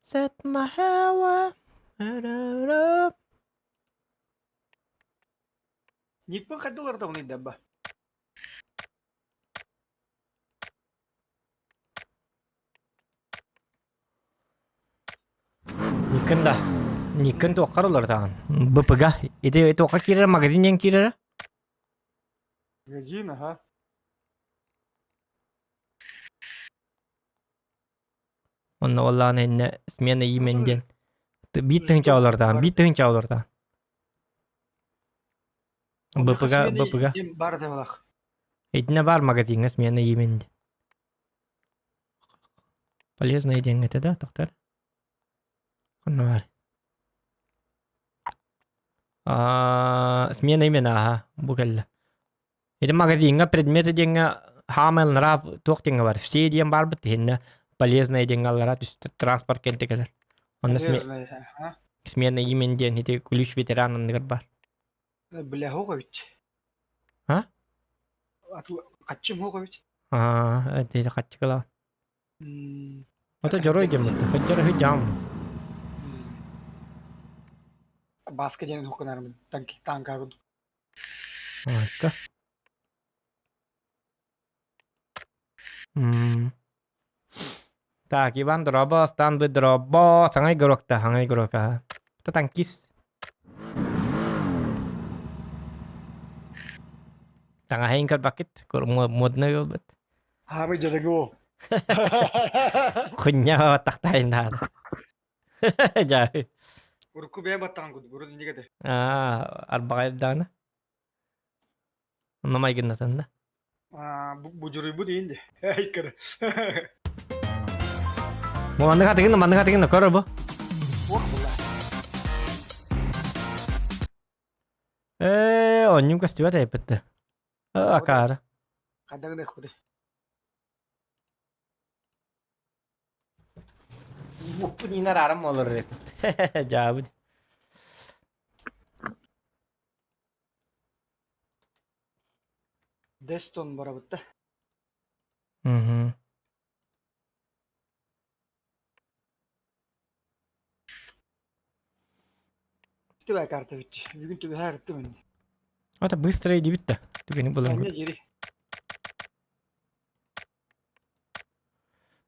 Set my hair Никпин хайда уларытабыный да Никкин да. Никкин туоххар уларытаҕын? БПГ. Ити туохха киирэр магазин диэн киирэрэ? Магазин, аха. Онно оллаан иннэ смена имен диэн. Биир тыһыынча олордоон, биир тыһыынча олордоон. БПГ, БПГ. Бар табалах. Итинэ бар магазиҥҥа смена имен диэн. Полезная диэҥ этэ да, тоқтар? Ханна бар? Аа, смена имена, аха, бу кэллэ. Ити магазиҥҥа предметы диэҥҥэ хаамай нрав туох диэҥҥэ бар все диэн баарбыт иһиннэ полезное диэҥҥэ аллара түстэ транспорт кэнтэ кэлэр. Онно смена имен диэн ити ключ ветеран анныгар бар. Бля хогович. А? Хаччым хогович. Аа, это хаччыкала. Ото дьоруой диэммит. Хаччара жам. Баска диэн хукунармын танка курдук. Айка. М. Так, Иван дорообо, Стан бы дорообо, саҥа игрокта, саҥа игрока. Это танкист. Таҥаһын көрбөккүт, модный буолбут. Хаамый дьарыгы Хуйня тахтайын наада. Дьэ. Урукку бэйэ баттаҕын курдук, урут инник этэ. Аа, арбаҕайдаана. Онно майгыннатан да. Аа, будьуруйбут иин де. Айкыр. Маннык атыгын, маннык атыгын көрөр бу. Ох, була. Ээ, онньум көстүбэт эппитте. Акаары. Хайдах гыныахпытый? Муппун иин арааран буолар эппит. Дьаабыт. Дестон барабыт да. Мгм. Түбэ карта бит. Бүгүн түбэһэ арыттым инни. Это быстро иди да. Түгэни булан. Анне жери.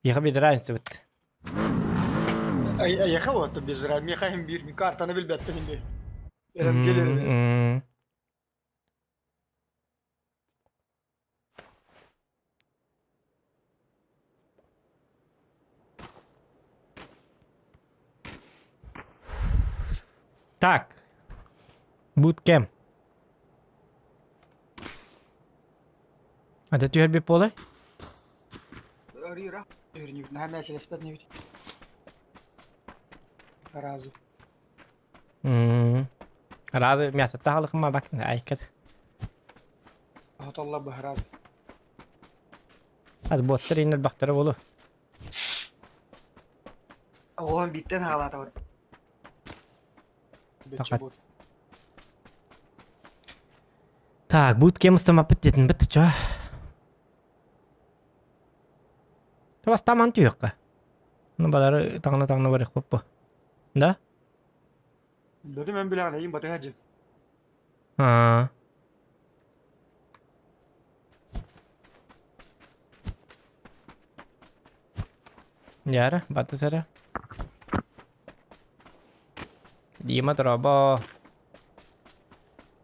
Ехал без разницы вот. Аяха вот без разницы. Меха им бир картаны билбеттин инди. Эрен келер. Так. Буткем. А ты түһэр поле? Рира. Разу. Разы мясо тахалыкма бак айкат. Хотолла быһараз. Аз боттар иннер бактара болу. Оҕон биттен хаалаатабыт. Так, бут кем устамаппыт диэтин бит чо. Бастаман түйөккө. Ну балары таҥна-таҥна барыахпыт Да? Бөтүм эн билэҕин эйин батыһа дьин. Аа. Яра, батыс эрэ. Дима дорообо.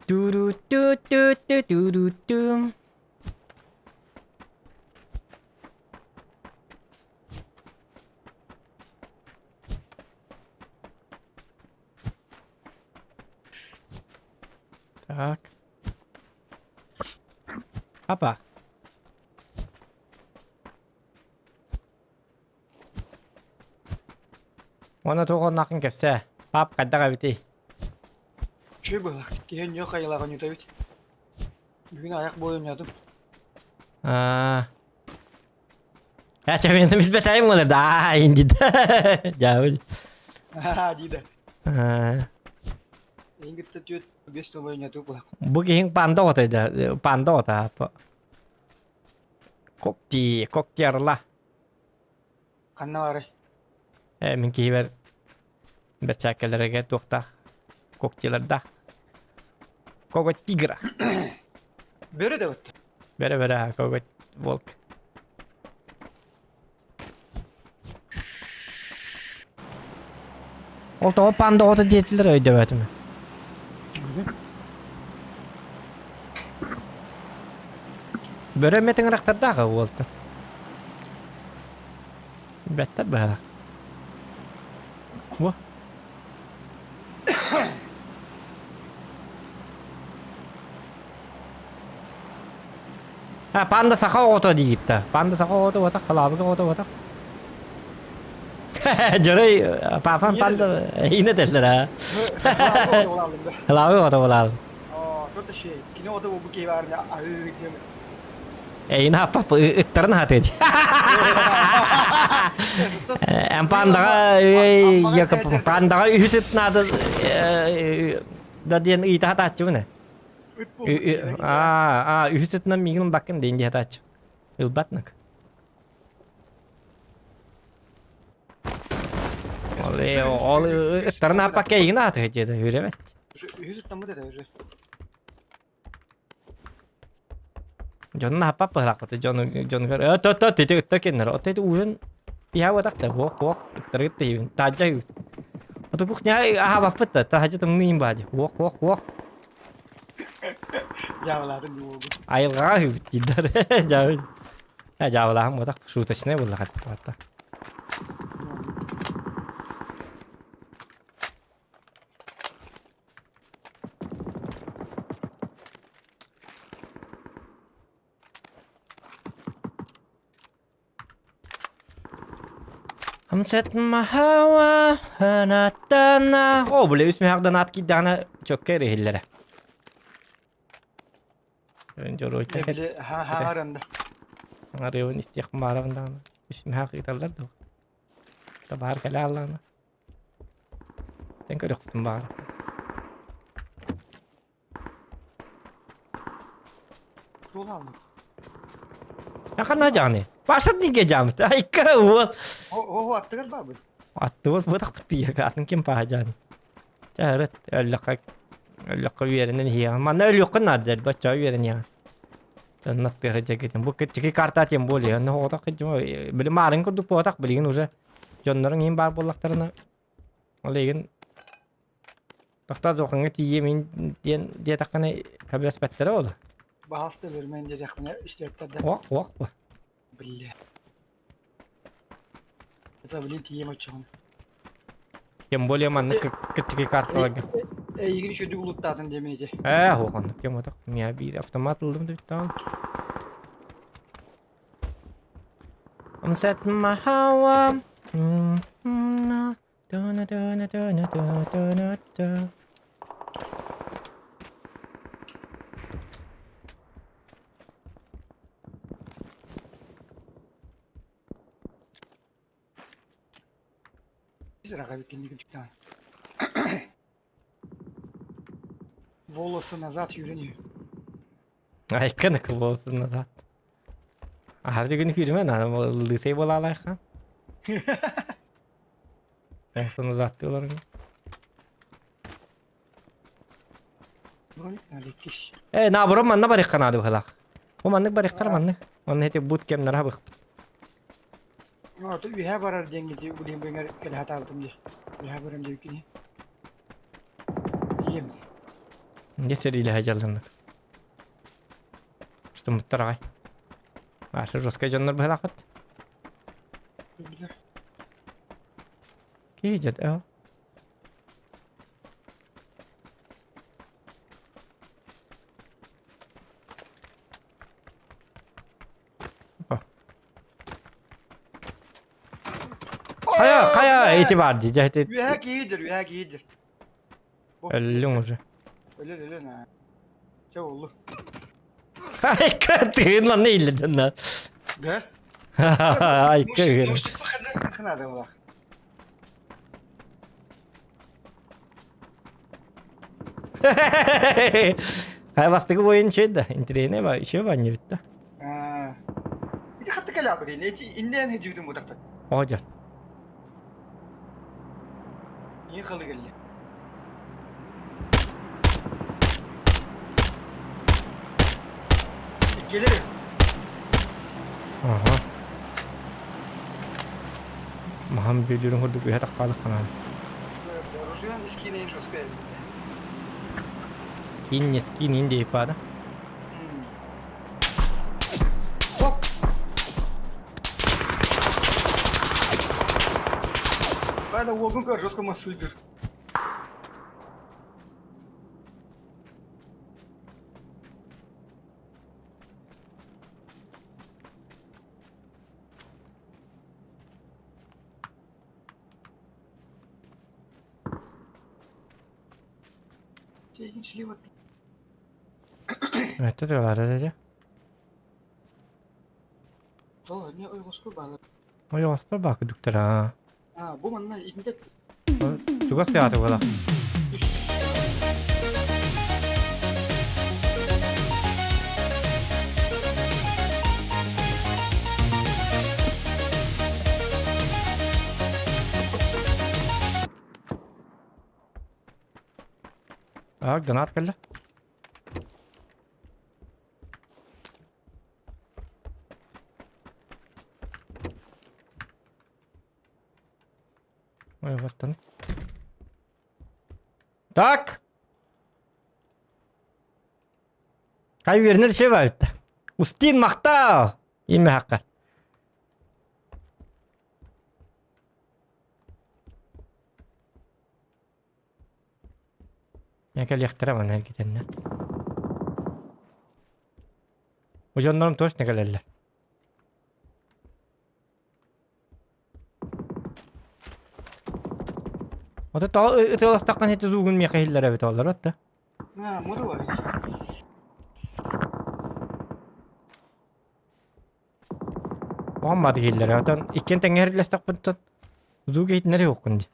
Ту-ру-ту-ту-ту-ту-ру-ту. Так. Апа. Уонна туох оннахын кэпсээ. Пап хайдах эбитий? Үчүгэй быһыылаах. Киһи ньүөх айылаах онньута эбит. Бүгүн аяк буойун ньуотум. Аа. Ача мен билбэтайым олар да инди Жабы. Аа дида. Аа. Ингитте түөт бес томой ньуоту була. Бу киһиҥ панда оҕото да панда оҕото. Когти, когти орла. Ханна баарый? Э, мин киһибэр бэрчээккэлэригэр туохтаах когтилардаах. Коготь тигра. Бөрө да бытта. Бөрө бөрө коготь волк. Ол тоҕо панда оҕото диэтилэр өйдөбөтүм. Бөрө эмиэ тыҥырахтардаах уолтар. Бэттэр быһалаах. Во. А, панда саха оҕото диигит да. Панда саха оҕото уотах, халаабык оҕото уотах. Дьорой, папам панда иинэ этэллэр аа. Халаабык оҕото буолаалын. Кини оҕото буолбут киһи баарына аһыы диэн Эйин аппап ыттарын аһатыа дии. Эн пандаҕа пандаҕа үһүс ыт наада да диэн ыйыта сатааччыбын ээ. Аа, үһүс ытынан миигин ылбаккын диэн дии сатааччы. Ылбатнык. Ол ол ыттарын ааппакка эйигин аатыга диэдэ үрэбэт. Үһүс ыттаммыт этэ уже. Дьонун аһаппат быһалаахпыт дьону дьонугар э то то тити ытта киннэр ото ити ужин иһэ да буох буох ыттаргыт тиһибин таажа үт ото кухня аһабаппыт да таһдьа тымныйын баадьа уох уох уох Дьаабылаатын буолбут. Айылҕаҕа үһүбүт дииллэр дьаабы э дьаабылааһын буотах шуточная буолла хатта О, бля, үс мөһөх донат киирдэҕинэ чөккө эриһиллэрэ. Дьоруойта Били хаҥарында. Хаҥарыыбын истиэхпин баарабын даҕаны. Үс мөһөх ыыталлар дуо? Табаар кэлэ аллаана. Истэн көрүөхпүтүн баҕар. Ханна дьааны? Пашат неге дьаамыт? Айка уол. О, аттыгар баабын. Аттыбар бутах тиийэ атын ким паха дьааны. Чаарыт өллөххө өллөххө үөрэнэн иһиэҕин. Манна өлүөххүн наада дэр бачча үөрэниэҕин. Дьоннор тыаһа дьэгитин. Бу чики карта тем более. Онно оҕотох били маарын курдук буотах билигин уже дьонноруҥ иин баар буоллахтарына ол игин Тохтоо дьуохаҥҥа тиийиэм ин диэн диэтэххинэ сөбүлэспэттэрэ ол. Баһаалыста өлөрүмэн диэтэхпинэ истибэттэр да. Уох уох бу. Биллэ. Это блин тиийиэм оччоҕуна. Тем более маннык кыттыгы карталарга. Эйигин үчүгүйдүк улуттаатын диэмин ити. Ээ, уох оннук кем отох. Миа биир автомат ыллым да бүттаҕым. I'm setting my hawa. Волосы назад юрини. Айканы волосы назад. Аһар күн күүрүмэ нана лысый буолаалаахха. Волосы назад олорун. Э, наоборот манна барыахха наада быһалаах. О маннык барыаххара маннык. Манна эти бут кэмнэр хабыхпыт. Ото үһэ барар диэҥҥити билин бэҥэр кэлэ сатаабытым дии. Үһэ барам диэбиккини. Тиийэм. Дьэ сэриилэһэ дьалланнык. Устуммуттар аҕай. Аша жесткай дьоннор быһалааххыт. Билэр. Киһи дьэт ээ. Хайа, хайа, эти бар дии, дьэ, ити Үөһэ киирдир, үөһэ киирдир. өллүҥ уже. Өлөр, өлөр, аа. Чэ оллу. Айка, тыын манна иилледин Да? Айка үһүн. Надо было. Хай бастакы бойын үчүгэй да, интэриэһинэй ба, үчүгэй баанньа бүттэ. Ити хатта кэлэ бирин, эти иннен хежүтүн бутахта. Оҕо дьон. Ийэ халы кэллэ. Иккилэр. Аха. Маһам бүөлүүрүн курдук үһэ таххаалых ханаан. Оружие скин жесткая. Скин не скин инде ипада. Оп! Бада уогун көр жестко массыйдыр. Чейин слива. Это да. Сол не ойғоску балы. Ойоҕоспор баа күдүктэр аа. А, бу манна итинтек Чугас театр буола. Так, донат кэллэ. Ой, вот он. Так! Кай вернер шебайт. Устин махтал! Имя хаққа. Кэлиэхтэрэ манна эргитэннэ. Бу дьоннорум точно кэлэллэр. Ото тоҕо ытыаластаххын ити зуугун миэхэ иһиллэр эбит олор да. А, мода бар. Оҕом баады иһиллэр. Отон иккиэн тэҥҥэ иһиллэстэхпиттэн зууг иһитиннэр юккун дии.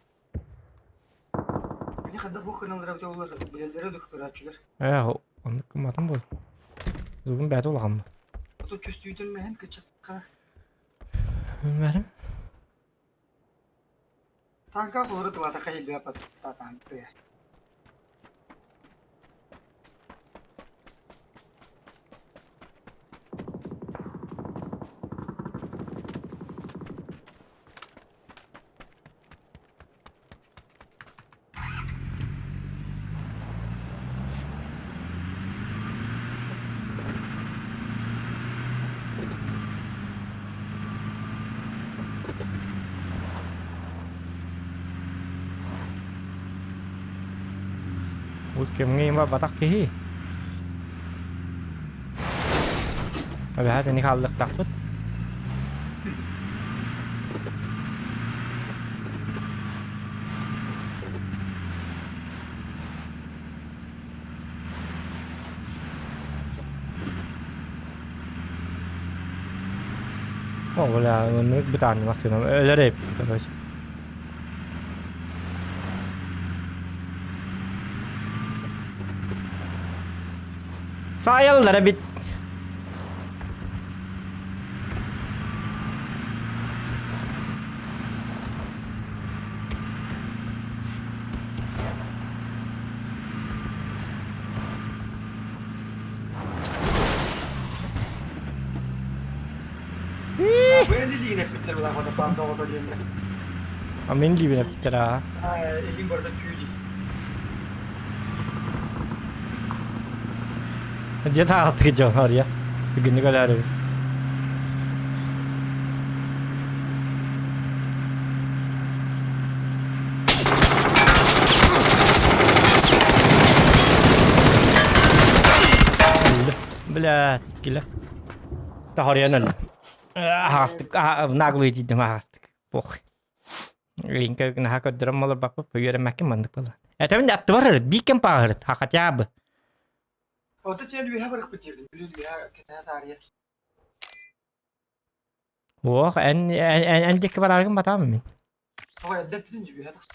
Мені хадда бу кыналлара олар билэллэрэ духтарааччылар. Ээ, оннук гымматым буол. Зуугун бэйэтэ улахан. Ото чувствительныйын кыччатка. Мэрим. Танка олору тывата хайыллыа паттатаан тыа. Бу кэмҥэ има батах киһи. Эбэһээт ини хааллыахтаахпыт. О, бля, оннук бытаанны массыынам өлөр эбиппин, короче. Саайаллара бит. Бу илиин эппиттэр булаахата паанда оҕото диэннэр. А мин илиибин эппиттэр аа. Илиин барыта түү дии. Дьэ таҕыстыгы дьон арыйа. Бүгүннүк өлөөрүбүт. Бля, тиккилэ. Таһарыйан өллүм. Аһаҕастык наглый диидим аһаҕастык. Пох. Линка наһаа көрдөрөн олорбаппыт, үөрэммэккин маннык буолла. Этэбин да аттыбар ырыт, биир кэм пааһырыт, хотя бы. Ото тиэн үөһэ барыхпыт диэбитим, билин үөһэ кэтэһэ таарыйа. Ох, эн эн эн диэки барааргын батаамын мин. Тоҕо эрдэ эппитин дии үөһэ тахсар.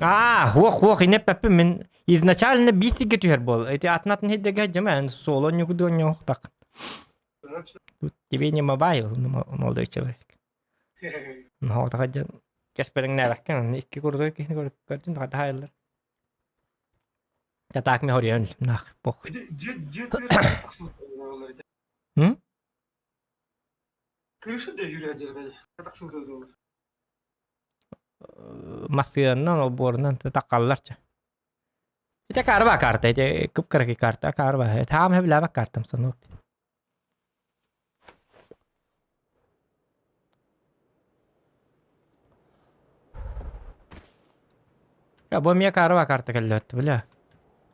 Аа, хуох хуох инэппэппин мин изначально биир сиргэ түһэр буол. Ити атын атын сирдэргэ дьэмэ эн суола ньукудуон ньоохтах. Тут тебе не мобайл, молодой человек. Ноотаха дьон кэспэриҥнээбэккин, икки курдук киһини көрдүн таһайыллар. Так ми хоруйан нах пох. М? Крыша да юрия Массыынанан, олбуорунан таққаллар ча. Ити карба карта, ити кып-кыракый карта, карба. Таам хэбилээбэт картам сонук. Я бу эмиэ карба карта кэллэбит бля.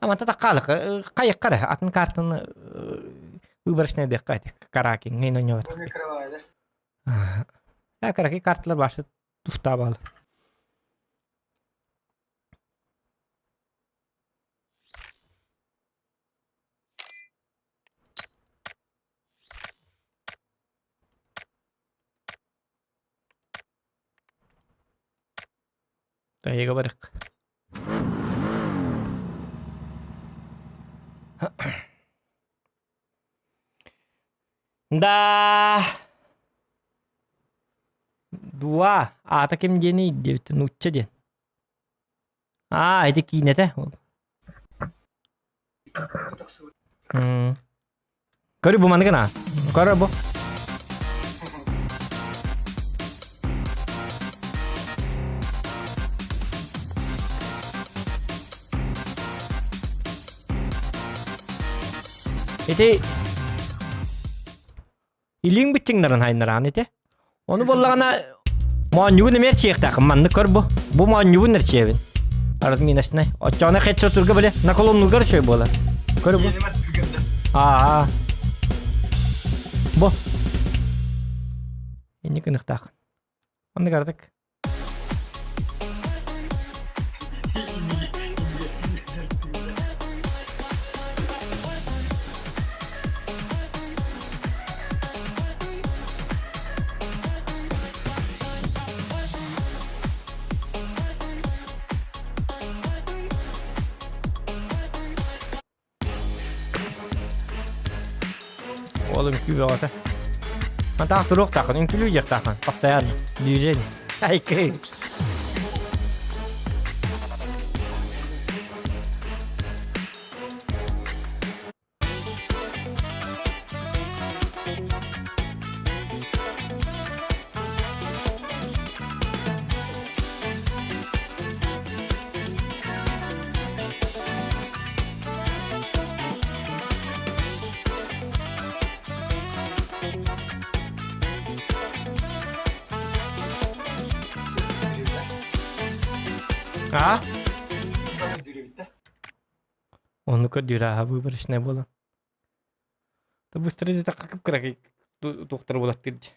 Аманта таккаалык хайыкка эрэ атын картаны выборочный диэххэ ити каракин ин онньобот. Караки карталар башты туфтаабал. Таһыга барык. Да. Дуа, аата ким диэний диэбит нуучча диэн. Аа, ити киинэтэ. Көрү бу манныгын аа. Көрө бу. Ити Илииҥ быччыҥнарын хайыннараҕын ити. Ону буоллаҕына моонньугун эмиэ эрчийиэхтээххин маннык көр бу. Бу моонньугун эрчийэбин. Разминочнай. Оччоҕуна хедшотурга били наклоннуургар үчүгэй буолар. Көр бу. Аа. Бу. Инник ыныктаах. Оннук ардык. Ол үҥкүү бөҕөтө. Мантаах туруохтааххын, үҥкүүлүү диэхтааххын. Постоянно. Движение. Айкы. А? Ону көрдүүр ааһа выборочная буолан. То быстро диэтэххэ кып-кыракый туохтары булаттыр дии.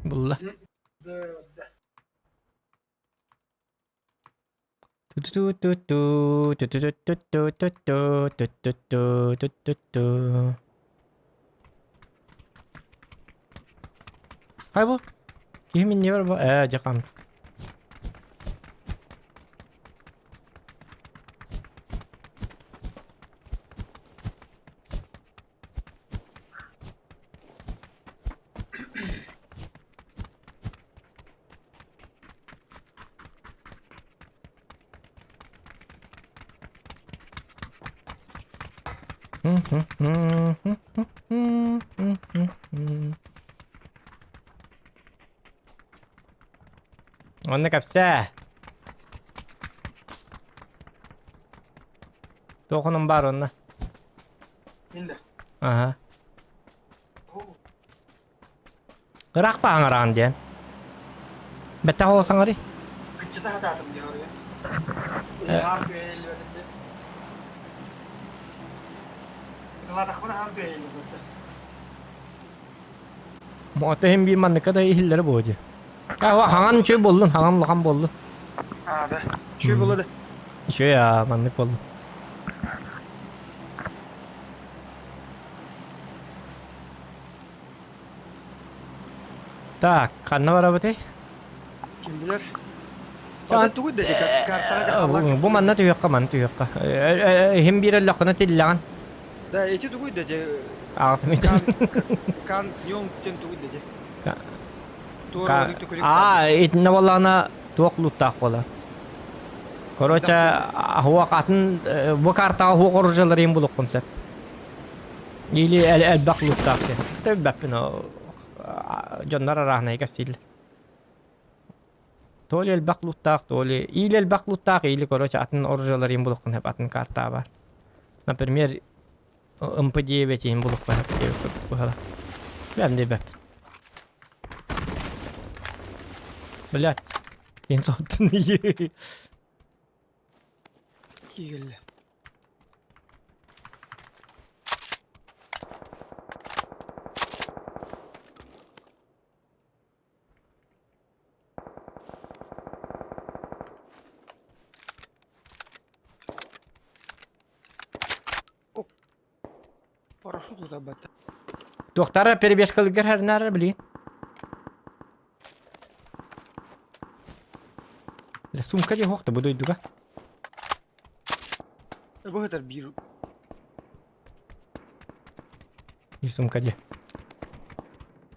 Булла. Ту-ту-ту-ту, ту-ту-ту-ту-ту-ту, ту-ту-ту, ту-ту-ту. Хай бу. Киһи минньибэр бу. Ээ, дьэ хаамта. Онно кэпсээ. Туох онон баар онно? Аха. Ыраах бааҥараан диэн. Бэттэх ол саҥарый. Кыччата сатаатым диэн оройо. Мота иһин биир манныкка да иһиллэрэ буо дии. Аа, хаҥан үчүгэй буоллун, хаҥан улахан буоллун. Аа да. Үчүгэй буолла да. Үчүгэй аа, маннык буоллун. Так, ханна барабытый? Ким билэр? Ата тугу да картаҕа дьахаллар. Бу манна түһүөххэ, манна түһүөххэ. Иһим биир өллөххүнэ тиллэҕин. Да, ити тугуй да дьэ. Аҕасым Кан ньоҥ диэн тугуй да дьэ. Аа, итиннэ буоллаҕына туох лууттаах буолар. Короче, аһуох атын бу картаҕа аһуох оружиелары иһин булуоххун сөп. Или элбэх лууттаах диэн. Төбөппүн дьоннор арааһынай кэпсииллэр. То ли элбэх лууттаах, то ли или элбэх лууттаах, или короче атын оружиелары иһин булуоххун сөп атын картаҕа баар. Например, МП9 иһин булуохха сөп диэбит курдук быһыылаах. Бэм диэбэп. Блядь, киһин соттун Киирэллэ. Парашют утарбата. Туохтара перебежкалыгар харнара билигин. Бля, сумка дии суох да бу дойдуга. Бу сытар биир Биир сумка дии.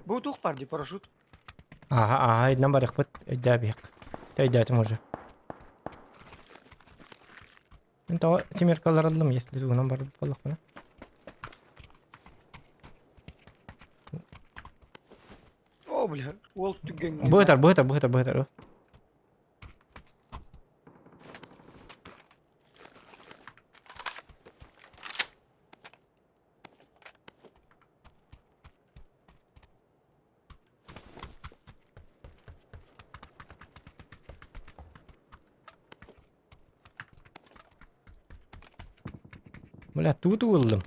Бу туох бар дии парашют. Ааһа, ааһа, иннан барыахпыт, өйдөөбүһэх. Өйдөөтүм уже. Мин тоҕо семеркалар ыллым, если тугунан барбыт буоллахпына. О, бля, уол түгэн. Быһытар, быһытар, быһытар, быһытар. Бля, тугу ыллым?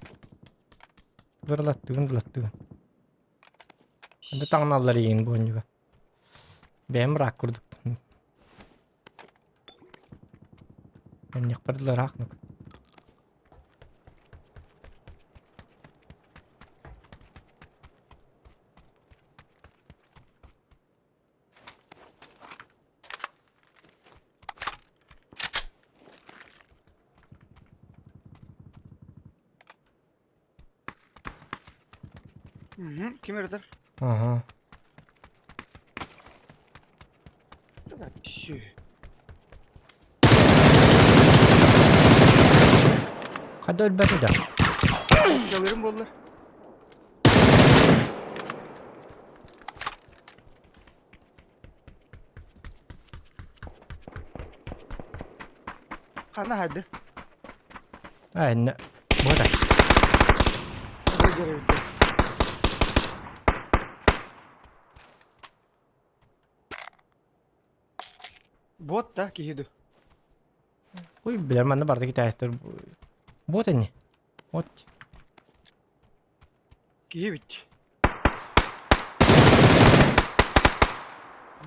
Выралаттыгын, былаттыгын. Анда таҥналлар иин буонньуга. Бэйэм ыраах курдук. Энниэхпэр дылы ыраах нук. Мгм, Ким ырытар? Ага. Все. Хада өлбөтө да. Жалырым буолла. Ханна хайды? А, иннэ. Буота. Бот да киһи ду. Ой, билэр манна барда китайстар. Вот они. Вот. Киһи бит.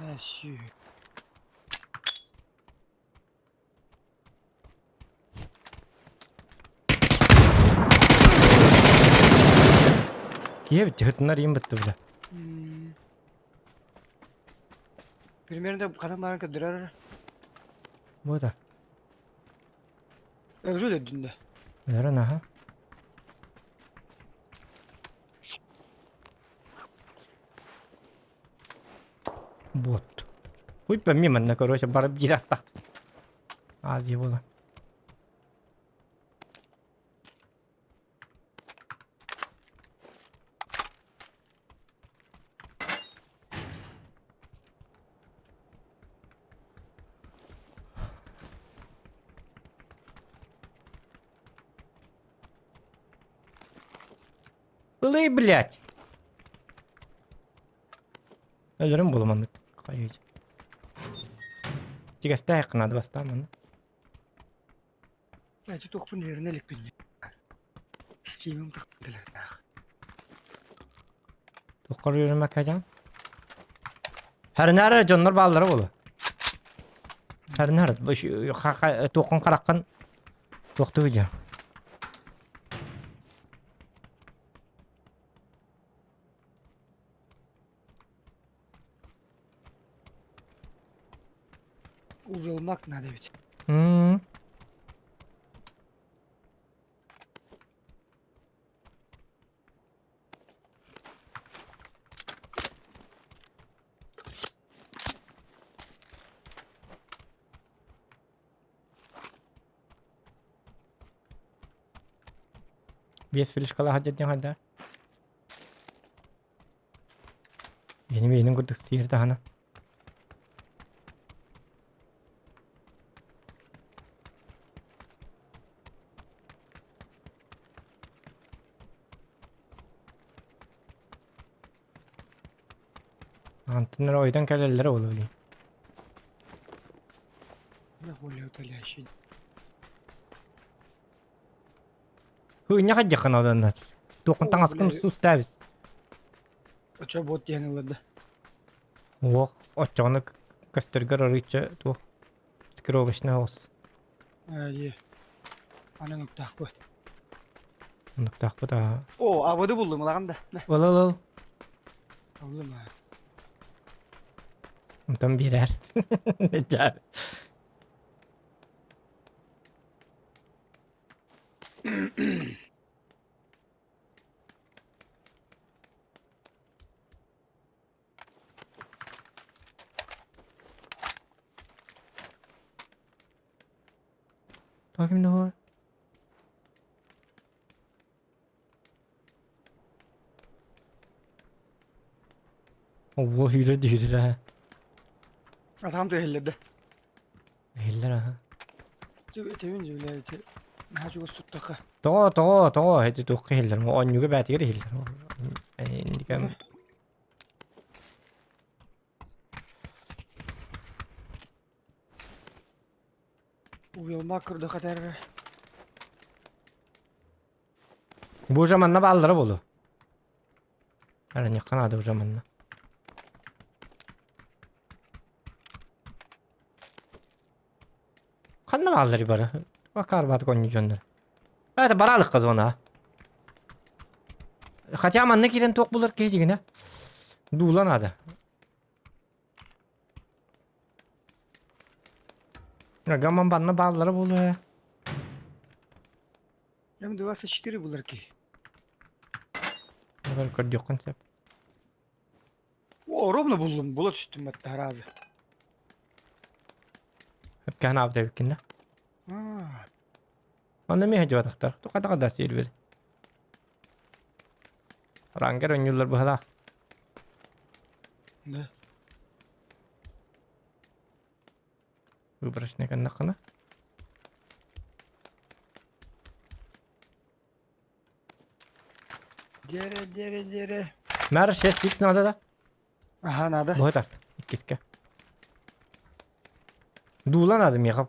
Нәсі. Киһи бит түһүтүнэр иин бытты бile. Примерно ханан баран көрдөрөр. Вот. Уже өлөрдүн да. Өлөрөн аха. Вот. Хуй пойми манна, короче, барып биир аттахт. Азия буолан. Ылый, блядь! Өлөрүм буолуманнык хайыйдь. Тигэстээх надо бастаан манна. Эти туохпун үөрэнэ иликпин. Стимим тахтылардаах. Туоххар үөрэммэккэ дьаҥ? Харинара дьоннор бааллара буолуо. Харинара туоххун хараххын туохтуу дьон. Увелмак надо ведь. М. Биэс фишкалаах дьэ хайда. Миэним миэнин курдук сиэр таһына. Антон эрэ ойдон кэлэллэрэ буолуо дии. Более утоляющий. Һыынньа хайдьаххын оданнат. Туоххун таҥаскын устаабис. Очо бот диэн ылларда. Уох, оччоҕуна көстөргөр арыычча туох скировочный оҕус. Ээ, Анан уктаахпыт. Оннуктаахпыт аа. О, абыды буллум ылаҕын да. Ыл ыл ыл. Ыллым аа. Онтон биэрээр. Дьаа. Тоҕо ким да буолар? Уол сүүрэр дүүрэр аа. Атаҕым түһэллэр да. Иһиллэр аха. Тэбин дьүлээти. Наһаа чугас туттахха. Тоҕо, тоҕо, тоҕо ити туохха иһиллэр? Оонньууга бээтигэр иһиллэр. Инникам. Уйулма курдук этэр. Бу уже манна бааллара буолуо. Араньыкка наада уже манна. Ханна бааллар бары? Бакар бат конню дьоннор. Это баралыкка зона. Хотя манна киирэн туох булар киһи дьигинэ. Дуула надо. Гаман банна бааллара буолуо. М24 булар киһи. Көрдүөххүн сөп. О, ровно буллум, була түстүм батта разы. Өпкәһин аабыт эбиккин да. Аа, Онно эмиэ сылдьыбатахтар. Тухата да сиэрбит. Рангер өнньүүллэр быһалаах. да. Выборочный гыннаххына. Дере, дере, дере. Мэр 6 х надо да? Ага, надо. Бу так, иккиске. Дуула надо миэхэ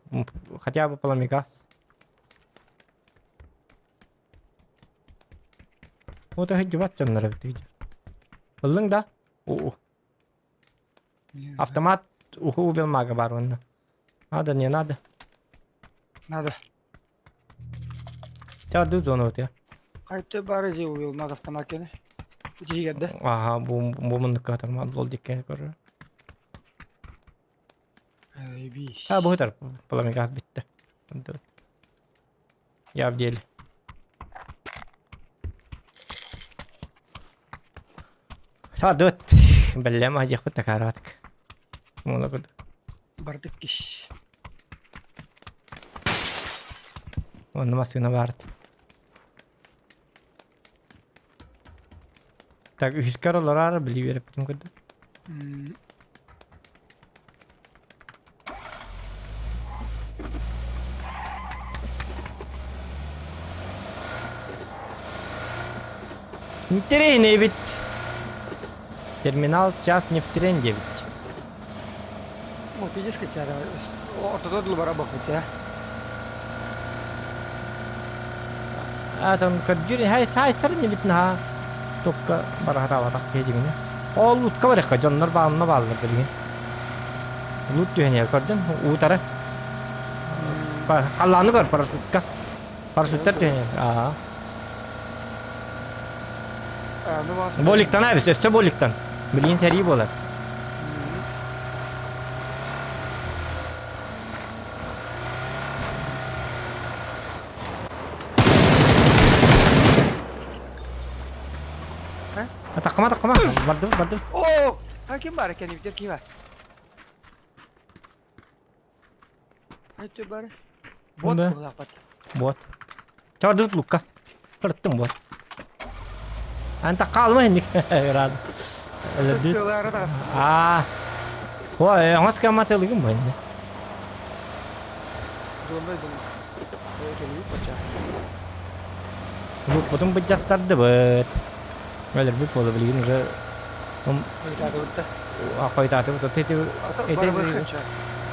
хотя бы пламегаз. Вот сылдьыбат дьоннор эбит Ыллыҥ да? У Автомат уху велмага бар онно. Надо, не надо. Надо. Ча зону те. Хайты бары же уйулмаг автомат кene. Итигерде. Аха, бу бу мындыкка тарма ол дикке көрөр. Эби. А, бу тар пламегаз битте. Я в деле. Садыт. Бэлэм ажыахпыт такаараатык. Муна курдук. Бардык киш. Онно массыына баарт. Так, үһүскэр олороор билии биэрбитим курдук. М, Интэриэһинэй эбит. Терминал сейчас не в тренде эбит. О, пиздец качара. Ортодо дылы бара бахпыт я. А там көрдүүр хай саастарын эбит наһаа токка бараһатаабатах киһи дьиҥинэ. Ол лутка барыахха дьоннор баанна бааллар билигин. Лут түһэн көрдүн уутара. Халлааны көр парашютка. Парашюттар түһэн Аа. Боликтан абис, өссө боликтан. Билигин сэрии буолар. Таккама, таккама. Бардым, бардым. О! А ким бар экен битер ким бар? Айтты бар. Бот Да. булапат. Вот. Чардыбыт лукка. Кырттым вот. Ан таккалма инник. Рад. Өлөрдүт. Тылары тагыс. Аа. Ой, оңос каматылыгым бу инде. Донбай дон. Келип бача. Лукпутун быдьаттардыбыт. Өлөрбүт буолу билигин уже хойутаатыбыт. Эти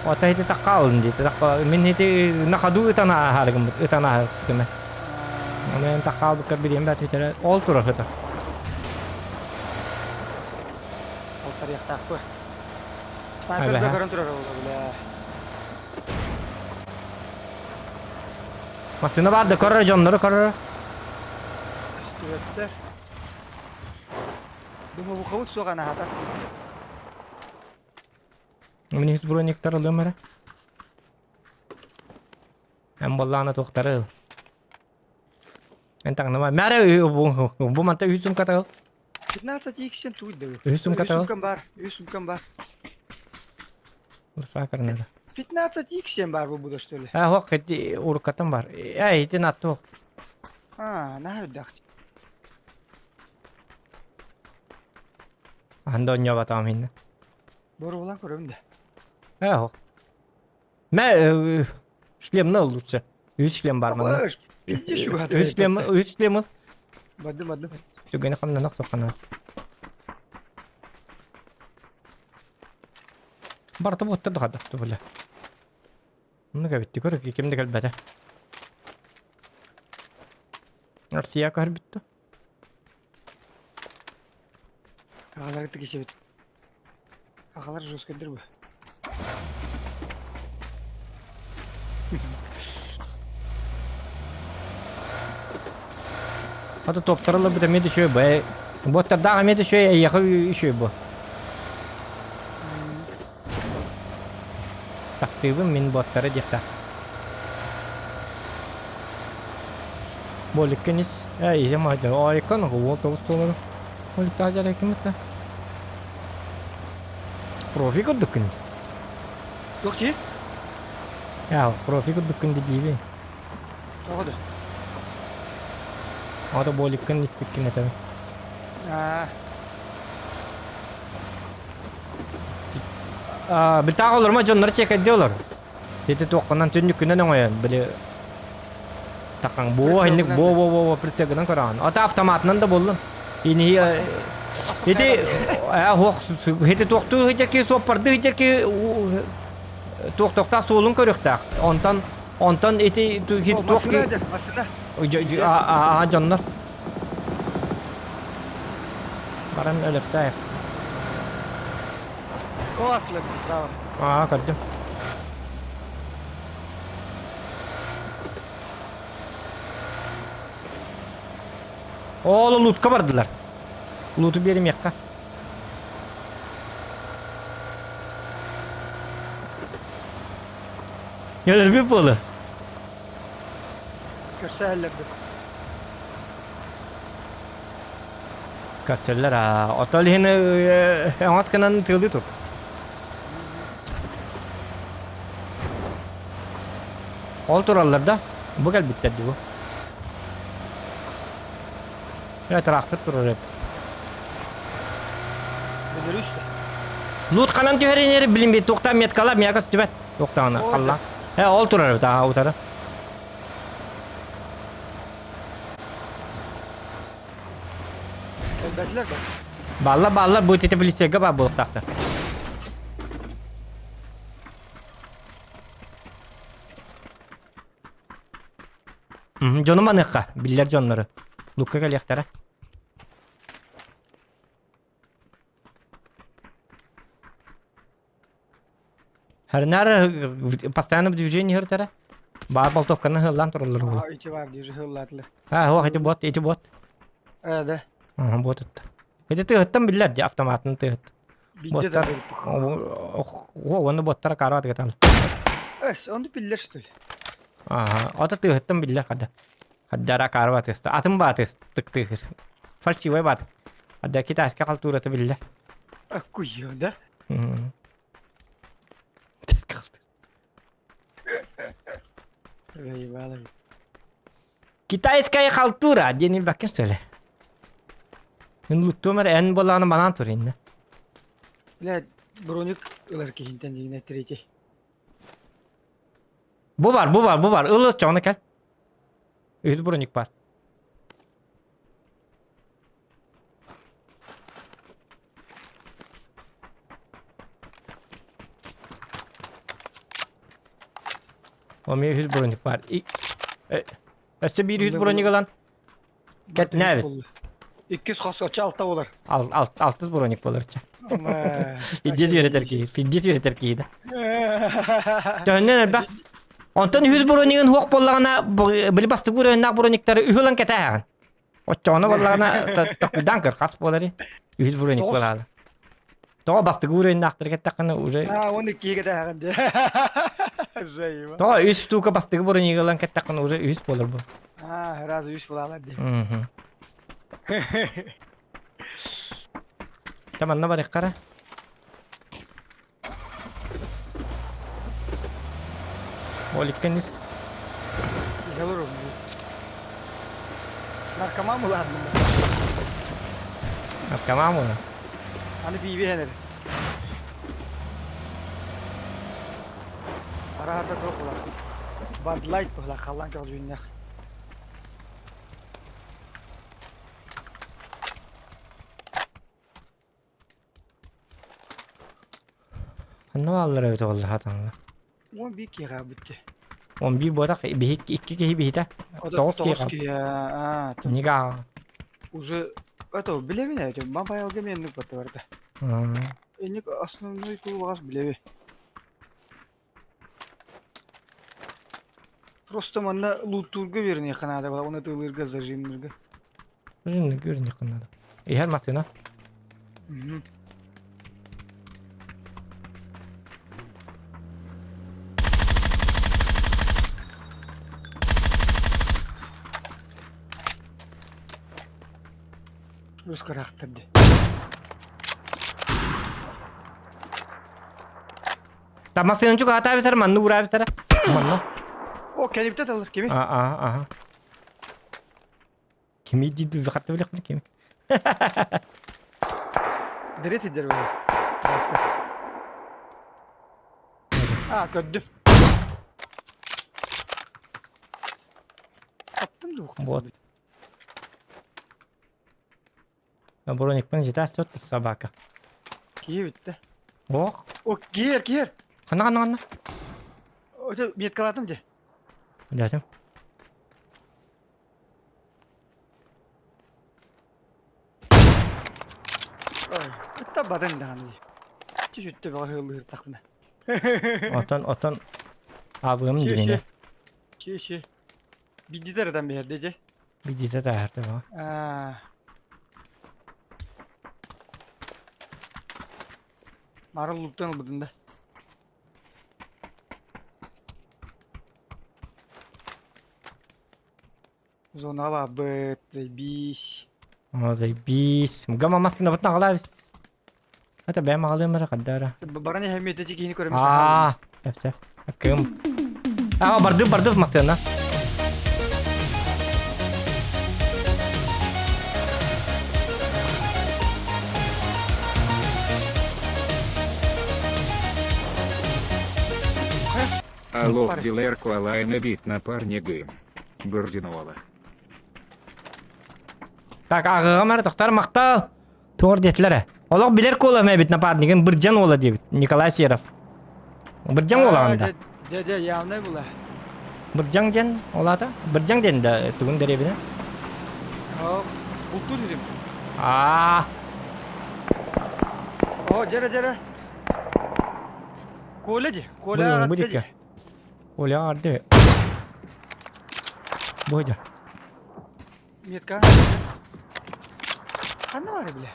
Ота ити таккаалын диэти такка мин ити нахаду ытан ааһарыгым ытан ааһыптым Оны эн таккаалбыкка бириэм бат үтэрэ ол турар хыта. Алтарыахтаахпы. Снайпер да көрөн турар ол бля. Массыына бар да көрөр дьоннору көрөр. Түбэттэр. Дымовухабыт суох анаһата. Мин брониктар ылыам эрэ. Эн буоллаҕына туохтары ыл. Эн таҥныма. Мээрэ бу манта үс сумката ыл. 15 иксен туй да. Үс сумката ыл. Үс сумкам бар. Үс сумкам бар. Сакар надо. 15 иксен бар бу буда что ли? А, хок, эти уруккатан бар. Эй, ити натту. А, на үрдэх. Анда онньообатаҕым иннэ. Боруолаан көрөбүн да. Ээ, ох. Мэ шлемна лучше. Үс шлем бар манна. Үс шлем, үс шлем. Бардым, бардым. Түгэни хамнан охтоххана. Барта буоттар да хадахты бile. Онну кэбитти көр ким да кэлбэтэ. Арсия көрбүттү. Аҕалары тикисэбит. Аҕалар жесткайдар бу. Ата топтарылар бит эмиэ да үчүгэй бу. Буоттардаах эмиэ да үчүгэй, эйиэхэ үчүгэй бу. Таптыыбын мин буоттары диэхтээх. Боликкин ис. Эй, ийэм айда. Ойкон уол тоҕус туолары. Боликтаах дьарайкымыт да. Профи курдуккун. Туох дии? Яа, профи курдуккун диибин. Тоҕо да? Ото боликкын испиккин этэбин. Аа. Битаах олормо дьоннор чекэдди олор. Ити туоххунан түннүккүнэн оҥойон били такаҥ буо инник буо буо буо прицегынан көрөҕүн. Ата автоматынан да буоллун. Ини ити хуох ити туохтуу хитеки суоппарды хитеки туохтохтаах суолун көрүөхтээх. Онтон онтон ити туох аа дьоннор баран өлөрсөөйөх. Классно справа. Аа көрдүм. Ол лутка бардылар. Луту биэримиэххэ. Өлөрбүт буолу. Көрсөһөллөрбүт. Көрсөллөр аа. Отол иһин оҥос гынан тыылыы тур. Ол тураллар да бу кэлбиттэр дии бу. Э трактор турар эбит. Өлөрүс да. Лут ханан түһэрин билин бит туохтаан меткалар миэхэ көстүбэт. Туохтаҕына халлаан. Э ол турар эбит аа утары. Кэлбэтилэр да. Балла балла бу ити полицейга баар буолуохтаахтар. Дьону маныахха, биллэр дьоннору. Лукка кэлиэхтэрэ. Харнар постоянно в движении хыртара. Баар болтовканы хыллаан тураллар буолар. Аа, ити баар дии хыллаатылар. Аа, ох, ити бот, ити бот. Ээ, да. Ага, бот ытта. Ити тыһыттан биллэр дии, автоматын тыһыт. Биирдэ да Боттар, о, оны боттара караат гытал. Эс, ону биллэр что ли? Ага, ото тыһыттан биллэр хада. Хаддара караат ыста. Атын баат тык тыһыр. Фальшивый баат. Ада китайская халтурата биллэ. Аккуйо, да? Китайская халтура. Заебало. Китайская халтура диэн билбэккин сөйле. Мин луттуом эрэ эн буоллаҕына манаан тур иннэ. Бля, броник ылар киһинтэн дьиҥинэ третий. Бу бар, бу бар, бу бар. Ыл чоҕуна кэл. Үһүс броник бар. О, үһүс броник бар. Өссө биир үһүс броник ылан. Кэтнэбис. Иккис хос оча алта болар. Ал, ал, алтыс броник болар ча. Пиздец үөрэтэр киһи, пиздец үөрэтэр киһи да. Төһөннөн элбэх. Онтон үһүс бронигын хуох буоллаҕына, били бастакы уровеннаах брониктары үһү ылан кэтээҕин. Оччоҕуна буоллаҕына токуйдаан көр хас буоларый? Үһүс броник буолаалы. Тоҕо бастакы уровеннаахтары кэттэххинэ уже А, он иккигэ кэтээҕин дии. Заеба. Тоҕо үс штука бастакы броник ылан кэттэххинэ уже үһүс буолар бу. А, сразу үс буолаалар дии. Та манна барыаххара. Оликканис. Олорум. Наркоман булардым. Наркоман була. Аны пииби хенер. Арахата туох була. Бадлайт була халлан көх дьүннэх. Ханна бааллар эбит уолла хатанна. 11 киһи бүттэ. 11 буотах биһик икки киһи биһитэ. Тоҕус киһи. киһи аа. Нига. Уже это билебин это мобайлга менник баттыбарда. Энник основной кулугас билеби. Просто манна луттуурга бериниэххэ наада була, уонна тыылыырга зажимнырга. Зажимнырга бериниэххэ наада. Иһэр массыына. Өс харахтар дии. Та массыынчук аата эбитэр манны уураа эбитэрэ. Манна. О, кэлибитэ талар кими? А, а, ага. Кими диду хатта билэхпин кими. Дирет идер бу. Баста. А, көрдүм. Аттым дух. Вот. Броникпын житас тут собака. Киһи бүттэ. Ох. О, киэр, киэр. Ханна, ханна, ханна. Өтө меткалатым де. Дятым. Ой, Ытта батын даҕаны. Чүчүттэ бөҕө ыһыллыыртахпына. Отон, отон. Абыым Чү, дьүнүнэ. чү, чү. Биддитер ытан биэрдэ дьэ. Биддитэ тааһарта баа. Аа. Мара луктан ылбытын да. Зонаға бабыт, заебись. О, заебись. Гама массына бытна галабис. Это бэм агалым бара каддара. Баран эһэмиэтэ киһини көрөмүс. Аа, эпсе. Кым. Аа, барды барды массына. Алло, Дилерку Алайна бит напарнигы. Бординола. Так, ааҕыаҕым эрэ тохтор махтал. Туор диэтилэр ээ. Олох билэр куолам эбит напарнигын Бырдьан уола диэбит. Николай Серов. Бырдьан уолаҕын да. Дьэ, дьэ, явнай була. Бырдьаҥ диэн олаата? Бырдьаҥ диэн да тугун дэриэбинэ? Оо, бултуур ирим. Аа. Оо, дьэрэ, дьэрэ. Коля ди, Коля Бу дикке. Коля арды. Бу дьэ. Метка. Ханна бар бile?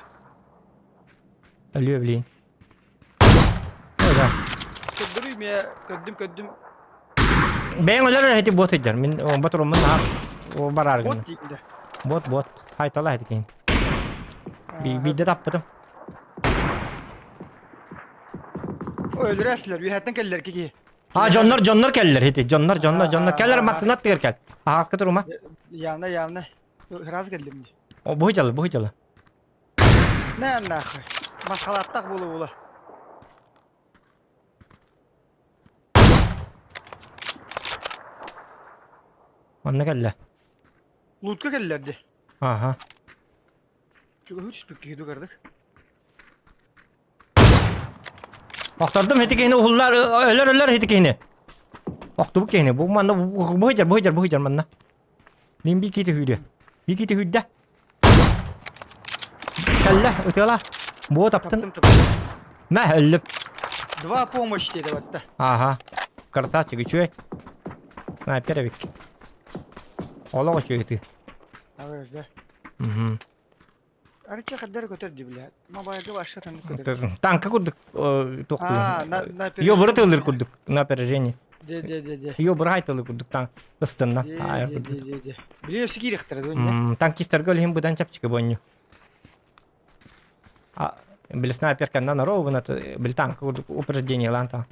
Өлүө билин. Ой, Көрдөрүй ме көрдүм көрдүм. Бэйэҥ өлөр эти бот ыйдар. Мин батуруммун наһаа бараар Бот гына. диигинде. Бот бот. Хайтала эти кин. Биирдэ таппытым. Өлөрөслөр, үһәттен кэллэр киһи. А, дьоннор, дьоннор кэллэр ити. Дьоннор, дьоннор, дьоннор. Кэллэр массыына аттыгар кэл. Аһааска турума. Явно, явно. Раз кэллим дии. О, бу дьалы, бу дьалы. На нахуй. Масхалаттах буолу була. Манна кэллэ. Лутка кэллэр дии. Аха. Чугаһыы түспүт киһи дугардык. Охтордум ити киһини уһуллар, өлөр өлөр ити киһини. Охтубут киһини. Бу манна бу сылдьар, бу сылдьар, бу сылдьар манна. Мин биир киһи түһүүдэ. Биир киһи түһүүдэ. Кэллэ, ытыала. Буо таптын. Таптым таптым. Мэ, өллүм. Два помощь диэтэ батта. Ага. Красавчик, үчүгэй. Снайпер эбит. Олох үчүгэй ытыы. Алырыз да. Мгм. Арыча хаддар көтөр ди бля. Мобайлга башка танк көтөр. Танка курдук туохтуу. А, на на Йо бұры тылыр курдук на опережение. Де де де де. Йо бұры тылыр курдук танк ыстынна. Де де де де де. Биле өсі кирехтер дөнне. Танкистерге өлүһүн быдан чапчыка бонню. А били снайперканнан ровно били танк курдук упреждение ланта.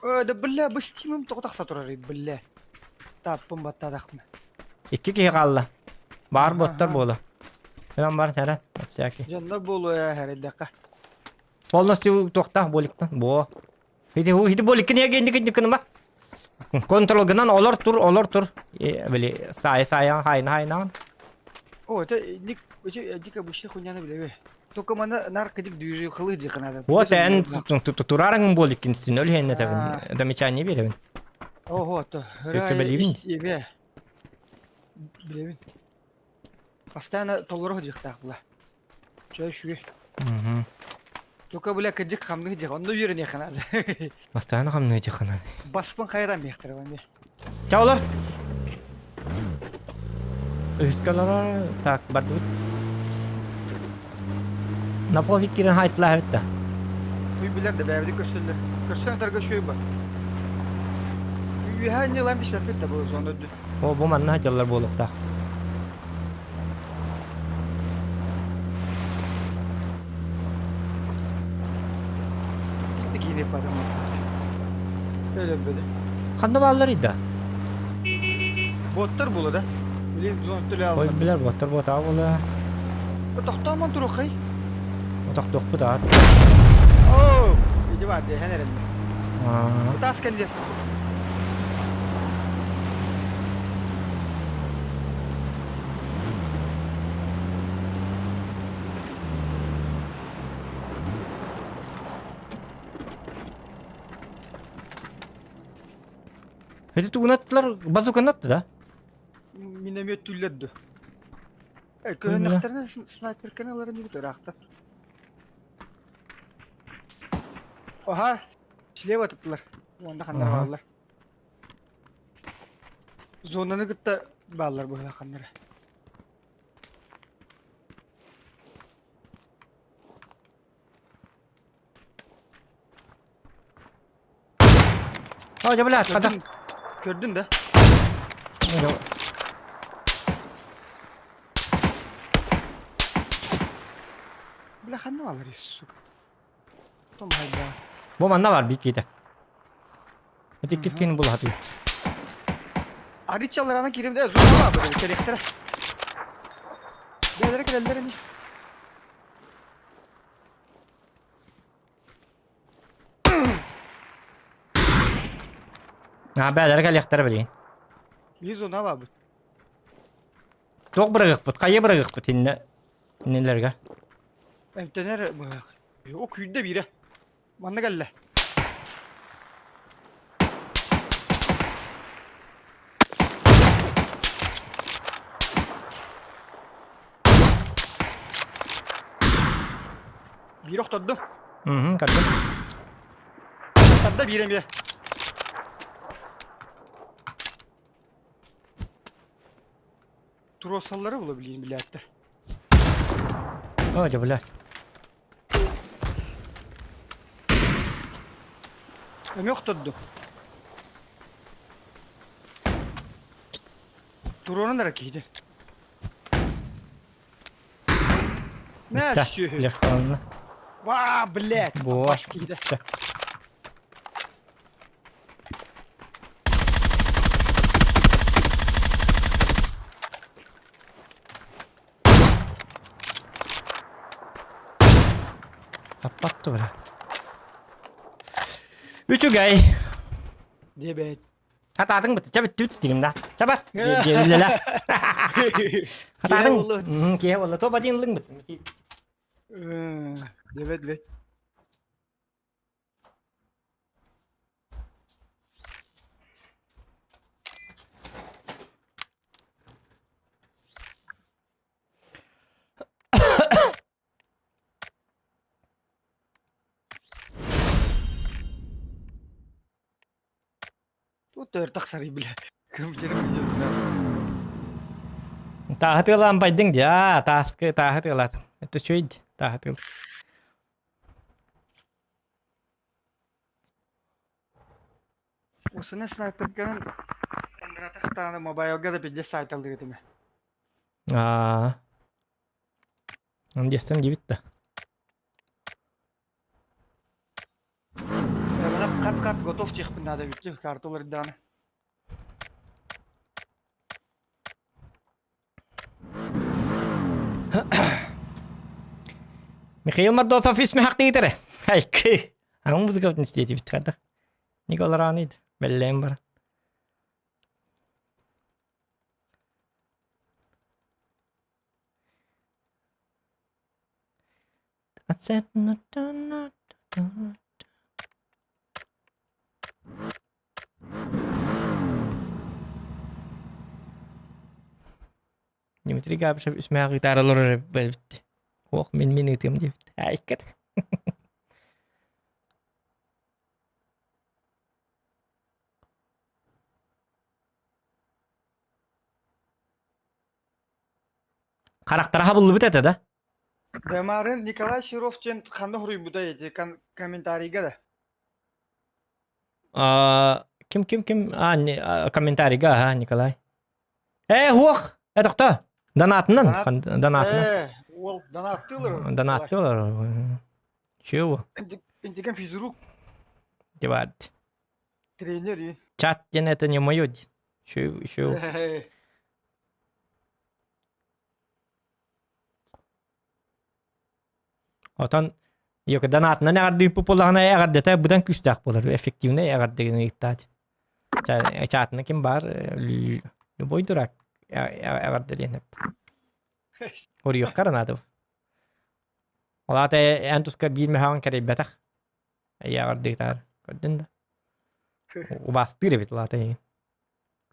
Э, да бля, быстимым тоҕо тахса турар бля. Тааппын баттаатахпын. Икки киһи хаалла. Баар боттар буола. Ынан бар сэрэ, всякий. Дьоннор буолуо эрэйдэххэ. Полностью туохтаах буоликтан. Буо. Ити ити буоликкин эгинник инник Контрол гынан олор тур, олор тур. Били сай сайан хайна хайнаан. О, это ник дико обычный хуйняны билеби. Только мана наркотик движи хылы диханада. Вот эн турарың буоликкин син өлһенне табын. Замечание беребин. Ого, то. Сөбелибин. Ебе. Билебин. Постоянно толору дихтах була. Чой шүгэй. Только бля кыдьык хамныы дьэх, онно үөрэниэххэ наада. Постоянно хамныы дьэх наада. Баспын хайран миэхтэрэ эмиэ. Чаолар. Үһүскэ олорор. Так, бардыбыт. На пофиг кирен хайтла эбит да. Суй билэр да бэйэбитин көрсөллөр. Көрсөн ытарга үчүгэй ба. Үөһээ анньылаан биспэппит да бу зона үрдүн. О, бу манна дьаллар буолуохтаах. Киинэ потом. Өлөбүдэ. Ханна бааллар да? Боттар була да. Билин зона төлө Ой, алла. билэр боттар ботаа була. Тохтоомон турухай. Тохтуохпут аат. Оо, иди бар дehen эрэннэ. Тас кэнди. Эти тугунаттылар базуканатты да? Миномет түллэрдү. Көһөннөхтөрүнэ снайперканы ыларын диэбит ыраахтан. Оха, слева тыттылар. Уонна ханна бааллар. Зонаны кытта бааллар быһыылаах ханнара. О, дьэ, блядь, хата. Көрдүн, көрдүн да? Бля, ханна баалар, сука. Том хайда. Бу манна бар биккиитэ. Ити иккис киһини булаһатыы. Арычаларана киирим да зона бар бу кэлиэхтэрэ. Бэйэлэрэ кэлэллэр ини. Аа, бээлэрэ кэлиэхтэрэ билигин. Биир зона баабыт. Туох бырагыахпыт, хайа бырагыахпыт иннэ иннилэргэ. Эмтэнэр быһах. О күүрдэ биирэ. Манна кэллэ. Биир охтордум. Угу, көрдүм. Тарда биир эмиэ. Туруорсаллара була билиин билээттэр. О, дьэ, бля. Эмиэ охтордум. Туруоран эрэ киһитин. Мэ Бүттэ. сүөһү. Левкаланна. Ва, блядь. Во. Баш киһитэ. Бүттэ. Таппат бля. Үчүгэй. Диэбэт. Хатаатыҥ быт, чэ бүттүбүт тигим да. Чэ бар. Дьиэллэлэ. Хатаатыҥ. Киһи буолла. То бадин лыҥ быт. Диэбэт, блядь. Тут тахсарый бля. Тааһы тыалаан байдыҥ дии, аа, тааскы тааһы тыалаатым. Это үчүгэй дии, тааһы тыал. Осуна снайперканан андыратахтааны мобайлга да пиздец сайталлыыр этим. Аа. Андестен диэбит да. Хат-хат готов диэхпин наада эбит карта улардааны. Михаил Мордосов үс мехактыытары. Айкы. Аны музыкабытын истиэтибит хадах. Николараныйд. Бэллээн баран. Дмитрий Габышев үс мээҕи ыытаары олорор эбит. Ох, мин мин ыытыам диэбит. Айкат. Харахтара хабыллыбыт этэ да? Демарын Николай Серов диэн ханна хоруйбута ити комментарийга да? А, ким ким ким а, не, а, комментарийга аха Николай. Э, хуох, э тохто. Донатынан, донатынан. Э, уол донаттыылар. Донаттыылар. Чего? Интиген физрук. Девать. Тренер и. Чат диэн это не мое. Еще, еще. Отон Йокодан атынан эҕэрдииппит буоллаҕына эҕэрдэтэ быдан күүстээх буолар, эффективнэй эҕэрдэгин ыйыттаат. Чаатына ким баар любой дурак эҕэрдэ диэн эп. Уруйуохха эрэ наада. Ол аата эн туска биир мөһөөҕүн кэрэйбэтэх. Эҕэрдиитаар көрдүн да. Убаастыыр эбит ол аата эйигин.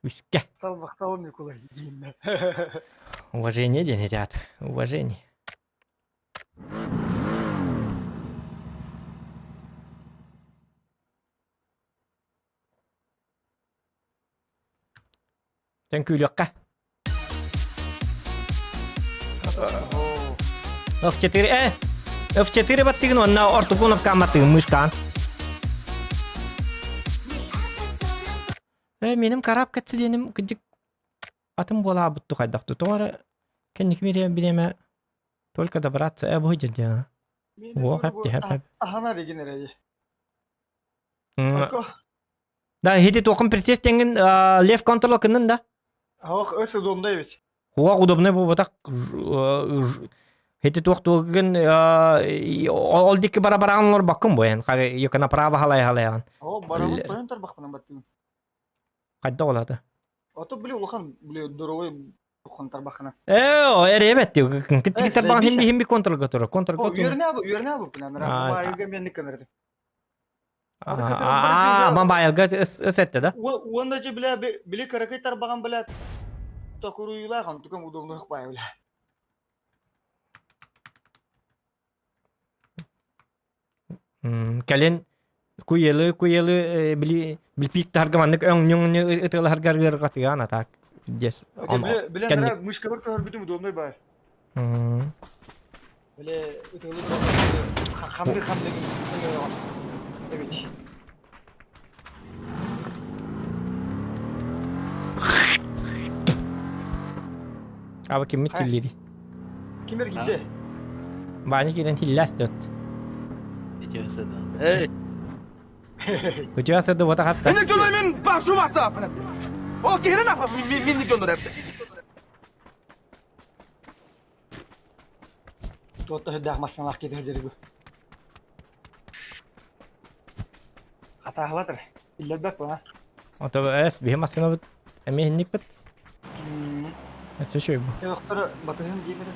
Күүскэ. Махтал Николай дииннэ. Уважение диэн этиат. Уважение. Төҥкүүлүөххэ. F4 э F4 баттыгын уонна ортуку кнопкаан баттыгын мышкаан. Э меним карап кэтсилиэним кыдьык атын буолаабытту хайдахту тоҕо эрэ кэнники бириэмэ только добраться э бу дьэ Уох хэп хэп хэп Аһанар игин эрэ. Да, хити туохун присесть тэҥин лев контрол кыннын да. Ох, өс удобный ведь. Уох удобный буолбатах. Хити туох тугун ол дикки бара бараан олорбаккын бу эн юка направо халай халайан. О, барабын тойон тарбахпынан баттым. Хайда олата. Ото били улахан били здоровый улахан тарбахына. Э, эребет китти тарбахан химби химби контрол готор. Контрол готор. Үйөрнө абы, үйөрнө абы кунан. Байылга мен көнөрдү. Аа, ман байылга өсөттө да. Уонна же бля били каракай тарбаган бля токуруйлахан тукам удобных бай бля. Кэлин куйелы куйелы били билпиик таһарга маннык өҥнүҥнү ытыалаһаргар ыарҕатыгаан атаак дес. Биле мышкалар көһөрбүтүм удобный бай. Биле ытылы хамды хамды Evet. Аба киммит силлири? Кимер кимде? Баанньа киирэн хиллээс диэт. Ити сыда. Эй! Үтүө сырды буота хатта. Мин дьонор мен башу бастаппын. Ол киһирен апа мин дьонор эбит. Туотта сүрдээх массыыналаах киһи дьарыгы. Хатааһылатар. Биллэрбэт буолан. Ото эс биһи массыынабыт эмиэ иһинникпит. Өссө үчүгэй бу. Охтор батыһын диэбитэ.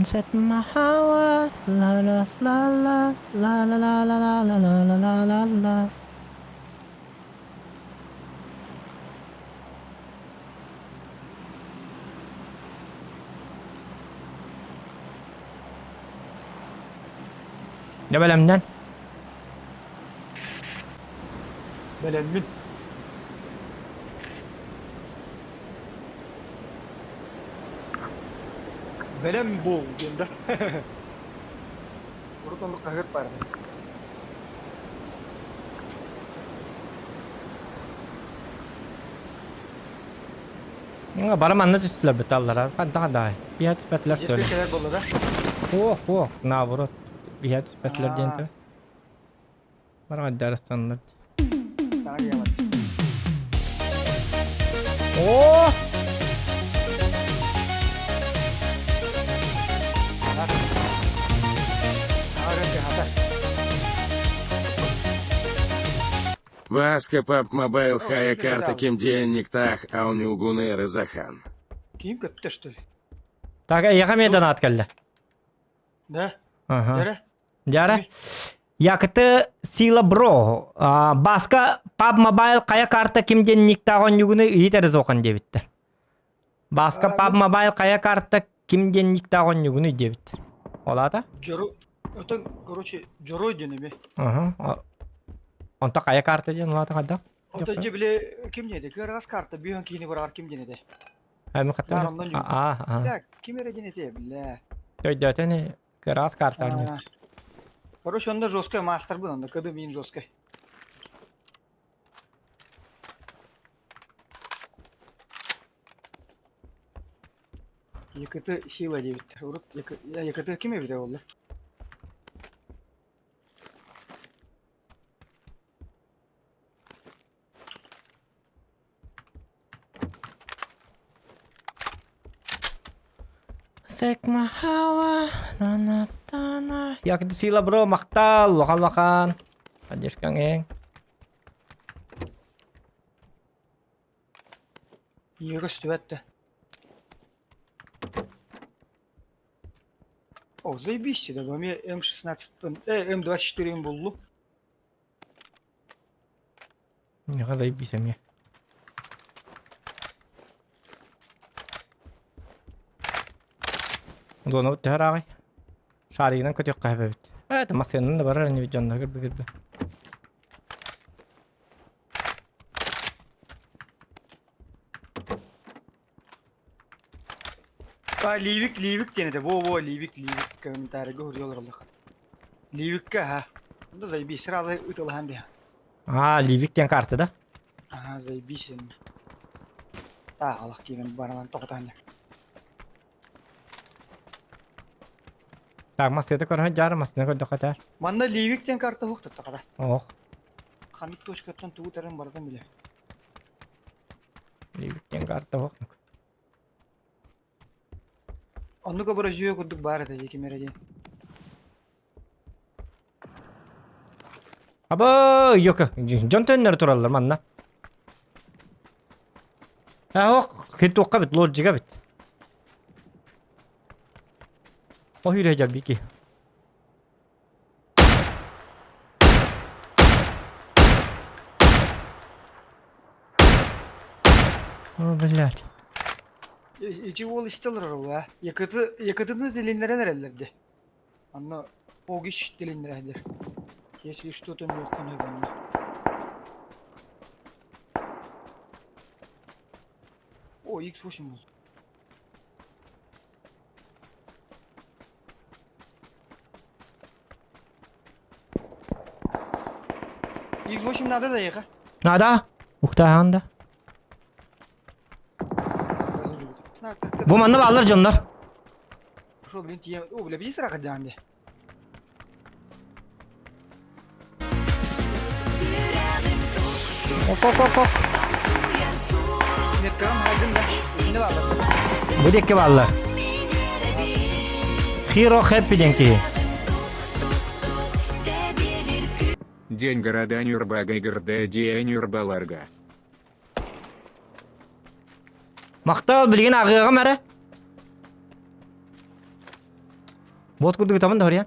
Set my heart la la la la la la la la la la la la la la la. Дьэ бэлэмнэн. Бэлэммин. Бэлэм буол диэн да. Урут оннук хаһыат баар этэ. Бары манна түстүлэр бит аллара. Хантан даай. Биһэ түспэтилэр Дьиэспит что ли? кэлэр буолла да? Ох, ох, наоборот. Биһэ түспэтилэр диэн Аа, тэ. Бары айдарыстаннар. саҥа дьиэҕэ О! Васка пап мобайл хая карта ким денник тах аунюгунер захан. Ким көттө что ли? Так, эйиэхэ эмиэ донат кэллэ. Да? Ага. Дьэрэ? Дьара. Якты сила бро. Баска паб мобайл хайа карта ким диэн никтаах онньугуну ыйыт эрэ суохан диэбиттэр. Баска паб мобайл хайа карта ким диэн никтаах онньугуну диэбиттэр. Ол аата? Дьоро... Отон, короче, дьоруой диэн эми. Аха. Онто хайа карта диэн ол аата хайдах? Онтон дьэ били ким диэти? Кыараҕас карта бүүһэн киини быраҕар ким диэн этэ? Эми хаттан. Наар оннон Аа, аа. Так, ким эрэ диэн этэ, бля. Өйдөөтөн кыараҕас карта оонньуур. Короче, онно жесткой мастербын, онно кыды мин жесткой. Якыты сила диэбиттэр. Урут якыты ким эбитэ буолла? Секмахава, на-на-та-на. Якты сила бро, махтал, лохан-лохан. Поддержкаҥ эҥ. Ийэ көстүбэт да. О, заебись да, эмиэ М16, М24 буллум. Миэхэ заебись эмиэ. Зонабыт төһө ырааҕый? Шаригынан көтүөххэ сөп эбит. Ээ, массыынанан да барар инибит дьоннорго бүгүрбэ. А, Ливик, Ливик диэн этэ. Во-во, Ливик, Ливик комментарийга суруйа олороллор. Ливикка, ха. Да заебись, сразу ытылаһан биһа. А, Ливик диэн карта да? Ага, заебись. Таах алах киирэн баран тоҕутаан. Так, массыыта көрөн дьаары массыына көрдөххө этээр. Манна Ливик диэн карта суох туттаҕара. Ох, Ханнык точкаттан тугу таран барытын билэр. Ливик диэн карта суох. Оннук образжуйа курдук баар этэ дии ким эрэ диэн. Аба, йока, дьон төннөрө тураллар манна. Ох, хитуохха бит, лоджига бит. О, хүрэ дьарбики. О, блядь. Ити уол истэ олорор уа. Якыты, якытыны тилиннэрэн эрэллэр дии. Онно Огич тилиннэрэллэр. Если что-то муоххун онно. О, X8 был. X8 надо да ехать. Надо? Ухтаһаан да. Бу манна бааллар дьоннор. Ушел, блин, тиийэн, о, бля, биир сыраха дьаан дии. Оп, оп, оп, оп. Меткаҕын хайдын да, итини бааллар. Бу диэки бааллар. Хиро Хэппи диэн киһи. День города Нюрбага Гырда День Нюрбаларга. Махтал билигин ааҕыаҕым эрэ. Бот курдук ытабын да хоруйан.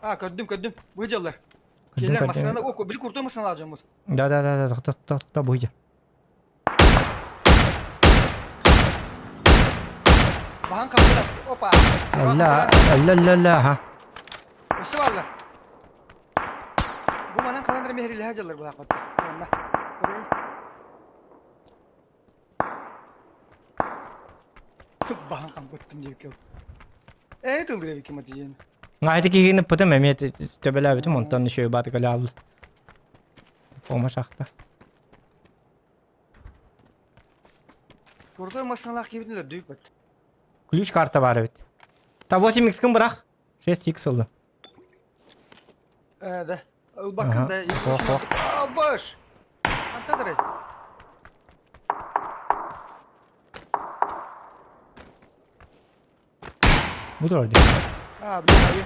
А, көрдүм, көрдүм. Бу дьаллар. Көрдүм, Келер көрдүм. масынаны, о, били куртой масыналаах дьоммут. Да, да, да, да, тохто, тохто, тохто, бу Баһан хаппытас. Опа. Алла, алла, алла, алла, ха. Өссө бааллар. Бу манан ханан эрэ миһэрилэһэ дьаллар быһаахпат. Онно. Баһан хампыттым диэбиккэ. Ээ тылгыр эбиккин матижен. Ngaайты киһини пытым эмиэ төбөлөөбүтүм онтон еще бааты кэлэ Ома шахта. Курдук массыыналаах киһибитин өлөрдүбүт. Ключ карта баар эбит. Та 8 x бырах. 6 x ыллым. Э, да. Ылбаккын да. Хо, хо. Албаш! Антадырай. Бу турар дии. А, блин, айы.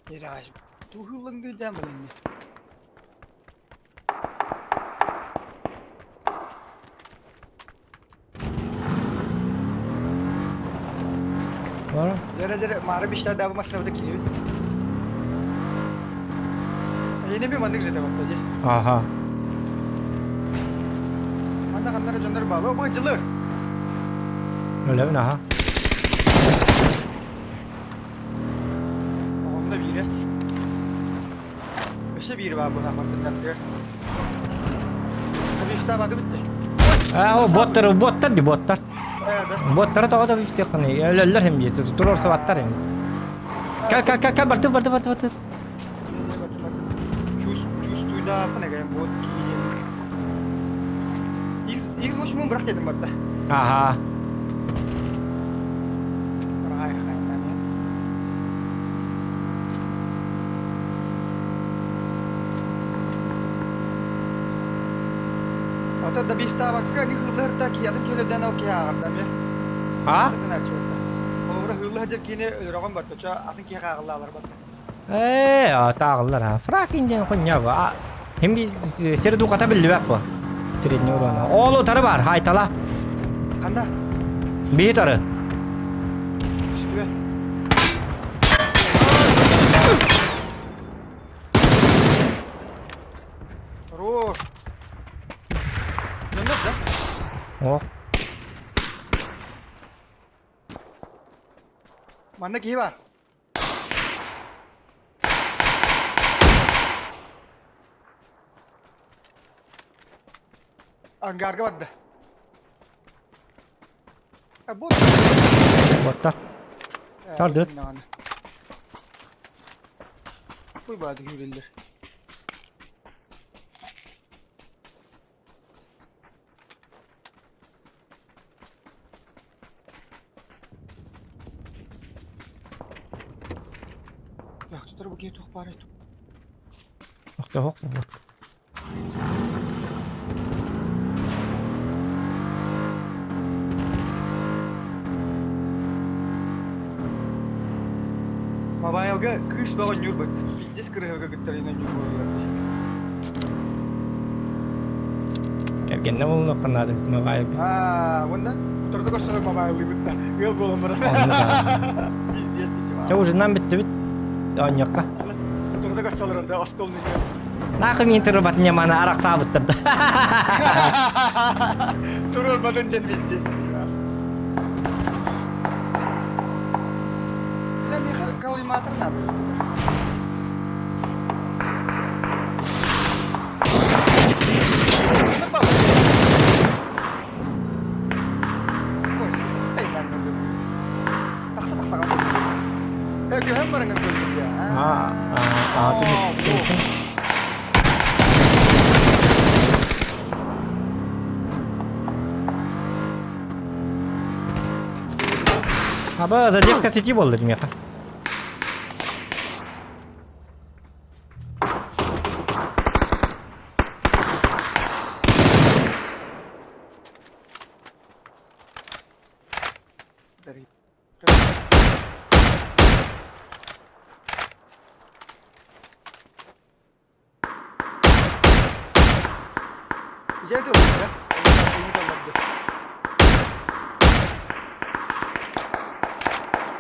Ираш. Туһуллаҥ дьаам билинни. Бар. Дьэрэ дьэрэ маары биштадаабы массыынабыта киирбит. Эйиэнэ би маннык жете батта дии. Аха. Манна ханнара дьоннор баалы. Бу дьылы. Өлөбүн аха. Оҕонно биирэ. Өссө биир баар быһаахпаттан Бифтаабаты бүтте. Аа, о, боттар, боттар ди боттар. Боттары тоҕо да бифтиэххиний? Өлөллөр хим дии, туруорсубаттар хим. Ка ка ка ка барты барты барты барты. Чувствуйдааппын эгэйм бот киин. X X8 бырах дедим барда. Аха. Рай Ото да бифтаабакка ни хыллыһырта киятын киһилэрдэн ол киһи ааҕарда эмиэ. А? Холобура хыллы сылдьар киһини өлөрөҕүн баттача атын киһи ааҕыллаалар батта. Ээ, тааҕыллар а. Фракин диэн хуйня бу. Хим би сир духата биллибэт бу. Средний урона. Ол утары бар, хайтала. Ханна? Биһи тары. Үстүбэ. Хорош. Дьоннор да? Ох. Манна киһи бар. Ангарга барда. Бу Боттар. Тардыт. Куй баады күүреллер. Яхтар бу киһи туох баарай? Охто хок бу. Мобайлга кыыс бөҕө ньуурбут. Пиздец кырыһыга кыттарынан ньуурбут. Кэргэннэ буолуохха наада бит мобайлга. Аа, уонна утарда көрсөлөр мобайлыыбыт да. Ыал буолан баран. Пиздец Чэ ужиннан бүттүбүт. Оонньуохха. Утарда көрсөлөр да остуол нөҥүө. Нахуй мин турбатын ньаманы арахсаабыттар да. Турбатын дьэн пиздец. Бля, миэхэ коллиматор надо. А, а, а, Аба, задержка сети буолла миэхэ.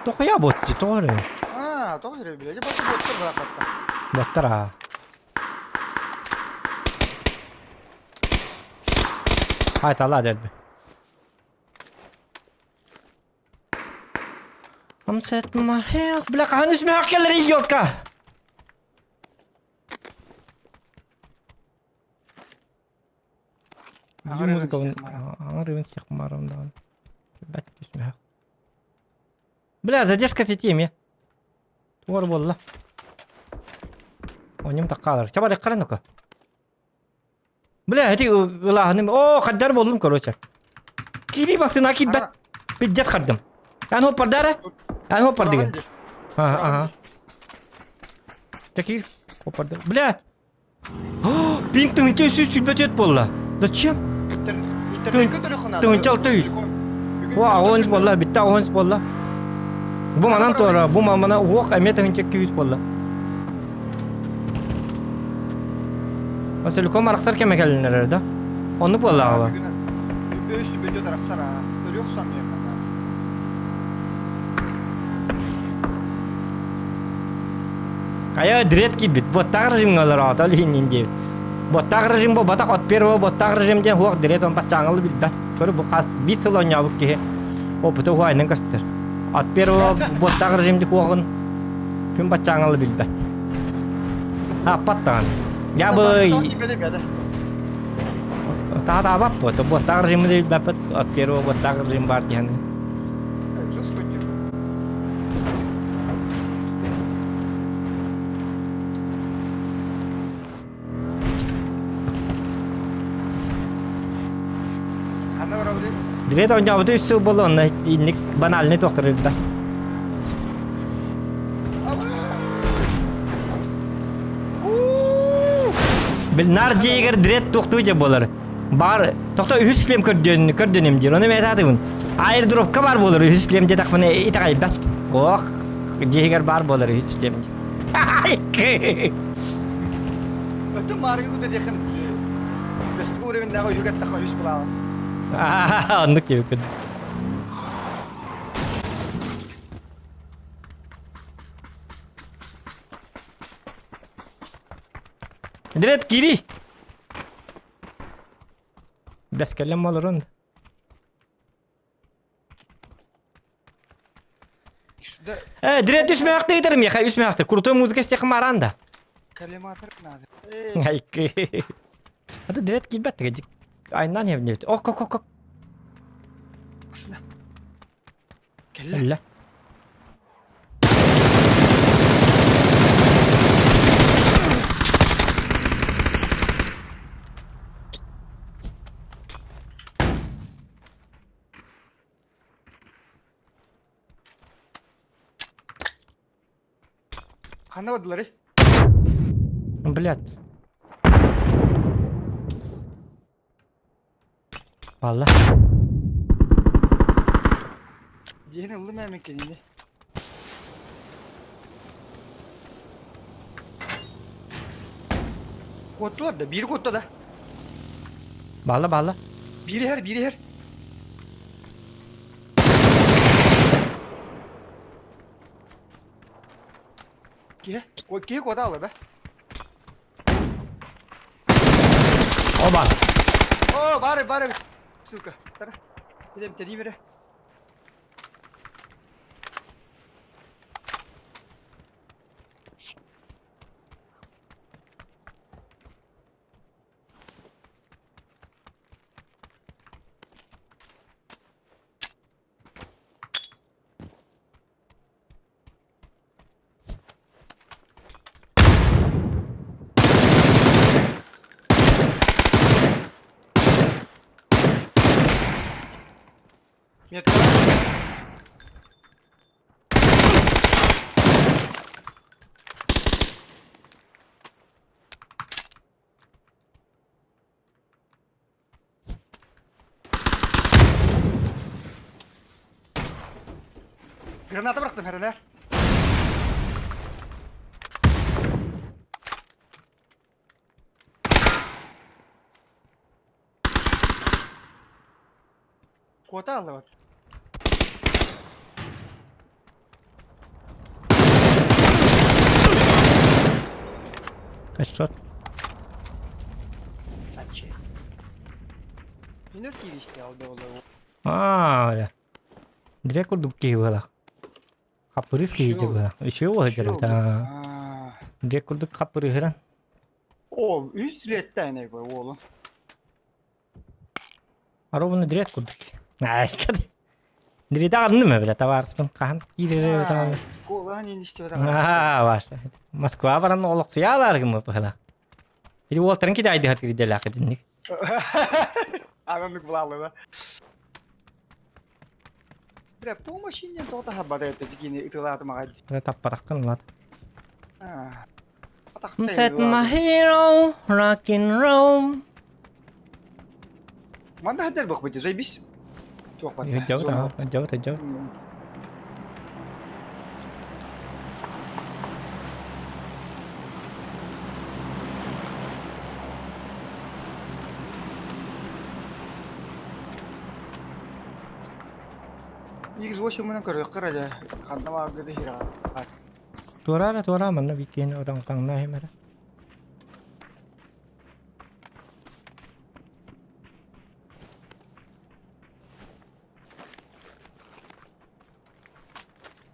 Тохуя ботти, тоҕо Аа, тоҕо сире билэ. Баттар боттар баттар. Боттар аа. Хай тала дерби. I'm set my hair. Бля, хаһан үсмээх кэлэр идиотка? Били музыкабын аңар ыбын сих марам даҕаны. Бэт үсмээх. Бля, задержка сети эмиэ. Тугар буолла. Онньум таккаалар. Чаба деккаран ну-ка. Бля, эти ылааһыным. О, хаддар буоллум, короче. Кири басына киирбэт. Пиздец хардым. Эн хоппардара? Эн хоппардыгын. Ага, ага. Таких хоппарды. Бля! Пинг тыһыынча үс сүүс буолла. Зачем? Тыһыынча алта үс. О, аҕыс буолла, бүттэ аҕыс буолла. Бу манан туора, бу мана уох эмиэ тыһыынча 200 буолла. Васильком арахсар кэмэ кэлиннэрэр да? Оннук буоллаҕа. Үс бөдө арахсар аа. Төрүөх саммыйа. Хайа дред киирбит. Буоттаах режимҥэ олороото ол иһин диэбит. Буоттаах режим бу батах от первого буоттаах режим диэн хуох дред он баччааҥылы билбэт. Көрү бу хас биир сыл оонньообут киһи опыты уһайынан көстөр. От первого буоттаах режим хуоҕун күн баччааҥылы билбэт. Аппат даҕаны. Я бы таатаабаппыт. Буоттаах режимы билбэппит. От первого буоттаах режим бар диэн. Дирет оонньообута үс сыл буолла онно инник банальный туохтарырда. Бил нар дьиэгэр дрет туохтуу дьэ буолар. Бар тохто үһүс шлем көрдүөн көрдөнүм диир. Ону мэтаатыбын. Аирдропка бар буолар үһүс шлем диэтэхпинэ итэҕэйбэт. Ох, дьиэгэр бар буолар үһүс шлем диир. Өтө мааргы кута диэхин көстүк уровеннааҕы үһүк эттэххэ үһүс булаҕа. Оннук диэбиккин. Дред кири. Бэскэллэн олорун. Э, дред үс мөөхтө ыытар миэхэ үс мөөхтө. Крутой музыка истиэххэ маран да. Коллиматор надо. Айкы. Аты дред киирбэт тыга айнан хевнебит. Ок, ок, ок, ок. Кэллэ. Эллэ. Ханна бардылар? Блядь. Валла. Диэн ыллым ээ кинини. Куоттулар да, биир куотта да. Балла, балла. Биир иһэр, биир иһэр. Киһи, киһи куота алла бе. Оба. О, бары, бары. Сука. Тара. Идем, тени бере. Нет. Граната бырахтым хэрэлэр. Куота аллыбат. Headshot. Минер кииристи алды ол. Аа, бля. Дре курдук киһи буолах. Хаппырыс киһи буолах. Үчүгэй буола сылдьар аа. Дре курдук хаппырыһыран. О, үс леттен бу уолу. Ровно дрет курдук. Дрида арным бля табаарыспын хаһан киирэр Аа, ваша. Москва баран олохсуйаалаар гыммы быһыла. Или уолтарын кидайдыһат кирделээх итинник. Ананнык булаалыба. Бля, помощи не тота хаббата это дикини ытылаатым аҕай. Таппатаххын лат. Set my hero, rock and roll. Манна хаддар бахбыт, заебись. Туох бар. Дьабыт, дьабыт, дьабыт. X8 мынан көрүөххэ эрэ ханна баарга да иһирэҕэ. Туораа эрэ туораа манна бииккиэн отоҥтоҥно иһим эрэ.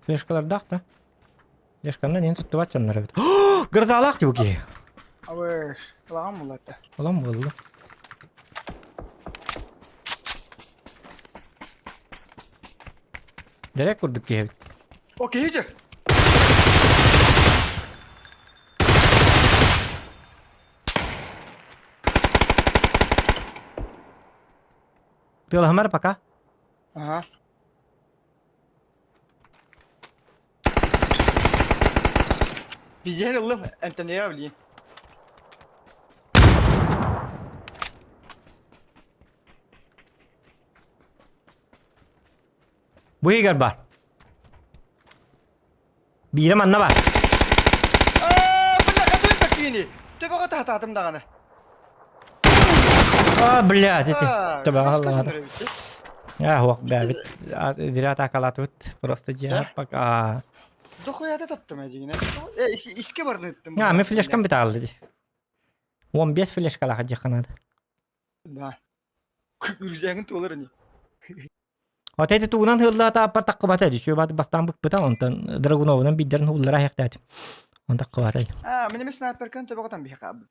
Флешкалардаах да? Флешканан иһин туттубат дьоннор эбит. Грозалаах дии бу киһи. Абы, улахан буллатта. Улам буолла. Дэрек курдук киһи эбит. О, киһи дьэ. Тыалаһымар пока. Ага. Видели ыллым, эмтэнэйэ билигин. Бу иһигэр бар. Биирэ манна бар. Аа, бля, хатыым такини. Төбөҕө таһатаатым даҕаны. А, блядь, эти. Төбөҕө аллаҕата. Аа, уох бэбит. Зря атакалаатыбыт. Просто дьиэ пока. Дохуяда таптым эдьигинэ. Э, иске барныттым. А, мен флешкам бит аалды ди. 15 флешкалаах дьиэххэ наада. Да. Үрүзээгин туолар ини. Вот эти тугунан хыллаата аппар таххыбата ди. Сүө бааты бастаан быкпыта, онтон Драгуновунан биирдэрин хуллара иһэхтээт. Он таххыбатай. Аа, мин эмэ снайперканы төбөҕө биһиэхэ аабыт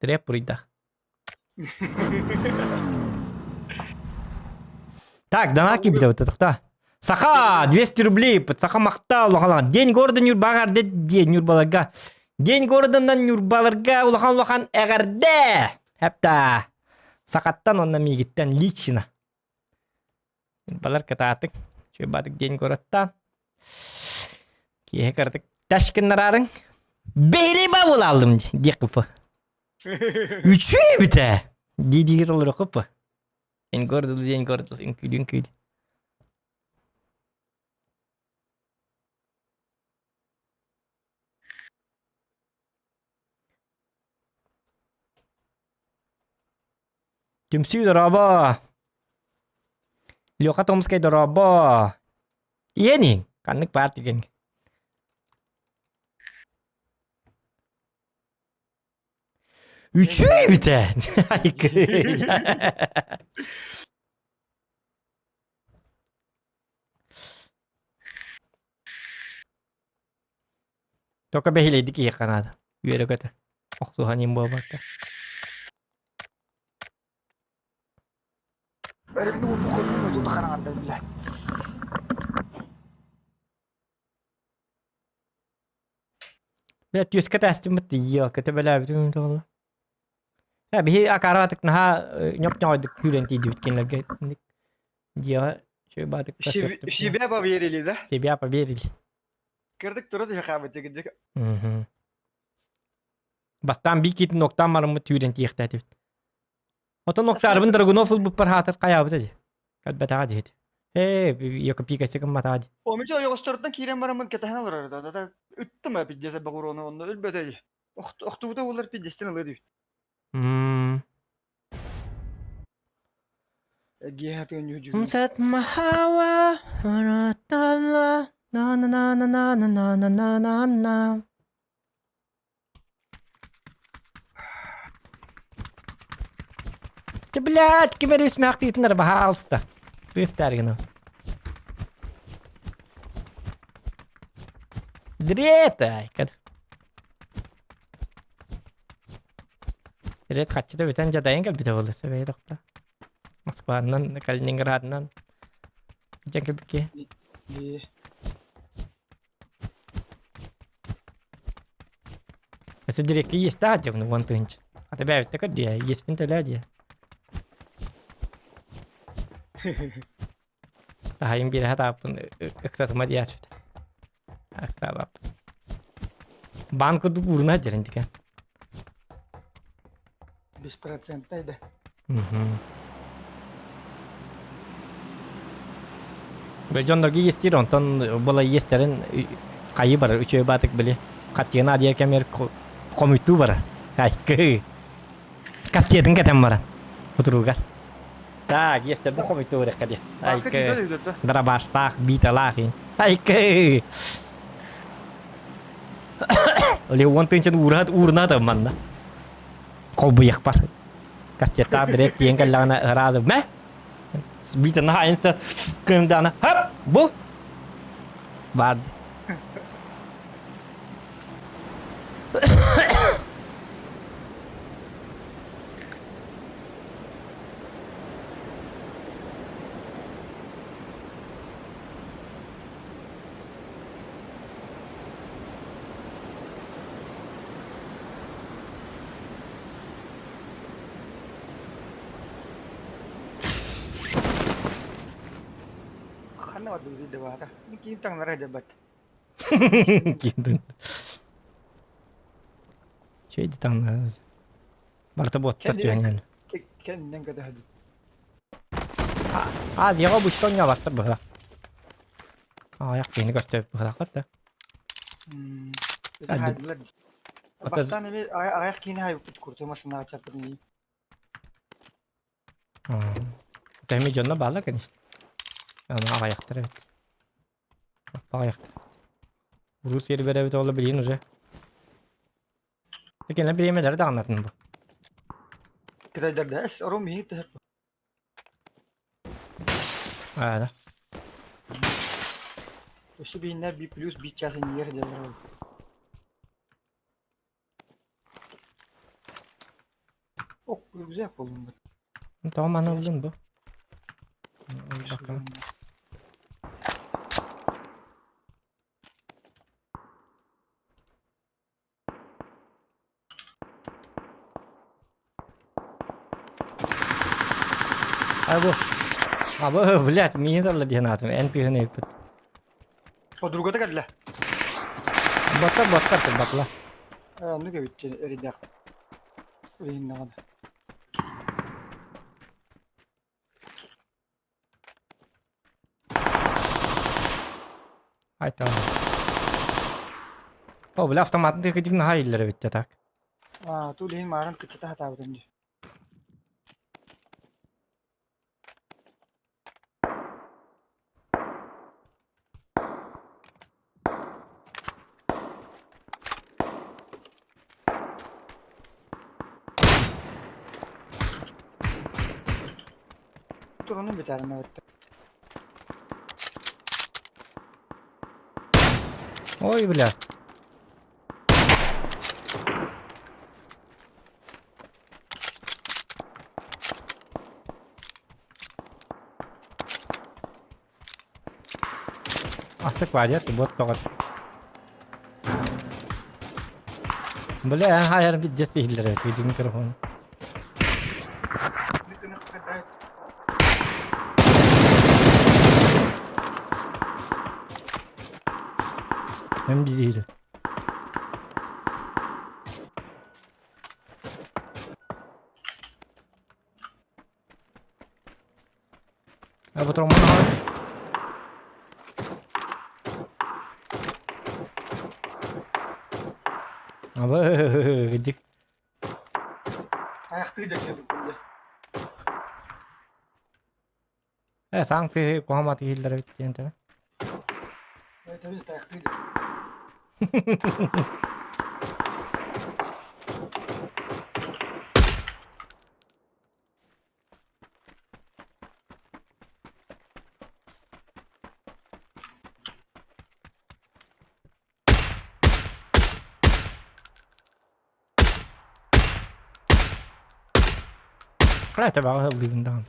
Тиреп буруйдах. Так, донат киирбитэ тохта. Саха 200 рублей, Саха махтал улахан. День города Нюрбаҕа день Нюрбаларга. День городанан Нюрбаларга улахан улахан эҕэрдэ. Хепта. Сахаттан онно миигиттэн лично. Нюрбалар кытаатык. Чуйбатык день городтан. Киэһэ кыратык ташкыннараарыҥ. Бэйли бабылалым диэх кыпы. Үчүгэй эбит ээ дии-дии толоруоххут Үҥкүү диэн көрдө үҥкүүлүү үҥкүүлүү. Түмсүү дорообо! Леха Томскай дорообо! Иэниҥ, ханнык баар түгэн. Үчүгэй эбит ээ. Только бэһилэйдик иһиэххэ наада. Үөрэ-көтө. Охсуһан им буолбакка. Бля, түөскэ тээстиммит тиийиэ, көтө бэлээбитим туолла. Биһи акаратык наһаа ньоп-ньоҕойдук күүрэн тиийдибит кинилэргэ дьиэҕэ үчүгэй баатык Себя поверили, да? Себя поверили. Кырдык тура түһэ хаалбыт дьик. Бастаан биир киитин октаан бараммыт түүрэн тиэхтээтибит. Отон октаарбын Драгунов ылбыппар хаатыр хайаабыта дии. Кэлбэтэҕэ диэт. Ээ, Якопика гымматаҕа дии. Омичи ойоҕосторуттан киирэн бараммын кэтэһэн олорор да, да ыттым пиздец богурону онно өлбөтө дии. Охтубута буолар пиздецтен ылыа дии. Set mahawa na na na na na na na na na na na Ты, блядь, ким эрэ смяхтыытынар баһаалыста. Кыыстааргына. Дрета, Ред хаччыта бүтэн дьадайан кэлбитэ буолла сөбөй тохто. Москванан, Калининградынан дьэ кэлбикки. Өссө дириэккэ иэстээх дьэ уон тыһыынча. Ата бэйэбиттэ көрдүө, иэспин төлөө диэ. Таһайым биэрэһэ тааппын ыксатыма диэччүт. Ыксаабаппын. Баан курдук ууруна дьэрин тикен. Беспроцентный да. Дьоннорго иэстиир, онтон була иэстэрин хайы барар, үчүгэй баатык били хаттыгына диэр кэмигэр хомуйтуу барар. Айкы. Кастиятын кэтэн баран. Кутуругар. Так, иэстэрбин хомуйтуу барыахха диэ. Айкы. Дарабаштаах, биталаах. Айкы. Оле уон тыынчан уураат уурнаат манна. Холбуйахпар. Кастеттаах директ тиэн кэллэҕинэ ыраазы мэ Биитэ наһаа инста кымдаана хап бу баар Ханна барда биир баата. Киин таҥнара дьабат. Киин Чей таҥнара. Барта буоттар түһэҥҥэн. Кэннинэн кэтэһэбит. Азияҕа обычно оонньообаттар быһыла. Аҕыйах киһини көрсөбүт быһылаахпат да. Бастаан эми аҕыйах киһини хайбыппыт куртума санаа чаппытын Тэми дьонно бааллар, конечно. Аны аҕыйахтар эбит. Аҕыйахтар. Уруу сиэри бэрэбит ола билигин уже. Иккиэннэ бириэмэлэри даҕанатын бу. Кытайдарда эс орум миһи түһэр. Аа да. Өссө бииннэр би плюс би час иннигэр дьаллар. Ок, рюкзак булдум. Тоҕо маны ыллын бу? Бака. Абы. Абы, блядь, миин талла диэн аатым, эн тыһын ыыппыт. Подругата кэллэ. Боттар, боттар, батла. Оннук эбит эрэйдээх. Ыйыннаҕына. Айта. О, бля, автоматын тыгы наһаа иһиллэр эбит так. Аа, ту лиһин маарын кыччата сатаабытым дии. Туруну бүтэрин эбиттэр. Ой, бля. Астык баар бот тоҕор. Бля, хайар пиздец иһиллэр эбит видео микрофон. Hem биир. А потом Абы, дик. Аяқтыы да киирдик күндэ. Э, саҥ тыһы куһаматы иһиллэр эбит диэн тэбэ. Э, таяқтыы да. Хайа тэбэҕэ ыллыыбын даҕаны.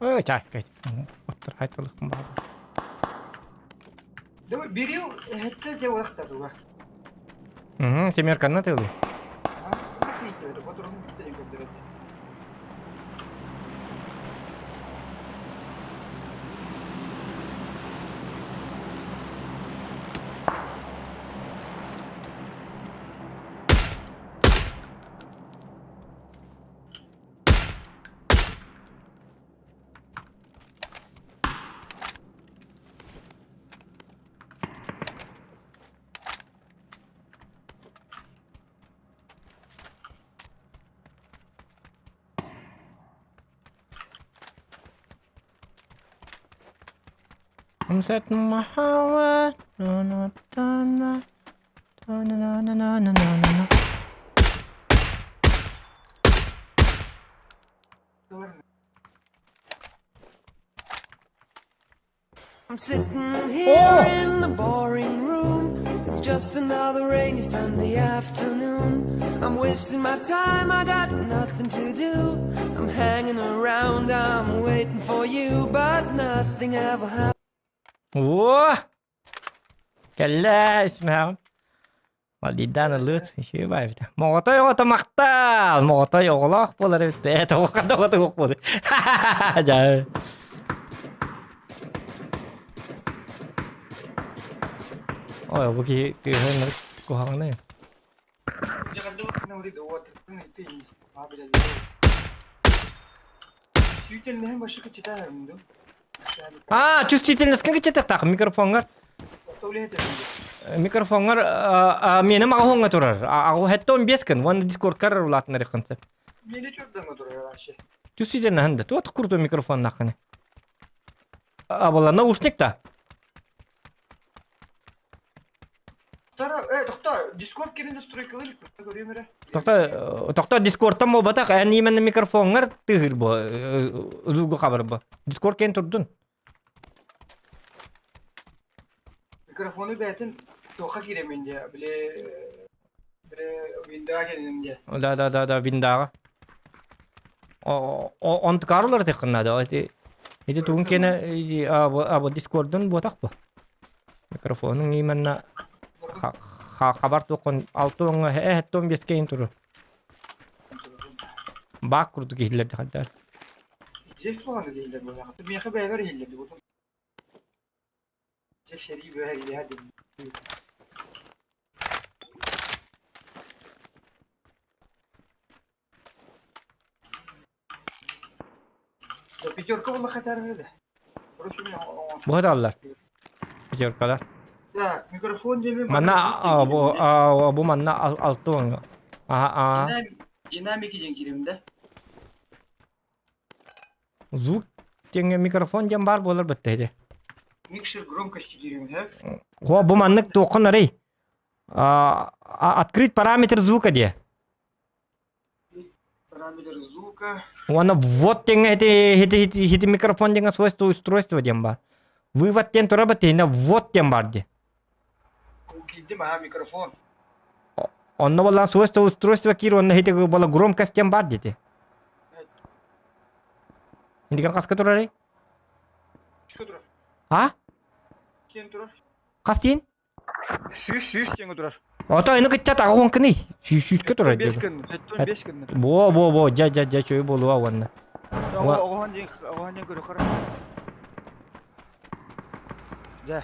Ой, чааккай. Оттор хайталыхпын баҕар. Давай берил эһэттэ дьэ уохтатыга. Угу, семерканна тылы. I'm setting my heart na na na na na na na na na na na. I'm sitting here in the boring room. It's just another rainy Sunday afternoon. I'm wasting my time, I got nothing to do. I'm hanging around, I'm waiting for you, but nothing ever happens. О! Кэллэ исмэҕим. Валидан ылыт, үчүгэй баай эбит. Моҕотой оҕото махтал! Моҕотой оҕолоох буолар эбит. Ээ, тоҕо тоҕо туох буолар. Дьэ. Ой, бу киһи тыаһын куһаҕаны. А, чувствительность кыччатыахтаах микрофоҥҥар. Микрофоҥҥар миэнэ маҕаһыҥҥа турар. Аҕу 15 кын, уонна дискордкар улаатынарыххын сөп. Чувствительность да. Туох крутой микрофоннааххыны. А была наушник та. Э, тохто, Дискорд кирин настройкалар көрүөм эрэ. Тохто, тохто Дискордтан буолбатах, эн именно микрофоҥҥар тыһыр бу, звугу хабар бу. Дискорд кэн турдун. Микрофону бэйэтин туохха киирэмин дии, били били виндаҕа кэлиним дии. Да, да, да, да, виндаҕа. Онтукарулар тыххынна да. Ити тугун кene абы Дискордун буотах бу. Микрофонуҥ именно хабар туоххун алта уоҥҥа 75 кэйин турар. Баак курдук иһиллэр хайдар. Дьиэ туһаны дииллэр буоллаҕа. Миэхэ бэйэбэр иһиллэр буолтум. Дьэ сэрии бөһө иһэ диэн. Пятерка буолла хатар да. Бу Пятеркалар. Так, микрофон диэми. Манна бу бу манна алты уоҥҥа. Аа. Динамики диэн киирим да. Звук диэҥҥэ микрофон диэн баар буолар бэттэһи. Микшер громкости киирим, һэ? О, бу маннык туоххун арый. Открыть параметр звука диэ. Параметр звука. Уонна вот диэҥҥэ ити ити ити микрофон диэҥҥэ свойство устройства диэн баар. Вывод диэн тура бэтиһинэ вот диэн баар дии. Киирдим аха микрофон. Онно буоллаан свойство устройства киир уонна ити буола громкость диэн баар диэти. Индигер хаска турарый? Турар. А? Сен турар. Хас диин? Сүүс сүүс диэҥҥэ турар. Ото ини кыччат аҕа кыный. Сүүскэ турар Бес дии. күн, 75 күн. Бо бо бо дьэ дьэ дьэ чөй буолуа уонна. Оҕоһон диэн оҕоһон диэн көрө хара. Дьэ.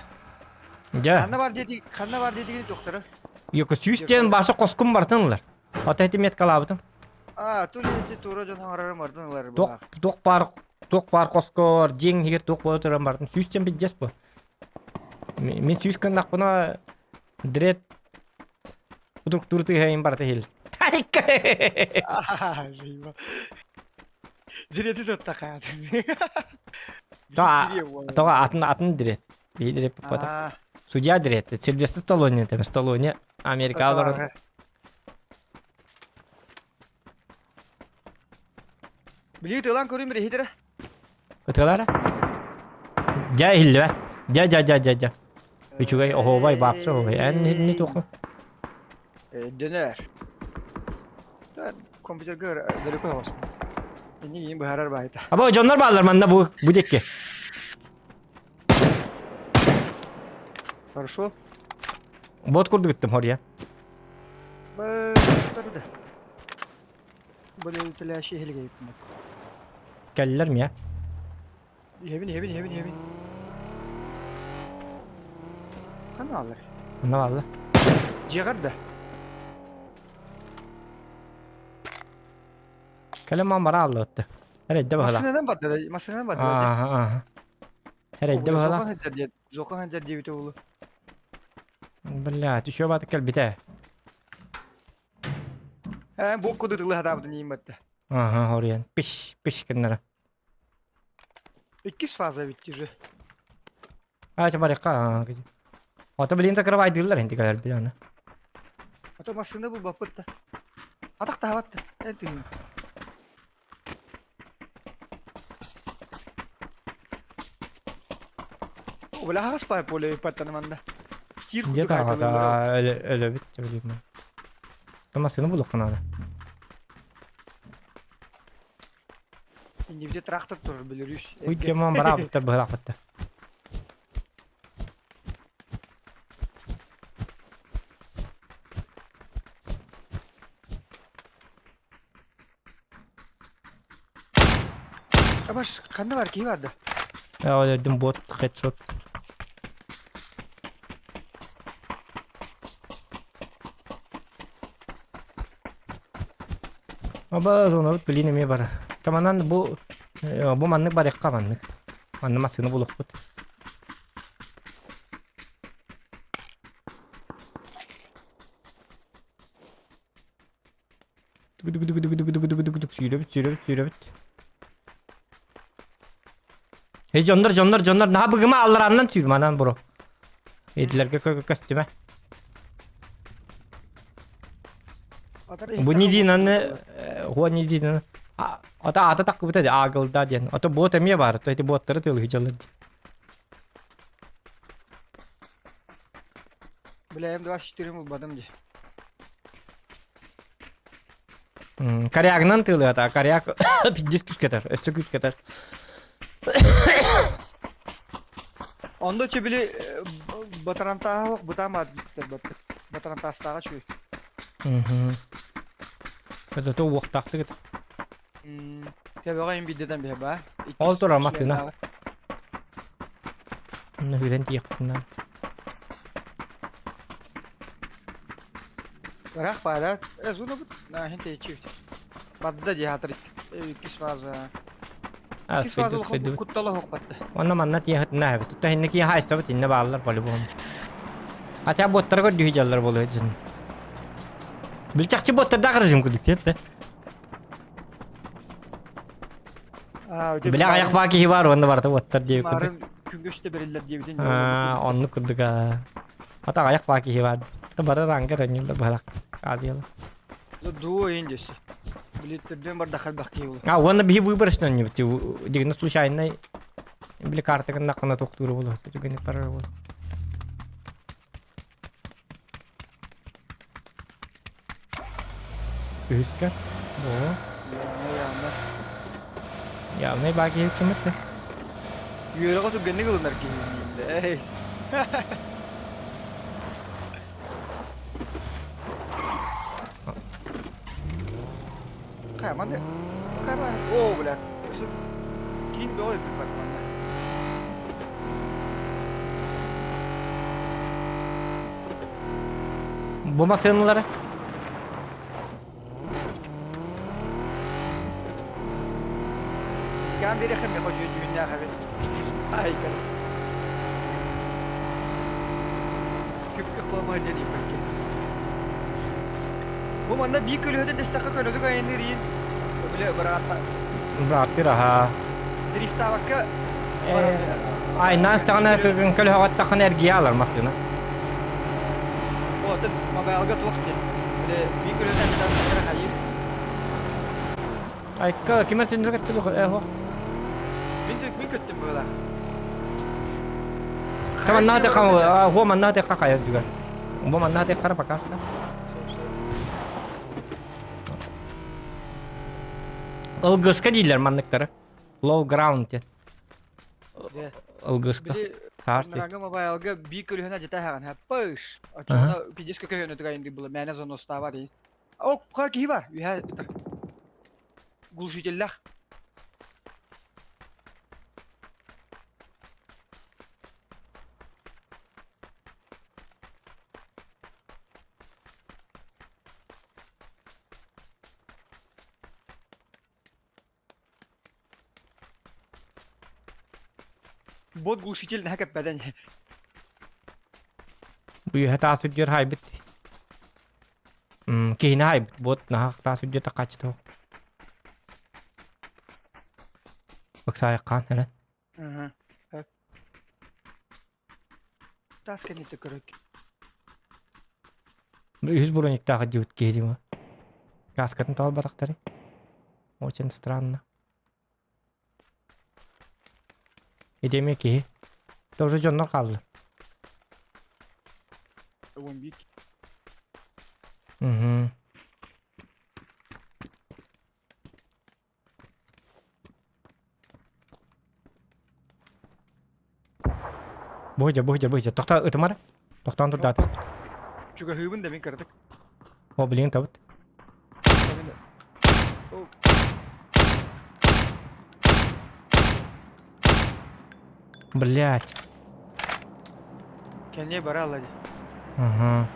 Дьэ. Ханна бар диэти ханна бар диэтигин тохторо. Йоко сүүс диэн баша коскум бартын ылар. Ото эти меткалаабытым. А, тули эти тура дьон хаҥарары мартын ылар Туох булаах. туох баар туох баар хоскор дьиҥ иһигэр туох буола туран бартын сүүс диэн пиздец бу. Мин сүүс гыннахпына дред Утуктуур тыаһайын барыта иһил. Заеба. Дирети тутта хаатын. Тоҕо атын атын дирет. Биһи дирет поппата. Судья дирет. Сильвестр Сталлоне там Сталлоне Америка олорон. Билии тылан көрүм бириһитирэ. Ытыалара? Дьэ иһиллибэт. Дьэ дьэ дьэ дьэ дьэ. Үчүгэй оһуобай баапса оһуобай. Эн не туохха? Дөнөр. Компьютерга далеко оҕос. Инни иин быһаарар баайта. Або дьоннор бааллар манна бу бу диэки. Хорошо. Бот курдук ыттым хория. Б-да. Бөлөтөлөөши иһилигейпин. Кэллэр миэ. Иһэбин, иһэбин, иһэбин, иһэбин. Ханна алар? Ханна баалла? Дьиэҕэр да. Кэлэн маан бара аллыбытты. Эрэйдэ баһыла. Массыынанан барда да, массыынанан барда. Ааха, ааха. Эрэйдэ баһыла. Зохан ханжар диэт, Зохан ханжар диэбитэ буолу. Бля, түшө баатык кэлбитэ. Ээ, бу куду тылы хатаабытын иин батта. Ага, хоруйан. Пиш, пиш гыннара. Иккис фаза бит же. А, это барыка. Ото блин закрывайдыыллар инти кэлэр биланы. Ото массыына бу баппытта. Атах таһабатта. Эн түһүн. Бля хас пай поле паттаны манда. Кир Где таҕаса өлөбүт билим. Массыына булуохха наада. Иннибите трактор турар Беларусь. Уйдемон бараабыттар быһылаахпыттар. Абаш ханна бар киһи бар да. Өлөрдүм бот хедшот. Аба зонабыт билин эмиэ бар. Таманан бу бу маннык барыахха маннык. Манна массыына булуохпут. Дүгү-дүгү-дүгү-дүгү-дүгү-дүгү сүүрэбит сүүрэбит сүүрэбит. Эй дьоннор дьоннор дьоннор наһаа быгыма алларааннан сүүр манан бро. Эдилерге көстүмэ. Бу низинаны хуа низинаны ата ата таккыбыта ди агылда диэн. Ото бот эмиэ бар. То эти боттары тылы дьалыр. Бля, М24 булбатым ди. Корягынан тыылыата, коряк пиздец күүскэтэр, өссө күүскэтэр. Ондо че били батарантааһа ох бытаан баар батарантаастааҕа үчүгэй. Зато уохтаахтык это. Төбөҕө им биддетэн биһэ баа. Ол турар массыына. Онно хүрэн тиийэхпин Ыраах баара. Э, зона бут. На, хин тэйчи. Бадда дии хатыр иккис фаза. Иккис фаза улахан куттала хоқ батта. Онно манна тиэхитинэ эбит. Тутта хинне киһи хайсабыт инне бааллар по-любому. Хотя боттара көрдүһү дьаллар буолуо дьин. Билчахчы боттардаах режим курдук диэт Бля аяқ баа киһи бар уонна барыта уоттар диэбит курдук. Марын күнгөстө бериллер диэбитин. Оннук курдук Ата аяқ баа киһи бар. Бары ранга рönньүллэр быһалак Азияла. Дуо иин десе. Билеттерден бар дахал бах киһи була. А уонна биһи выборочно онньубут дигини случайно били картагын нақына тохтуур буолуо түгэни барар буолуо. Үһүскэ. Оо. Явно. Явный баа киһи ким этэ? Үөрэҕэ түргэнник ылынар киһи. Хай, манна О, бля. Киин бөҕө өлбүт бар манна. Бу массыыналары? Кам биэрэххин миэхэ үчүгэй дьүһүннээх эбит. Ай, көр. Күпкэ хуома диэн ииппэккэ. Бу манна биир көлөһөтө дэстэххэ көнөтүк айанныыр иин. Били быраатта. Бырааттыр аһаа. Дрифтаабакка Айнаан истэҕинэ көлөһөҕөттөххүнэ эргийэ алар массыына. О, мобайлга туох диэн. Били биир көлөһөтө хайыы. Айка, ким эртиннэр көттү э Мин мин көттүм быһыылаах. Манна те хо манна те хая дүгэн. Бу манна те хара пока что. Ылгыска дииллэр манныктары. Low ground диэн. Ылгыска. Саар сир. Мирага мобайлга би көрүһүнэ жата хаҕан хаппыш. Оччоҕуна пидеске көһөнө тугайын була мээнэ зоностаабар. О, киһи бар. Үһэ глушителлээх. Бот глушитель наһаа кэппэтэн. Үөһэ таас үрдүгэр хаайбыт. Киһини хаайбыт. Бот наһаа таас үрдүгэр такааччыта. Ыксаайыккаан эрэн. Таас кэнниттэн көрөк. Үһүс брониктаах дьыбыт киһи дии Каскатын тоҕо Очень странно. Ити эмиэ киһи. Тоже дьоннор хаалла. 11. Угу. Быһыдьа, быһыдьа, быһыдьа. Тохтоо, ытымар. Тохтоон турдаатахпыт. Чугаһыыбын да мин кыратык. О, билигин табыт. Блять. Кэнниэ бара алла дии. Ага.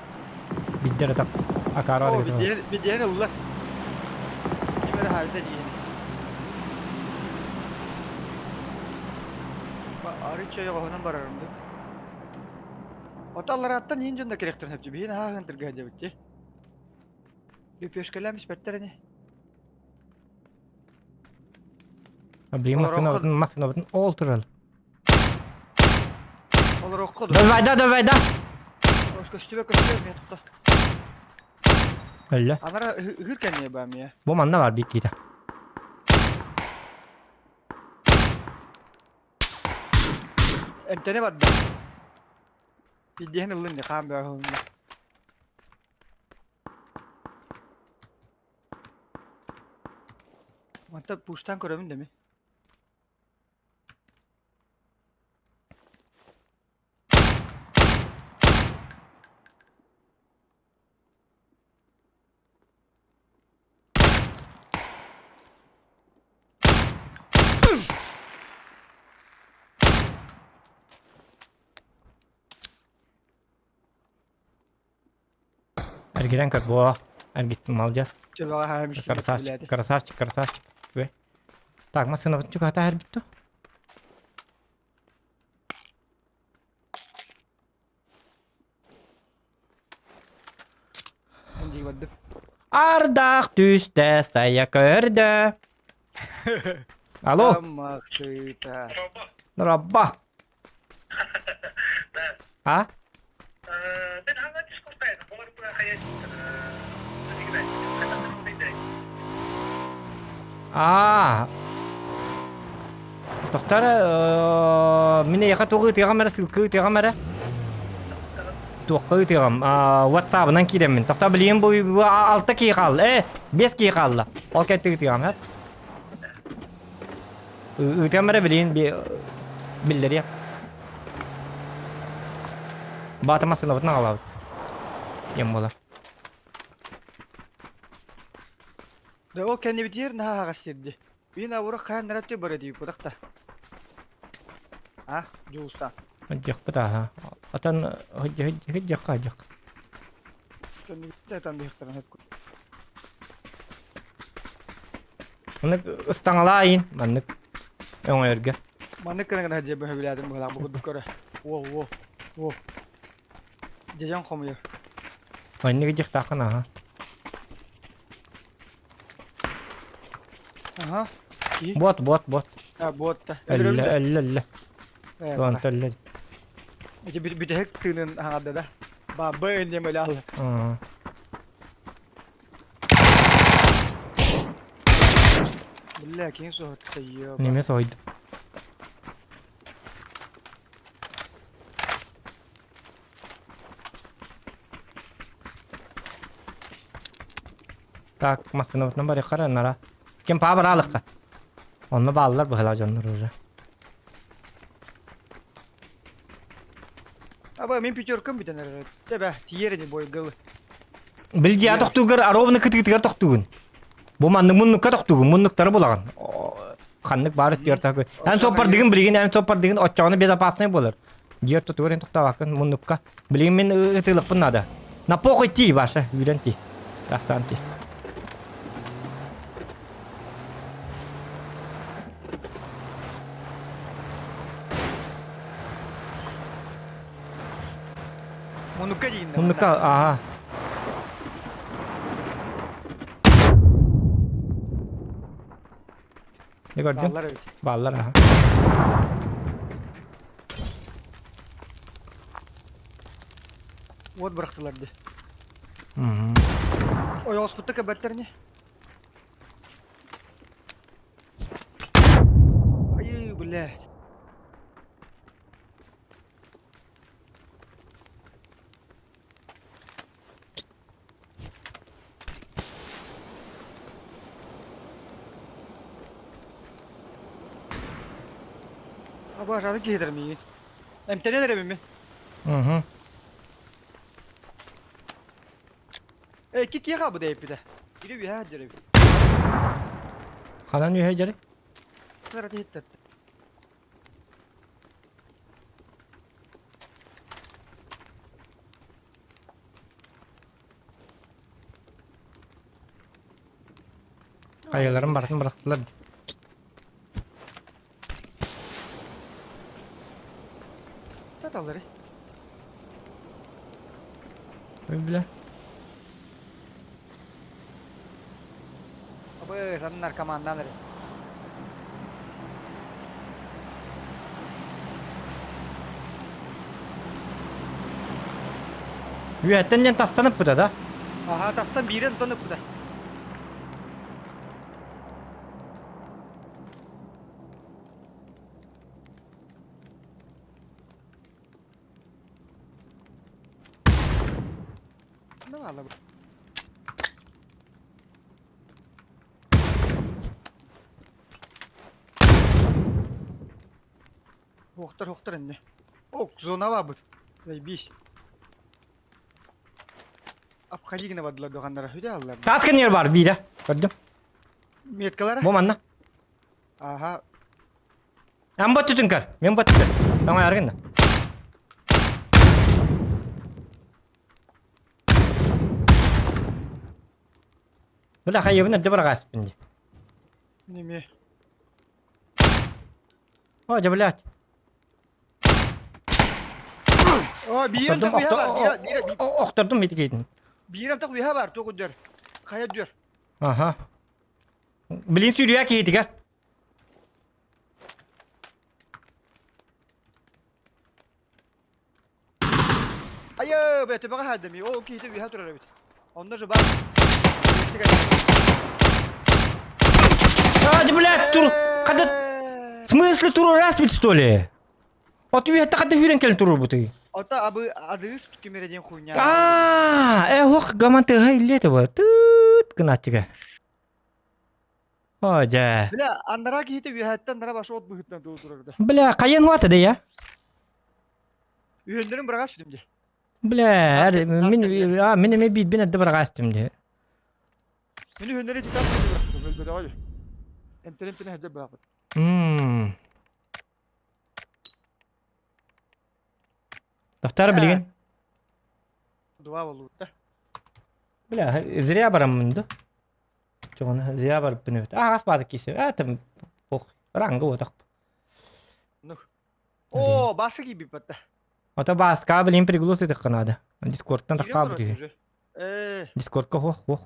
Биддер тап. Акара О, биддиэн биддиэн ылла. Ким эрэ хаайда диэн. Арычча ойоҕоһунан барарым дуу. Ото алларааттан иин дьон да кэлиэхтэрин сөп биһин аһааһын тырга дьэбитти. Лепешкэлээн испэттэр ини. Блин, массыынабытын, массыынабытын ол турал. Олороххо дуо? Давай да, давай да. Көстүбэ көстүбэ мен тутта. Өллө. Анара ыһыр кэнниэ баа мия. Бу манна бар биир киитэ. Эмтэне барда. Пиддиһэн ыллын де хаан бөҕө Манта пуштан көрөбүн деми. Эргитэн көр буо. Эргиттим молодец. Красавчик, красавчик, красавчик. Үе. Так, массыынабытын чугаһата иһэрбит дуо? Ардах түстэ сайа көрдө. Алло. Рабба. А? Аа. Тохтор мин эйиэхэ тугу ыытыаҕым эрэ ссылка ыытыаҕым эрэ. Туохха ыытыаҕым? WhatsApp-ынан киирэммин. Тохтоо билигин бу алта киһи хаалла. Э, биэс киһи хаалла. Ол кэнтэ ыытыаҕым эр. Ыытыам эрэ билигин биллэриэм. Баата массыынабытын аҕалабыт. Диэн буолар. Да ол кэннибитигэр наһаа аһаҕас сирди. Мин аура хаһан нара тү бара дии кудах та. А, дьулустан. Дьахпыт аха. Атан хыдьахха дьах. Кэннибитте атан биһиктэрин хөп. Маннык ыстаҥалаайын маннык өҥөйөргө. Маннык гына гына дьиэ бөһө билээтим быһалаах бу курдук көрө. Уо уо уо. Дьэдьэн хомуйар. Маннык дьахтааххын аха. Аха. Киһи. Бот бот бот. А бот да. Өллө өллө өллө. Э, Туон төллө. Ити бүтэһик тыынын аҥарда да. Баабы иннем өлө алла. Аа. Бля, кини соһутта ёба. Неме сойду. Так, массыынабытынан барыахха нара. Ким паа бараалыкка. Онно бааллар быһалаа дьоннор уже. Аба, мин пятеркам бүтэн эрэр. Тэбэ, тиийэр ини бойгыл. Бил дьиэ тохтуугар аровны кытыытыгар тохтуугун. Бу маннык муннукка тохтуугун, муннуктары булаҕын. Ханнык баар өттүгэр саакы. Эн соппардыгын билигин эн соппардыгын оччоҕуна безопасный буолар. Дьиэ ортотугар эн тохтообаккын муннукка. Билигин мин ытыылыкпын наада. На похуй тии, Баша, үүрэн тии. Тастаан тии. Муннукка диин. Муннукка, ага. Не көрдүң? Бааллар эбит. Бааллар, аха. Уот бырахтылар ди. Мгм. Ойоҕоспутта кэбэттэр не? Айыы, блядь. Аба, жаны киһитэр миигин. Эмтэнэн эрэбин мин. Мгм. Э, икки киһи хаалбыт эйиппитэ. Бири үөһэ сылдьар эбит. Ханан үөһэ дьэрэ? Сара тиһиттэр. Хайаларын барытын бырахтылар. Таталлары. Бля. Абы, сан наркомандан эрэ. Үөһэттэн диэн тастан ыппыта да? Аха, тастан биирэн тон ыппыта. Давай, Охтар, охтар инне. О, зона бабыт. Заебись. Обходи гына бардылар доханнара. Хүдэ аллар. Таас кэннигэр бар биирэ. Көрдүм. Меткалара? Бу манна. Аха. Эн бот түтүн көр. Мен бот түтүн. Тоҥой аргынна. Бля, хайыбын эрдэ быраҕааспын дии. Неме. О, дьэ, блядь. О, биирем Охтордум, так уйа бар, биир, биир, охтордум итигейтин. биирем так уйа бар, тугу дүр. Хайа дүр. Аха. Билин сүрүйэ киһитигэр. Айы, бля, төбөҕө хаадами. Ол киһитэ үөһэ турар эбит. Онно же бар. А, блядь, тур... Когда... В смысле турураспит, что ли? От үөһэтте хадда хүрен кэлэн турурбутуй. Ото абы адыыс кимере диэн хуйня. Аа, э, ох, гаман тыга илле это Тыт гынааччыга. О, дьэ. Бля, аннараа киһитэ үөһэттэн нара башы от быһыытынан тугу турар да. Бля, хайан хуата да я? Үһүннэрин быраҕас сүтүм дии. Бля, мин а, мин эме биирбин эрдэ быраҕаастым дии. Мини хүннэри титан өлбөтөҕө Эмтэрин тэнэ сылдьар баахпыт. Мм. Доктор билигин. Два болуутта. Бля, зря бараммын да. Чоҕуна зря барыппын эбит. А, ас баатык кисе. А, там пох. Ранга отақ. Ну. О, басы киби батта. Ото баска билин приглус этих надо. Дискордтан таққа бу Э. Дискордка хох хох.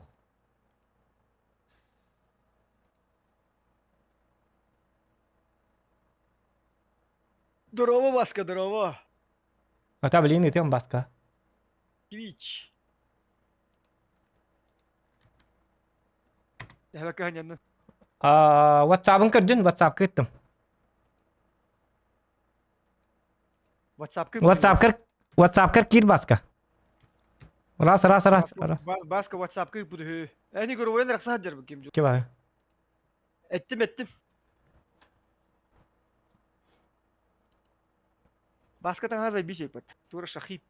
Здорово, Баска, здорово. Ата билин ытыам баска. Твич. Эһэбэкэ А, WhatsApp-ын көрдүн, WhatsApp кыттым. WhatsApp-ка WhatsApp-кар WhatsApp-кар киир баска. Раз, раз, раз, раз. Баска WhatsApp-ка ыппыт Эни көрүөн рахса дер ким Ким баар? Эттим эттим. Баска таҥас айбис эппит. Тура шахид.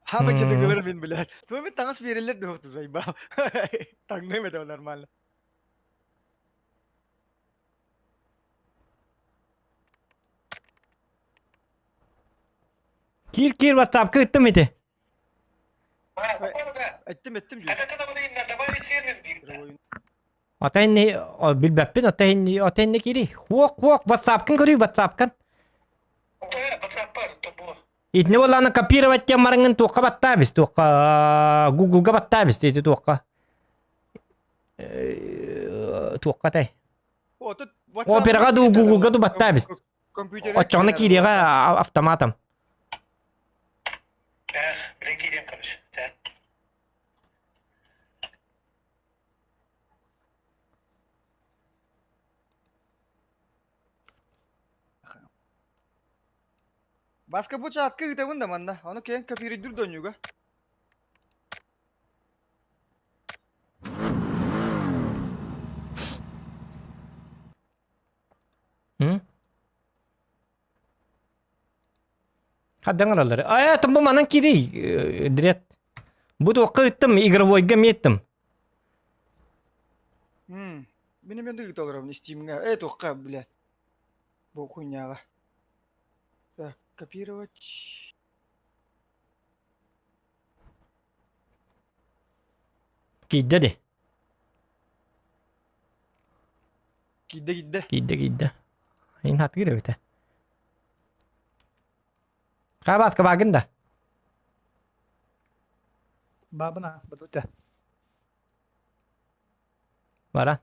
Хаба дьадыгылар мин билэр. Тура мин таҥас биэрэллэр дуохту зайба. Таҥныым этэ нормально. Киир киир WhatsApp-ка ыттым ити. Эттим эттим Ата инни билбэппин, ата инни ата инни кири. Хуок хуок WhatsApp-кын көрүй WhatsApp-кын. Итини буоллаана копировать диэн бараҥҥын туохха баттаабис, туохха Google-га баттаабис ити туохха. Туохха тай. Операҕа дуу Google-га дуу баттаабис. Оччоҕуна киириэҕэ автоматом. Баска бу чаатка ыытабын да манна. Ону киэн копируйдур донньуга. Хаддан ыраллар. Аа, бу манан киирий, дрет. Бу туохха ыттым, игровойга миэттим. Мм. Мин эмиэ ыыта олоробун Steam-ҥа. Э, туохха, бля. Бу хуйняҕа. Так, копировать. Киирдэ ди. Киирдэ киирдэ. Киирдэ киирдэ. Ин хатыыр эбитэ. Хабаска багын да. Бабына, бадута. Бара.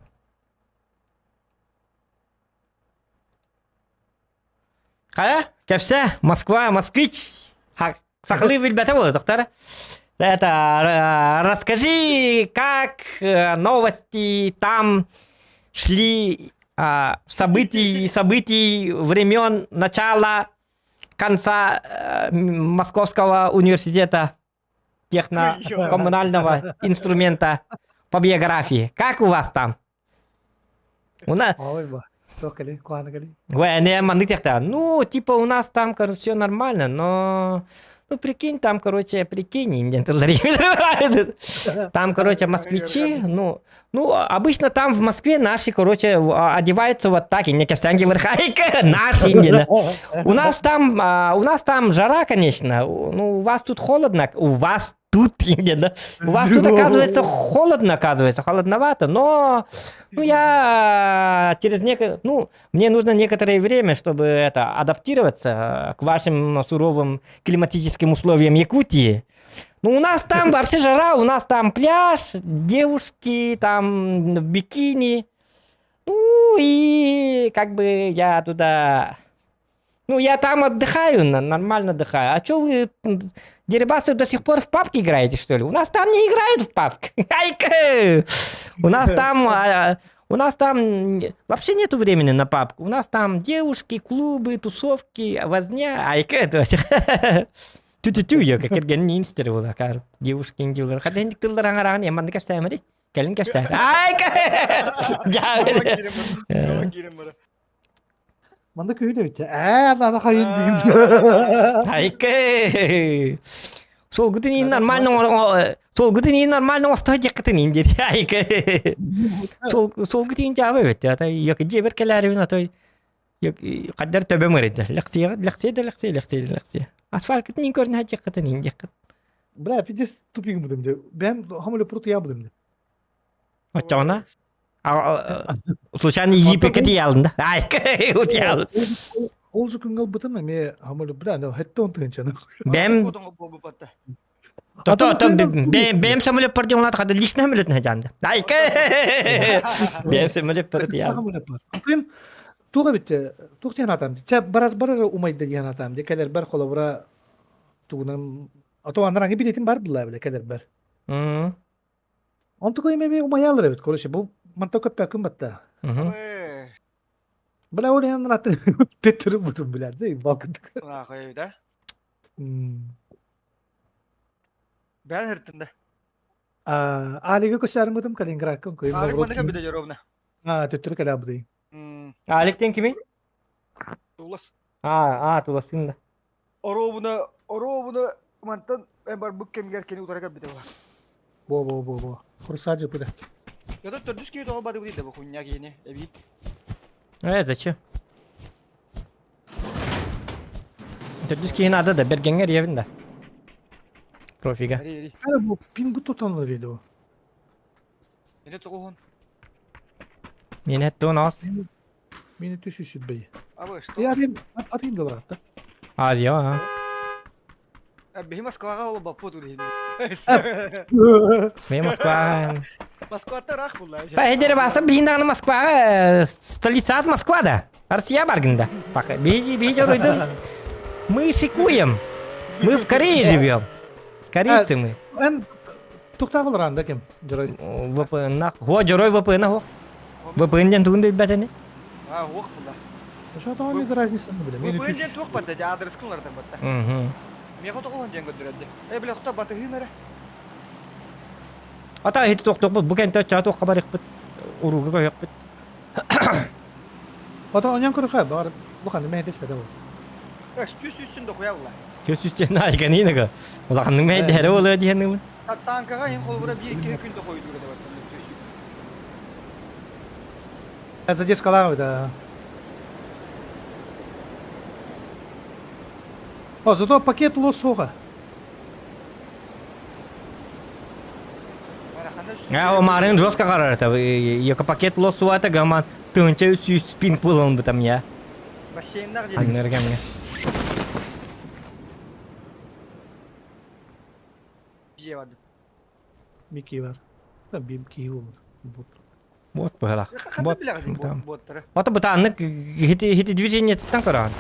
Хайа, кэпсэ, Москва, москвич. Сахалыы билбэтэ буолла, доктор. Это, расскажи, как новости там шли событий, событий времен начала конца Московского университета техно-коммунального инструмента по биографии. Как у вас там? У нас... Ну, типа у нас там, короче, все нормально, но... Ну, прикинь, там, короче, прикинь, там, короче, москвичи, ну, ну, обычно там в Москве наши, короче, одеваются вот так, и не костянки наши, не, У нас там, у нас там жара, конечно, ну, у вас тут холодно, у вас тут, да? У вас тут, оказывается, холодно, оказывается, холодновато, но, ну, я через некое, ну, мне нужно некоторое время, чтобы это, адаптироваться к вашим суровым климатическим условиям Якутии. Ну, у нас там вообще жара, у нас там пляж, девушки там в бикини. Ну, и как бы я туда... Ну, я там отдыхаю, нормально отдыхаю. А что вы, дерибасы, до сих пор в папки играете, что ли? У нас там не играют в папки. Айка! У нас там... У нас там вообще нету времени на папку. У нас там девушки, клубы, тусовки, возня. Айка, Тю-тю-тю, я как кэргэнин истэр буолар девушки диулар. Хата инник тыллар аҥараҕын эманны кэпсээмэри. Кэлин кэпсээ. Айка! Манна күһүн эбит. Ээ, ана хайын дигин. Айка! Сол гутин нормально. Суолгутун иин нормально оҥосто дьиэххитин иин диэри. Айка. Суол суолгут иин дьаабы эбит. Ата йок дьиэбэр кэлээрибин атой хаддар төбөм ыарыйда. Лэхсиэҕэ лэхсиэ да лэхсиэ лэхсиэ да лэхсиэ. Асфалькытын иин көрүнэ дьиэххитин иин диэххит. Бля, пиздец тупик будем де. Бэм хамылы прут я будем де. Оччоҕуна случайно иипекке тиийалын да. Ай, утуйалын. Ол же күнгө ылбытым эмиэ хамылы бля, ну хетте он тыынчаны. Бэм То то бэм самолет пар диэн хада лично самолет нахажаанда. Ай, бэм самолет пар диэн. Антын туга битте, тух диэн атам. Ча барар барар умайда диэн атам. Де келер бар холобура тугунан А то анараңы билетин бар булла биле келер бар. Онтука эми умаялар эбит, короче, бу манта көппөкүн батта. Бля, ол янын аты теттерин бутун билер, де, балкындык. Нахуй, да? Бән хыртында. Алига көсәрин бутум Калининградка көйм. Алик мандыка биде ровно. А, төттөрү кэлэ бутый. Аликтен кими? Тулас. А, а, туласын да. Оруобуна, оруобуна мантан эн барбыт кэмигэр кини утары кэлбитэ буолар. Бо бо бо бо. Хурсаджы пыда. Ята төрдүс киһи тоҕо бады бу хуйня киһини эбии. Э, зачем? Төрдүс киһи надо да, бергеҥҥэ эрийэбин да. Профига. Эри эри. Бу пин бу тотон видео. Мени тоҕуһун. Мени туон Мени түсүсүт бей. А вы что? Я один, один говорят, да? Азия, а. Биһи Москваҕа ол баппут улиһин. Мен Москваҕа. Москвата рах булла. Пәһидер баста биһин даҕаны Москваҕа столица Москва да. Россия баргында. Пока биһи биһи дьоруйдун. Мы шикуем. Мы в Корее живем. Корейцы мы. Эн туктаа болар ким? Дьорой. VPN-на. Хо, дьорой VPN-на хо. VPN диэн тугун да билбэтини. А, уох була. Что там не разница не билем. VPN диэн туох барда, дьэ адрескын уларытар батта. Миэхэ тоҕуһун диэн көрдөрөдде. Э, бile хото батыһыым эрэ. Ата хити туох бу кэнтэ чаа туохха барыхпыт урууга көһөхпүт. Ата онян көрөхө бар бу ханны мэһэдэспэтэ бу. Түс үстүн дохуя була. Түс үстүн айганинага. Улаханның мэһэдэһэрэ буолуо диһэннигин. Танкаҕа иһин холобура биир-икки күн дохуйдуур этэ Задержкалаах да. О, зато пакет лосоға. А, Омарын жестко қарар это. Яка пакет лосуа это гаман тынча үс пинг булын бутам я. Бассейннах дии. Аннергамга. Дьиэ барды. Микки бар. Бим ки olur. Бот. Вот быһалах. Хата билэҕит боттары. Ото бытааннык хити хити движениетиттэн көрөҕүн.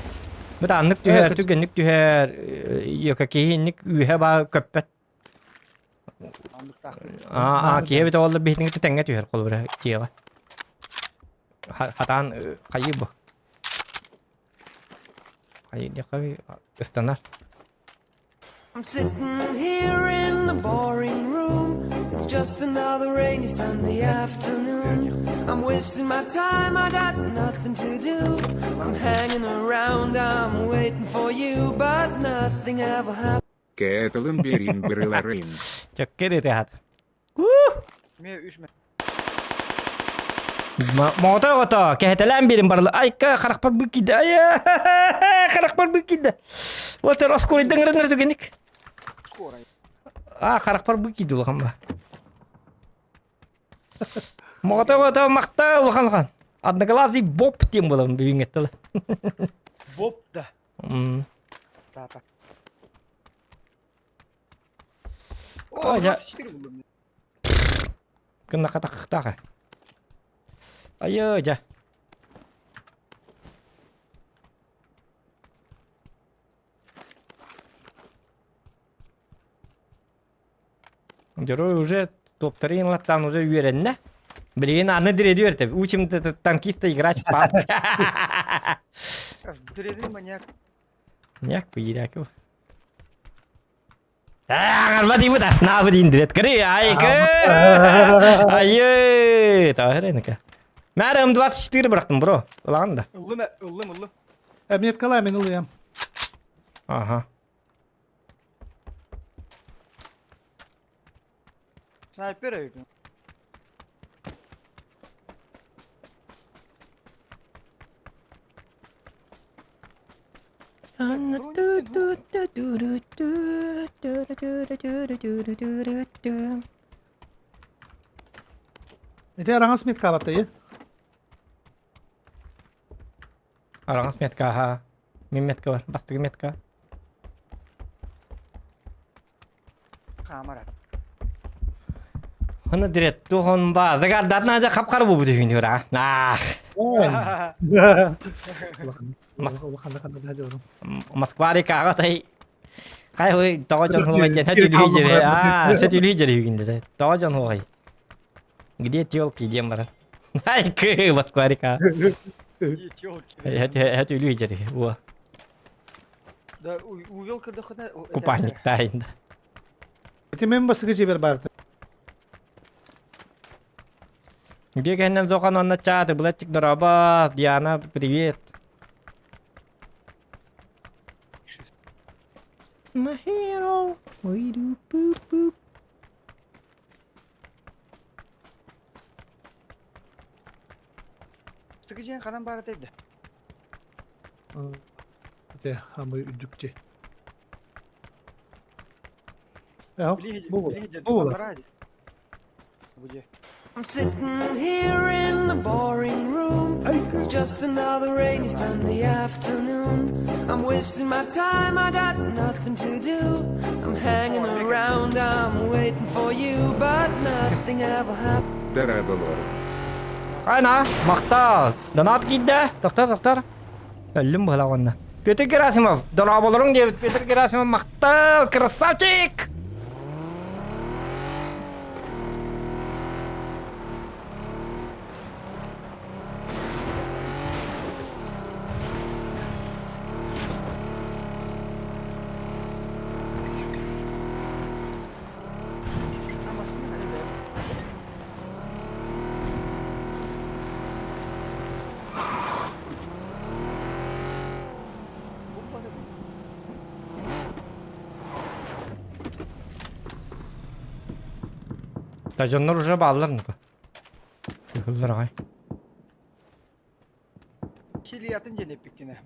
Бытааннык түһэр, түгэнник түһэр, яка киһинник үөһэ баа көппөт. Аа, киһи эбит оҕолор биһитиҥ тэҥҥэ түһэр холобура дьиэҕэ. Хатаан хайыы бу. Хайыы диэххэ ыстанар. I'm sitting here in the boring room. It's just another rainy Sunday afternoon. I'm wasting my time, I got nothing to do. I'm hanging around, I'm waiting for you, but nothing ever happens. Кэтлин Берин Брыларын. Чөккер хат. Мэ үш мэ. Моото ото кэһэтэлээн биэрин барла. Айка харахпар бу киирдэ. Ай харахпар бу киирдэ. Вот оскорыйдан ырыннар түгенник. Скорай. А харахпар бу киирдэ улахан ба. Моото ото махта улахан улахан. Одноглазый Боб диэн буолабын бүгүҥҥэттэлэ. Боб да. Тата. О, 24 булдум. Кыннака тахтаха. Айы, жа. Дөрө уже топтарын латтан уже үөрэннэ. Блин, аны диреди үөртэ. Учим танкиста играть в PUBG. Дредин маньяк. Маньяк пииряк. Аҥарба диибит аснаабы диин дирет кыри айкы айы таһырынка Мәрі М24 бырақтым бро ылаҕын да Ыллым, ыллым, ыллым. Меткалаа мен ылыам. Ага. Снайпер эбит. Ити араҥас меткаабаттай Араҥас метка аха. Мин метка бар. Бастакы метка. Хаамара. Хана дирет тухон ба. Загардатна да хапкар бу бүтүн юра. Ах. Москва рекаҕа тай Хай хуй тоҕо дьон хуой диэн сөтүлүү дьири аа сөтүлүү дьири үгүндэ тоҕо дьон хуой где тёлки диэн баран ай кы Москва река сөтүлүү дьири уо Да увел кырдахына купальник тайында Ити мен басыгы жебер барды. Где кэннен зохан онна чааты былачик дороба Диана привет My hero, we do boop boop. Сыгыжен ханан баар этэ Ити хамы үрдүкчи. Бу бу. I'm sitting here in the boring room. It's just another rainy Sunday afternoon. I'm wasting my time, I got nothing to do. I'm hanging around, I'm waiting for you, but nothing ever happens. Дорооболор. Хайна, махтал. Донат киирдэ. Тохтор, тохтор. Өллүм быһыла уонна. Петр Герасимов, дорооболоруҥ диэбит Петр Герасимов махтал, красавчик! Да дьоннор уже бааллар ну-ка. Кыһыллар аҕай. Чилиятын диэн эппиккинэ.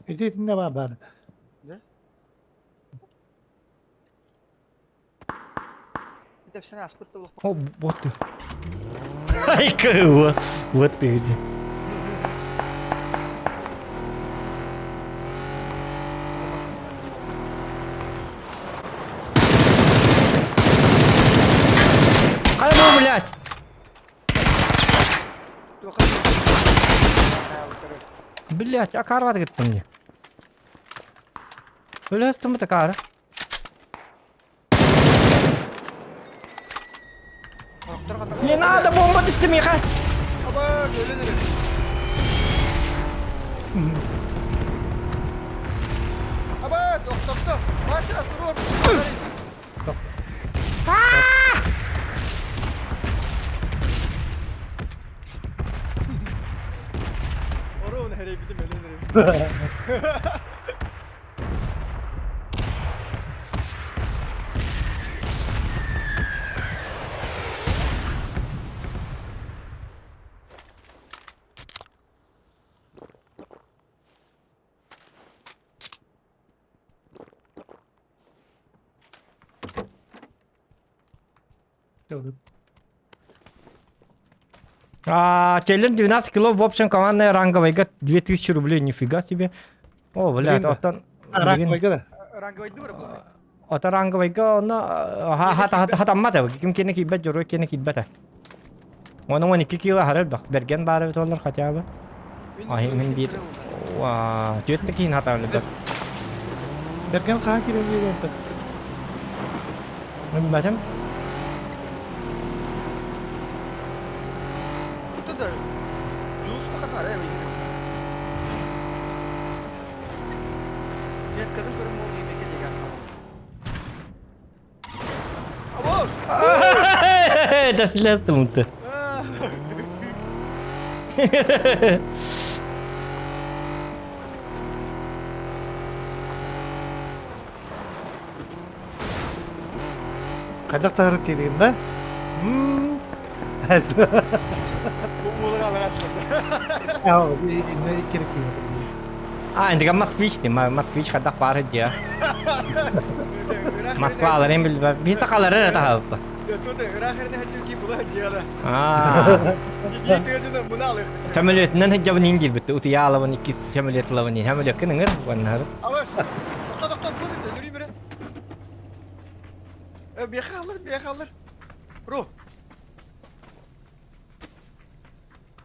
Ити итиннэ баар баар. Тэпсэн ааспыт да О, вот ты. Ай, кого? Вот ты где. Хайа, блядь! Блядь, а карват говорит мне. Өлөстүм такара. Не надо, бомба түстү миэхэ! Абас, охтопто! Вася, туруор! Оруун эрэйбитим өлөн эрэбит. А, Челлендж 12 кило, в общем, командная ранговая 2000 рублей, нифига себе. О, блядь, оттон... Ранговайга да? Ранговайды бар буолла. Ото ранговайга онно хатаммата, ким кини киирбэт, дьоруой кини киирбэтэ. Оны 12 кило хары элбэх, бэргэн баар эбит олар хотя бы. Ай, мин биир... Түөрт киһини хатаан элбэх. Бэргэн хаһан киирэн биэриэн Билбэтим. Тут да Джулс пахатар э Жеткадын көрүм ол эмеке деген Абош! Дэслэстим ты. Хайдах таһыры тиэригин да? А, интига москвич ти, москвич хадах баар дьиа. Москваларын билбэ. Би сахалары эрэ таһабыппа. Аа. Самолетынан хыджабын иин диирбит. Утуйаалабын иккис самолет ылабын иин. Самолеккын ыҥыр уоннары. Бехалыр, бехалыр. Ру.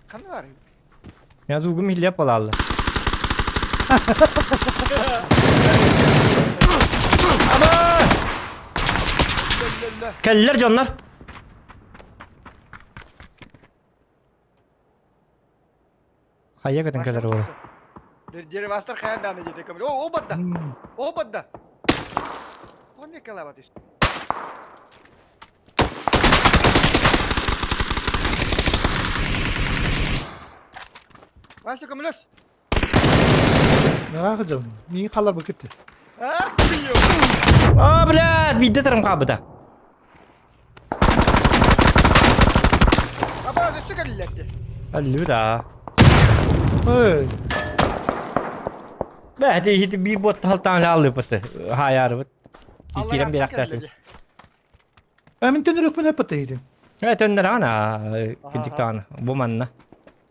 Ханна бар? Я звугум хилеп алалла. Аба! Кэллэр дьоннор. Хайа көтөн кэлэр уола. Деревастар хайан дааны диэти көмөл. О, о бадда. О бадда. Он не калабат үс. Вася көмөлөс. Нараах дьон. Миигин халлар быкытты. А, күйөө. А, блядь, биирдэ тарым хаабыта. Аба, өссө кэллилэр. Аллы да. Ой. Бэ, ити ити биир бот талтаан хааллыппыт. Хаайаарыбыт. Киирэн биэрэхтээтибит. Ә мин төннөрүөхпүн өппөттө иһитим. Э, төннөрөҕүн аа, кырдьыктаҕына. Бу манна.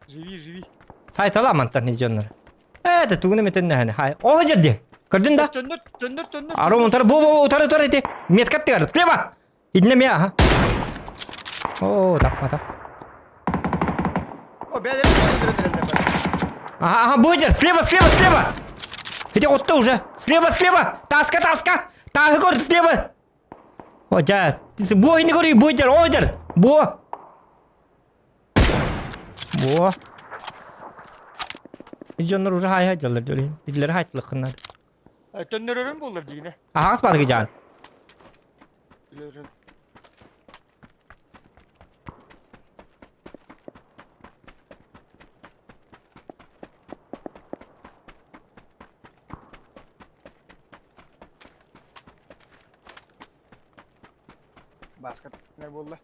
Живи, живи. Сайтала мантан дьоннор. Э, это тугуна метеннэһэни. Хай. О, дьэрди. Көрдүн да? Төннөр, төннөр, төннөр. Ары утары, бу, бу, утары, утары ити. Метка тыгар. Слева! Идне ме, аха. О, таппата. О, бәлер, бәлер, бәлер. Ага, ага, бу жер, слева, слева, слева! Ити отта уже. Слева, слева! Таска, таска! Тааһы көр, слева! О, жа, бу ини көрүй, бу жер, о жер! Бу! Бу! Дьоннор уже хай дьаллар дөлүн. Биллери хайтлыккыннар. Төннөрөрүн буллар дигине. Аһаҕас баадыгы жаан. Баска буолла.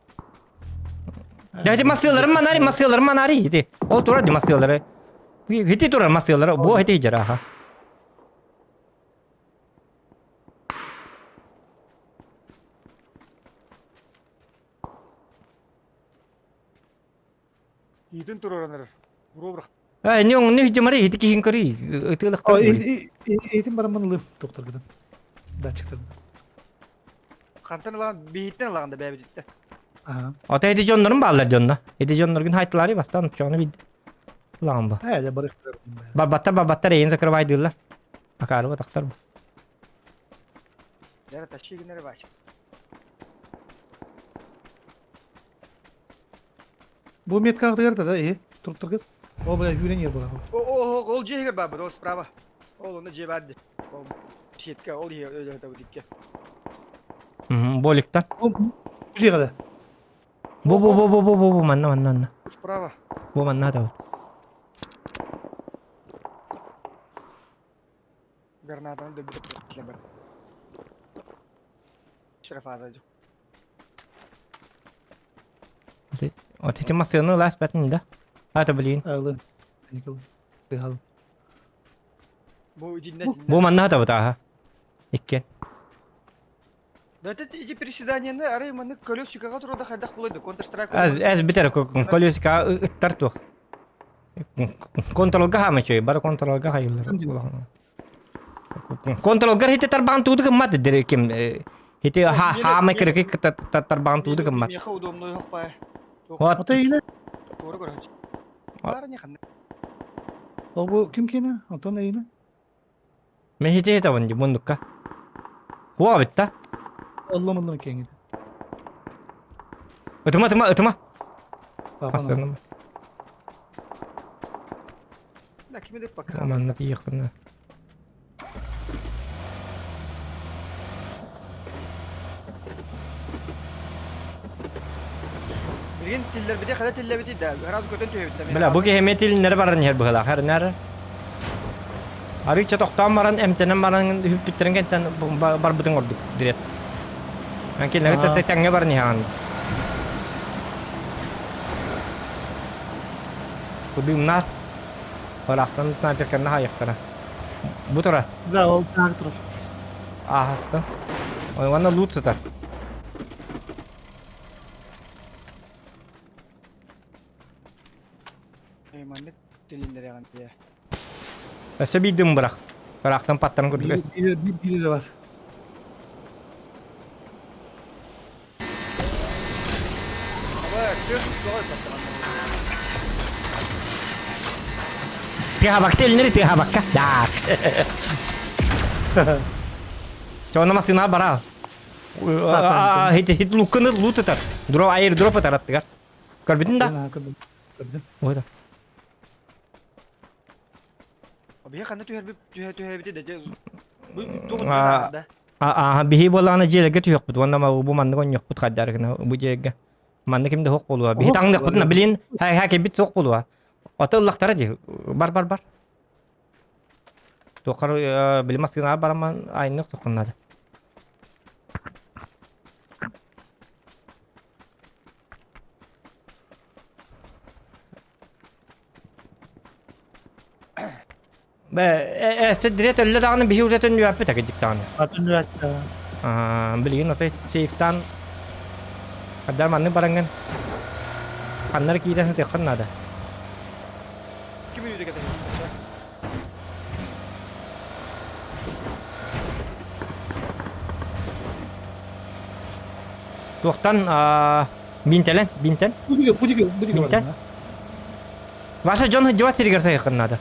Дядя массыыларын манари, массыыларын манари ити. Ол турар ди массыылары. Ити турар массыылары. Бу ити жара аха. Иитин туруоранар. Буруо Э, не он не жамари ити киһин көрүй. Ытыылахтар. Эйтин бараммын ылым докторгыдан. Датчиктан. Хантан ылаан биһиттен ылаан да бэбититтэ. Ага. Ата ити дьоннорун бааллар дьонно. Ити дьонноргун хайтылари бастан чону бид. Ылаан ба. Э, барых. Барбаттар барбаттар эйин закрывайдыыллар. Акары батактар бу. Дәрі тащи генері Вася. Бу метка ағдығар да, э, туруп тұргыт. Ол бля юрен ер була. О, о, ол жиһигэр баабыт, ол справа. Ол оны же баады. Ол сетка, ол иһэ өлөһөтө бутикке. Боликтан. Ол бу жиҕада. Бу бу бу бу бу бу бу манна манна манна. Справа. Бу манна да. Гранатаны дөбүтэ бар. Шрафаза жок. Вот эти массыны лас бэтин да. Это блин. Алы. Никол. Тыгал. Бу динне. Бу манна да бут аха. Иккен. Да это эти приседанияны арай маны колесикага турада хайдах булайды. Counter Strike. Әз әз битер колесика ыттар тух. Контролга хама чөй, бар контролга хайылар. Контролга хите тарбан туду кыммат дер ким хите ха хама кирки тарбан туду кыммат. Меха удобно yok бай. Вот Ата иле. Doğru көрөч. Бары не ханна. Ол бу ким кини? Антон эйне. мен хите хите вон мундукка. Хуа битта. Аллам аллам кеңи. Ытыма ытыма ытыма. Папа. Асырным. Да кими деп бак. Аманна тиекна. Билген тиллер бите хада тиллер бите да. Раз көтөн төбүттэ. Бля, бу киһи метилиннери баран иһэр быһыылаах эрнэр. Арыыча тохтоон баран, эмтэнэн баран, үппүттэрин кэнтэн барбытын ордук дириэт. Киллэри тэҥҥэ баран иһэҕин. Дымнаах. Ыраахтан снайперканна хаайыахтара. Бу тура. Да, ол таах турар. Ааһастан. Ой, уонна лут сытар. Эй, маннык тилиннэрэҕин дии. Өссө биир дым бырах. Ыраахтан паттарын курдук. Биир биир эрэ бар. Тыаһабакка илинэри тыаһабакка. Да. Чоно массыына барал. Хит хит лукканы лут ытар. Дроп аирдроп ытар аттыгар. Көрбүтүн да? Көрдүм. Ой да. Биһи ханна түһэрбит түһэ түһэбити да бу туох да. Аа биһи буоллаҕына дьиэлэргэ түһүөхпүт уонна бу маннык онньуохпут хайдары гына бу дьиэгэ. Манна ким да суох буолуо. Биһи таҥныахпытына билин ха кэлбит суох буолуо. Ото ыллахтара дии. Бар бар бар. Туоххар били массыынаҕа барамман айанныах тоххуннаада. Бэ, сирдире төллө даҕаны биһи уже төннүбэппит акыдьык даҕаны. Төннүбэт. Билигин отой сейфтан хаддар маннык бараҥҥын ханнары киирэн сытыаххын наада. Ким мүнүүтэ кэтэһэр? Туохтан бинтэлэн, бинтэн. Бинтэн. Ваша дьон сылдьыбат сиригэр сайыххын наада.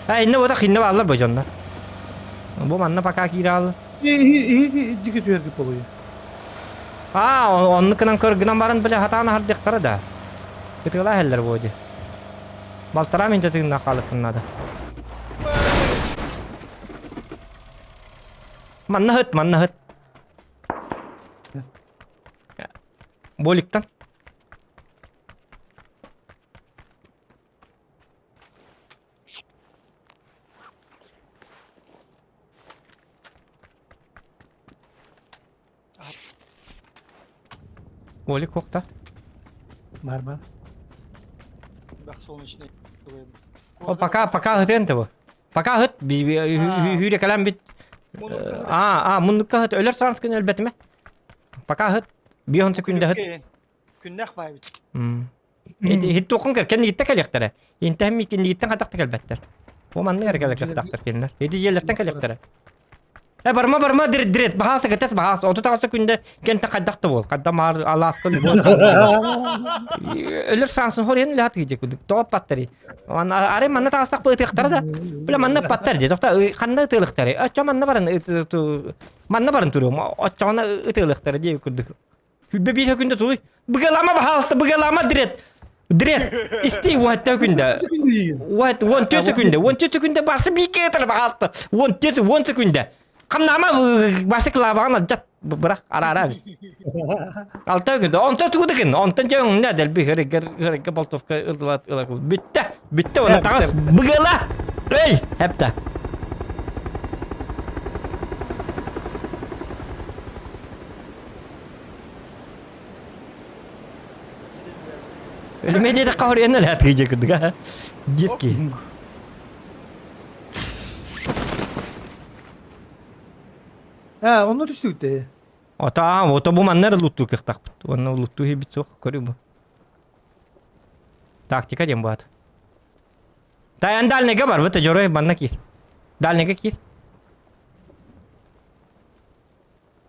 А инне уота хинне бааллар бу дьоннор. Бу манна пока киирэ Иһи түһэргит болуйу. А, оннук гынан көр гынан баран бile хатаан аһардыктара да. Ытыгала иһэллэр буо ди. Балтараа минте тыыннаах хаалыаххын наада. Манна ыт, манна ыт. Боликтан. Олик куохта. Бар бар. Бах солнечный. О, пока, пока ыт эн бу. Пока ыт, хүүрэ кэлэн бит. А, а, муннукка ыт, өлөр саанскын өлбэтимэ. Пока ыт, бион секунда ыт. Күннэх баайбыт. Ити туохун кэр, кэннигиттэн кэлиэхтэрэ. Интэһим кэннигиттэн хатахта кэлбэттэр. Бу маннык эрэ кэлиэхтээхтэр кинилэр. Ити дьиэлэртэн кэлиэхтэрэ. Э барма барма дирет дирет баһааса кэтэс баһаас 38 күндэ кентэ хайдах да буол хайда маар алааска любой өлөр шансын хорен лят гиде кудук топ паттари ары манна таастак ытыахтара да бля манна паттар ди тохта ханна ытыалыктары оччо манна баран манна баран туруом оччоҕуна ытыалыктара дии курдук Хүббэ биир күндэ тулуй. Быгалама баһаалыста, быгалама дрет. Дрет. Исти уатта күндэ. Уат 14 секунда. 14 секунда барсы биикке ытар баһаалыста. 14 10 секунда. Хамнаама башы клаваҕын адьат бырах араара Алта күндэ. Онтон тугу дыкын. Онтон дьоҥ дэлби хырыгар хырыгга болтовка ыллат ылак. Бүттэ. Бүттэ уонна таҥас быгала. Эй, хепта. Өлүмэ диэтэххэ хоруйан элэт кыдьа курдук Диски. Аа, онно түстүгүттэ. Ото ото бу манна эрэ луттуу кыахтаахпыт. Уонна луттуу иһибит суох көрүү бу. Тактика диэн баат. Тайан дальныйга барбыт, дьоруой манна киир. Дальныйга киир.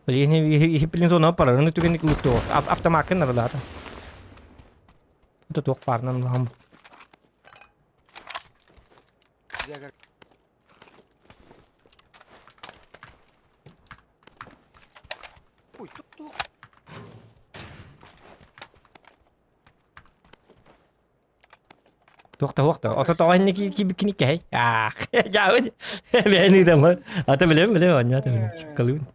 Блин, иһиппилин зона парарыны түгэнник луттуу. Автомаккын нарылаата. Это туох паарынан улахан. Ой, тух. Туох да суох да. Ото тоҕо инники киирбиккини кэһэй. Аах, дьаабыт. Бэйэни ыытаммын. Ата билэбин, билэбин, оонньоото билэбин. Шуккалыыбын.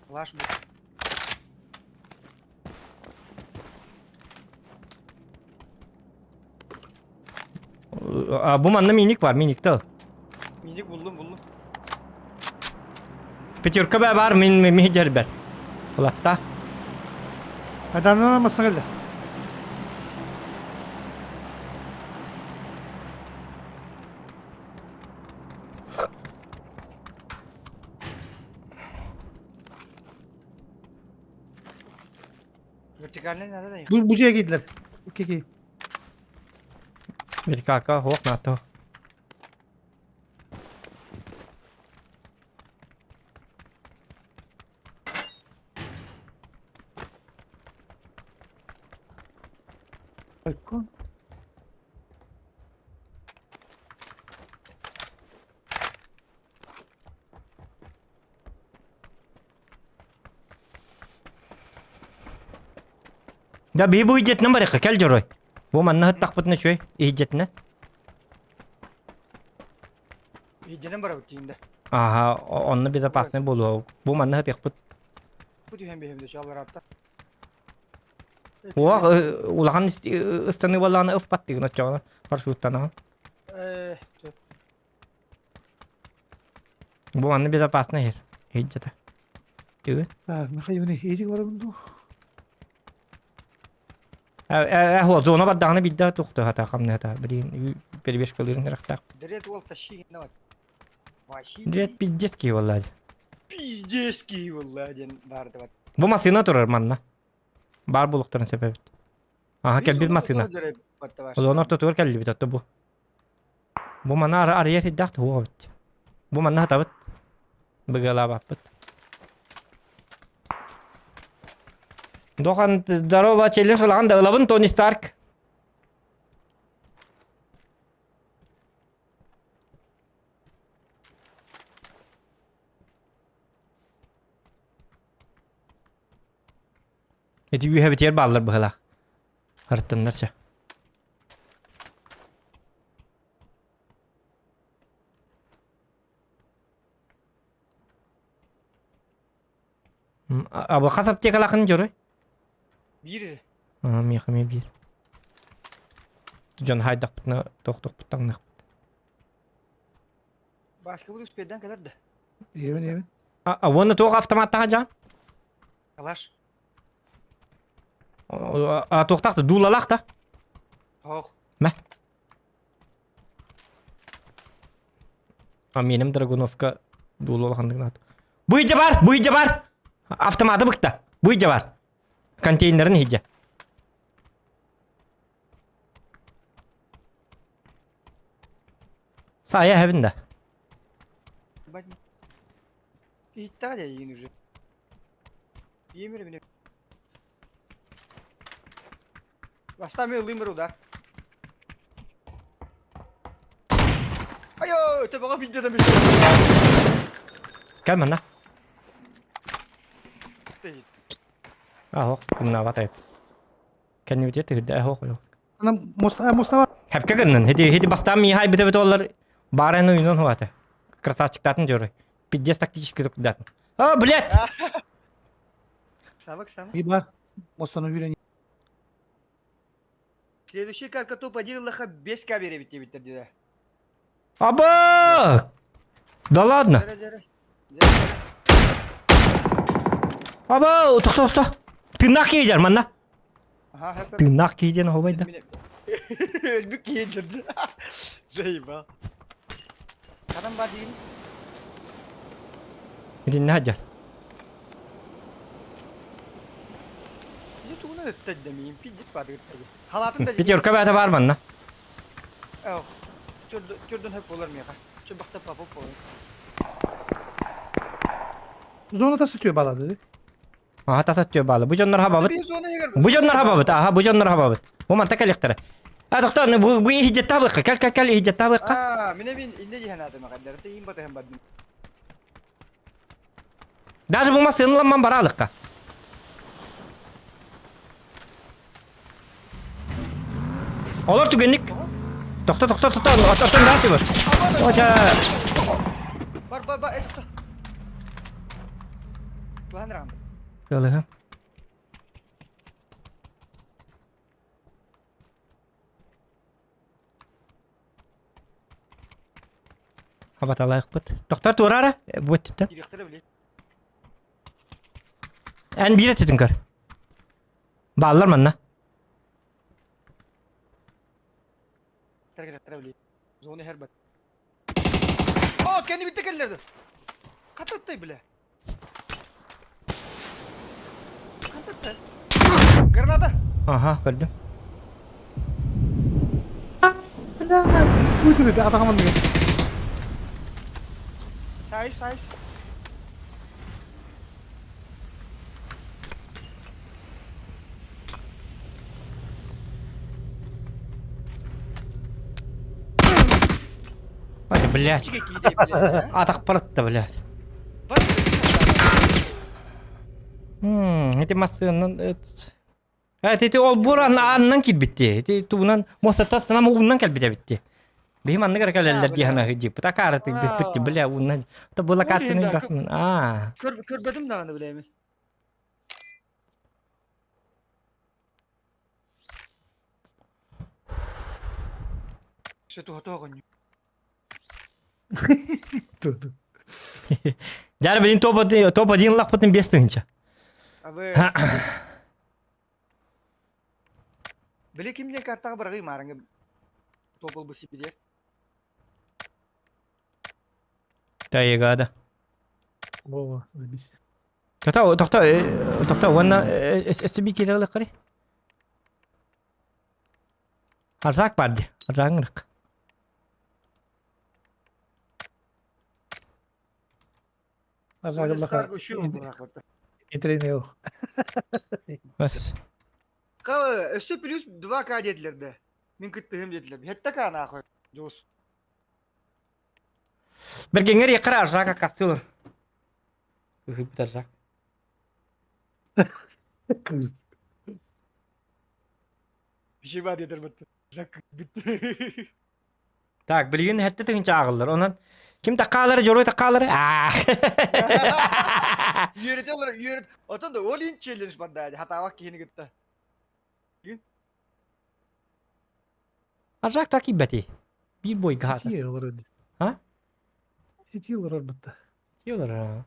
Лаш бу. А, бу манна миник бар, миникте ал. Миник булдум, булдум. Пятерка баар, мин мин дьэрбэр. Ылатта. Айдааннан масына кэллэ. Вертикальный надо да. Бу бу дьиэ киирдилэр. Кики. Вертикалка хуох наато. Айкон. Да биһи бу иһдьэтинэн барыахха кэл дьоруой. Бу манна ыттахпытына үчүгэй иһдьэтинэ. Иһдьэнэн барабыт диин да. Аха, онно безопасный буолуо. Бу манна ытыахпыт. Бу түһэн биһим да чаллараатта. Уох улахан ыстаныы буоллаҕына ыфпаттыгын оччоҕуна парашюттанаҕын. Э, Бу манна безопасный иһэр. Иһдьэтэ. Түгэн. Так, Михаил, иһдьик барабын дуу? Э, э, зона бардаҕына биирдэ тухтуһата хамныһата. Билигин перебежкалыырын эрахтаах. Дред уол тащи гинна Василий. Дред пиздец киһи буолла. Пиздец киһи буолла диэн баардыбат. Бу массыына турар манна. Баар булуктарын сөп эбит. Аха кэлбит массыына. Зона ортотугар кэллибит отто бу. Бу манна арыйар сирдээх туһуох эбит. Бу манна хатабыт. Быгыалаабаппыт. Дохан здорово, челлендж ылаҕын да ылабын Тони Старк. Ити үөһэбитигэр бааллар быһалаах. Арыттаннар чэ. Аба хас аптекалаахын дьоруй? Биир эрэ. Аа, миэхэ эмиэ биир. Дьон хайдахпытына тохтохпут таҥныахпыт. Бааскабыт успейдан кэлэр да. Иэбин, иэбин. А, уонна туох автоматтаха дьаан? Калаш. А, туохтаах да, дуулалаах да? Ох. Мэ. А меним Драгуновка дуулу улаханнык наат. Бу иһдьэ бар, бу иһдьэ бар. Автоматы быкта. Бу иһдьэ бар. Контейнерин иһдьэ. Саайа эһэбин да. Иһиттэҕэ дьэ эйигин уже. Иэмир эмине. Бастаан мен ылыым удар. Айо, төбөҕө биирдэ да Кэл манна. Аһох, умнаабат айып. Кэннибитигэр түһүрдэ аһох ойох. Анам моста моста Хәпкә гыннын. Хеди хеди бастаан миэхэ айбыта бит олар баараны уйунан хуата. Красавчиктатын дьорой. Пиздец тактический тукдатын. А, блядь! Сабак сама. И бар. Мостаны үйрен. Следующий катка топ-1 ыллаха 5 к беребит диэбиттэр диде. Аба! Да ладно. Аба, тохто, тохто. Тыыннаах киһи дьар манна. Тыыннаах киһи диэн оһуобай да. Өлбүт киһи дьэрди. Заебал. Ханан бар диин? Итиннэ сылдьар. Ити тугунан өттөддө миин пиздец баадыгыттаги. Халаатын да Пятерка бээтэ баар манна. Ох, түрдөн хөп болар миэхэ. Чубахта папа болар. Зона тасытıyor балады. Аха тасатıyor баалы. Бу дьоннор хабабыт. Бу дьоннор хабабыт. Аха бу дьоннор хабабыт. Бу манта кэлиэхтэрэ. А тохтоо бу бу иһдьэтта быкка. Кэл кэл кэл иһдьэтта быкка. Аа, мине мин инне диһэн аатым акаддар. Иин батыһын бардым. Даже бу массыыныламман бараалыкка. Олор түгэнник. Тохто тохто тохто оттон да тибер. Оча. Бар бар бар, тохто. Тухан рам. Кылыһы. Хабаталаахпыт. Тохтор туораара. Бу өттүттэн. Кириэхтэрэ били. Эн биир өттүтүн көр. Бааллар манна. Зоны хербат. О, кэнни битте келлерdi. Кататтай бile. Кататтай. Граната. Аха, көрдүм. Бу dedi атаҕым анныгар. Сайс, сайс. Ай, блядь. Атахпар блядь. Ити массыынан Ити ол бур аннан киирбитти. Ити тугунан муостаттан санам уунан кэлбит эбитти. Биһи маннык эрэ кэлэллэр дии санаһы дьип. Такаары биппит бля уунан. То бу локацияны бакмын. Аа. Көрбөтүм даҕаны билэми. Дьэ, билин топ-1 лахпытын 5000. Били кимне картаҕа быраҕыы маарыҥы топ ылбы сибиде. Тайгада. О, забись. Тоқта, тоқта, тоқта, уонна SB киирэлэххэрий. Арзак бар дии, арзагыҥ Арзагыллаха интернет yok. Бас. Өссө плюс 2К диэтилэр да. Мин кыттыһым диэтилэр. Хетте К нахуй. Дьус. Бергенгер яккара арзак аккастыылар. Ыһыппыт арзак. Пишиба диэтэр бытты. Жак бүтті. Так, билигин хэттэ тыһынча ааҕыллар. Онон ким таккаалары, дьоруой таккаалары? Үөрэтэ олор, үөрэт. Отон да ол ин челлендж барда, хатаабак киһини кытта. Аржак так ибэти. Биир бойга Сити олорор. А? Сити олорор бытта. Сити олорор.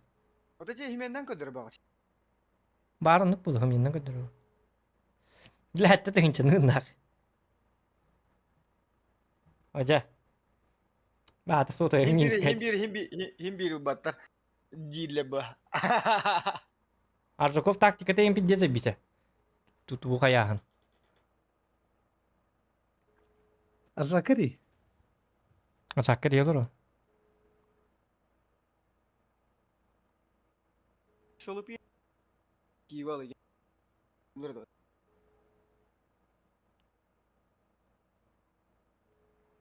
Ото же хименнен көдөр багыч. Баар оннук буолуо, химиэннэн көрдөрөр. Лэхэтте тыһынчаны Ожа. Баата суота Хим биир хим биир хим биир ылбаттар дииллэр бу. Аржаков тактиката им пиздец битэ. Тутуу хайааһын. Аржакари. Аржакари олоро. Солупи киивалы.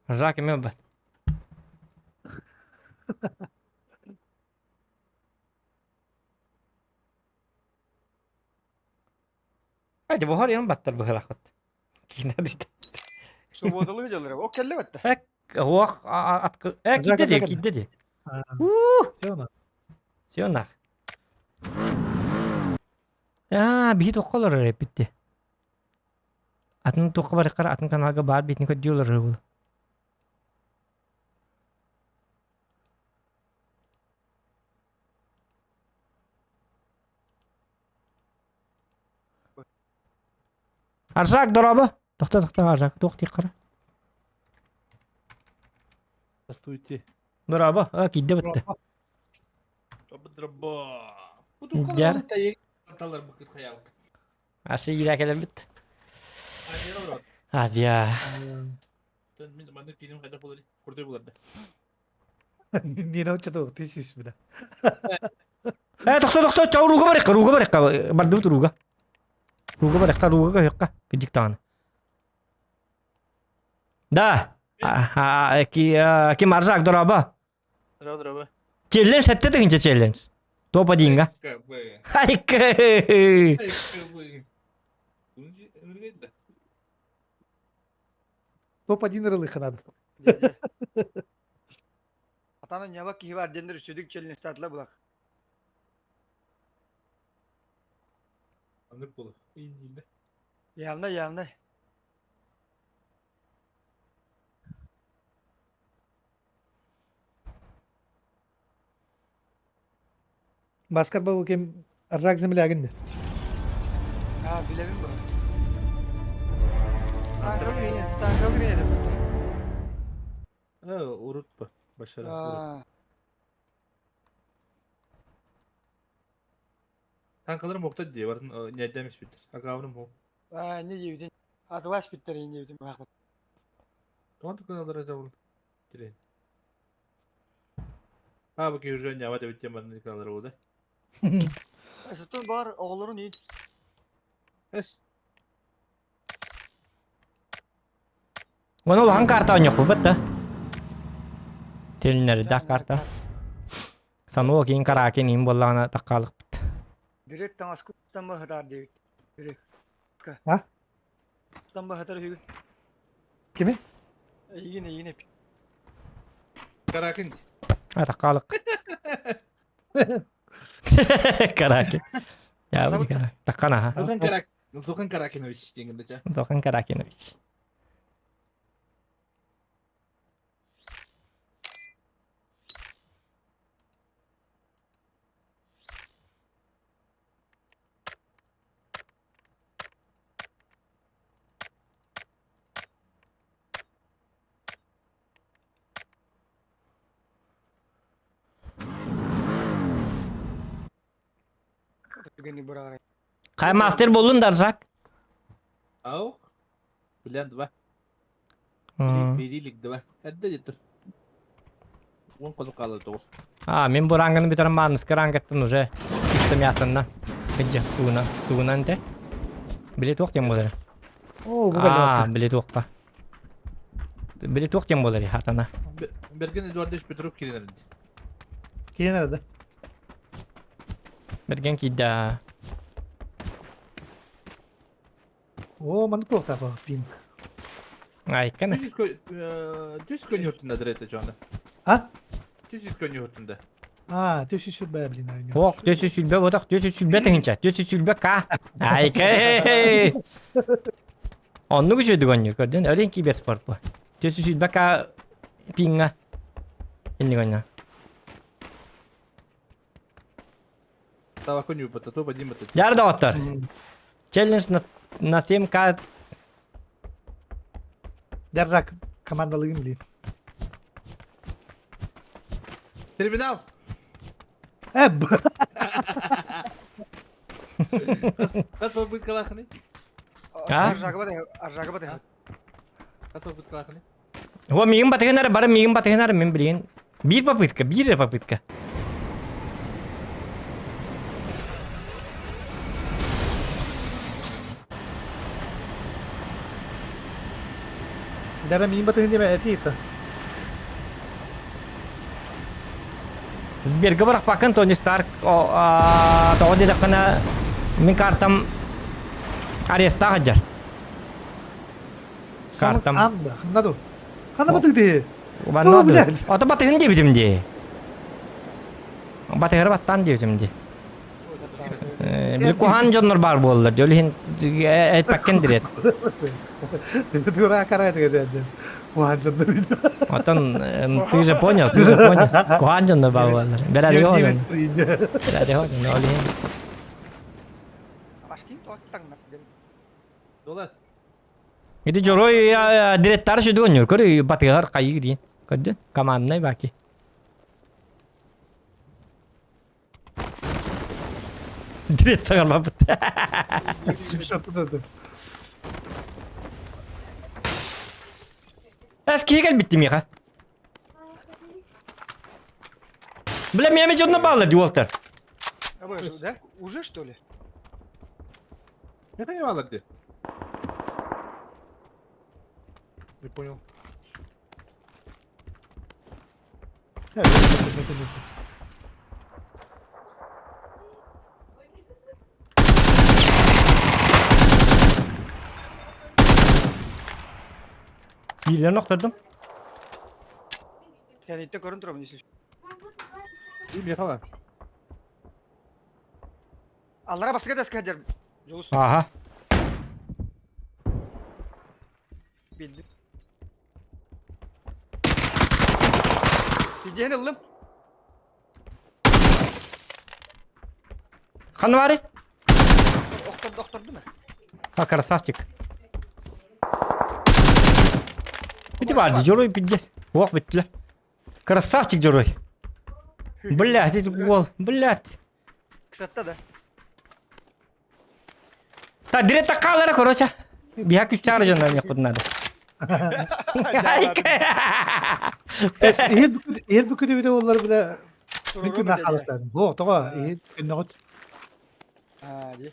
Жак эмиэ ылбат. Эти буһар иһэн баттар быһылахпыт. Киинэ диэтэ. Свободалыы дьаллара. О кэллэ бэтте. Ох, аткы. Э, киирдэ дии, киирдэ дии. Все Все нах. Аа, биһи туохха олорор эппитти. Атын туохха барыххар атын каналга баар биитин көрдүү олорор буолуо. Аржак, дорообо! Тохто, тохто, Аржак, туох диэххэ Здравствуйте. Дорообо, а, киирдэ бытта. Дьэр. Асы иирэ кэлэрбит. Азия. Миэнэ оччото түс бile. Э, тохто, тохто, чау, рууга барыахха, рууга барыахха, бардыбыт рууга. Рууга барыахха, рууга көһүөххэ, кырдьык даҕаны. Да, ким Аржак, дорообо. Здорово, здорово. Челлендж 7 тыһыынча челлендж. Топ-1-га. Хайкы! Топ-1 ырылыха надо. Атана ньаба киһи бар диэннэр үчүгдүк челлендж булак. Аннык болу. Явно, явно. Баскар бу ким Аржак землягин. Аа, билэбин бу. Танка гренет, танка гренет. Урут бу. Башара. Аа, Танкаларым бохта дии барын ньэйдэм испиттэр. Акаабыным бу. Аа, не диэбитин. Атылаас биттэр ин диэбитин баахпыт. Тоҕо туканалара дьабыл. Тирен. А бу киһи уже ньабат эбит диэн баран иканалара буолда. Сотон бар оҕолорун ии. Эс. Оны улахан карта оонньуохпут да. Тилиннэрдээх карта. Сануо киин караакин иин буоллаҕына таккаалыкпыт. Директ таҥаскыттан баһытаар диэбит. Директ. А? Тан баһытар үһүгүн. Кими? Эйигин эйигин эпит. Каракин. А таккаалык. Караки. Я Таккан аха. Зухан Карак. Зухан Каракинович диэн гында Зухан Каракинович. Хай мастер боллун Даржак? Аух. Билен два. Бирилик два. Эрдэ деттер. Уон колу хаалар тоҕус. А, мин бу ранганы бүтэрэн баанныска рангаттан уже чисто мясанна. Кыдьа, тугунан, тугунан те. Били туох диэн буолар? Оо, бу А, били туохха. Били туох диэн буолар хатана. Берген Эдуардович Петров киирэн эрдэ. Киирэн эрдэ. Берген киирдэ. Оо, маннык туохтаах пинг. Айкана. Түс көнү дырета жона. А? Түс көнү А, түс сүрбэ блин. Ох, түс сүрбэ бодох, түс сүрбэ тыһынча, түс сүрбэ ка. Айка. Оннук үчүгэй гоннюр көрдүн, өрен киберспорт бу. Түс сүрбэ ка пинга. Инни гонна. Тава коню то Вадим это. Яр доҕоттор. Челлендж на, на 7К. Держак командалыгын блин. Терминал. Эб. Хас попыткалахны? А? Аржага бата. Хас попыткалахны? О, миигин батыгынар, бары миигин батыгынар, мин билигин. Биир попытка, биир попытка. Дара миигин батыгын диэме эти ита. Сберга бырахпаккын Тони Старк тоҕо диэтэххинэ мин картам арестаах сылдьар. Картам. Анда, ханна ду? Ханна батык дии? Манна Ото батыгын диэбитим дии. Батыгары баттаан диэбитим дии. Били куһаан дьоннор баар буоллар дии. Ол иһин эппэккин дириэт. Дура карай деген. Куһаан дьоннор. Отон ты же понял, ты же понял. Куһаан дьоннор баар буоллар. Бэрээдэги оҕолор. Бэрээдэги оҕолор. Ол иһин. Башкин тоттаҥна. Дола. Ити дьоруой директор сүдү оонньуур. Көр батыгар хайыы диин. Көрдүн? Команднай баки. Директор алабыт. Эс киһи кэлбитти миэхэ. Бля, миэмэ дьонно бааллар дии уолтар. Да? Уже что ли? Не понимала где. Не понял. Биирдэрин охтордум. Кэнниттэн көрөн турабын если Михала. Аллара баска да скадер. Жолус. Аха. Билдим. Билдиэн ыллым. Ханна бары? Охторду, охторду ма? А, красавчик. Ити баар дьоруой пиздец. Ох, бүттүлэр. Красавчик дьоруой. Блядь, эти гол, блядь. Кысатта да. Та директор хаалара, короче. Биһа күччаары дьоннор миэхпит надо. Иһил бүкүтүбүтэ оллар бile бүтүн хаалыктар. Бу тоҕо иһил көннөҕүт. Аа, дии.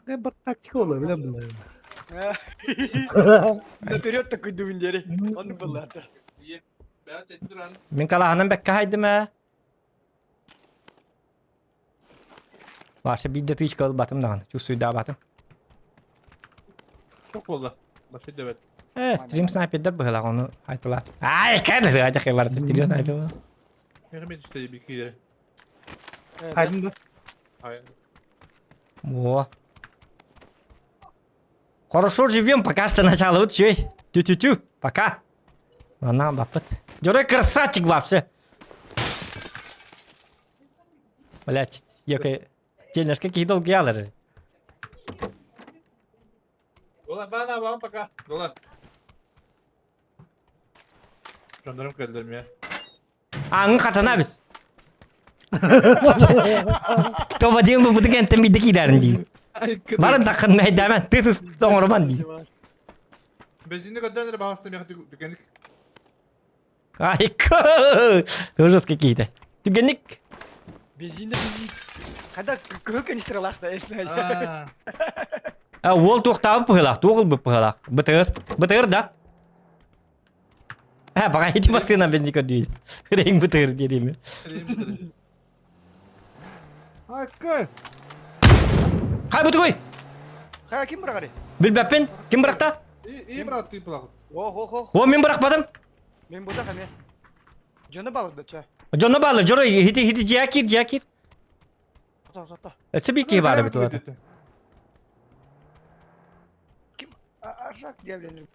Бір тактика олар билем булар. Наперед такой дубин дери. Он был это. Мин калаһынан бэккэ хайдым ээ. Ваша биирдэ тыычка ылбатым даҕаны, чувствуйдаабатым. Çok oldu. Başı dövet. Э, стрим снайпердер быһылаах ону айтылар. Ай, кәді ажақай барды стрим снайпер. Мехмет işte bir kere. Хайдым да. Hayır. О. Хорошо живем, пока что начало. Вот чей. Тю-тю-тю. Пока. Ана бапыт. Дюрой красавчик вообще. Блять, якой... Челнеш, какие долгие алыры. Dolan ben abi пока. Dolan. Jandarım geldiler ya. Аңы қатана біз. Кто водил бы бутыген тем кийлерин дейді. Барын тақын мәйдәмен, ты сус тоңырман дейді. Benzinli kadar bağıstım ya tükenlik. Ай, ужас какие-то. Түгенник. Бензинде бензин. Когда көк канистралах да эсне. А ол туохтаабыт быһыылаах, туох ылбыт быһыылаах. Бытыгыр, бытыгыр да. Ә, баға ити машина бензин көрдүй. Рейн бытыгыр дириме. Hakkı. Хай бытыгой. Ха ким бырагары? Билбәппин. Ким быракта? İyi, iyi bıraktı bıraktı. Ох, ох, ох. О, мин быракпадым. Мен буда каме. Жоны балды ча. Жоно балы, жоро хити хити жиакир, жиакир. Тота, тота. Өтсе бики бары бит олар. Ким Аржак диявленир.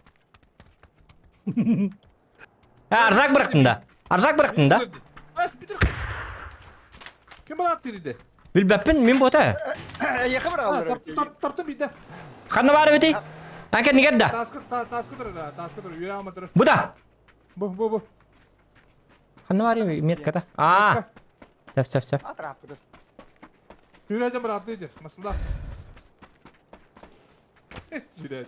Ә, аржак бырактың да. Аржак бырактың да. Bas bitir. Kim bıraktı dedi. Билбәппин, мин бота. Яка бырак Tap tap taptım bir de. Ханна бары бити. Анка нигер да. Taskı taskı durur ha taskı durur. Yürü alma durur. Бу да. Bu bu bu. Ханна бары метката. А. Сәп сәп сәп. Атрап. Yürüyeceğim bıraktı dedi. Masında. Yürüyeceğim.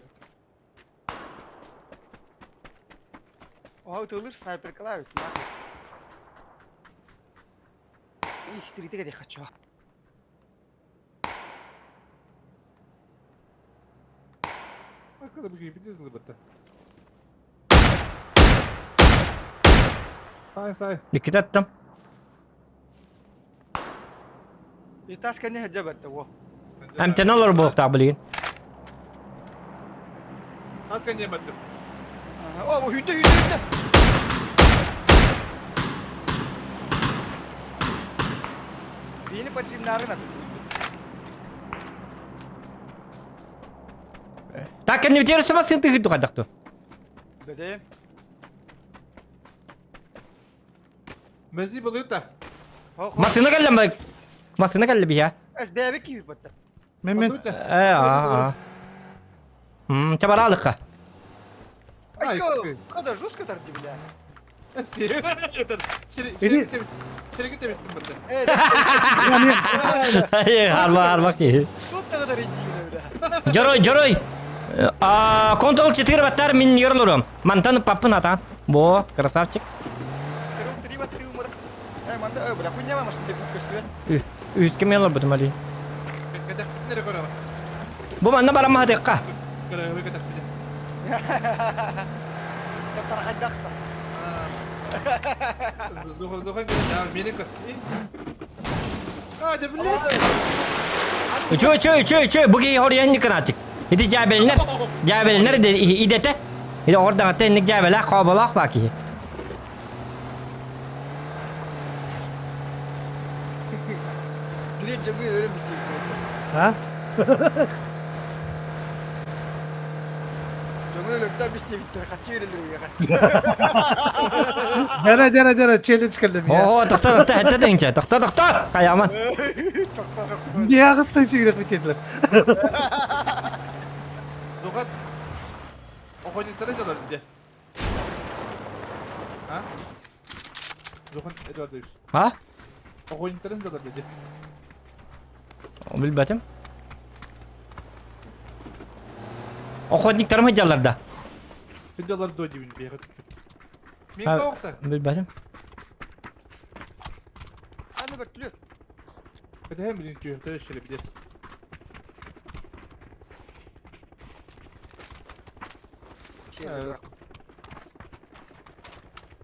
Oha өтөлөр снайпер калай. X3 де хочу. Arkada bir gibi bir bitti. Say say. Dikkat аттым. Итас кәне жабатты о. Әмтен олар болуқтағы білген. Az kendine battım. О, бу хүдде хүдде хүдде. Бени пачимнарын ат. Так, кәне өтерісі ба сын тыгы туғадақты. Беде. Mezi buluyor da. Масына кәлләм ба? Масына кәллі бия. Әс бәбе киіп батты. Мен мен Э, а, а. М, чабаралыққа. Ай, когда жестко тарды бля. Şeriki temiz. Şeriki temizdim burada. Ай, арба, арба ки. Тут тогда рейдигіне бля. Жорой, жорой. А, Ctrl 4 баттар мин йорлорум. Мантаны папын ата. Бо, красавчик. Три три три умыр. Эй, манда, бля, хуйня вам что ты көстү. Үске мен алып бутым али. Kadeh nereye koyalım? Бу манна барама хатыкка. Kadeh kadeh bize. Тарахайдақта. Zohan Zohan gel. Beni kır. Hadi bile. Чөй, чөй, чөй, чөй, бу ки хорьян никанатик. Ити жабелнер, жабелнер де идете. Ити орда тенник жабела коболох баки. Direkt camı öyle bir şey. Ha? Camı öyle bir şey bitti. Kaçı verilir ya. Дьэрэ, дьэрэ, дьэрэ, челлендж кэллим я. Оо, тохтоо, тохтоо, хэтте тыһыынча. Тохтоо, тохтоо! Хайааман. Не аҕыс тыһыынча киирэх бүтиэтилэр. Духат. Охотниктары дьалар дьэ. А? Духат Эдуардович. А? Охотниктарын дьалар дьэ. Билбэтим. Охотниктарым сылдьаллар да. Сылдьаллар дуо диибин биһиэхэ түспүт. Мин тоохта. Билбэтим. Аны бөртүлү. Кэтэһэн билин түһүөхтэрэ өссө билэр.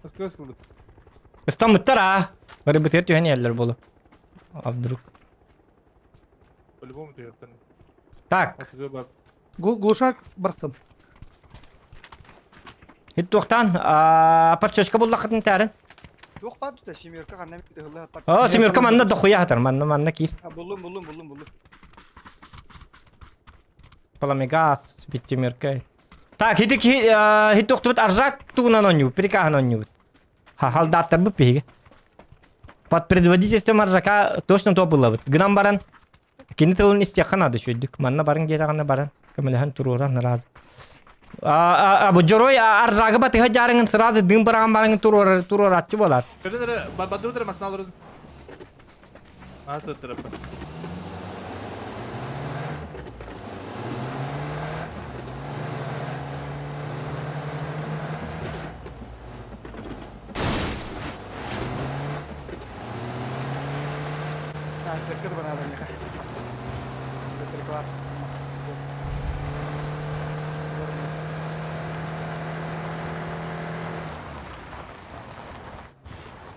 Аскы ысылдым. Ыстаммыттар аа. Барыбытыгар түһэн иһэллэр буолу. А вдруг? По-любому түһүөхтэн. Так. Глушак барстым. Хит туохтан парчочка буллаххытын таарын. Туох баар тута семерка ханна ыһылла О, семерка манна дохуя хатар, манна манна киир. Буллум, буллум, буллум, буллум. Пламегаз, пятимерка. Так, хити хит тохтубут аржак тугунан онньубут, прикаһын онньубут. Халдааттарбыт биһиги. Под предводительством аржака точно то булабыт. Гынан баран Кини тылын истиэххэ наада үчүгэйдик. Манна барыҥ диэтэҕинэ баран, көмөлөһөн туруоран ыраат. А, бу дьоруой аржаагы батыһа дьаарыҥын сразу дыым быраҕан бараҥын туруорар туруорааччы буолар. Кэлин баддыбытыр масналарын. Аасыттыраппын. Снайперка да бараада миэхэ. Снайперка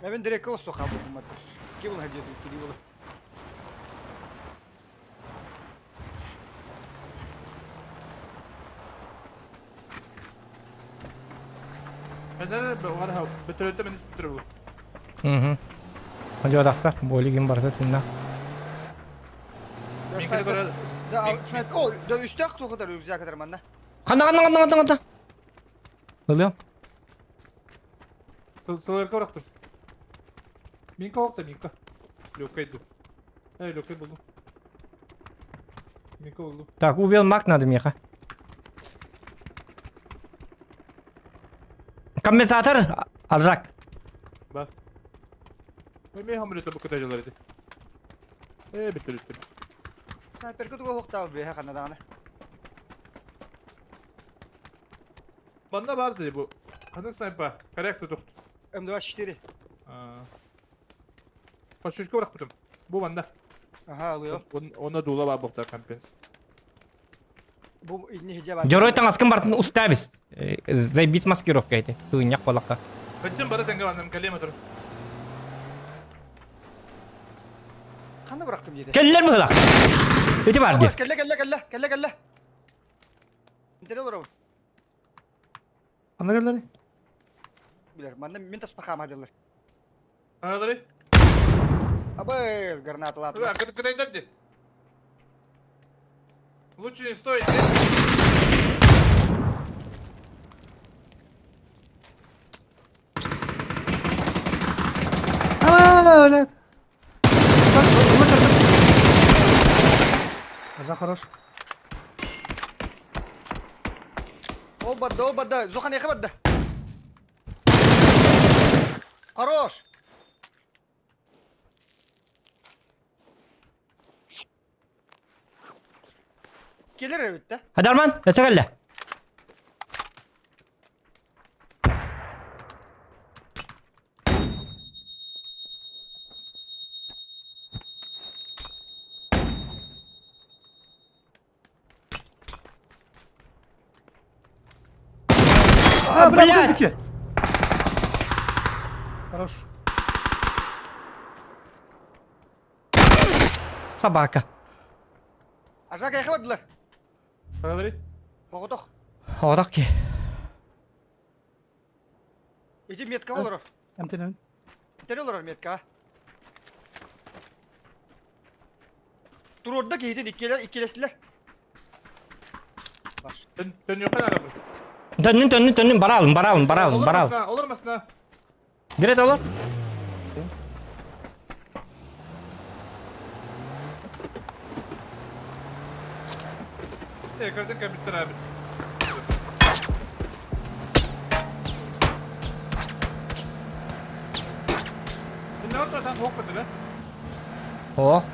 Мен директор суха булмады. Ким ул хәдият кили булы. Угу. Одьуодахтар, буолигин барыта тынна. О, да үстәк туғыдар рюкзак манна. Ханна ханна ханна ханна ханна. Ылыам. Сылырка бырахтым. Минка оқты, Минка. Лёгкай ду. Эй, лёгкай булду. Минка булду. Так, увел маг надо меха. Компенсатор, Аржак. Бар. Мен хамылета бу кытайдалар ити. Э, биттер биттер. Снайперка туга хоқтау бе ханна даганы. Манна бар дии бу. Ханнык снайпа? Корректно тухт. М24. Пашучка бырахпытым. Бу манна. Ага, алыо. Онно дуула баар буохтар компенс. Бу инни хиджа бар. Дьоруой таҥаскын бартын устабис. Зайбить маскировка эти. Тыынньах балакка. Өттүн бары тэҥҥэ манным кэлиэм отур. Ханна бырахтым диэтэ. Кэллэр быһылах. Ити бар дии. Кэллэ кэллэ кэллэ кэллэ кэллэ. Интере олоробун. Ханна кэллэри? Билэр, манна мин таспар хаама дьаллар. Ханалары? Абы, гранаталаатылар. Кытайдар ди. Лучше не стоит. А, блядь. Ажа хорош. Ол барда, ол барда. Зохан яхы барда. Хорош. Келер эбит да. Адарман, өтө кэллэ. А, блядь! блядь! Хорош. Собака. Ажак яхы бардылар. Ханалары? Оҕотох. Оҕотох ки. Ити метка олорор. Эмтенен. Итери олорор метка. Туруорда киһитин иккилэр иккилэстилэр. Төннүөххэ наада бу. Төннүн, төннүн, төннүн, бараалын, бараалын, бараалын, бараалын. Олор масына. Direkt олор. Ekranı кэбиттэр abi. Ne otursan hokmadı lan. Ох.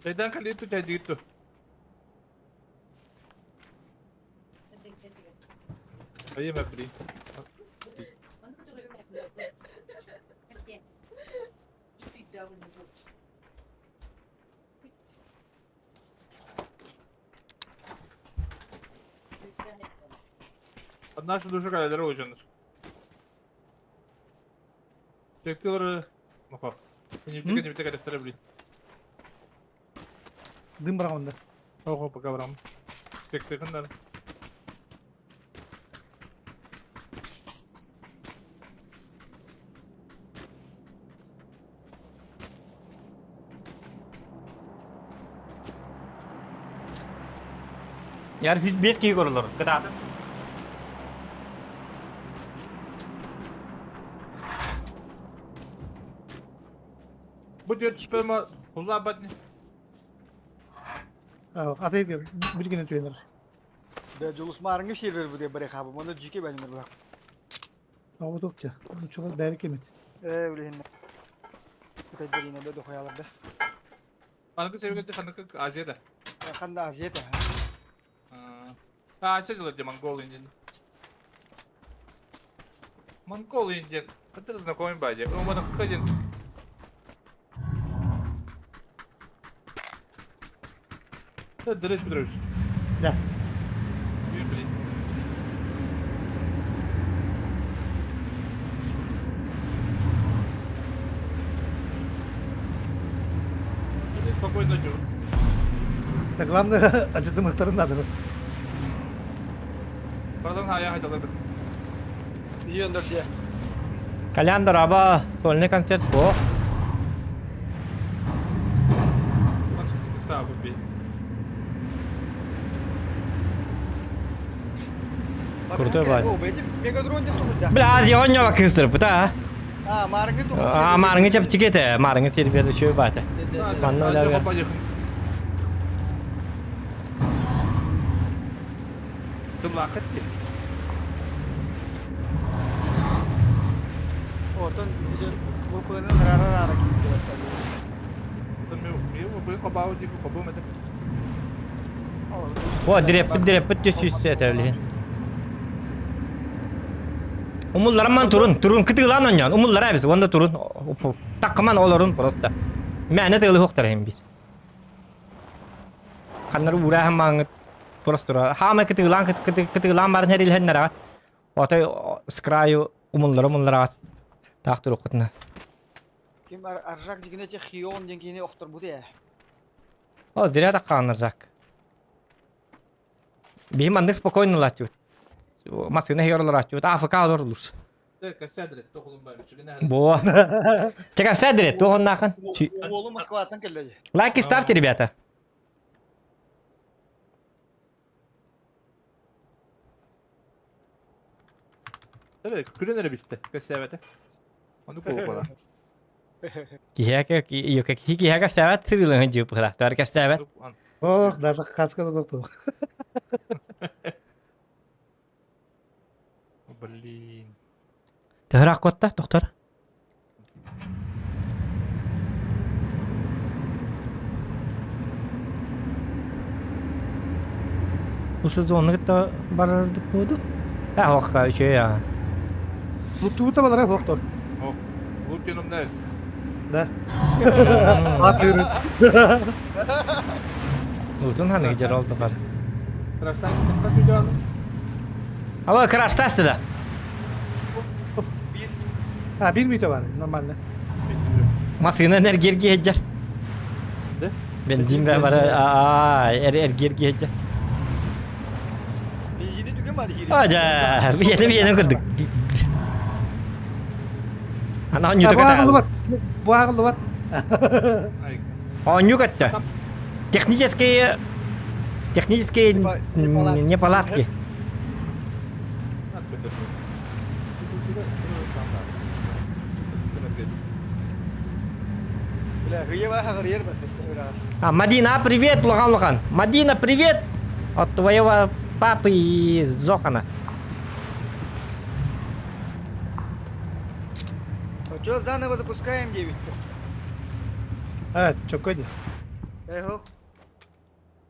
Neden kalıyor tu Ayı mı Одна душа калелere ucundur. Bekliyorlar. Maka. Нефтека нефтека дефтере блин. Дым быраҕында. Ого, пока брам. Бектегеннәр. Яр 105 киһи көрөлөр. Кытаатын. Бу диэт сперма хуллаабат не. Аты билгенен түйенер. Да Жулус маарыңы сервер бу деп баре хабы. Мұны жеке бәлімір бұлар. Ама токча. Чуга бәри кемет. Э, үлехинне. Кытайдыр да дохуялар да. Аныкы себегетте ханыкы Азияда. Ханда Азията. А, Азия дылар Монгол Индин. Монгол Индин. Это знакомый бади. У меня ходин. Да, Дмитрий Петрович. Да. Спокойно идёт. Да главное, ачытымыктарын надо. Пардон, а я хотел бы. Йөндөрдө. Каляндыр аба сольный концерт бу. Крутой бай. Бля, Азия онньоба кыстыр бута. А, марыңы ту. А, марыңы чап чикете, марыңы сервер үшөө баты. Манна үләр. Тымлақыт Отон бу куланын рара-рара кийди. О, диреппит диреппит түс этевлин. Умуллараман турун, турун кытыылаан онньоон, умуллара эбис, онда турун, таккаман олорун просто. Мээнэ тыылы хуохтар иһин бит. Ханнары уурааһын мааҥҥыт просто тура. Хаамай кытыылаан кытыылаан барын хэрилһэннэрэҕит. Отой с краю умуллара умуллараҕыт. Таах туруккутуна. Ким аржак дигине хион деңгейне охтор бу де. О, зря таккааннар жак. Биһи маннык спокойно латчыбыт. Массыына иһигэр олорааччыбыт. АФК олор лус. Бо. Чека сәдірет, туғыннақын. Уолу Москваттан келди. Лайки ставьте, ребята. Күлен эрэ бистэ, кэссээбэтэ. Ону куопала. Киһиэхэ киһиэхэ сәбәт сырылыһын жып быһыра. Тар кэссээбэт. Ох, даже хаска да доктор. Блин. Төһөрак котта, доктор. Ушу зоны кытта барардык буду. Ә, ох, үчү я. Луттубута балара доктор. Ох, лут нес. Да. Атыры. Лутун ханы жер олду бар. Краш-тест хас видео алдың? Ава краш-тест да. А, bir video var нормально. Масына энергия хеджер. Да? Бензин бе бар аа эргиэрги хеджер. Бензини түгэн бар хири. Ажа, биэни биэни курдук. Ана онньута Бу ката. Бу ағылыбат. Онньу көттө. Технические технические неполадки. А, Мадина, привет, Лухан Лухан. Мадина, привет от твоего папы и Зохана. Что, заново запускаем 9 А, чокой ди. Эхо.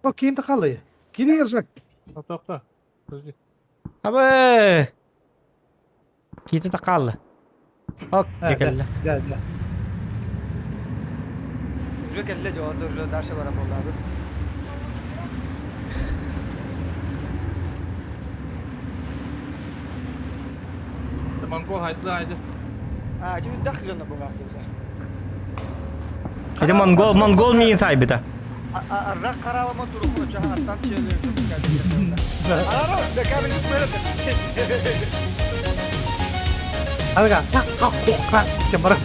О, ким тахалы? Кири ержак. Тоқта. Подожди. Абы! Кити тақаллы. Ок, декелле. Да, да. Уже келле жауапты уже дальше бара болды. Монгол хайдла хайды. А, şimdi дахлена буга. Это монгол, монгол миин сайбыта. Арзак карабама туруху чаха аттан челер. Аро, декабель бөрөт. Алга, так, так, так, кем бар.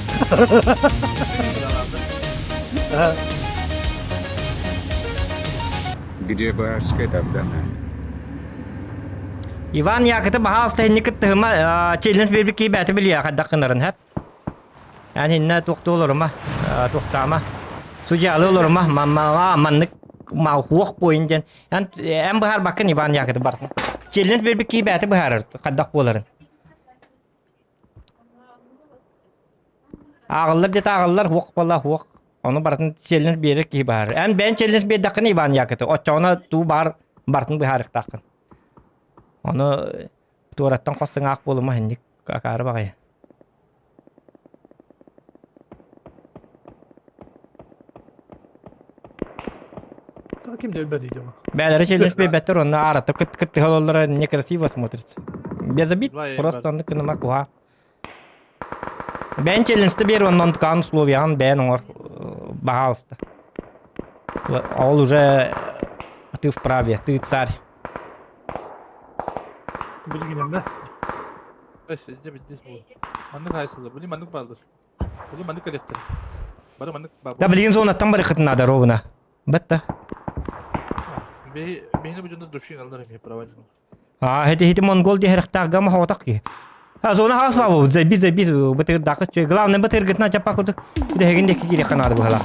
Где Баска там донат? Иван Якыты баһаалыста инник кыттыһыма челлендж биэрбит киһи бэйэтэ билиэ хайдах гынарын һэп. Эн иннэ туохтуу олорума, туохтаама. Судьялыы олорума, маммала маннык хуох буойун диэн. Эн эн быһаарбаккын Иван Якыты бартын. Челлендж биэрбит киһи бэйэтэ быһаарар хайдах буоларын. Ааҕыллар диэтэ ааҕыллар, хуох буолла хуох. Ону барытын челлендж биэрэр киһи быһаарар. Эн бэйэн челлендж биэрдэххинэ Иван Якыты, оччоҕуна туу баар барытын быһаарыахтааххын. Ону туораттан хос сыҥаах буолума инник акаары баҕайы. Ким да өлбөт видимо. Бээлэри челлендж биэрбэттэр онно аарата кыттыһа олороллоро некрасиво смотрится. Без обид, просто оннук гыныма куһаан. Бэйэн челленджти биэр онно онтукаан условияҕын бэйэн оҥор баһаалыста. Ол уже ты вправе, ты царь. Билигинем да. Маннык хайсылы, били маннык баалыр. Били маннык электр. Бары маннык баа. Да билигин зонаттан барыхытын наада ровно. Бетта. Бэйни бу дьонно душин аллар эми провалил. А, эти эти монгол диһэрхтаах гама хоотах ки. А зона хаас баа заби заби бытыр дакы чөй. Главное бытыр гытна чапа курдук. Бүтэһигин диэки киириэххэ наада быһалаах.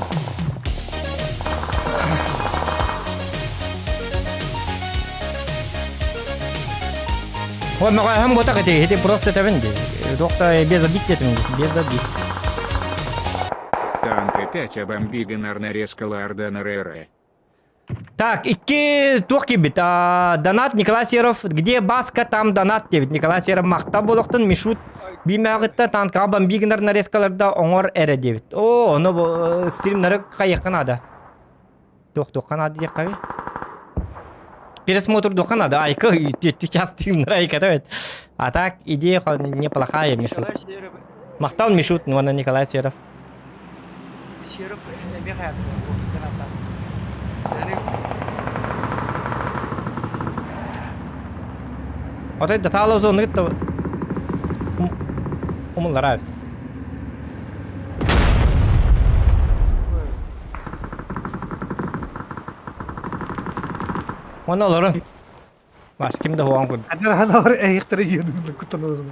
Ой, мөҕөһөм буотах ити, ити просто этэбин дии. Туохта без обид диэтим дии, без обид. Танк опять обомбиганар нарезкала Ардана РР. Так, икки туох киирбит. Донат Николай Серов, где Баска, там донат диэбит. Николай Серов махта буолуохтун Мишут биимээҕиттэн танкаҕа бомби гынар нарезкаларда оҥор эрэ диэбит. Оо, ону стримнары хайыахха наада. Туох туохха наада диэххэ Пересмотр духа надо. Айка, сейчас стримнер айка эбит. А так, идея неплохая, Мишут. Махтал Мишут, ну, Николай Серов. Серов эмиэ хайата донаттан. Отой датаала зоны кытта умуллара Оны олорун. Бас ким да хуан курдук. Ханар ханар эйхтер йыдын кутаныр.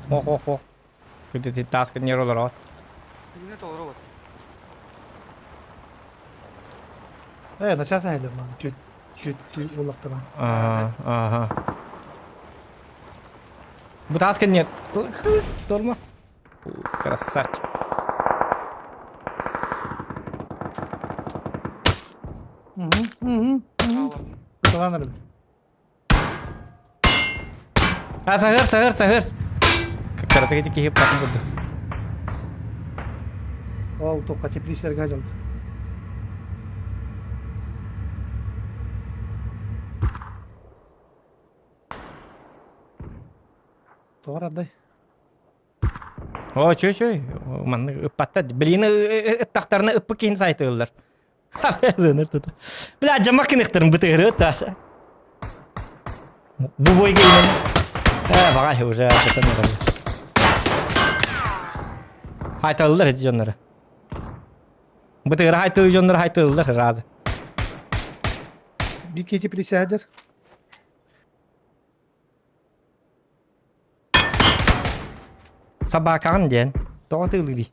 Ох ох ох. Күтү таска нер олорот. Күнү толору вот. Э, начаас ахэлэр ман. Түт түт түт улактана. Ага, ага. Бу таска нет. Тормоз. Красавчик. Угу, угу. Кутаныр. А, саһыр, саһыр, саһыр. Каратыга киһи патын курдук. Ол тоққа теплицерге жалды. Тоҕо ардай? О, чөй чөй. Маннык ыппаттар. Билигин ыттахтарына ыппыт киһини сайтыыллар. Бля, дьамак кыныктарын бытыгыры Таша. Бу бойга именно. Э, баҕай уже атан эрэр. Хайталлар эти дьоннору. Бытыгыры хайтылы дьоннору хайтыллар разы. Биир киһи присядер. Собакаҕын диэн. Тоҕо тыылыырый?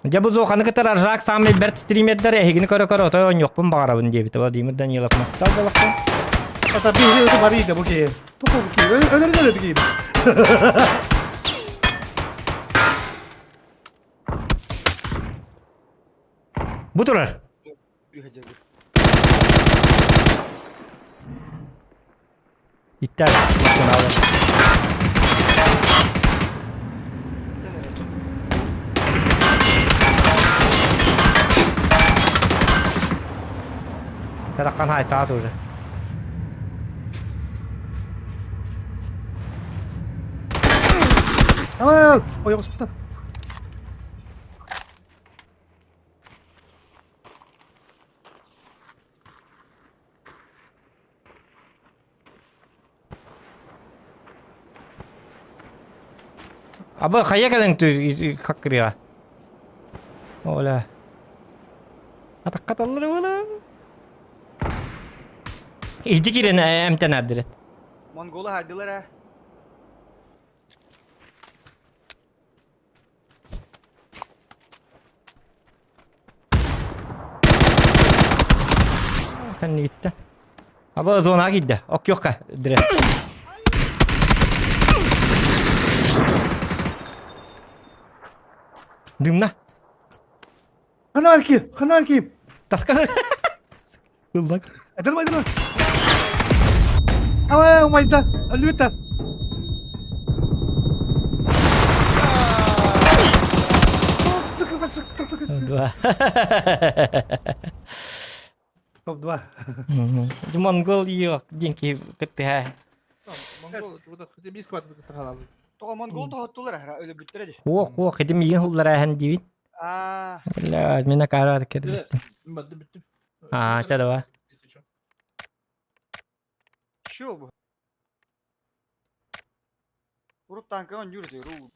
Дьэ бу Зоханы кытары Аржак саамай бэрт стримердэр эһигини көрө-көрө отой оонньуохпун баҕарабын диэбитэ Владимир Данилов махтал буолахтан. Ата биһиги өтө барыйда бу киһи. Туку бу киһи. Өлөр өлөр киһи. Бу турар. Иттер. Таракан хайсаат уже. Aa, ойоҕоспута. Абы хайа кэлэн хаккырыа. Оля. Атакка таллар була. Иһдьи киирэн эмтэн ардырет. Монголы хайдылар ә. Кэннигиттэн. Аба зонаға киирдэ. Оккиохха дире. Дымна. Ханарки, ханарки. Таска. Ыллак. Эдэр майдыр. Ама умайда, өлүтэ. Сука, сука, так так. Два. Топ-2. Монгол yok. Динки кыттыха. Монгол, хотя бис квадрат тахалабы. Тоҕо монгол тоһоттулар эһэ өлөбүттэрэ дии. Хуох хуох хитим иин хуллара хэн дибит. Аа. Бля, мина кара кедис. Бытты бүттүм. Аа, ча давай. Шо бу? Урут танка оонньуур этэ, уруу.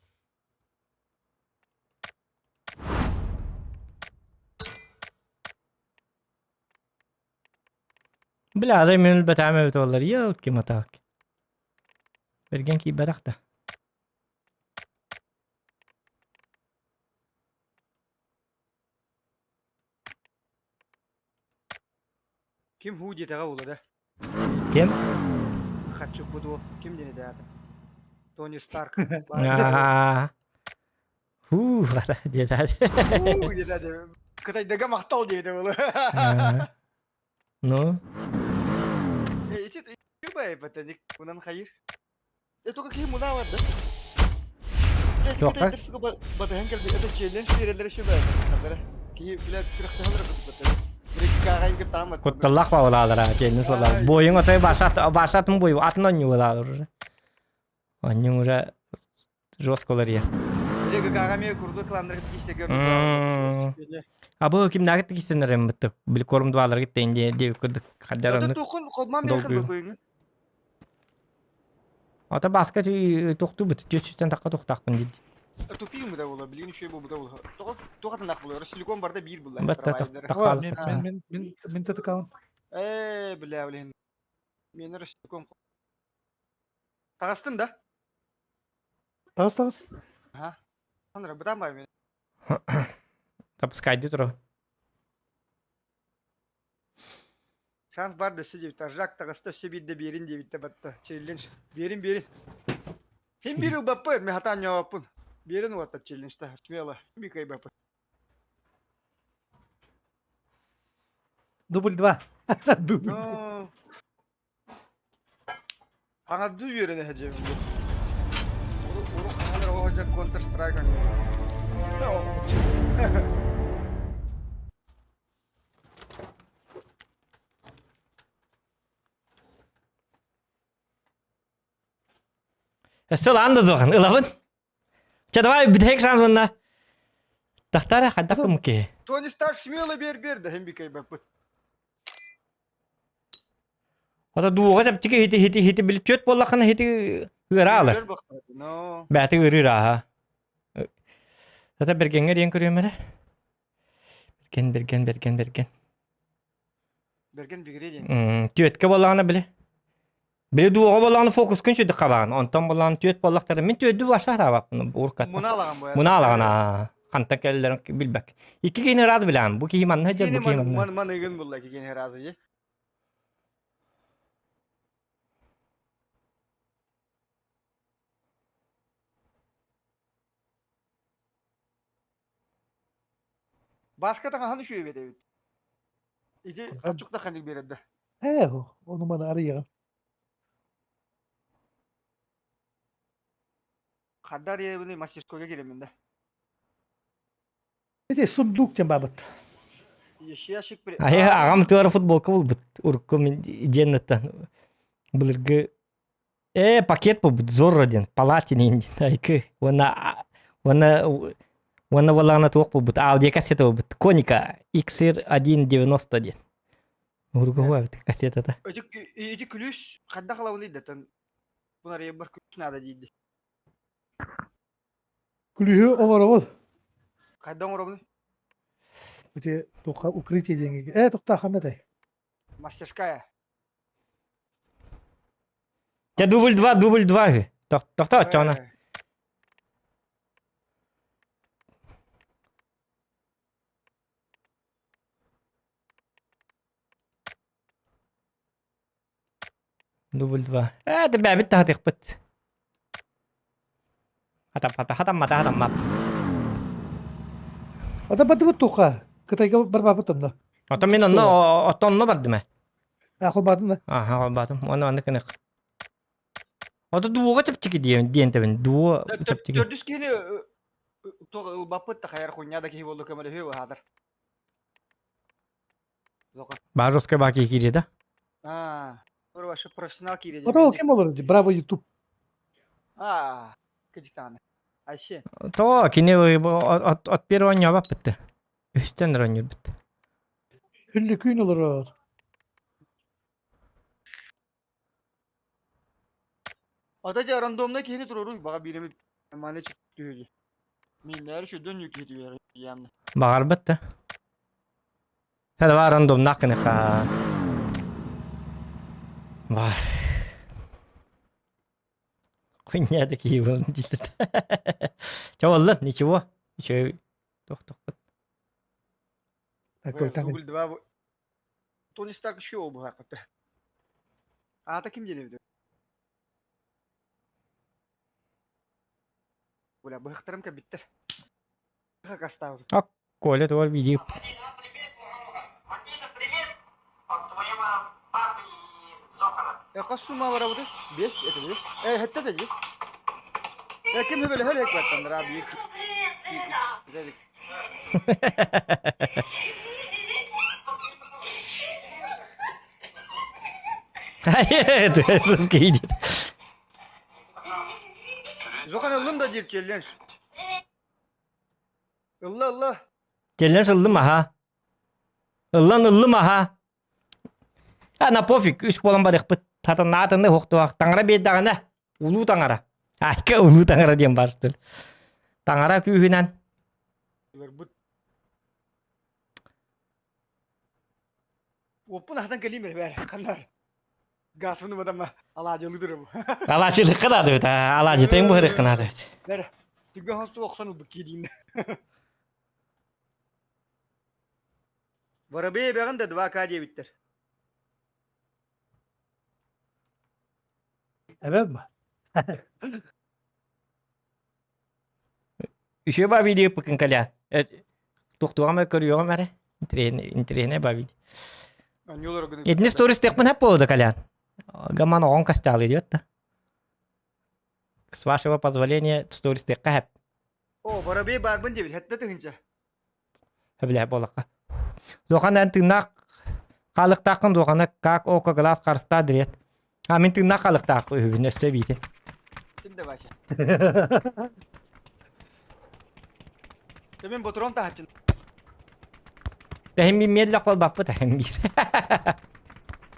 Бля, арай мен өлбөтөм эбит буоллар, елки-моталки. Бэргэн киирбэтэх да. Ким хуу диэтэҕэ буолла да? Ким? Хаччык бу Ким диэн этэ аата? Тони Старк. Аа. Хуу, хата диэтэ. Хуу диэтэ. Кытайдага махтал диэтэ буолла. Ну? Ити бай ботаник унан хайыр. Э только киһи мунаа бар да. Туохха? Батыһан кэлби это челлендж биэрэллэрэ шүбэ. Киһи билэ күрэхтэһэлэр бу Кутталлах баалаалара челлендж буолар. Бойуң отой барсат барсатын бой атын онньу буолаалар уже. Онньуң уже жестко олар Абы кимнаагыт кисенер бытты бил корум двалар гиттен де де курдук хаддар долгуйу. Ата баска тохту бит 400 таққа тохтақпын дейді. Тупиң буда була, билигин үчүгэй буолбута була. Тоҕо туохатынах була, Росселикон барда биир булла. Батта Мен мен мен мен тытыкаун. Э, бля, блин. Мен Росселикон. Таҕыстын да? Таҕыс таҕыс. Аха. Андра, бытан бай мен. Тапскайды тура. Шанс бар да диэбит. Жак таҕыста өссө биирдэ биэрин диэбиттэ батта. Челлендж. Биэрин биэрин. Ким биир ылбаппыт, мен хатаан ньооппун. Биэрин уотта челленджта. Смело. Би кайбаппыт. Дубль 2. Дубль. Ну. Хаҥардыы үөрэнэ сылдьабын. Урут хаһан эрэ оҕо Counter Strike оонньуур. Өссө ылаан да дуохан ылабын. Чэ давай бүтэһик шанс уонна тахтара хайдах кымыкки. Тони Старк смело бер бер да хим бикайбаппыт. Ата дууга чэпчэки хити хити хити били түөт буоллаххына хити ыыра алар. Но. Бэти ыырыыр ааха. Ата бергеҥҥэ диэн көрүөм эрэ. Берген берген берген берген. Берген бигире диэн. Түөткэ буоллаҕына били. Били дууга буоллаҕына фокускун сүдүк хабаҕын. Онтон буоллаҕына түөт буоллахтара мин түөдү баша хараабаппын уркаттан. Муна алаҕан буолар. Муна алаҕан аа. Хантан кэллэрин билбэк. Икки киһини ыраас билэҕин. Бу киһи манна сылдьар, бу киһи манна. Ман ман ыгын булла киһини ыраас дии. Бааска таҥаһын үчүгэй эбит. Ити хаччык да ханнык биэрэр да. Ээ, ону маны арыйаҕын. Хадда арыйабыный мастерскойга киирэммин да. Ити сундук диэн баабыт. Ящик при... Айа аҕам туора футболка булбут. Урукку мин дьиэннэттэн былыргы Э, пакет булбут Зорро диэн, Палатин диэн айкы. Уонна уонна уонна буоллаҕына туох булбут, аудио кассета булбут. Коника XR190 диэн. Урукку эбит кассетата. Ити ити күлүүс хайдах ылабыный да тон бу арыйарбар күлүүс наада диирди. Күлүүһү оҥоробут. Хайдах оҥоробунуй? Ити туохха укрытие диэҥҥэ. Э, тохтоо ханна этэй? Мастерская. Дьэ дубль два, дубль два үһү. Тохтоо оччоҕуна. Дубль два. Ээ, да бэбит таһатыахпыт. Хатаммата, хатаммата, хатаммат. Ата бардыбыт туха. Кытайга барбаппыт онно. Оттон мин онно, оттон онно бардым ээ. А, холбаатым да. Аха, холбаатым. Уонна маннык гынык. Ото дуоҕа чэпчэки диэн диэн тэбин. Дуо чэпчэки. Төрдүс киһини туох ылбаппыт да хайар хуйня да киһи буолла көмөлөһүө баһаатар. Бажовскай баки киирие да? Аа, вообще профессионал киирие. Ото ол ким олорор Браво YouTube. Аа, кыдьыктаҕына. Айше. То кини от от первого ньобаппыт. Үстэн оонньуурбут. Хүллүкүүн олорор. Ата дьэ рандомнай киһини туруоруй баҕа биирэми маны түһүлү. Миннээри сүрдөн нүү киһи түһэр ямна. Баҕарбыт да. Давай рандомнаах гыныха. Бар. Хуйня такие был диэт. Чэ буолла, ничего. Үчүгэй тохтохпут. Дубль 2 Тони Старк еще обыһааккыта. Аата ким диэн эбит? Бля, быһахтарым кэлбиттэр. Хакастаабыт. А, Коля туор видео. Э, хас сумма барабыты? Бес, это бес. Э, хэтте да дии. Э, ким хөбөлөһөр эк баттаннар, а, биир. Русский идет. Зохан ыллым да диир челлендж. Ылла ылла. Челлендж ыллым аха. Ыллан ыллым аха. А на пофиг, үс буолан барыахпыт. Татаннаатынны хуохтуах. Таҥара биэрдэҕинэ, улуу таҥара. Айка улуу таҥара диэн барыстыр. Таҥара күүһүнэн. Бут Уоппун аһатан кэлиим эрэ бээр ханнар. Газпын убатама алаадьылыы турабы. Алаадьылыкка наадыбыт, алаадьытайын буһарыахха наадыбыт. Бэр, түгэн хосту охсон ылбыт киириин. Воробей эбэҕин да 2К диэбиттэр. Эбэм ба? Үчүгэй ба видео пыкын кэлэ. Туохтуоҕум эрэ көрүөҕүм эрэ. Интэриэһинэй ба видео. Итини сторис тыахпын хэп буолла да кэлээн. Гаман оҕоҥ костяалыы диэт да. С вашего позволения сторис тыахха хэп. О, воробей баарбын диэбит, хэттэ тыһынча. Билэ буоллахха. Дуохан эн тыыннаах хаалыктааххын дуохана как око глаз харыстаа дириэт. А мин тыыннаах хаалыктаах үһүбүн өссө биитин. Ким да Вася. Мин ботурон таһаччын. Тэһин мин миэллэх буолбаппыт тэһин биир.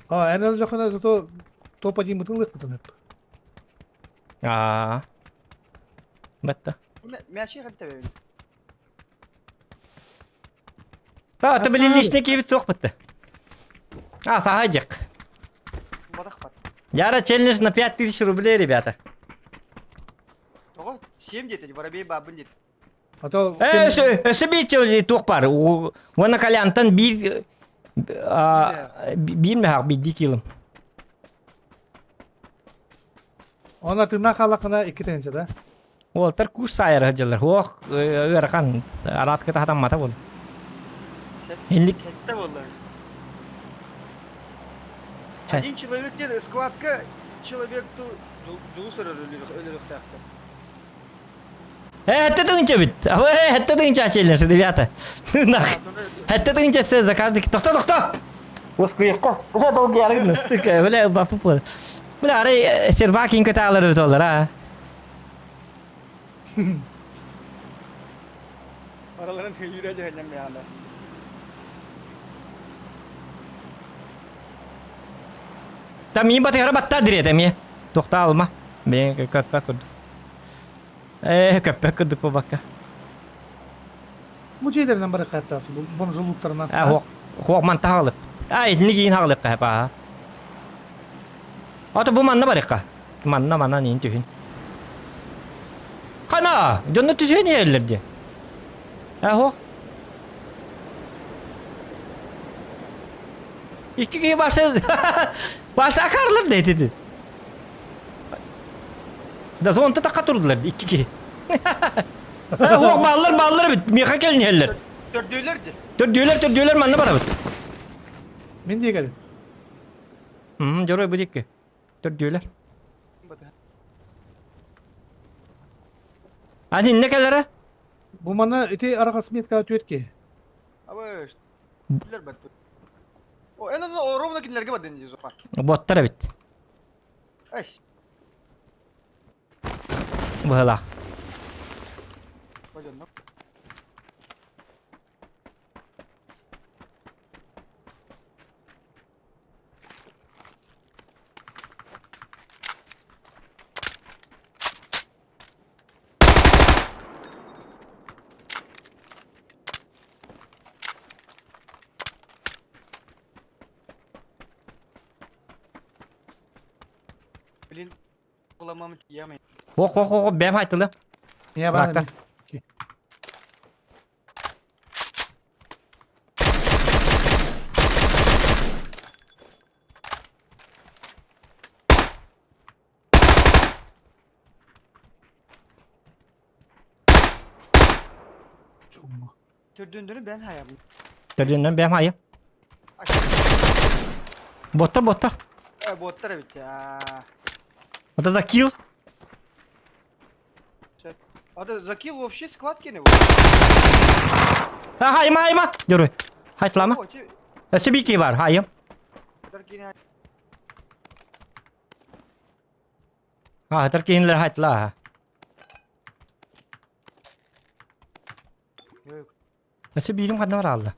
А, эн өлдөххүнэ зато топ-1 бытылык бытын эп. Аа. Батта. Мячи хатта бэбин. Та, это были личный киевит суох бытты. А, сахайдик. Яра челлендж на 5000 рублей, ребята. Тоҕо? 7 диэтэ, воробей баабын диэтэ. А то Э, өссө биир туох бар. Уонна Калянтан биир биир мехах биирдии килым. Она тыыннаах хааллаххына икки тыһыынча да? Уолтар куус саайар сылдьаллар. Хуох ыарахан араас кытаатаммата буол. Инник Кэтте буолла. Один человек диэн складка человек ту дьулус өлөрүөхтээхтэр. Э, это тыынча бит. Э, это тыынча челлендж, ребята. Нах. Это тыынча все за каждый. Тохто, тохто! Уоскуйукка. Бля, долгий арыгын. Сука, бля, бапы Бля, арай сервакин кытаалар өтөлөр, а. Араларын hüyre cehennem yani. Та мин батыгара батта дире эми. Тохта алма. Мен көппө курдук. Э, көппө курдук бу бакка. Бу дьиэлэринэн бары хайаттаах, бу бомжулууттарынан. А, хуох, хуох манта хаалык. А, итини киин хаалыкка хапа. Ата бу манна барыкка. Манна манна нин түһүн. Хана, дьонно түһүн иһэллэр дии. А, хуох. Икки киһи башы башы акарлар да ити. Да зонта такка турдулар икки киһи. Хуох бааллар бааллар бит миэхэ кэлин иһэллэр. Төрдүөлэр ди. Төрдүөлэр төрдүөлэр манна барабыт. Мин дии кэлин. Мм дьоруой бу дикки. Төрдүөлэр. Ани инне кэлэрэ? Бу мана ити араҕас меткаҕа түөрт киһи. Абы билер бат. О, эн онно ровно кинилэргэ бардын дии Зуфар. Боттар эбит. Эс. Быһылаах. Бодьоннор. Блин, буламам тиийэмэй. Ох, ох, ох, бэм хайтылы. Я баар. Баактар. Төрдүндөрү бэн хайабын. Төрдүннэн бэм хайы. Боттар, боттар. Э, боттар эбит. Это за килл? А за килл вообще сквад кини. А, хайма, хайма. Дөрү. Хайтлама. Өссө бики бар, хайым. А, хатар киһинлэр хайтла. Өссө биирим ханна бар аалла.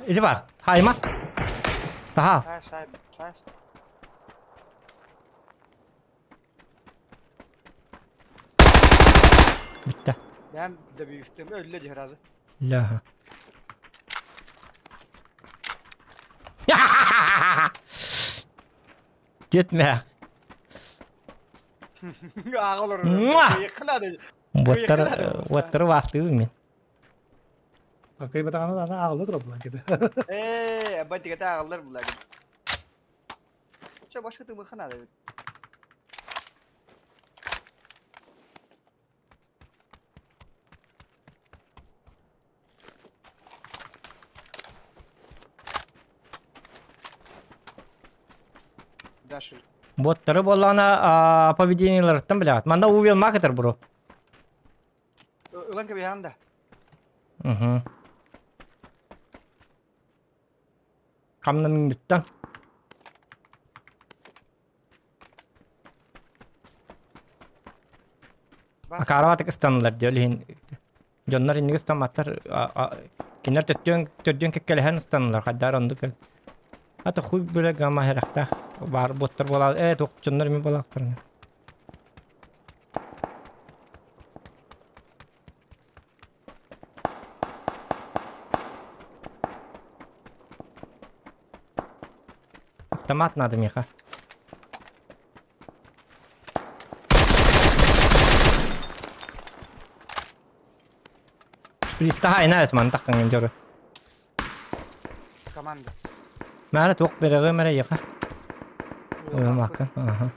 Ити бар. Хайма. Саха. Сай, сай, сай. Бүттэ. Бэм добивтым өллө дии разы. Ля. Жетмэ. Ааҕа олорор. Муа! Кыйыккын Буоттар, уоттары ваастыыбын мин. Кыйбатаҕына даҕаны ааҕылла турар булан кэбэ. Ээ, бантиката ааҕыллар булаагын. Чэ, башка тымыхха наада эбит. Дальше. Боттары буоллаҕына поведениеларыттан билэҕит. Манна увел маркетер бро. Ылан кэбиһэҕин да. Угу. Хамнаныҥныттан. Акаарабатык ыстанылар дии, ол иһин дьоннор инник ыстамматтар, кинилэр төттүөн төрдүөн кэккэлэһэн ыстанылар, хайдаар оннук А то хуй бля гамма хэрэхтээх баар буоттар буолаа ээ туох дьоннор эмиэ буолаахтарына. Автомат надо, Миха. Шпристаха инаас ман таххаҥын дьору. Команда. Маара туох береҕи мэрэ яха. Уйамакка. Аха.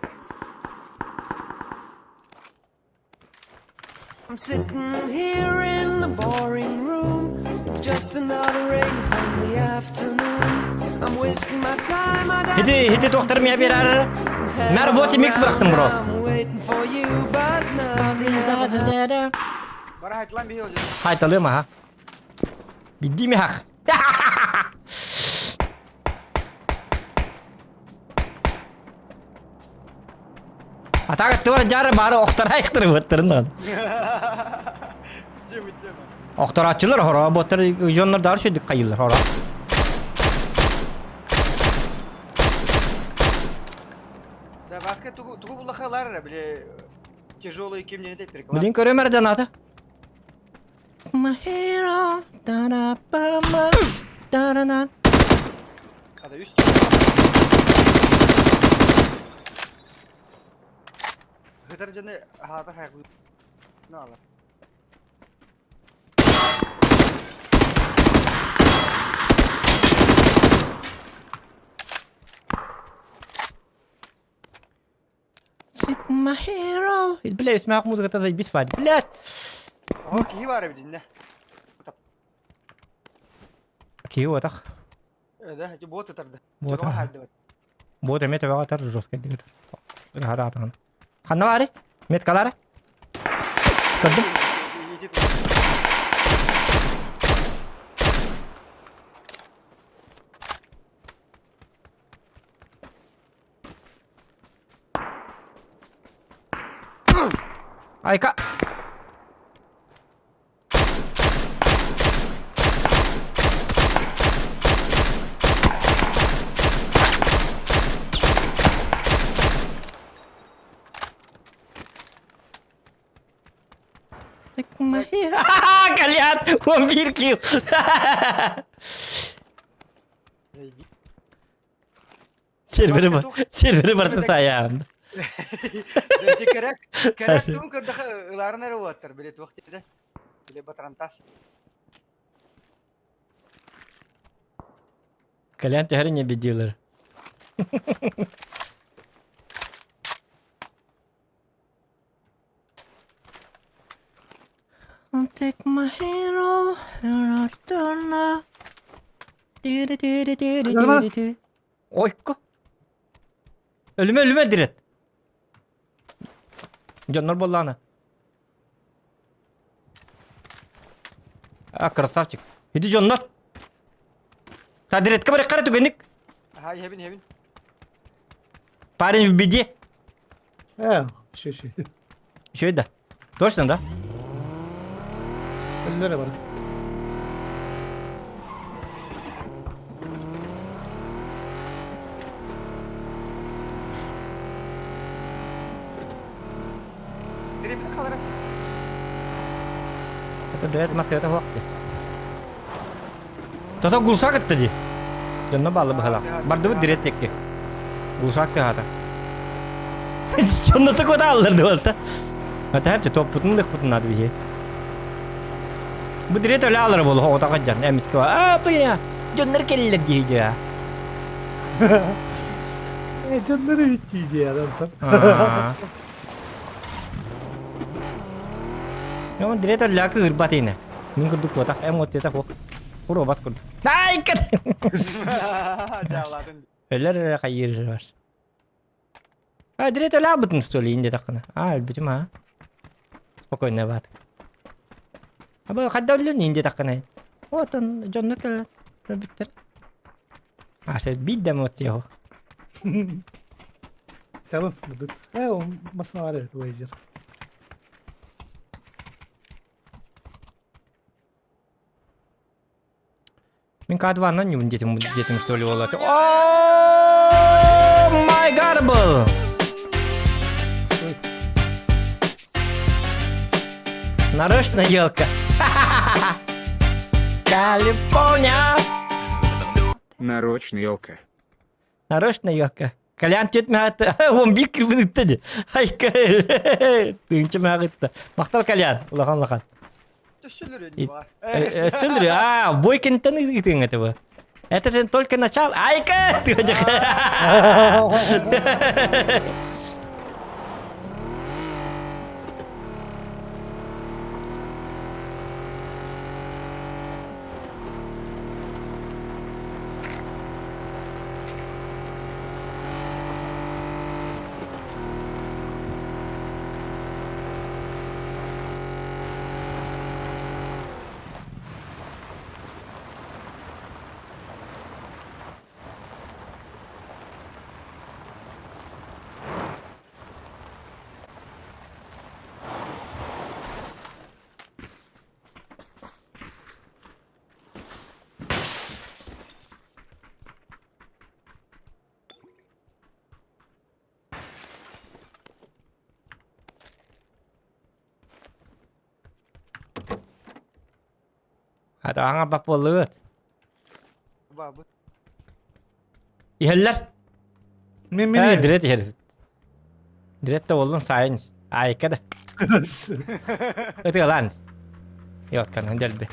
I'm sitting here in the boring room. It's just another rainy Sunday afternoon. I'm wasting my time. I got Хити хити туохтар мия берар. Мэр 8 микс бырахтым бро. I'm waiting for you, but nothing ever Бара хайтылан биһи олдьон. Хайталыам аха. Бидди михах. Атака туар жары бары охтарайықтыр бұттырын. Тема, тема. Охторааччылар хоро боттар дьоннор даар сүдүк хайыллар хоро. Да, Васка тугу тугу буллахалар, бile тяжелые ким не переклад. Блин көрөм эрден аты. My hero, да-да-ба-ма, да-да-да. Ада үс Хытар дьону аһаатар хайгыы. Ну ала. Sit my hero. Бля, үсмээх музыката заебись вать. Блядь. О, киһи баар эбит иннэ. Киһи уотах. Да, эти бот ытарды. Бот. Төбөҕө хаалдыбыт. Бот эмиэ төбөҕө атар жестко дигит. Хараатаҕын. Ханна баары? Меткалары? Көрдүм. Айка! Кальян, 11 килл. Сервері бар, сервері барда саян. Керек, керек туун көрдөх ыларын эрэ уоттар, биле туох диэтэ. Биле батарантас. Кальян төһөрө не бедилер. I'll take my hero and I'll turn up. Ойко. Өлүмэ өлүмэ дирет. Дьоннор буоллаҕына. А, красавчик. Иди дьоннор. Та диретка барык қара түгенник. Ха, иһэбин, иһэбин. Парень в беде. Э, еще, еще. Еще да. Точно, да? Өллөрө бар. Дребит қаларас. Это дред масса хуакты. Тото гулсак этте ди. Дьонно баалы быһалаах. Бардыбыт дириэт диэки. Гулсак тыаһаата. Дьонно такой аллар дуолта. Атаапчы топпутун лыхпутун надо биһи. Бу дириэт өлө алар буолу хоҕотоҕо дьон эмискэ аа быйа дьоннор кэллэр дии дьа. Э, дьоннору биттии дии антон. Йома дириэт өллөө кыырбат ини. Мин курдук куотах эмоцията суох. Уробат курдук. Ай кат! Дьаалаатын. Өлөр эрэ хайыыр бар. А, дириэт өлө албытын что ли, инде таххына. А, өлбүтүм а. Спокойно баат. Аба хадда өллөн инде такканай. Отон дьонно кэлэн өлбүттэр. А сен биир да эмоция суох. Чалын, быдыт. Э, ол масына бар эбит, Уэйзер. Мин кадваннан ньум детим детим что ли болот. О май гад был. Нарочно елка. Калифорния. Нарочно елка. Нарочно елка. Колян тетмәт, он бик кырбынытты ди. Айка. Тыынчы мағытты. Мақтал Колян, улахан улахан. Төссөлөр ини бар. Өссөлөр, а, бой кенттен ыытыҥ это бу. Это же только начало. Айка! Хата аҥа баппылыт. Бабы. Иһэллэр. Мен мен Э, дирет иһэр. Дирет да боллун сайын. Айка да. Ытыалаан. Йоткан дэлби.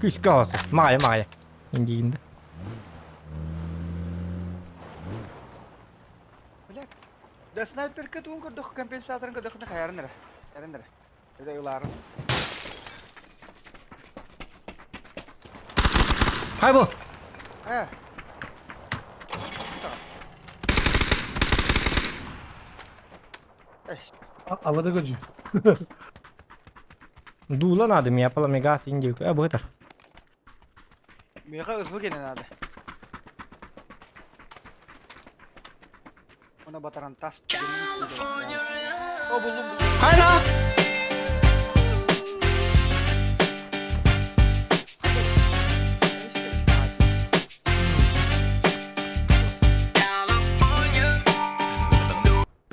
Күүскэ оҕосу. Маҕайа маҕайа. Индиинде. Блядь. Да снайперка туун көрдөх компенсаторын көрдөхүнэ хайарын эрэ. Хайарын эрэ. Это ылаарын. Хай бу. Э. Авада көдьү. Дуула наада мия паламегас индиюк. Э бу ытар. Миэхэ ызбы кэнэ наада. Она батаран тас. О, булдум, булдум. Хайна!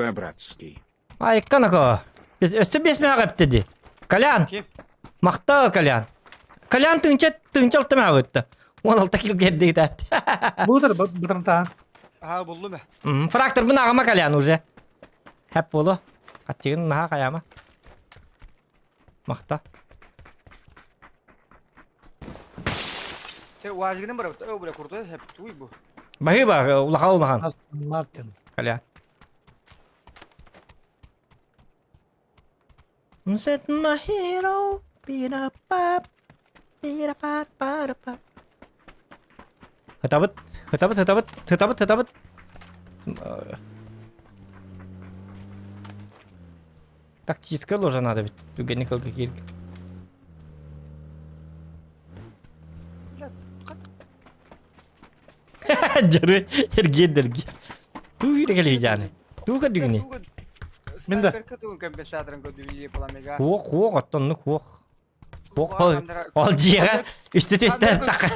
По-братски. Айкканако. Біз өссө бес мөҕө эптеди. Колян! Ким? Махтаа Колян. Колян тыынча тыынча алта мөҕүттэ. 16 кил гердиитээт. Бутар батарантаан. Аа, буллум э. Фракторбын аҕама Колян уже. Хэп болу. Хатчыгын наһаа хайаама. Махта. Те уазигынан барабыт. Өө, бля, крутой хэп туй бу. Баһыыба улахан улахан. Астон Мартин. Колян. Set my hero, beat up, up, beat up, up, up, up. Хытабыт, хытабыт, хытабыт, хытабыт, хытабыт. Тактическая ложа надо ведь. Түгенник кылга кииргэ. Дьөрү эргиэн дэргиэн. Туу киирэ кэлиһи Туу кэрдүгүнүй? Мин да. Снайперка тугун компенсаторын көрдүм пламега. Хуох, хуох, оттон ну хуох. Хуох, ол дьиэҕэ үстүтүттэн тақа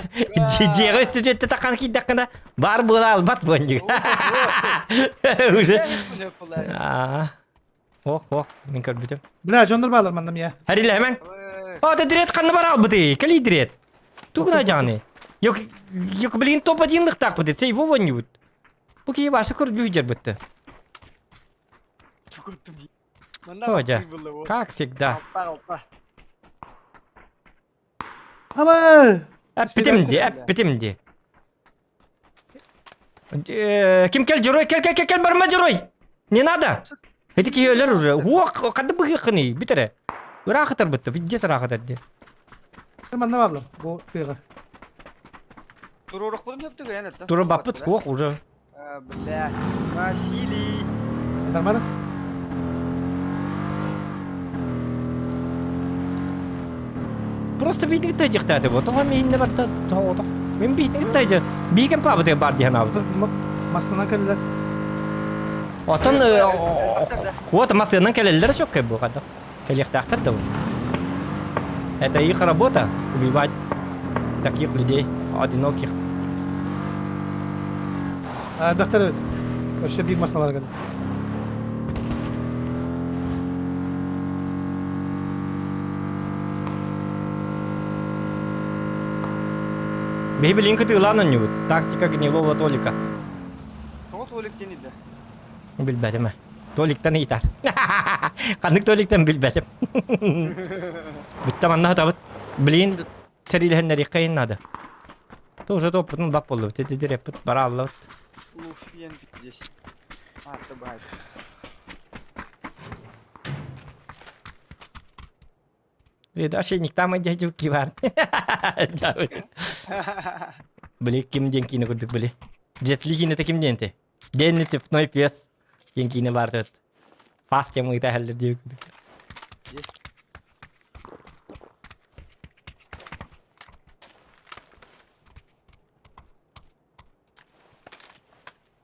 дьиэҕэ үстүтүттэн таққан киирдэххинэ баар буола албат буонньук. Уже. Аа. Ох, ох, мин көрбүтүм. Бля, дьоннор баалар манна мия. Харилэмэн. О, ты дирет ханна бар албыты. Кали дирет. Тугуна жаны. Yok, yok блин топ один лыхтак будет. Сей вова не будет. Бу кии башы көрдүү жербитти. Ходя. Как всегда. Аба! Эппитим ди, эппитим ди. Ким кел журой, кел, кел, кел, кел, барма журой. Не надо. Эти киһилэр уже. Уох, хадды быһыаххыный, бүт эрэ. Ыраахытар бытты, пиздец ыраахытар ди. Манна баалар, бу тыаҕа. Туруорукпутун сөптүк эйэн этэ. Турun баппыт, уох уже. Бля, Василий. Нормально? Просто биитин кытта дьихтааты бу. Тоҕо миинне барта тоҕо Мин биитин кытта дьэ биигэн паабытыгар бар диэн аабыт. Массыынан кэллилэр. Отон вот массыынан кэлэллэр чөккөй бу хадда. Кэлиэхтээхтэр да бу. Это их работа убивать таких людей одиноких. Элбэхтэр эбит. Өссө биир массыналар кэллэ. Биһи билин кытыылаан онньубут. Тактика гнилого Толика. Тоҕо Толик диэн идэ? Билбэтим. Толиктан ыйытар. Ханнык Толиктан билбэтим. Бүттэ манна сытабыт. Билин сэриилэһиннэриэххэ наада. Тоже топпутун бап боллубут. Тидиреппит бара аллабыт. Луфьен здесь. А, это бывает. Ошейник там дядю кивар. Били ким диэн киинэ курдук били. Джетли киинэтэ ким диэн те? Дэнни цепной пес диэн киинэ баар төрт. Фас кем ыйта хәллер диye курдук.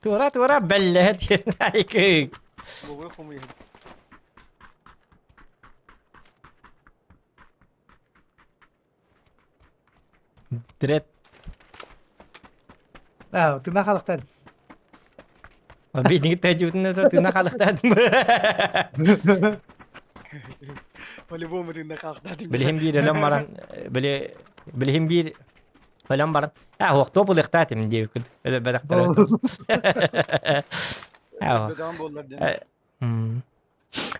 Туора туора бэллэһэ диэн айкык. Бугуй хомуйа. Дред. Аа, тына халыктан. Бидиги тәжүтүнө тына халыктан. По-любому тына халыктан. Билим бир өлөм баран, били билим бир өлөм баран. А, хуохтуо булыктаатым диэбиккит. Өлө бэдэхтэр.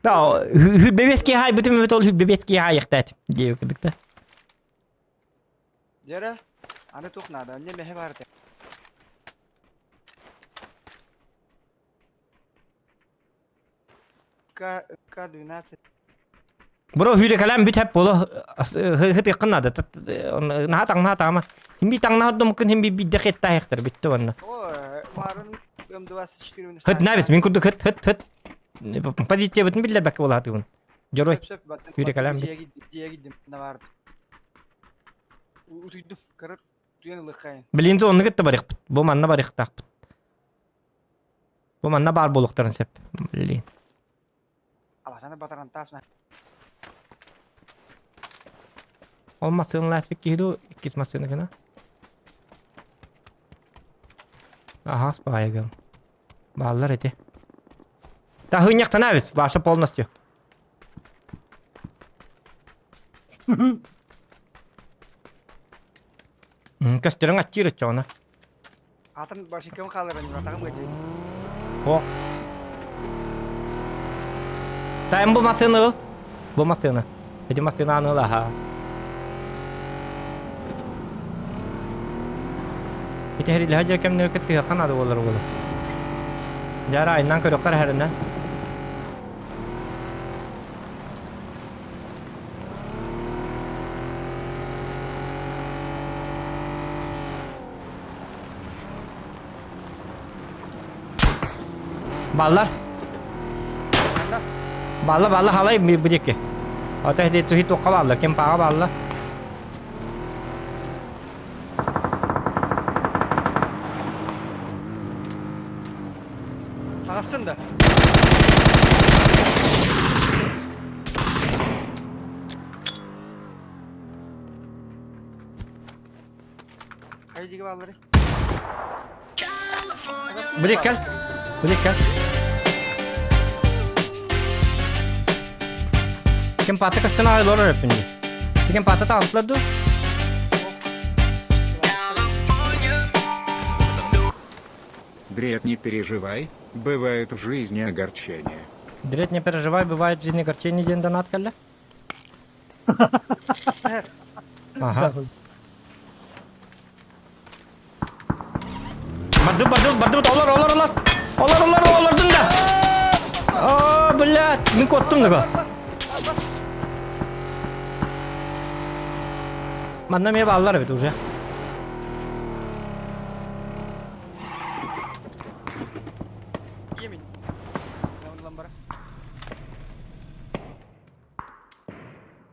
Да, хүлбэбэски хай бүтүм эбит ол хүлбэбэски хайыктаат диэбиккит да. Дьэрэ, аны туох наада, анне мэһэ баар этэ. К К12. Бро hüyre бүт хәп боло хытыаккын наада наһаа таҥнаһа таама химби таҥнаһа домуккун химби бидде хеттаахтар бүттэ онно О, марын М24 хыт набис мин курдук хыт хыт хыт позиция бытын биллэрбэккэ буолаатыгын дьоруой Hüyre кэлэн бит. Дьиэгидим наварды. Утуйдум, кырыр туйан ылыххайын. Билин онну кытта барыахпыт бу манна барыахтаахпыт бу манна баар буолуохтарын сөп блин Алатаны батарантаас на. Ол массыына ласпик киһи дуу, иккис массыына гына. Аһаас баайыгым. Бааллар ити. Таһыынньахтанабис, Баша полностью. Көстөрүҥ аччыыр оччоҕуна. Атын башикам хааларын атаҕым ыдьый. О. Тайм бу массыына ыл. Бу массыына. Эти массыынаны ыл аха. Ити хэрилэһэ дьэ кэмнэр кыттыһыахха наада буолар уолу. Дьара айынан көрөххөр эһэринэн. Баллар. Балла балла халай бу диэки. Ата ити туһи туохха балла, ким паҕа балла. Таҕыстын да. Хайа диги бааллары? Билик кэл. Билик кэл. Ким паты көстөн аҕай олорор өппүн дии. Ким паты таҕыстылар дуу? Дред, не переживай, бывают в жизни огорчения. Дред, не переживай, бывает в жизни огорчение диэн донат кэллэ. Ага. Барды, барды, барды, олор, олор, олор. Олор, олор, олордун да. О, блядь, мин куоттум да. Манна эмиэ бааллар эбит уже. Иемин.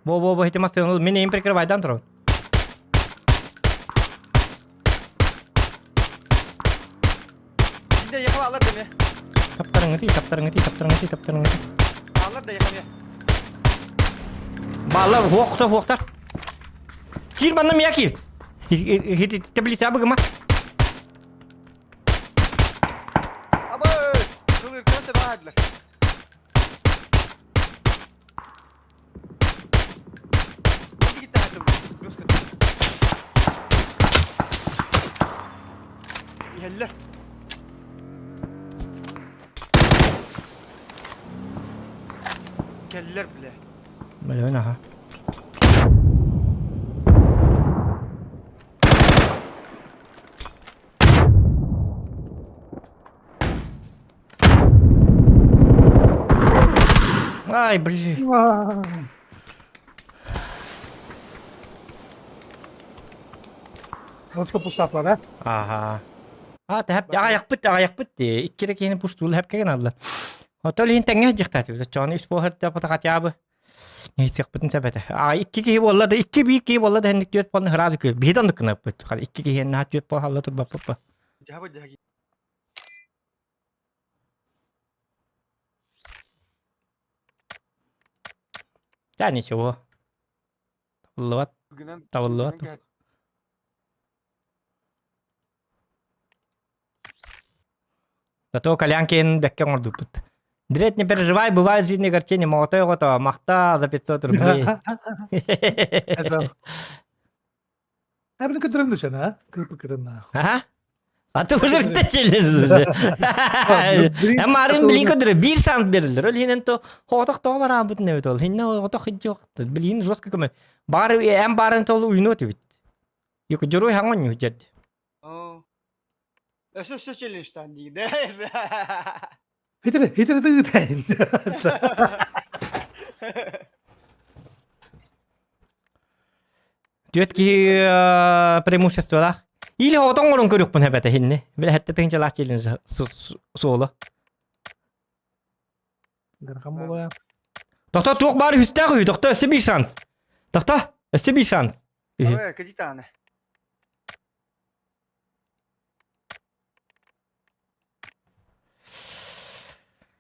Бо бо бо хити мастыгын мин эйим прикрывайдан турабын. Биирдэ ехал алар деме. Таптарыңыты, таптарыңыты, таптарыңыты, таптарыңыты. Алар да ехал. Баллар хуохта хуохтар. Кир манна мия кир. Хити таблица быгыма. Абы! Сылыркан тебаадылар. Иһэллэр. Кэллэр бile. Мөлөөн аха. Ай, блин. Ручка пустатлар, а? Ага. А, тэп аҕайахпыт аҕайахпыт дии. Иккирэ киһини пустуул хэпкэ гыналла. Отол иһин тэҥҥэ дьихтаатыбыт. Чону үс буоһар хотя бы Нейсиэхпитин сөп этэ. А икки киһи буолла да икки биир киһи буолла да хэнник түөрт буолла сразу күөл. Биһи да оннук гынаппыт. Икки киһи наһаа түөрт буола халла турбаппыт. Дьаһабы дьаһаги. Да ничего. Табыллыбат. Табыллыбат. Зато Колян киэнин бэккэ оҥордуппут. Дред, не переживай, бывает в жизни картине, моҕотой оҕото, махта за 500 рублей. Эбини көтөрөм дешен, а? Кырпы кырынна. Ага. А ты уже битте уже. Марын билин көдөрө бир шанс берилер. Ол хинен то хотох тоҕо бараабыт небит ол. Хинне хотох хиджок. Билин жестко көмө. Бары эм барын толу уйну тибит. Юк журой хаңон южет. Өссө өссө челленджтан диир. Хитер хитер тыытайын. Түөт киһи преимуществолаах. Или отон орун көрүкпүн эбэтэ хинни. Биле хэтте тыһынчалаах челлендж суола. Гархан буолуо. Тохто туох баар үстээх үһү, тохто өссө биир шанс. Тохто өссө биир шанс. Үһү. Ой, кадитаны.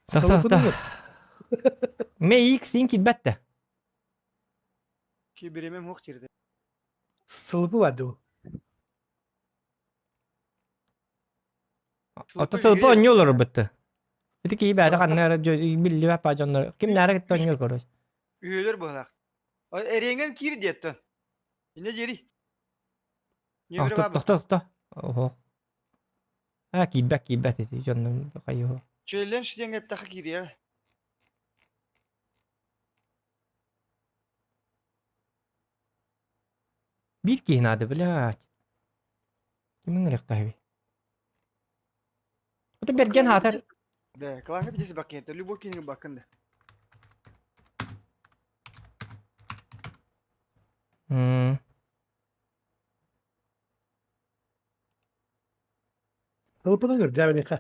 Тохто тохто. Ме ик син килбэт да. Ки биремем хух кирди. Сылбы бар дуу. Ото сылбы онньу олорбутtu. Ити киһи бэйэтэ ханна эрэ биллибэт баа дьоннор кимнээре кытта онньуур короче. Үһүөлэр быһалаах. Эриэҥэн киир диэттэн. Инне диэри. Тохто тохто. Ого. А киирбэт киирбэт ити дьоннор хайыһо. Челлендж диэн эттэхэ киириэ. Биир киһи наада, блядь. Ким ыҥырыахха Это Берген хаатар. Да, клаха бидеси баккын, любой киниги баккын да. Тылпын ыҥыр, дьээбэлиэхэ.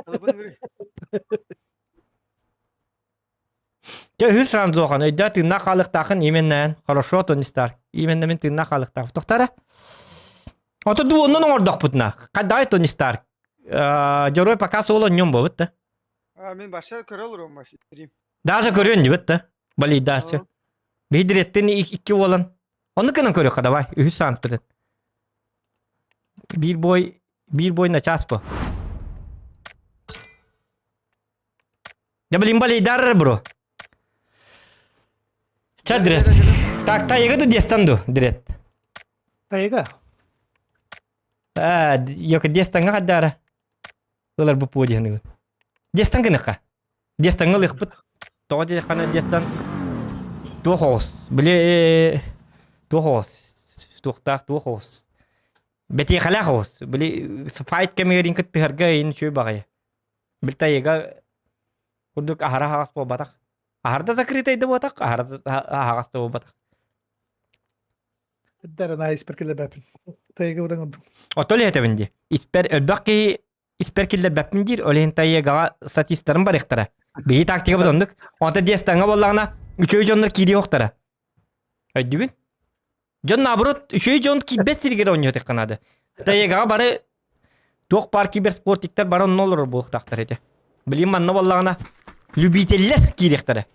Тылпын ыҥыр. Дьэ үһүс ранзохан өйдөө тыыннаах хаалыктаахын именнээн хорошо Тони Старк именно мин тыыннаах хаалыктаах тохтара Ото дуу оннун оҥордохпутуна хайдаҕай Тони Старк дьоруой пока суола онньон буолбут да А мин баша көрө олоруом стрим. Даже көрүөн дибит да балийдааччы биһидиреттин икки уолан онну гынан көрүөххэ давай үһүс саантпытын биир бой биир бой на час по Я блин балейдар бро. Ча дирет. Так, тайга ду дестан ду дирет. Тайга. А, йока дестанга хаддара. Ылар бу пуодиһыныгын. Дестан гыныха. Дестанга лыхпыт. Тоҕо диэххана дестан туох оҕус. Били туох оҕус. Туохтаах туох оҕус. Бэтиэхэлээх оҕус. Били файт кэмигэр кыттыһарга ин үчүгэй баҕайы. Билтайыга курдук аһара аһаҕас буолбатах. Аһарда закрытай да буотах, аһара аһаҕас да буолбатах. Дара на испер киллэрбэппин. Тайга удан ордук. Отол этэбин ди. Испер элбэх киһи испер киллэрбэппин диир, ол иһин тайыгаҕа статистарын барыахтара. Биһи тактика бут оннук. Онто диэстаҥа буоллаҕына, Үчүгэй дьоннор киириэхтара. Өйдүгүн? Дьон наоборот, үчүгэй дьон киирбэт сиригэр оонньуохтаахха наада. Тайгаҕа бары туох баар киберспортиктар бары онно олорор буолуохтаахтар этэ. Билигин манна буоллаҕына любителлэр киириэхтэрэ.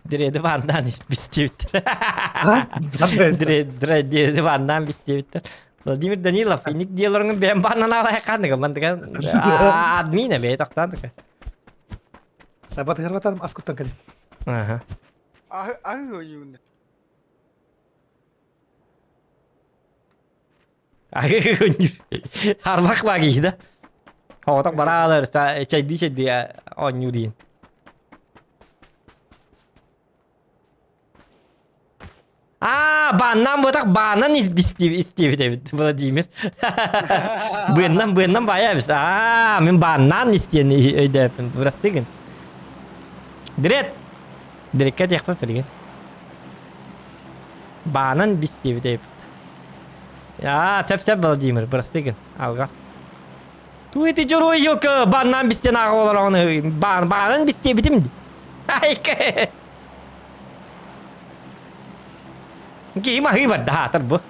Дреды ваннаан бистиэбиттэр. Дреды ваннаан бистиэбиттэр. Владимир Данилов, иник диэлорҥун бэйэм бааннан аалайханыгым мандыга админ эбээ тохтоон така. Батыһарбатарым ас куттан кэлин. Аха. Аһы аһы ойуун. Аһы Арбах баги да. Оҕотох бараалар чайдыы чайдыы оонньуу диин. Аа, бааннаан буотах баанан истиэбит эбит Владимир. Быаннан быаннан баайа эбит. Аа, мин бааннаан истиэн өйдөөппүн. Бырастыгын. Дирет. Диреккэ диэхпит билигин. Баанан бистиэбит эбит. Аа, сөп-сөп Владимир, бырастыгын. Алҕас. Ту ити дьоруой ёка бааннаан бистен ааҕа олороҕун баан баанан бистиэбитим. Айка. Киһи маһыы барда хаатар бу.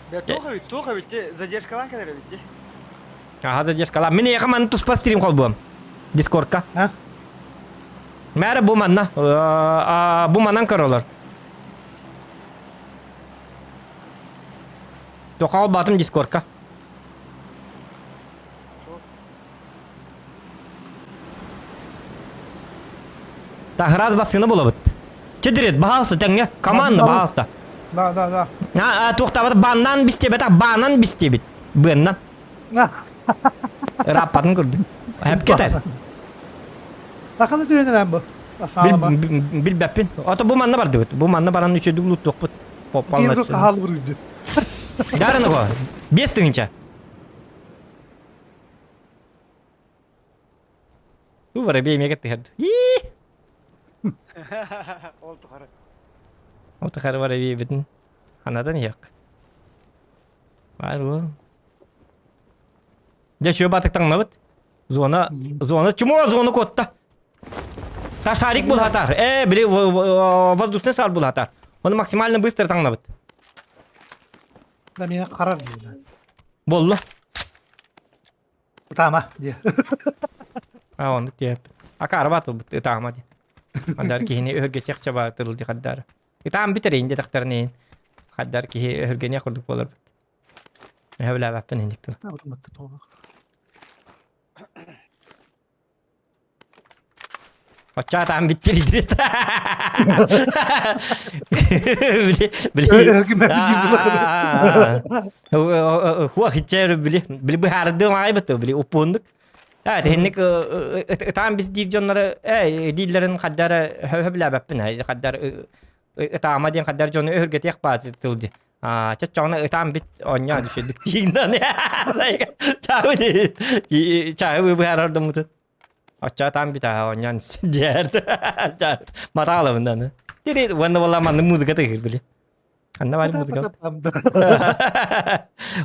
Бля, туох эбит, туох эбит, те задержкалаан кэлэр эбит те. Аха задержкалаан. Мин эйиэхэ манна туспа стрим холбуом. Дискордка. А? Мээрэ бу манна. Бу манан көрөлөр. Тоха холбоотум дискордка. Таһыраас бассыына булабыт. Чедирет, баһаалыста тэҥҥэ. Команда баһаалыста. Да, да, да. А, туохтаабат бааннаан бистиэбэтэх, баанан бистиэбит. Быаннан. Ырааппатын курдук. Хэпкетер. Хаханы түһэнэрэн бу. Билбэппин. Ото бу манна бардыбыт. Бу манна баран үчүдүк луттуохпут. Поппална. Хаалбыр Дарыны го. 5000. Бу воробей эмиэ кэттиһэр. Ии! Ол тухары. Ол тухары воробей битин. Анадан иһиэх. Бар бу. Дьэ чүө батык таҥнабыт. Зона, зона, чмо зона котта. Та шарик булхатар. Э, били воздушный шар булхатар. Оны максимально быстро таҥнабыт. Да меня харар диир. Боллу. Ытаама диэ. А оннук диэп. Акаары батылбыт ытаама ди. Хандар киһини өһөргө чаба тырылды хаддар. Ытаам бүтэрин диэтэхтэринин хаддар киһи өһөргөниэх курдук буоларбыт. Өһөбүлээбэппин инник тыл. Оччоотаан бүттэр идрит. Били били хуах иччэр били били быһаардым аайбыт били уппундук. Ээ тиһинник ытаан бис диир дьоннору ээ дииллэрин хаддара хөбүлээбэппин хаддар ытаама диэн хаддар дьону өһүргэтиэх баа тыл ди. Аа чаччоҕуна ытаан бит оонньоо түшүдүк тиигнан чаабы чаабы быһаарар доммутун. Оччоотаан бит аа оонньоон диэр матаалабын Тири уонна буолла маннык музыка тыгыр били. Анна бар музыка.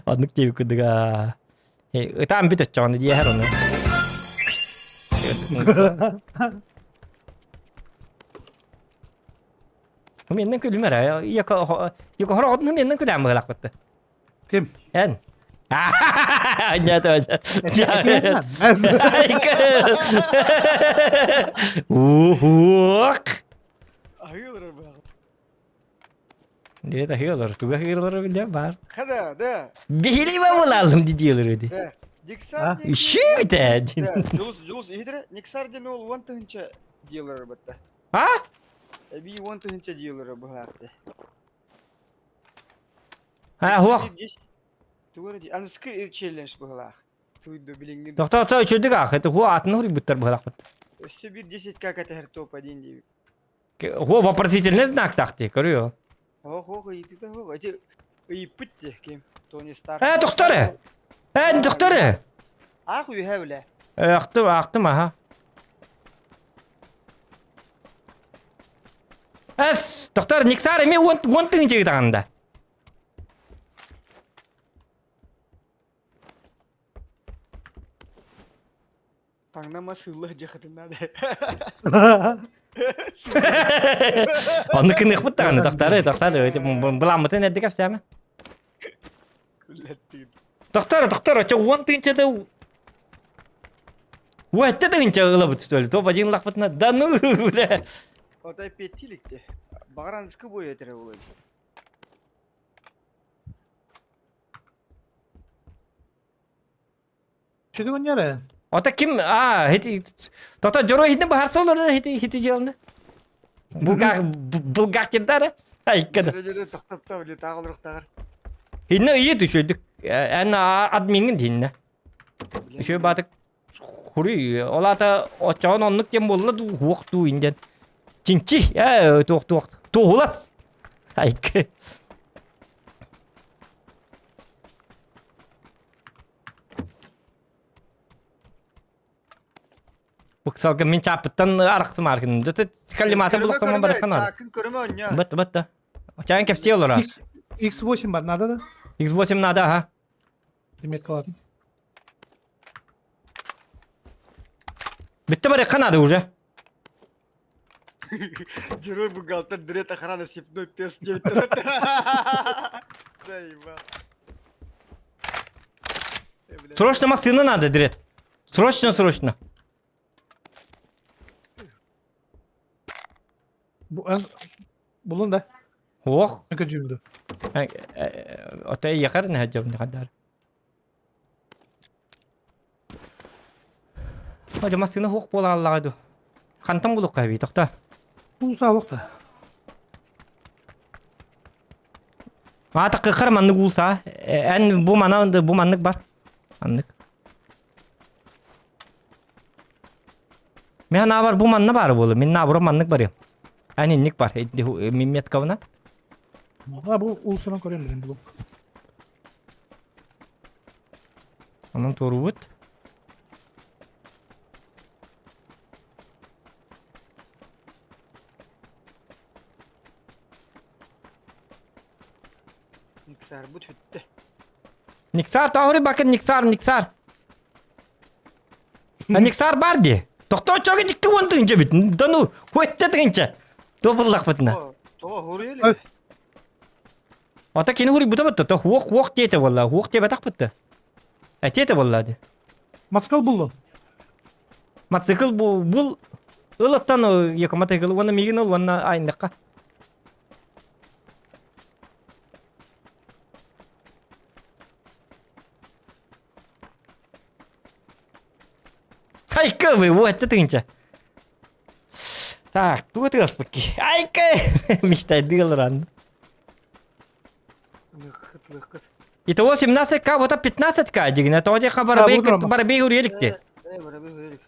Оннук диэбит курдук ытаан бит оччоҕуна диэхэр ону. Менен күлүмэр Йокохоротун менен күлэм быһылаахпытты. Ким? Эн. Ух. Аһыылар быһах. Дед аһыылар, туга аһыылар биле бар. Хада, да. Бихили бабылалым диdiyorlar öyle. Да. Диксар. Üşü бите. Жулус, Жулус, иһидре, Никсар ден ол 10 тыһынча диэлэр батта. А? Эбии 10 тыһынча диэлэр быһаахты. А, хуох. Тугу ди? Аныскы челлендж быһылаах. Туйду билиҥҥи. Доктор, то үчүдүк аах. Это хуа атын хури буттар быһылаахпыт. Өссө бир 10 как это топ 1 диэбит. Хуа вопросительный знак тахти, көрүө. Ох, ох, ыйытыта ох. Эти ыйыппыт те ким? Тони Старк. Э, доктор! Э, доктор! Аах үһэ билэ. Аахтым, аахтым, аха. Эс, доктор, Никсар эми 10 тыһынча ытаҕында. Таҥнама сыылла сылдьыаххытын наада. Онну кыныахпыт даҕаны, тохтары, тохтары, былааммытын эрдэ кэпсээмэ. Күллэттигин. Тохтары, тохтары, оччо уон тыынчада Уэтте тыынча ылабыт что ли? Топ один лахпытына, да ну, бля. Отой петтиликте. Багаранскы бой этэрэ буолуо. Чүдүгүнньэрэ. Ото ким а хити тото дьоро хитин баһарса олорор хити хити дьыалны. Булгах булгахтирдара айкада. Дьөрө тохтопто били таах олоруктагар. Хинне ыйы түшөдүк. Эн админгин хинне. Үшө батык хури олата очоон оннук кем болла ду хуох туу инден. Чинчи э туох туох туохулас. Айкы. Ыксалга мин чааппыттан арахсым аргыным. Дөтө калимата булаксаман бараханар. Чаакын көрөмө онньо. Бат бат да. Чаан кепсие олора. X8 бар надо да? X8 надо, ага. Меткалатын. Бүтті барахха надо уже. Герой бухгалтер дрет охрана сепной пес девять. Заебал. Срочно машина надо, дрет. Срочно, срочно. Булун да. Ох. Көдьүмдү. Ота яхар не хадьым не хадар. Хадьы массыына хуох буола аллаҕа ду. Хантан булукка эбии тохто. Тууса уохта. Аата кыхар маннык уулса. Эн бу мана бу маннык бар. Маннык. Мен бар бу манна бар буолу. Мин наоборот маннык барыам. Эн инник бар. Мин меткабына. А бу уулсанан көрөм билин бу. Онон туоруубут. Никсарбыт бүттэ. Никсар тоҕури бакын Никсар, Никсар. А Никсар бар дии. Тохтоо чоги дикти уон тыһынча бит. Да ну, хуэтте тыһынча. Туо буллахпытына. Тоҕо хуруйали. Ата кини хуруйбута бутта. То хуох хуох диэтэ буолла. Хуох диэбэтэх бутта. Этиэтэ буолла ди. Мотоцикл буллун. Мотоцикл бу бул ылаттан екі мотоцикл уонна миигин ыл уонна айныкка. Айка вы, вот это тынча. Так, туга тыгаспыт ки. Айка! Мечтайды ылыран. Лыкыт, лыкыт. Итого 17к, вот 15к дигинэ. Тоҕо диэххэ барабей барабей уруйа Э, барабей уруйа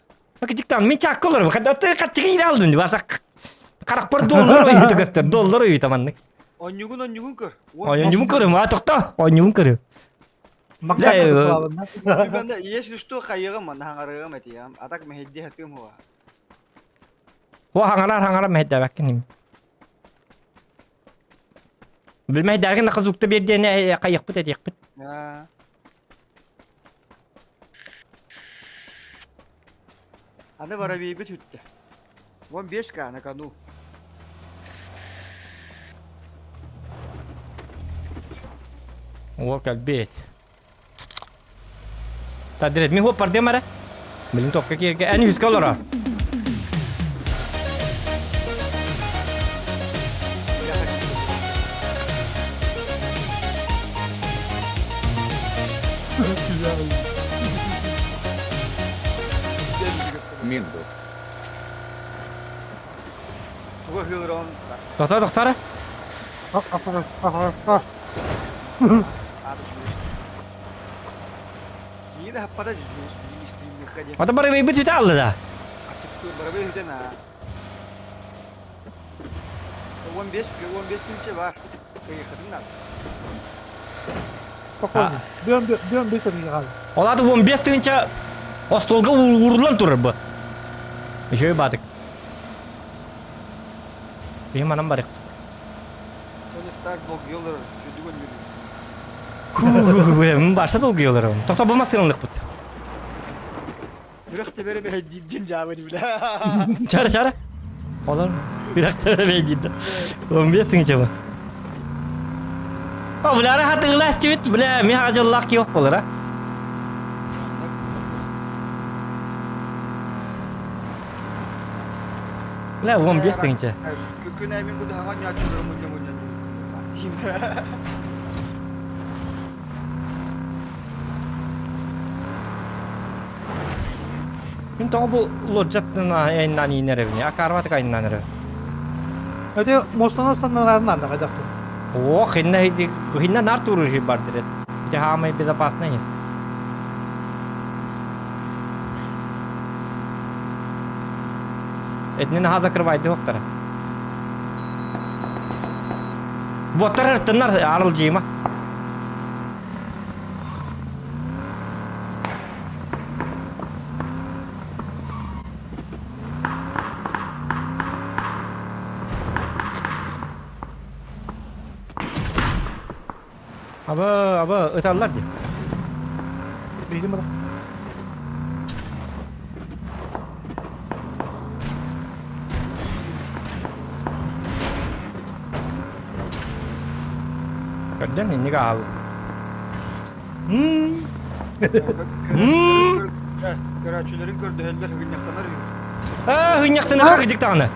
Диктан, мин чаакка олорбу. Ты хаттыгын ире алдым. Барсак харахпар доллар ойута көстөр. Доллар ойута маннык. Онньугун онньугун көр. Онньугун көрүм, а тохто. Онньугун көрүм. Если что, хайыгым, хаңарыгым этиям. А так мэһэйдии хатыым хуа. О, хаңарар, хаңарар мэһэйдээбэккин. Билмэйдэргин нахазукта биэрдиэне хайыхпыт этиэхпит. Аны воробейбит үттэ. Вон бешка на кону. О, кэлбит. Тадырет, мин хуоппардыам эрэ. Билин топка киэргэ эн үскэ олорор. Минду. Туга хыылырон. Тохтоо, тохтоо. Миигин хаппата дьүһүн Ата барыбайбыт сүтэ алла да. Барабай үтэн аа. 15 15 тыһыынча бар. Кыйыхатын надо. Спокойно. Бүөн бүөн бес хаал. Ол аты 15 тыһыынча остуолга ууруллан турар бу. Еще и баатык. Биһи манан барык. Тони Старк долгуйалар, сүдүгөн мүрү. Барса долгуйалар. Тохто булмас сыгынлыкпыт. Үрэх тэбэрэ бэһэйдиирдин дьаабы бля. Чара чара. Олар үрэх тэбэрэ бэһэйдиирдин. 15 тыһыынча бу. О, бля, хатыылаас тибит, бля, мен хажыллаах киох болар, а? Бля, 15 тыһыынча. Күн аймин бу даһаҕа ньааччылары мунньа-мунньа. Мин тоҕо бу лоджаттан айаннаан иинэр эбини, акаарбатык айаннаан эрэ. Эти мостана стандарарын анда хайдахтын. Ох, инна инна нар турur бар дирет. Ити хаамай безопасный. Этини наха закрывайды хоктара. Боттар ыртыннар арылдьыма. Аба, аба, ыталлар дии. Билим бара. Көрдөн инник аал. Көрөөччүлэрин көрдөһөллөр хыгынньахтанар үһү. Аа, хыгынньахтанар кырдьык даҕаны.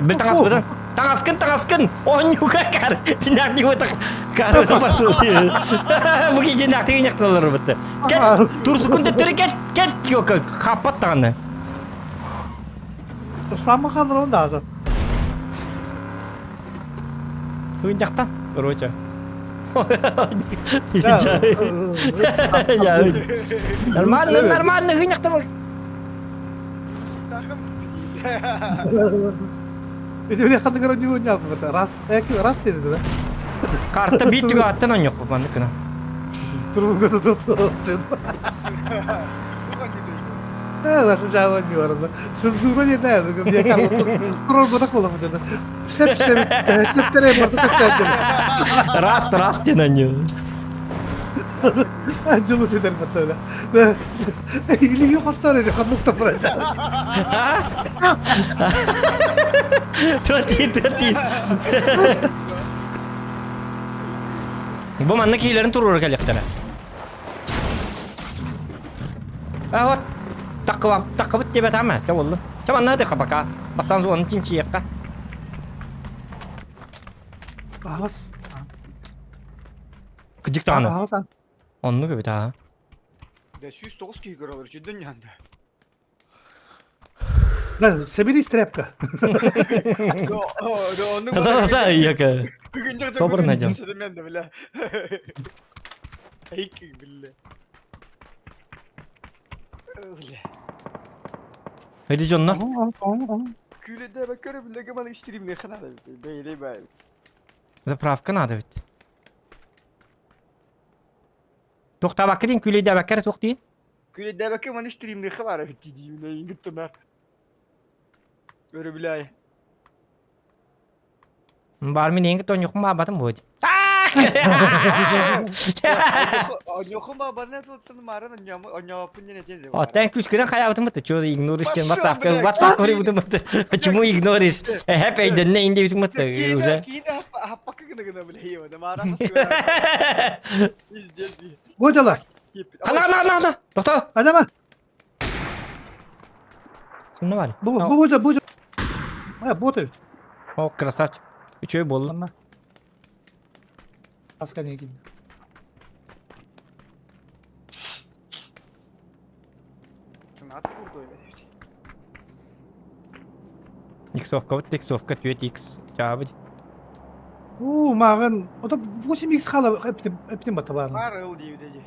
Бил таҥаспытын. Таҥаскын, таҥаскын! Оонньууга кар. Чинаах дии бытах. Кар пошел. Бу чинаах хыгынньахтаналар бытты. Кет, турсукун төттөрү кет, кет, йока, хаппат даҕаны. Самы ханрон даҕаны. Хыгынньахтан, короче. Нормально, нормально, хыгынньахтан. Ити ханныгар оонньуу Раз, раз dedi да. Карта биир түгө аттан оонньуохпут маннык гына. Трубка тут. Наша жаба не барда. Цензура не знаю, я карта трол батак була бу Шеп шеп шептере барда тепчәче. Раз раз диэн оонньуу. Жылы сетер батта. Илиги хостар эди ханнык тапырача. Төти төти. Бу манна киилэрин туруора кэлиэхтэрэ. А вот таккыбам таккыбыт диэбэт ама чэ буоллун. Чэ манна тыка пока. Бастаан оны чинчийиэххэ. Аҕыс. Кыдьык даҕаны. Аҕыс. Оннук эбит аа. Да 109 киһи көрөлөр үчүдүн ньанда. Да, соберись тряпка. Да, да, яка. Собор найдем. Эди дьонно. Заправка надо ведь. Тохтаабакка диэн күлэйдээбэккэ эрэ туох диин? Күлэйдээбэккэ маны стримниэххэ баар эбит дии диибин эйигиттэн Өрөбүлээй. Баар мин эйигин тонньукум баабатым буо Оньохум баабарна туттан маарын оньооппун диэн этиэн Оттон күүскүнэн хайаабытым бытты. Чё игноришь диэн WhatsApp WhatsApp көрүбүтүм бытты. Почему игноришь? Эһэп өйдөннө инде битим бытты уже. Киинэ хаппакка гына гына билэ маара Годяла. Хана хана хана хана. Тохто. Адама. Ханна бар. Бу бу бу бу. А, боты. О, красавчик. Үчүгэй буолла. Аска не кин. Иксовка вот иксовка түөт икс. Чаабыт. Уу, маған, ото 8x хала эптим эптим батабар. Бар ыл диэбитэ дии.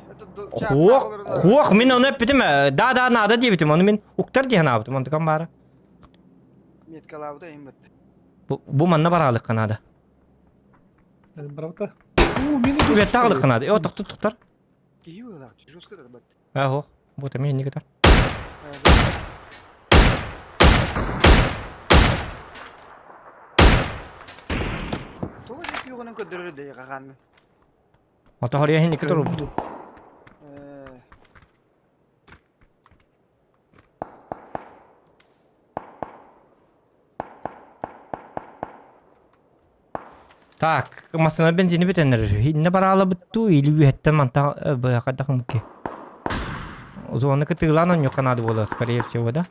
Хуох, хуох, мин ону эппитим. Да, да, надо диэбитим. Ону мин уктар диэн аабытым. Онтукам баара. Меткалаабыта иһин бат. Бу, бу манна бараалыкка наада. Барабыта. Уу, мин Үөттэ аҕалыкка наада. О, тохтор, тохтор. Киһи быһыылаах, жестко да бат. Аа, хуох. Бу эмиэ инник ытар. Тоҕо дьэ күөҕүнэн көрдөрөр да хаһаанны. Ото хоруйа иһин икки турбут. Так, массыына бензини бүтэннэр. Инне бараалабыт дуу или үөһэттэн манта хайдах муки. Зоны кытыылаан онньукка наада буолуо, скорее всего, да?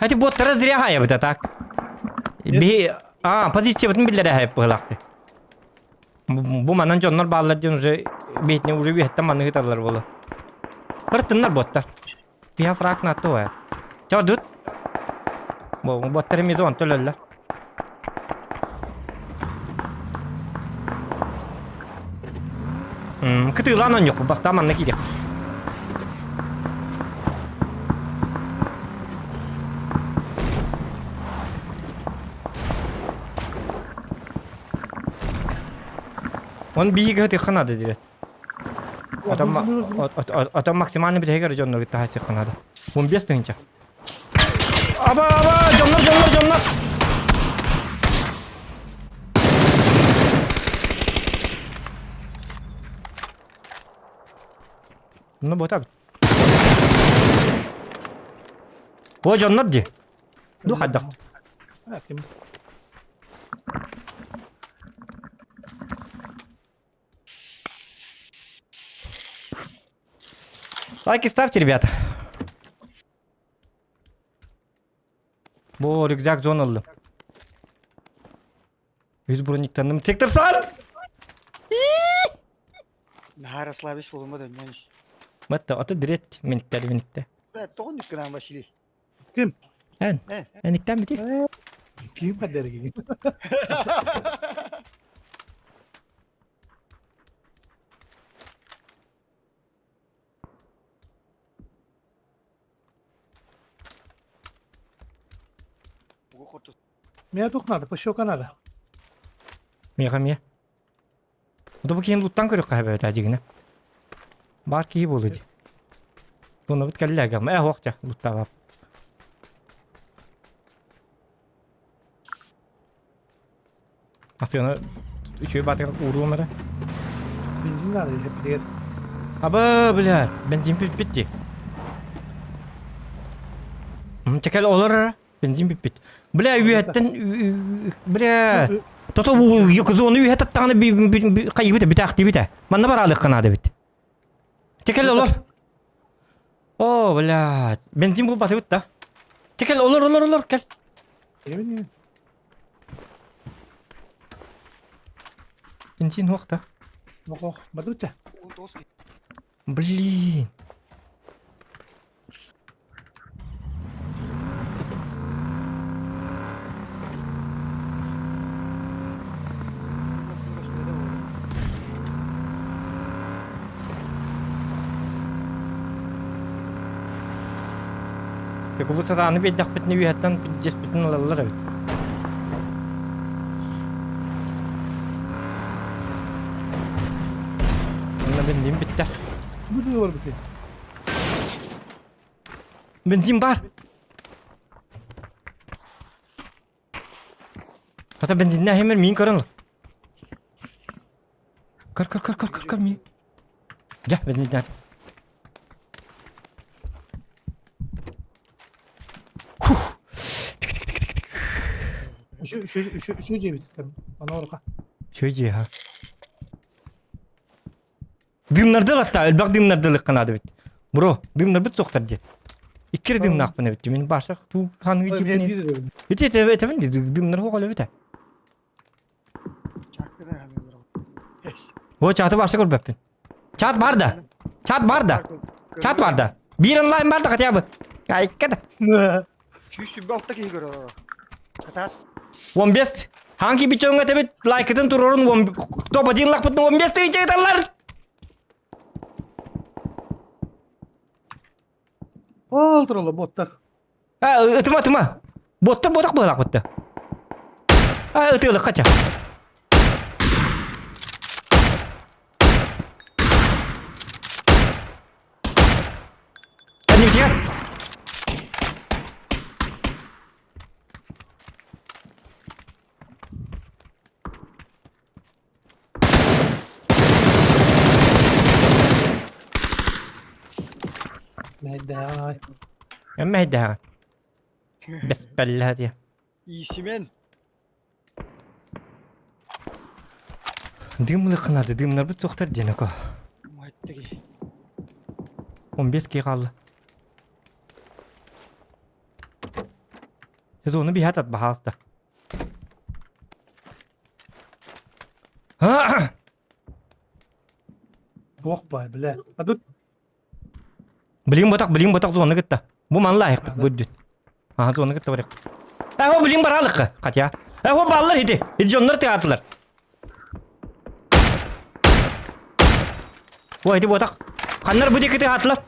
Хати боттара зря хайабыта так. Би а позициябытын биллэрэ хайып быһылаахты. Бу манан дьоннор бааллар диэн уже бейтне уже үөһэттэн манныгы таллар буолла. Хыртыннар боттар. Пиа фраг на то. Чо дут. Бу боттар мизон төлөллөр. Кытыылаан онньук бастаан манна киириэх. Он биһиги ытыахха наада диэт. Отон максимально бүтэһигэр дьоннору таһааччыхха наада. 15 тыһыынча. Аба, аба, дьоннор, дьоннор, дьоннор! Ну, вот О, дьоннор дии. Ду хайдах. Лайки ставьте, ребята. Бу рюкзак зон ыллым. Үс брониктанным. Сектор сан! Наһаа расслабись буолума да ньон. Мэтте, аты дирет миниттер минитте. Тоҕун үккүнэн Василий. Ким? Эн. Эниктен бити. Ким кадерги? Меня тут надо, пощека надо. Миэхэ эмиэ. Ото бу киһин луттан көрүөххэ сөп эбит дьигинэ. Баар киһи буолуо дии. Туонабыт кэллэ агам. Ээ суох дьэ, луттаабап. Массыына үчүгэй баатыгар ууруом эрэ. Бензин надо или Аба, бля, бензин бүппүт дии. Чекел олор эрэ. Бензин бүппүт. Бля, үөһэттэн бля тото зону үөһэ таттаҕына хайыбыт бүтээхтиибит Манна бараалыахха наада эбит. Чекел олор. О, бля, бензин булбатыбыт да. Чекел олор, олор, олор, кел. Бензин суох да. Ох, бардыбытча. Блин. Бу сатааны биэрдэхпитинэ үөһэттэн дьиэспитин ылаллар эбит. Онно бензин бүттэ. Бу бар бити. Бензин бар. Ата бензиннää хемер миин көрөн ыл. Көр көр көр көр көр көр миин. Дьэ бензиннää. Хух. Үчү үчү үчү үчү дьиэбит. Аны орка. Үчү дьиэ ха. Дымнарды ылатта, элбэх дымнарды ылыахха наада эбит. Бро, дымнарбыт суохтар дии. Икки эрэ дымнаахпын эбит. Мин баашах туу ханыгы чипни. Ити этэбин дии, дымнар суох эбит. О, чаты баша көрбөппүн. Чат бар да. Чат бар да. Чат бар да. Биир онлайн бар да хотя бы. Айка да. 126 киһи көрөр. Катаат. 15 Ханки бичоҥҥа тэбит лайкытын туруорун топ-1 лахпытын 15 тыһыынча ыыталлар. Ол туралы боттар. А, ытыма ытыма. Боттар ботах быһалаах А, ытыылык хача. Кэннибитигэр. Мэйдэҕэ. Эн мэйдэҕэ. Бэспэллэһэ диye. Иисимэн. Дымлы кынады, дымнарбыт суохтар диэн око. Маттыги. 15 киһи хаалла. Сезону биһат ат баһааста. Туох баар, бля. А тут Билигин ботах, билигин ботах зоны кытта. Бу манла айықпыт бу үрдүн. Аха зоны кытта барык. Э, о билигин баралыкка, хотя. Э, о баллар ити. Ити дьоннор тыаатылар. О, ити ботах. Ханнар бу диэки тыаатылар.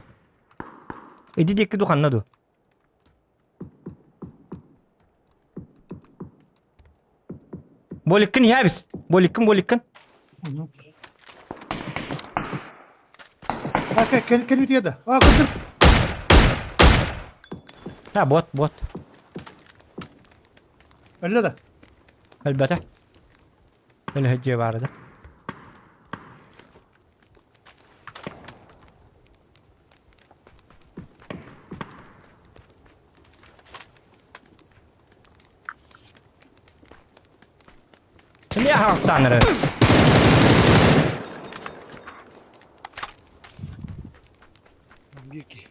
Ити диэки ду ханна ду. Боликкин иһэбис. Боликкин, боликкин. А, кел, кел үтүе да. А, көрдүм. Ha, бот, бот. Өллө да. Өлбөтө. Өлө дьиэ баар да. Эмиэ аһаҕастаан эрэр. Биир киһи.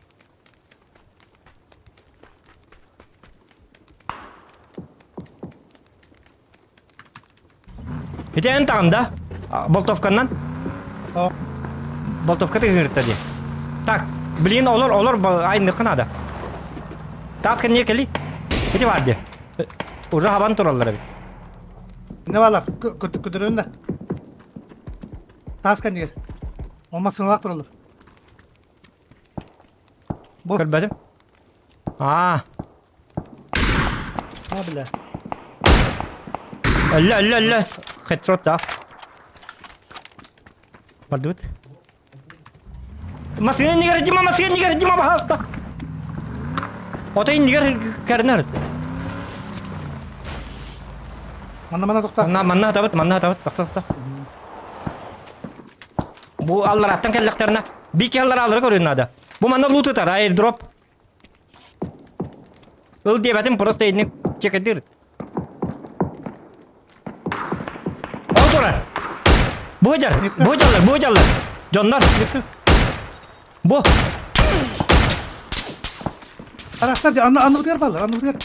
Ити эн таҕын да? Болтовканнан? Болтовка тыгырта дии. Так, блин, олор, олор айныххын ада. Таас кэнниэ кэли. Ити бар дии. Уже хабан тураллар эбит. Не балар, көтөрөн да. Таас кэннигэр. Ол массыыналаах тураллар. Бу. Көрбөтүм. Аа. А, бля. Өллө, өллө, өллө. Хедшот да. Бардыбыт. Массыына иннигэр Дима, массыына иннигэр Дима, пожалуйста. Ото иннигэр кэрнэр. Манна манна тохта. Манна манна атабыт, манна атабыт. Тохто, тохто. Бу аллараттан кэллэхтэринэ биики аллара аллара көрүн наада. Бу манна лут ытар, airdrop. Ыл диэбэтим, просто итини чекэдир. Ол турар. Бу дьар, бу дьаллар, бу дьаллар. Дьоннор. Бу. Арахтар, анны анны баллар, анны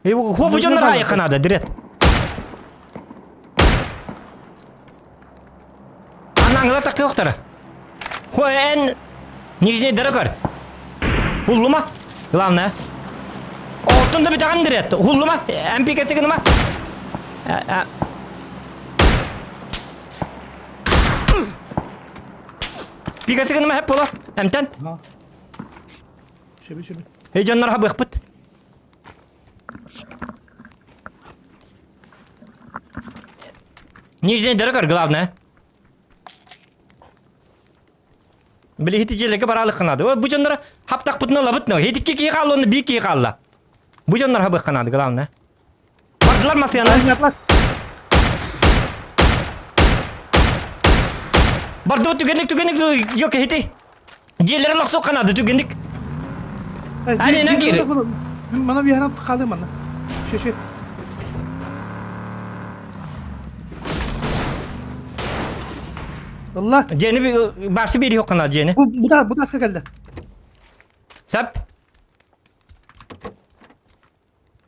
Хобу дьоннор айыкка наада, дирет. Анаңылар тахтыохтара. Хо эн нижний дыры көр. Хуллума. Главное. Оттун да бүтәгән дирет. Хуллума. МПК гыныма. Пикасы гыныма хеп бола. Эмтен. Шөбү шөбү. Эй дьоннор хабыахпыт. Нижний дыры главное. Били хити дьиэлэргэ бараалыхха наада. Бу дьоннор хаптахпытына ылабыт но. Хитикки киһи хаалла онно биир киһи хаалла. Бу дьоннор хабыахха наада, главное. Бардылар массыана. Бардыбыт түгэнник түгэнник yok хити. Дьиэлэрин лохсуохха наада түгэнник. Алина киир. Мана биһанан хаалыы манна. Шө шө. Алла. Дьиэни барсы биэри хоккана дьиэни. Бу бу да бу таска кэллэ. Сап.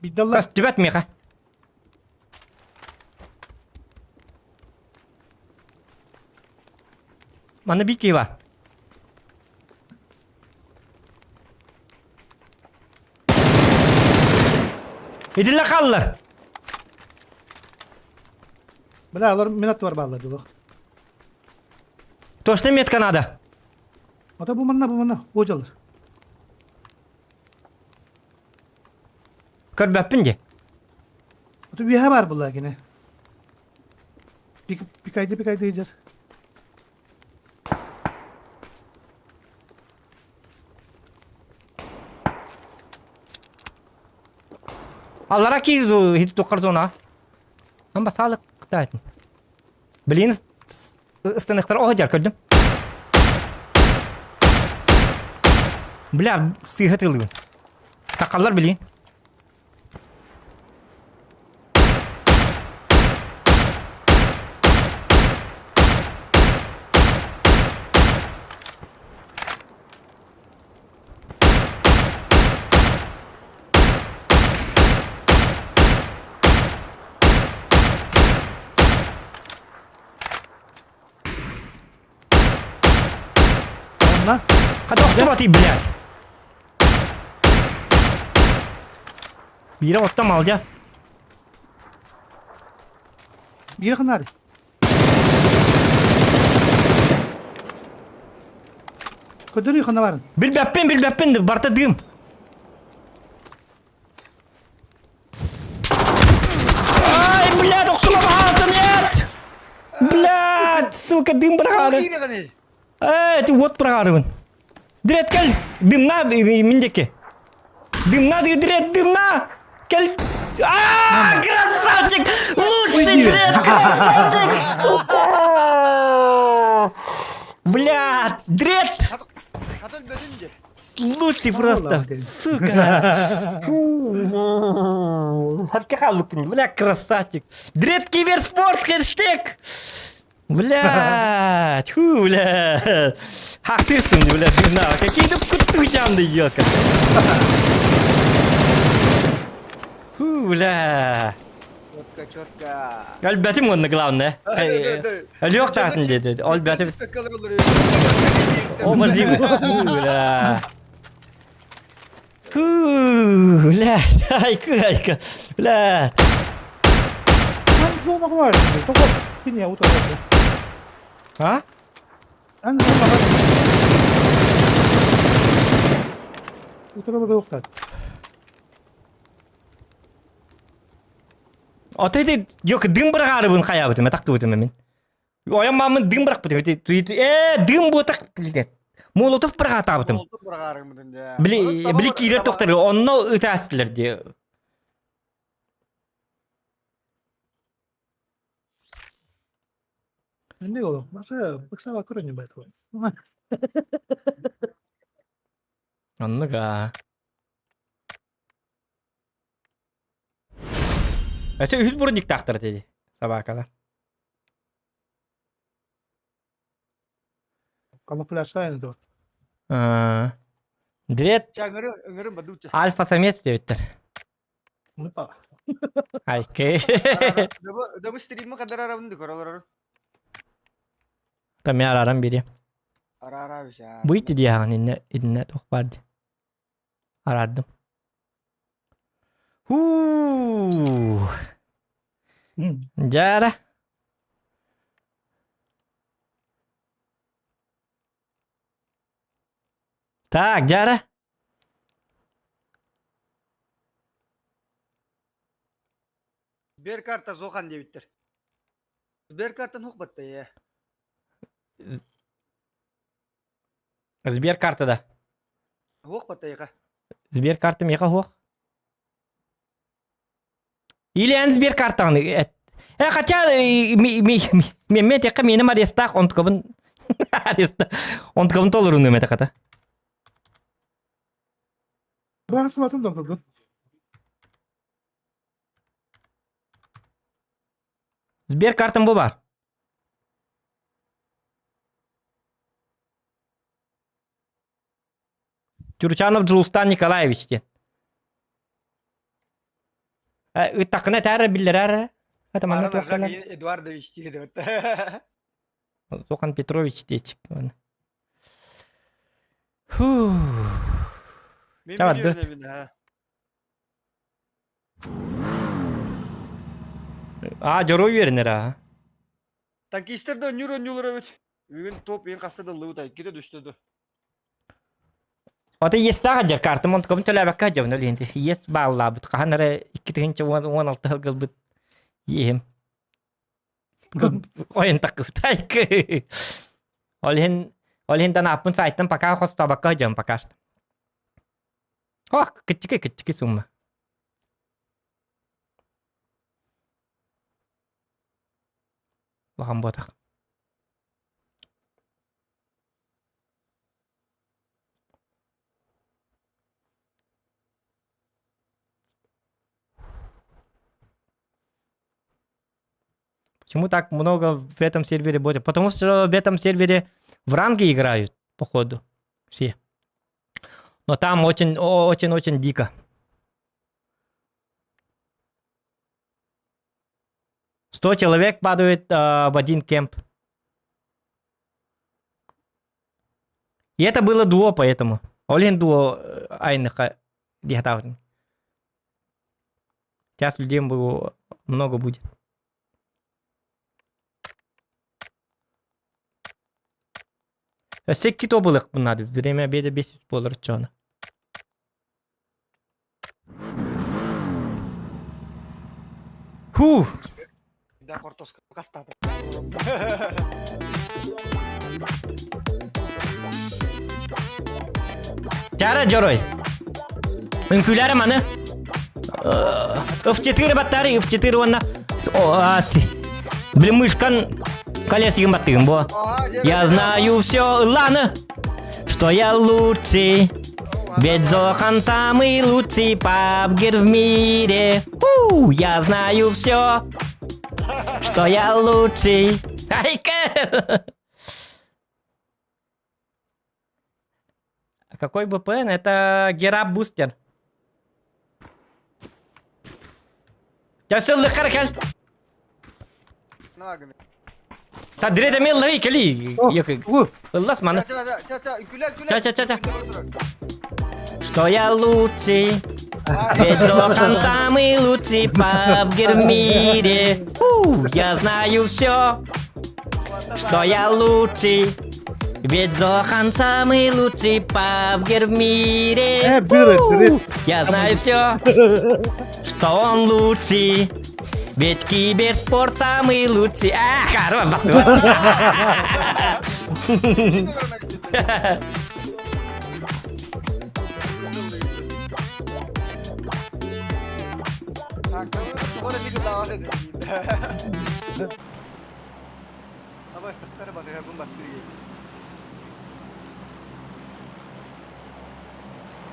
Биддалла. Көстүбэт миэхэ. Манна биир киһи бар. Итиллэ хааллар. Бля, алар мен аттыбар бааллар дулах. Точно метка надо. Ата бу манна бу манна ожалар. Көрбөппүн дии. Ата үөһэ баар булла кини. Пик пикайды пикайды ыдьар. Аллара киир хит тоххар зона. Ам басаалык кытаатын. Блин, станыктар оһо дьар көрдүм. Бля, сыыһа тылыбын. Такаллар билин. Онна. Хата охтубатый, блядь. Биирэ отто малдьас. Биир ханары. Көдөрүй хана барын. Билбэппин, билбэппин, барта дым. Ай, блядь, охтума баһаалта, нет! Блядь, сука, дым быраҕаары. Э, ты вот быраҕаарыбын. Дирет кел, дымна мин диэки. Дымна, дирет, дымна! Кел... А, красавчик! Лучший дред, красавчик, сука! Блядь, дред! Лучший просто, сука! Харка халыпын, бля, красавчик! Дред киберспорт, хэштег! Бля, тьфу, бля. Хактыстым, бля, дымна. Какие-то кутучанды, ёлка. Фу, бля. Четко, четко. Өлбөтүм онно главное. Өлүөх таатын диэти. Өлбөтүм. О, базим. Фу, бля. Фу, бля. Айка, айка. Бля. А? Ото ити yok дым быраҕаарыбын хайаабытым этаккыбытым мин. Ойон маамын дым бырахпытым ити ээ дым буотах Молотов быраҕаатаабытым. Молотов быраҕаарыммытын дьэ. Били били киирэр тохтор онно ытаастылар дии. Инник олох. Баса ыксаба көрөнү байтабы. Оннук аа. Өссө үһүс брониктаахтар этэ дии собакалар. Камуфляжтаан это. Аа. Дред Ча ыҥырын ыҥырын бадуча. альфа-самец диэбиттэр. Ну па. Айкы. Дабы стримы кадар арабын дикор олорор. Там я арарам бири. Арара бишаа. Бу ити диэҕин иннэ иннэ туох баар дии. Араардым. Хуу. Дьара. Так, дьара. Сберкарта Зохан диэбиттэр. Сберкартан хух батта ээ. Сберкарта да. Хуох батайга. Сберкарта миэхэ хуох. Или эн сберкартаҕын эт. Э, хотя ми ми ми ми текка миэним арестаах онтукабын ареста онтукабын толорунуум этэ хата. Баҕасыбатын докторгун. Сберкартам бу бар. Тюрчанов Джулстан Николаевич диэн. Ыттаххына этээр биллэрээр. Это манна туох кэлэр? Эдуардович диэбит. Зохан Петрович диэчик. Фу. Чабардыт. А, дьоруой үөрэнэр аа. Танкистер да өннүүр өннүүлэр эбит. Бүгүн топ ең хаста да лыбыт айкиде түстэ да. Ото иэстээх дьэр картым онтукабын төлөөбөккө дьабын өлүһүн иэс бааллаабыт хаһан эрэ 2016 сылгылбыт иэһим ойон таккыбыт айкы ол иһин ол иһин танааппын сайтан пока хостообокко дьон пока что ох кыччыки кыччыки сумма. Улахан буотах. Почему так много в этом сервере будет? Потому что в этом сервере в ранге играют, походу, все. Но там очень, очень-очень дико. 100 человек падают в один кемп. И это было дуо, поэтому. Олин дуо айныха диэтаҕын. Сейчас людей много будет. Өссө икки тобылык надо. Время обеда 5 буолар оччоҕуна. Фух! Да, картошка хастаата. Чара дьоруой. Үҥкүүлэрэ маны. F4 баттаары F4 уонна Блин, мышкан колесигин баттыгын бо. Я знаю все, ладно, что я лучший. Ведь Зохан самый лучший пабгер в мире. У, я знаю все, что я лучший. Айка! Какой VPN? Это Гераб Бустер. Дьэ сыллыккар кэл. Та дире ыллай кэли. Ыллас маны. Ча-ча-ча-ча. Что я лучший, ведь Зохан самый лучший пабгер в мире. У, я знаю все, что я лучший. Ведь Зохан самый лучший пабгер в мире. Э, Я знаю все, что он лучший. Ведь киберспорт самый лучший. А, хорош, басып.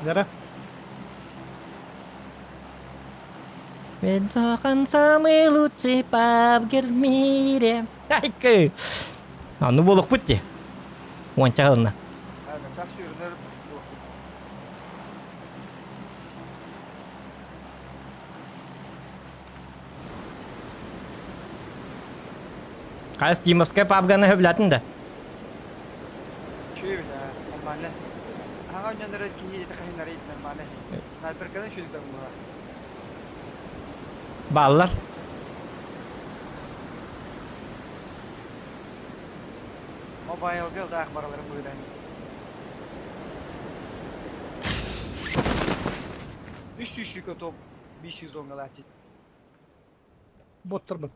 Нера. Ведь Зохан самый лучший пабгер в мире. Айкы. А, ну буолукпут дии. Уонча ылына. Хас Димовская пабганы хөбләтин да. Үчүгэй эбит аа, нормально. Аһаҕа оонньонор киһи хаһыннара нормально. Снайперканы үчүгэй буолар. Бааллар. Мобайлга даах бараларын быһыдан. Үс сүүс топ 500 оҥалааччы. Боттор бат.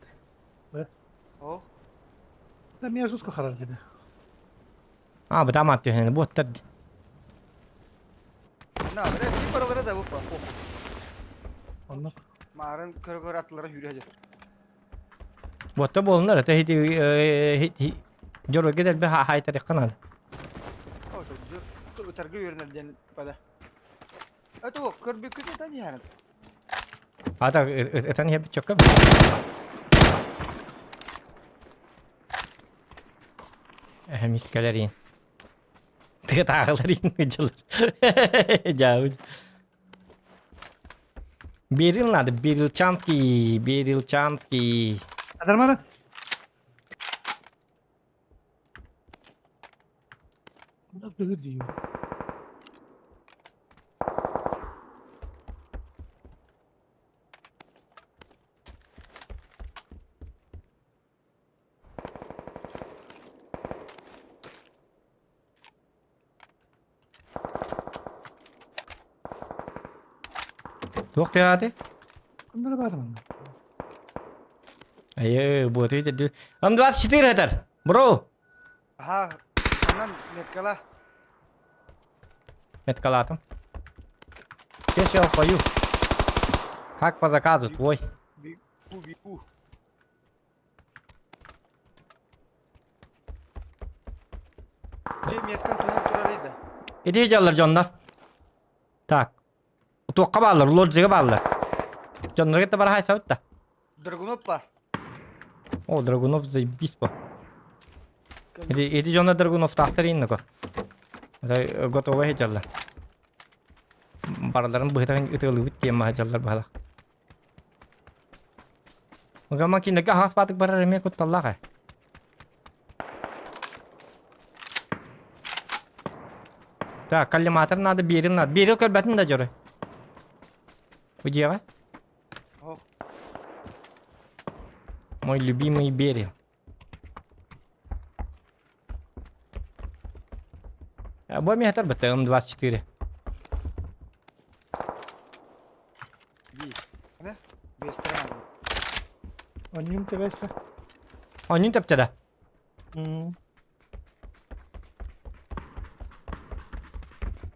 О, Да меня жестко харар диби. А, бытамат түһэн буоттар. на, бре, баралара да бу. Онно. Марын көрө-көрө аттылара сүүрэ Буотта буолунар это хити дьоруойга дэлби хаайтарыахха наада. О, ытарга үөрэнэр диэн бада. Это көрбүккүт ытан иһэрин. Ата ытан иһэбит чөккө. Мискэлэрин. Тыатааҕыларын дьылар. Дьаабыт. Берил надо, Берилчанский, Берилчанский. Адармана. Куда ты Туох тыааты? Кымнара баармын? Айы, вот видите, М24 этэр. Бро. Аха, онон меткала. Меткалатым. Special for you. Как по заказу, твой. Бигу, бигу. Дьэ меткам түһэн турар да. Ити дьаллар дьоннор. Так. Туохха бааллар, лоджига бааллар. Дьоннорго да бараһай сабыт да. Драгунов бар. О, Драгунов заебись по. Эти, эти дьоннор Драгуновтаахтар ииннако. Это готовы дьаллар. Барыларын быһытан ытыалыыбыт диэн маһа дьаллар баһалах. Гама кинилэргэ аһаас баатык барар эмиэ кутталлаах ээ. Так, коллиматор надо, берил надо. Берил көрбөтүн да дьору. Бу дьиэҕэ? Мой любимый берил. Бу эмиэ хатар бытта М24. Онньум тэбэстэ. Онньун тэптэ да?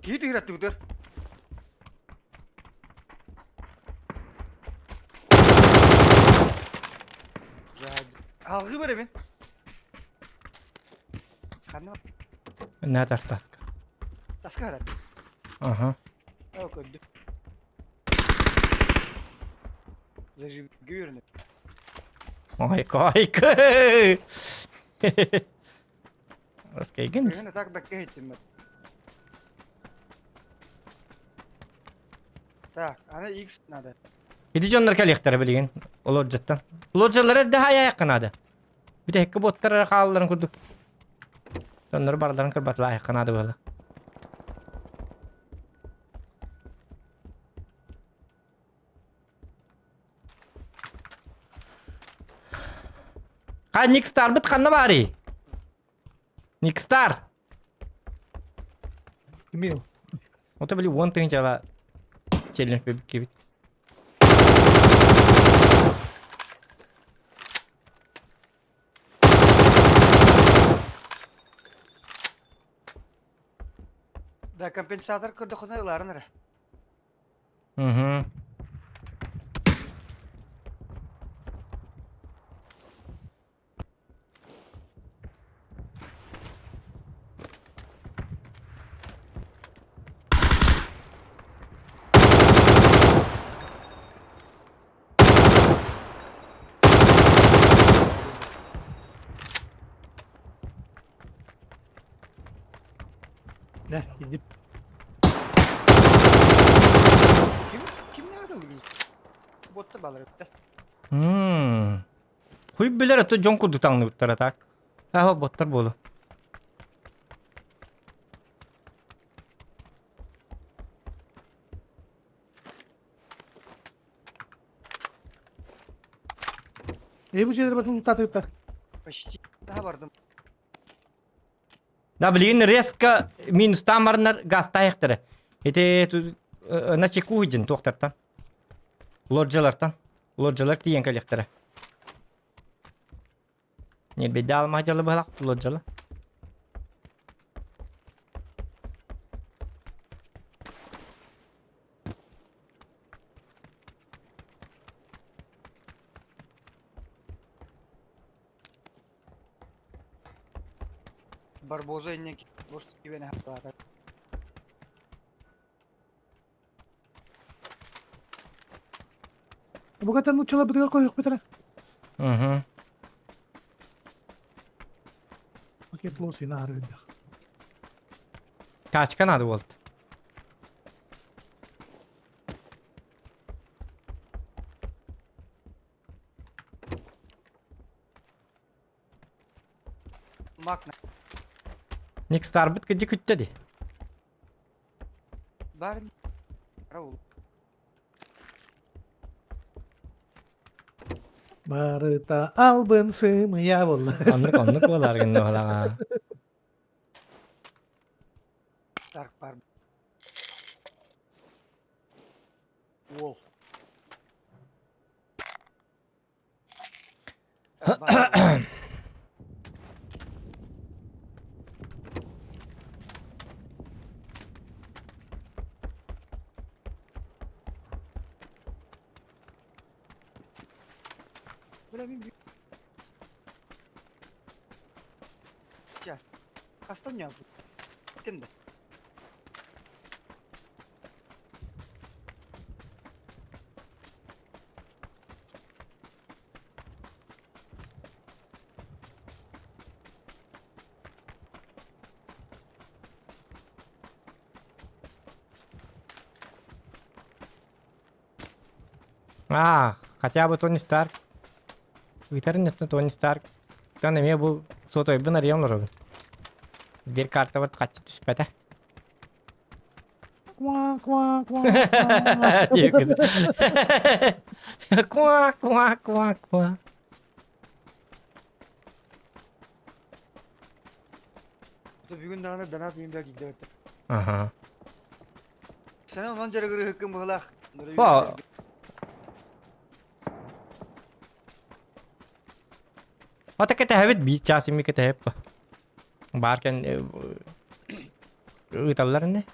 Киһи тыгыраттыбытыр. Алгы барабын. Ханна? Нэтэр таска. Таска харат. Ага. О, көрдүм. Зажигүрнү. Ой, койка. Раскайгын. Мен так бэккэ иттим. Так, аны X надо. Ити дьоннор кэлиэхтэрэ билигин. Олордьуттан. Лоджалары эрдэ хайаайахха наада. Бүтэһиккэ буоттар эрэ хаалларын курдук. Дьоннору барыларын кырбатылаайахха наада буолла. Ха, Никстарбыт ханна баарый? Никстар! Кимил? Ото били уон тыһыынчала челлендж бэбиккибит. Да, компенсатор көрдөхүнэ ыларын эрэ. Угу. Ne? Gidip Ким ким наада ылгын? Ботта балар эбиттэр. Мм. Хуй билэр ото дьон курдук таҥныбыттара так. Аһа боттар буолу. E bu şeyleri batın tutатыктар. Почти daha бардым. Да билигин резко минустаан бараннар газтаайахтара. Ити на чеку дьин туохтартан. Лоджалартан. Лоджалар тиийэн кэлиэхтэрэ. Ньирбэйдэ алмаа дьалы быһалаах лоджала. Барбоза иннек может тебе на Бугатан нучала бытыгар койук битара. Угу. Пакет лоси на арыдах. Тачка надо болды. Мак Ник Старбит кыдьы күттэ ди. бар Раул. Барыта албын сымыя болла. Оннук оннук буолар гынна балаға. Так бар. Уол. Так, бар. Бля, мин Сейчас. Хастан ньаабыт? Ким да? А, хотя бы Тони Старк. Ыытарын нөттөн Тони Старк. Тан эмиэ бу сотойбун арыйан олоробун. Биир картабар хаччы түспэтэ. Ква ква ква. Ква ква ква ква. Бүгүн даҕаны донат мин бэр киирдэ Аха. Сен онон дьарыгырыһыккын быһылаах. О. Ата кэтэһэбит биир чаас ими кэтэһэп. Баар кэн ыыталлар ини.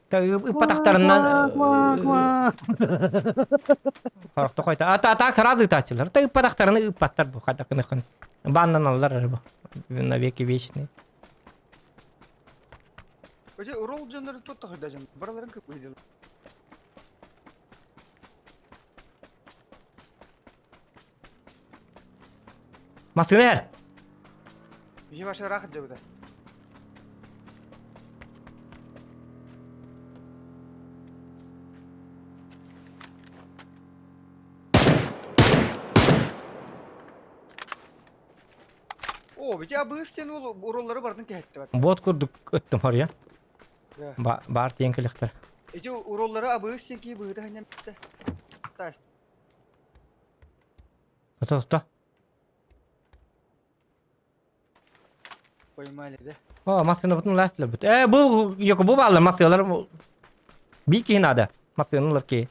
Та ыппатахтарынан Хорохто хойта. Ата ата сразу ыытааччылар. Та ыппатахтарына ыыппаттар бу хатакыныхын. Баннаналлар эрэ бу. Навеки вечные. Өте урол дьоннору туох да дьон барыларын кыппыйдылар. Массыына эр! Биһи баша ыраах дьабыта. О, бити абыыс диэн уол уроллары барытын кэһэттэ бат. Бот курдук ыттым хоруйа. Баар тиэн кэлэхтэр. Ити уроллары абыыс диэн киһи быһыта ханньан битте. Таас. Ото ото. Поймали, да? О, массыынабытын лаастыларбыт. Э, бу йоку бу бааллар массыылар. Бии киһи наада. Массыыналар киһи.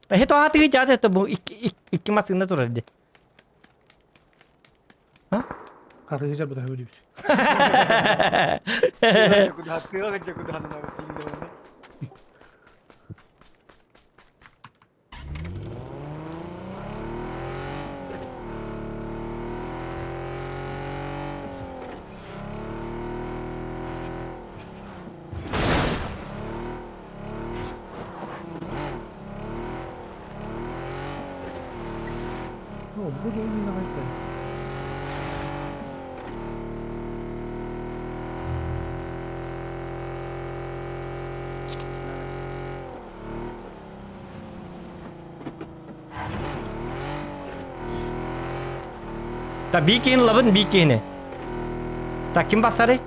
Эһи тоҕо тыгы чаача бу икки икки массыына турар ди. А? Хатыгы жарбыта хөбүлүүбүт. О, бу да айта. Та бикин лабын бикини. Та ким басары?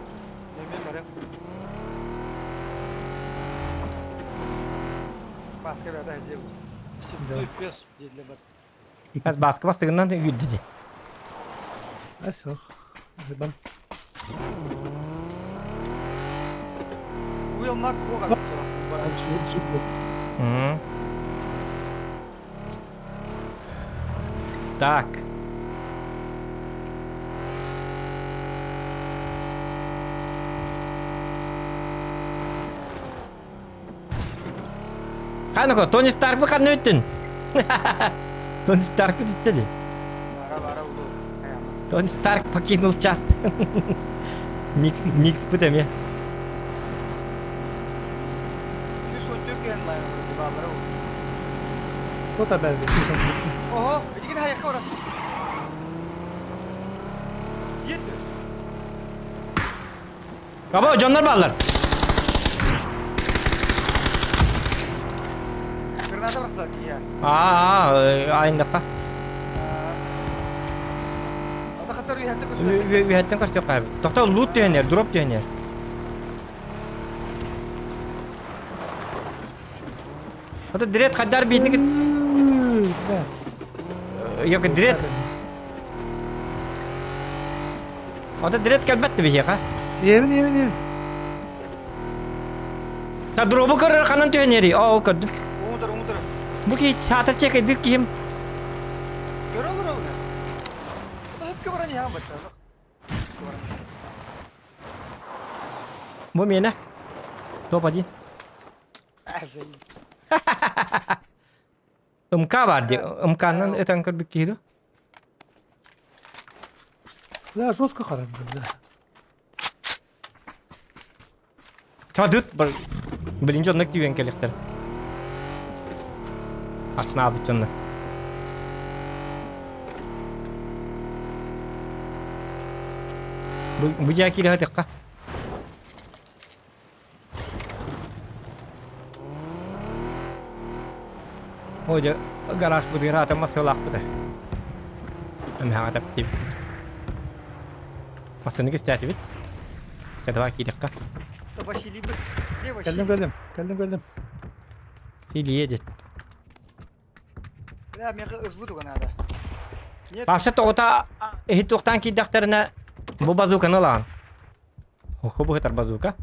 Баска бастыгынан үгүдди. Асо. Бам. Так. Ханука, Тони Старк бы ханна өттүн? Тони Старк бүттү ди. Тони Старк покинул чат. Ник, Никс бут эмиэ. Кто бәрді? Ого, итигин хайакка барар. Yetti. Баба, дьоннор бааллар. Граната бырахтылар киһи. Аа, айындакка. Ата хаттар үһәттен көрсүө. Үһәттен көрсүө кайбыт. Тохто лут түһэнер, дроп түһэнер. Ото дрет хаддар биитник Yok дрет. Ото дрет кэлбэт биһиэхэ. Иэбин, иэбин, иэбин. Та дробу көрөр ханан түһэнери. Оо, көрдүм. Уҥутар, уҥутар. Бу киһи саата чекайдыр киһим. Көрө олорор уна. Ото хөпкө баран иһэн бачча. Бу миэнэ. Топ один. МК бар ди. МК-нан ытан көрбүт киһи ду. Да, жестко харарды, да. Чадыт бар. Блин, дьонно киирэн кэлиэхтэр. Ахснаабыт дьонно. Бу бу дьаа киирэ сатыахха. О, дьэ, гараж бытыгар аата массыылаахпыта. Эмэһэҕэ тэптиибит. Массыыны кистээтибит. Чэ, давай киириэххэ. Василий бы. Где Василий? Кэллим, кэллим, кэллим, кэллим. Василий едет. Бля, миэхэ ызбы туга надо. Нет. Вообще тоҕута иһит туохтаан киирдэхтэринэ бу базуканы ылаҕын. Хо быһытар базука.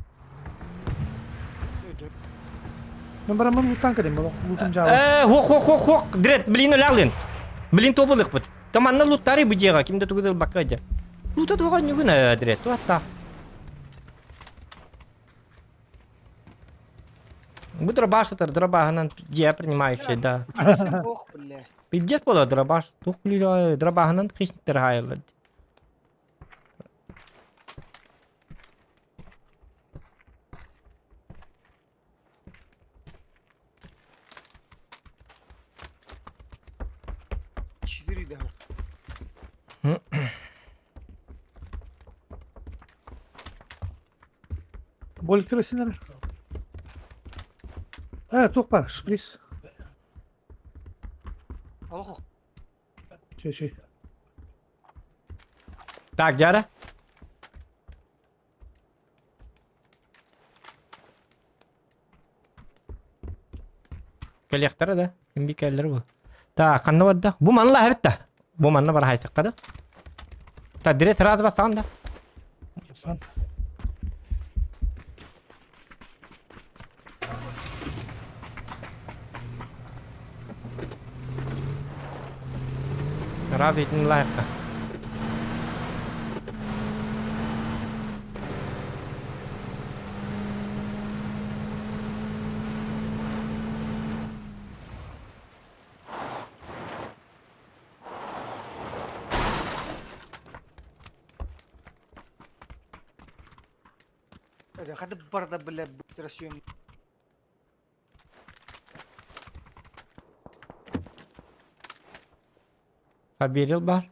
Мен бараммын луттан кэлим, лутун жаабын. Э, хуох, хуох, хуох, хуох, дред, блин, өләлин. Блин, тобылыкпыт. Таманна луттары бу дьиэҕэ, ким да тугу да ылбакка дьэ. Лута туоҕа ньугун дред, туатта. Бу дробаш это дробаһынан дьиэ принимающий, да. Ох, бля. Пиздец буолар дробаш. Туох күлүлэ дробаһынан хищниктер хаайыллар. Четыре даже. Болик синер. Э, туох бар, шприц. Олох. Чэй, чэй. Так, дьара. Кэлиэхтэрэ да, ким би кэллэр бу. Так, ханна барда? Бу манна лаһабыт да. Бу манна бар хайсыкка да. Так, директ раз бассаҕын да. Сан. Раз итин лайыққа. Хады барда, бля, быстро съем. Поберил бар.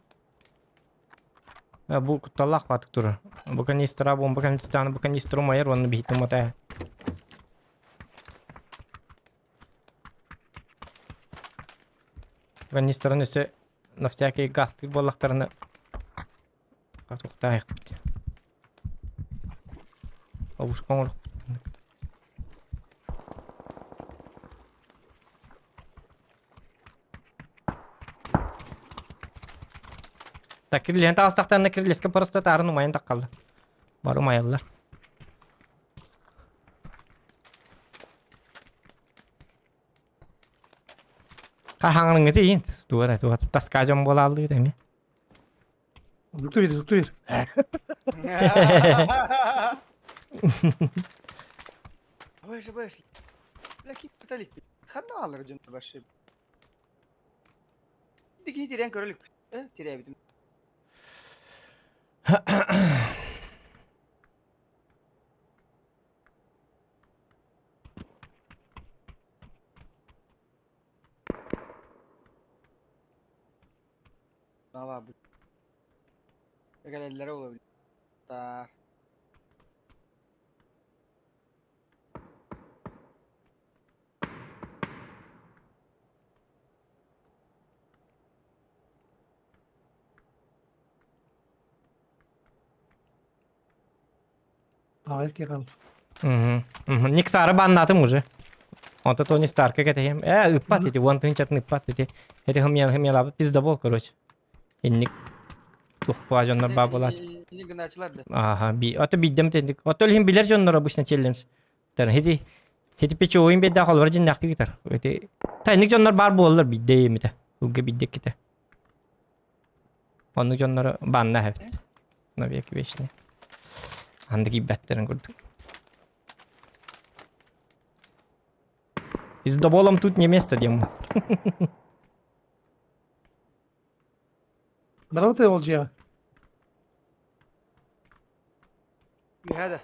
Бу кутталлаах баатык турар. Бу канистра, бомба канистрааны, бу канистру майар уонна биһиттин матаа. Канистраны өссө на всякий гастык буоллахтарына Туохтаайахпыт. Ловушка оҥорохпут. Так, кирилиэн таҕыстахтарына кирилиэскэ просто таарын умайан таххаллар. Бары умайаллар. Хаһаҥырыҥҥыты иин туора туора таска дьон буолааллыгыт эмиэ. Зукту бир, зукту бир. Боже, боже. Бля, кип Ханна алыр дьон башы. Дикини тирэн көрөлүк. Э, тирээбитим. Бу. Кэлэллэрэ буолабыт. Та. Аҕай киһи Мгм. Мгм. Никсары баннатым уже. Онто Тони Старка кэтэһиэм. Э, ыппат ити, уон тыһыынчатын ыппат ити. Эти хымья хымьялаабыт пиздобол, короче. Инник тухпаа дьоннор баа буолааччы. Ини гынаачылар да. Аха, би. Ото биирдэм тендик. Ото илин билэр дьоннор обычно челлендж. Хити хити печоуин биэрдээх олор дьиннээхтик итар. Ити тайнык дьоннор баар буолалар биирдэ эмитэ. Ылга биирдэ иккитэ. Оннук дьоннору банна эһэбит. Навеки вечные. Анда киирбэттэрин курдук. Пиздоболом тут не место, диэммин. Барабыт ол дьиэҕэ. Үһэ да.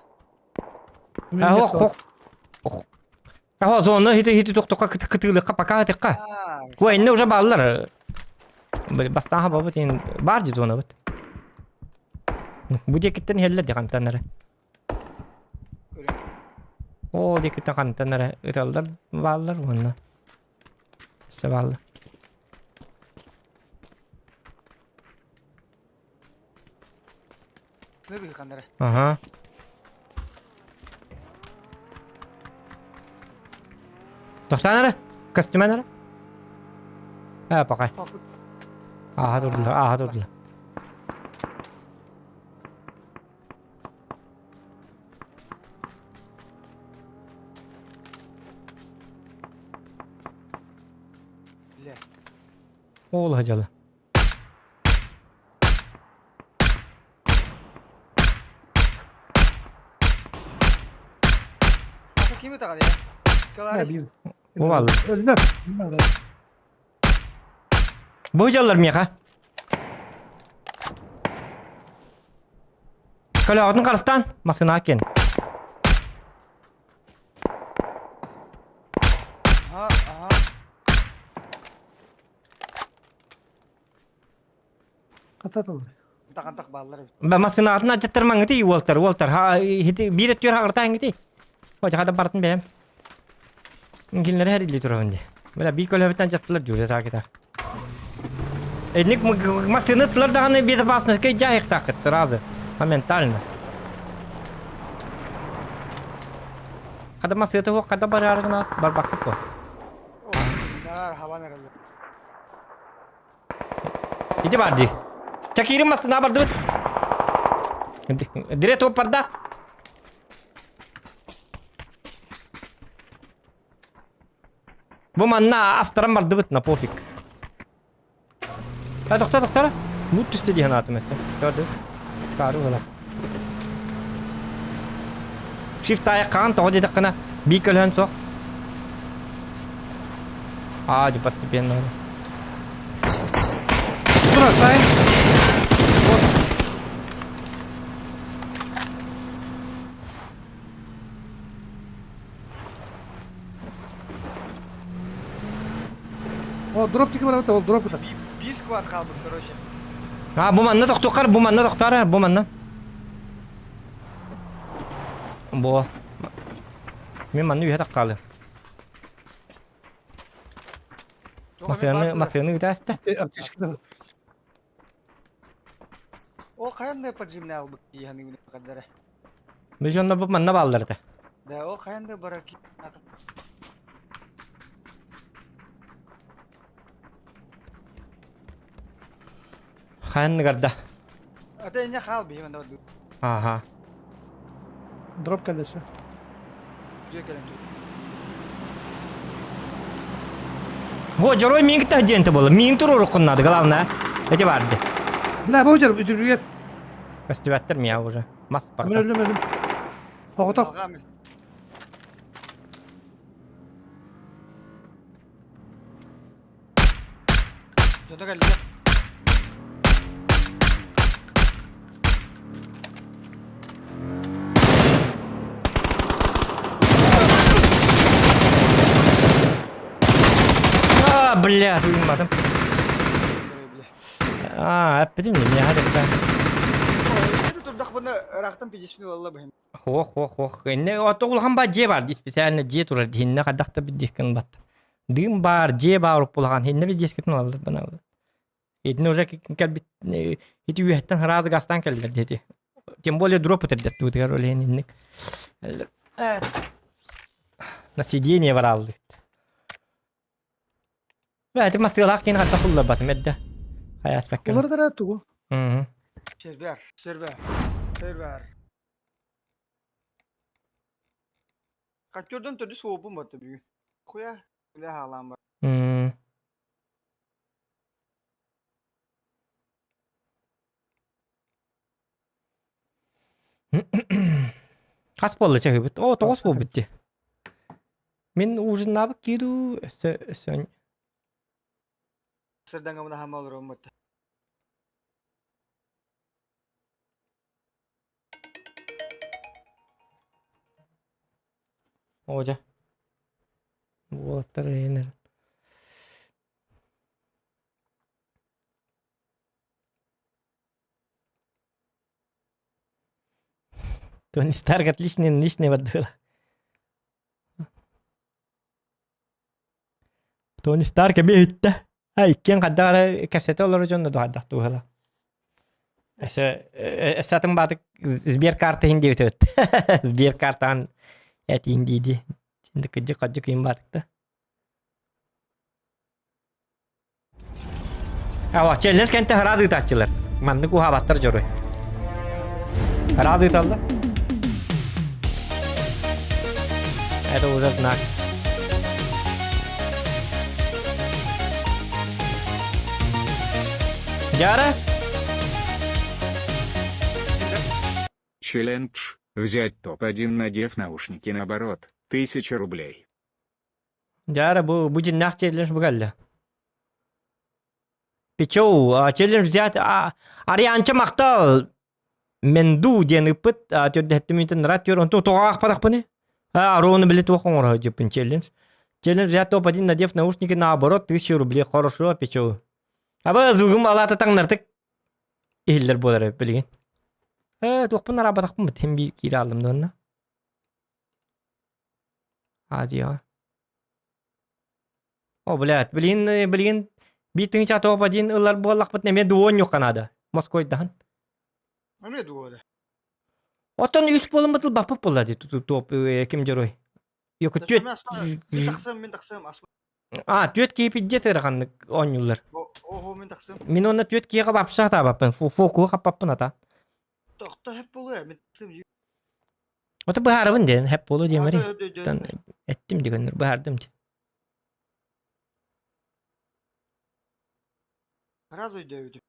Аһо хох. Аһо зона хити хити тохтока кытыылыкка пока хатыкка. Ку инне уже бааллар. Бастаха бабыт ин бар ди зона бит. Бу диэкиттэн иһэллэр ди хантан эрэ. Ол диэкиттэн хантан эрэ ыталлар бааллар уонна. Өссө бааллар. Ага. Тохтаан эрэ, көстүмэн эрэ. Ээ, пока. Ааха турдулар, ааха турдулар. Ол хадьала. Кими таҕан я? Бу баллы. Бу дьаллар миэхэ. Көлөҕүтүн харыстаан, масына кен. Хата тыл. Тахантах бааллар эбит. Ба массынаатын ачаттар маңыты уолтар, уолтар. Ха хити биир өттүгэр хаҕыртаан гити. О жахада бартын бэйэм. Кинилэри хэрилли турабын ди. Бля бии көлөбүттэн жаттылар дьүүрэ саакита. Эдник массыны тылар даҕаны безопасностька жаайыктаахыт сразу. Моментально. Хада массыата хуох хада барааргына барбаккыт бу. Хабан эрэллэр. Ити бар дии. Чакирим массына бардыбыт. Дире топ барда. Бу манна астаран бардыбыт на пофиг. А тохтор тохтор. Мут түстэ диэн аатым өстө. Көрдү. Каару була. Shift айы хаан тоҕо диэтэххинэ бии көлөһөн суох. Аа, постепенно. Бросай. Вот. О, дроп тики бар, ол дроп это. Биир сквад хаалбыт, короче. А, бу манна тохтуоххар, бу манна тохтоор, бу манна. Бу. Мен манна үһэ таххаалы. Масыаны, масыаны үтээстэ. Ол хайан да поджимлял бы киһини кадара. Біз онно бу манна бааллар этэ. Да, ол хайан да барар ки. Хайанныгарда. Ата инне хаал би манда бу. Аха. Дроп кэллэсэ. Жүзө кэлэн Во, дьоруой миин кытта дьиэнтэ буолла. Миин туруоруккун наада, главное. Эти барды. Бля, бу жер үтүрүгэр. Көстүбэттэр мия уже. Мас Мен барда. өлүм өлүм. Оҕотох. Дьоно кэллэ. А, бля, туйматым. А, эппитим не хадырда. Турдахпына ыраахтан пидесмин ылалла быһын. Хох, хох, хох. Инне отоҕулхан ба дьиэ бар, специально дьиэ турар дьиэннэ хадахта биддискин бат. Дыым баар, дьиэ баар уппулахан хиннэ биддискитин ылаллар бана. Итини уже кэлбит ити үөһэттэн сразу гастаан кэллэр диэти. Тем более дроп өтөрдөттүбүтүгэр ол иһин инник. На сиденье барааллыт. Бэти масыалаах киин хатта хулларбатым эрдэ. Хайаспакка. Улар тугу. Сервер, сервер, сервер. Каччордон төрдүс уопун батты бүгүн. Хуя, үлэ хаалаан бар. Хас буолла чаһыыбыт? Оо, тоҕус буолбут дии. Мин ужиннаабыт киирүү өссө өссө Сырдаҥабына хаама олороммут. Оодьа. Уолаттар эйэнэр. Тони Старк отличный, личный бардыла. Тони Старк эмиэ иһиттэ. А иккиэн хайдах эрэ кэпсэтэ олорор дьон да хайдах туһала. Эсэ эсэ атын баатык сберкарта иһин диэбит эбит. Сберкартаан этиин дии-дии. Кыдьык хадьык иһин баатыкта. Ава, челлендж кэнтэ хараат ыытааччылар. Маннык уһаабаттар дьоруй. Хараат ыыталлар. Это уже знак. Дьара? Челлендж. Взять топ-1, надев наушники наоборот. 1000 рублей. Дьара бу бу дьиннээх челлендж бу кэллэ. Пичоу, челлендж взять Арианча махтал Менду диэн ыппыт төрдөһөттүм мүнүтэн рад түөр онтон тоҕо аахпатахпыный? Ароны били туох оҥоро дьыппын челлендж. Челлендж взять топ-1 надев наушники наоборот 1000 рублей хорошо Пичоу. Аба зугум алаата таҥнартык иһиллэр буолар билигин. Э туохпун араабатахпын бит хим киирэ алдым донна. Азия. О, блядь, билигин, билигин биир тыһыынча топ-1 ылар буоллахпытына эмиэ дуонньукка наада. Москвайдаһан. Эмиэ дуода. Оттон үс буолан ылбаппыт буолла дии топ ким дьоруой. Йоку түөт Мин тахсыам, мин тахсыам. А, түөт киһи пиздец ыараханнык оонньууллар. Ого, мин тахсыам. Мин онно түөт киһиэхэ вообще атаабаппын, фокуһу хаппаппын ата. Тохто хэп буолуо, мин тахсыам. Ото быһаарабын диэн, хэп буолуо диэмэри. Эттим дигэннэр быһаардым дии. Сразу өйдөөбүтүм.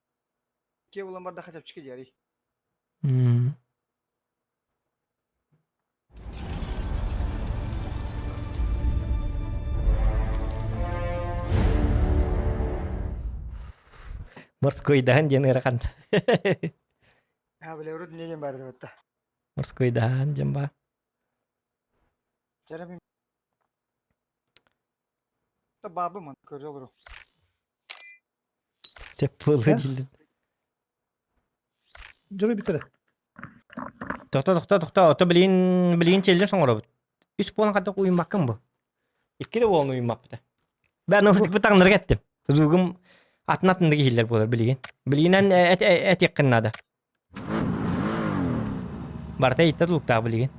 Киэ булан бардахха чэпчэки диэрий. Морскойдаһан диэн ыарахан. Аа, бля, урут не диэн баар этэ Морскойдаһан диэн баар. Чэрэ мин Баабы ман көрө олору. Сөп буолуо дииллэр. Дьоро бүтэрэ. Тохто, тохто, тохто. Ото билигин билигин челлендж оҥоробут. Үс буолан хайдах уйуммаккын бу. Икки да буолан уйуммаппыта. Бээн бу таҥнарга эттим. Зугум атын атыннык иһиллэр буолар билигин. Билигинэн этиэххин наада. Барыта иттэ тулуктаах билигин.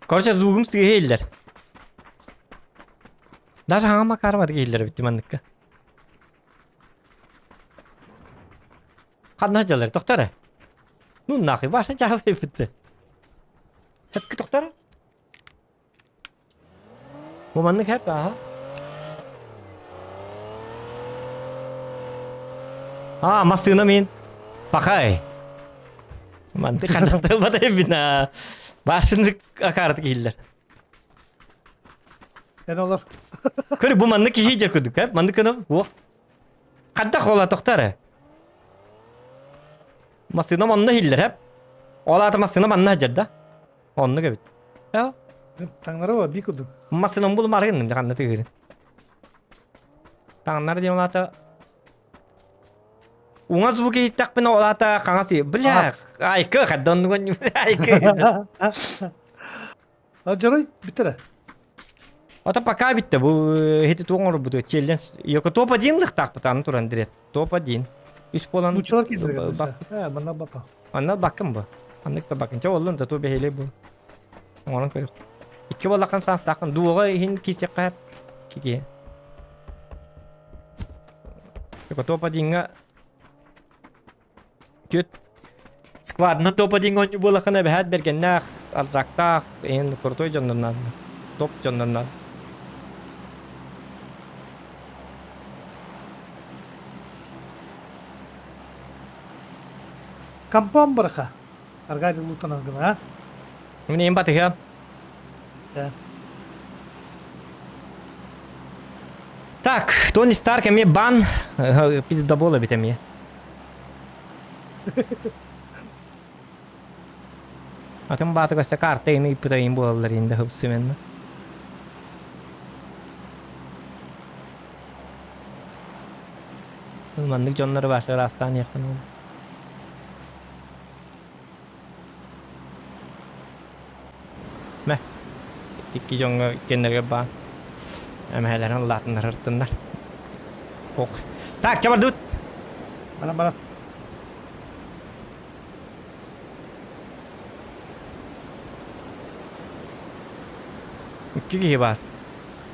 Короче, звугум сыыһа иһиллэр. Даже хаҥа Макарова иһиллэр эбит манныкка. Ханна дьалар, тохтор. Ну нахуй, ваша чаһы битте. Хепки тохтор. Бу маннык хэп ааһа. А, массыына мин. Пахай. Манты ханаттылбат эбин аа. Башыннык акаарытык иһиллэр. Эн олор. Көр бу маннык киһи дьэр курдук, э? Маннык гына уох. Хадда хола тохтар. Массыына манна иһиллэр, хэп. Ол аата массыына манна сылдьар да. Оннук эбит. Э? Таҥнары ба бии курдук. Массыынам булумаары гынным дьэ ханна тыгырын. Таҥнары диэн ол аата Уҥа звук иһиттэхпинэ ол аата хаҥас бля айкы хадда оннугун айкы. А дьарай бүттэрэ. Ото пока бүттэ бу хити туох оҥорбут челлендж Йоко топ-1 лыхтаахпыт аны туран дирет топ-1 үс буолан Нуччалар киирдилэр. Э, манна бапа. Манна баккын бу. Маннык да баккын. Чэ оллун да ту бэһилэй бу. Оҥорон көрүөх. Икки буоллаххын саастааххын дуоҕа иһин киисиэххэ кики. Йоко топ-1-ҥа түөт сквадна топ-1 оонньуу буоллаххына эбэһээт бэргэннээх, ардаактаах, иһин крутой дьоннорунан, топ дьоннорунан. Компом бараха. Аргай лутанан гына, а? Мин эм батыһа. Да. Так, Тони Старк эмиэ бан. Пиздобол эбит эмиэ. Атын бааты көстө карта ини ыйпыта иин буолаллар инде хыпсыменна. Маннык дьоннору башы ыраастаан иэхпин ол. Мэ. Икки дьоҥҥо иккиэннэригэр баан. Эмэһэлэрин улаатыннарыртыннар. Ох. Так, чабардыбыт. Баран баран. Икки киһи баар.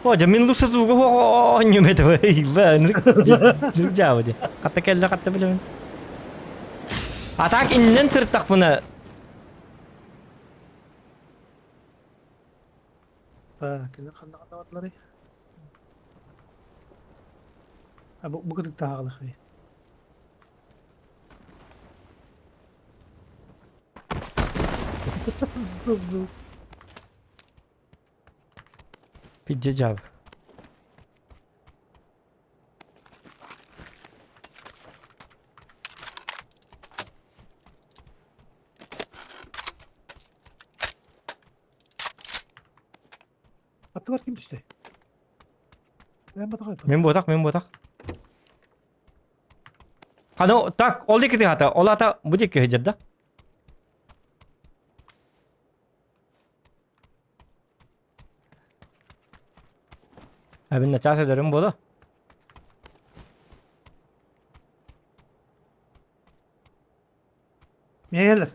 О, дьэ мин лучше звугу оонньуум этэ Нырк дьаабы дии. Хатта кэллэ, хатта билэбин. А так иннинэн сырыттахпына Кинилэр ханна ханна бардыларый? А бу бу кытыктааҕылыхый. Пидде дьаабы. Аттыбар ким түстэ? Мен батах Мен ботах, мен ботах. Аны так, ол диэки тыһата, ол ата бу диэки сылдьар да? Эбин начаас өлөрүм буолуо. Миэлэр.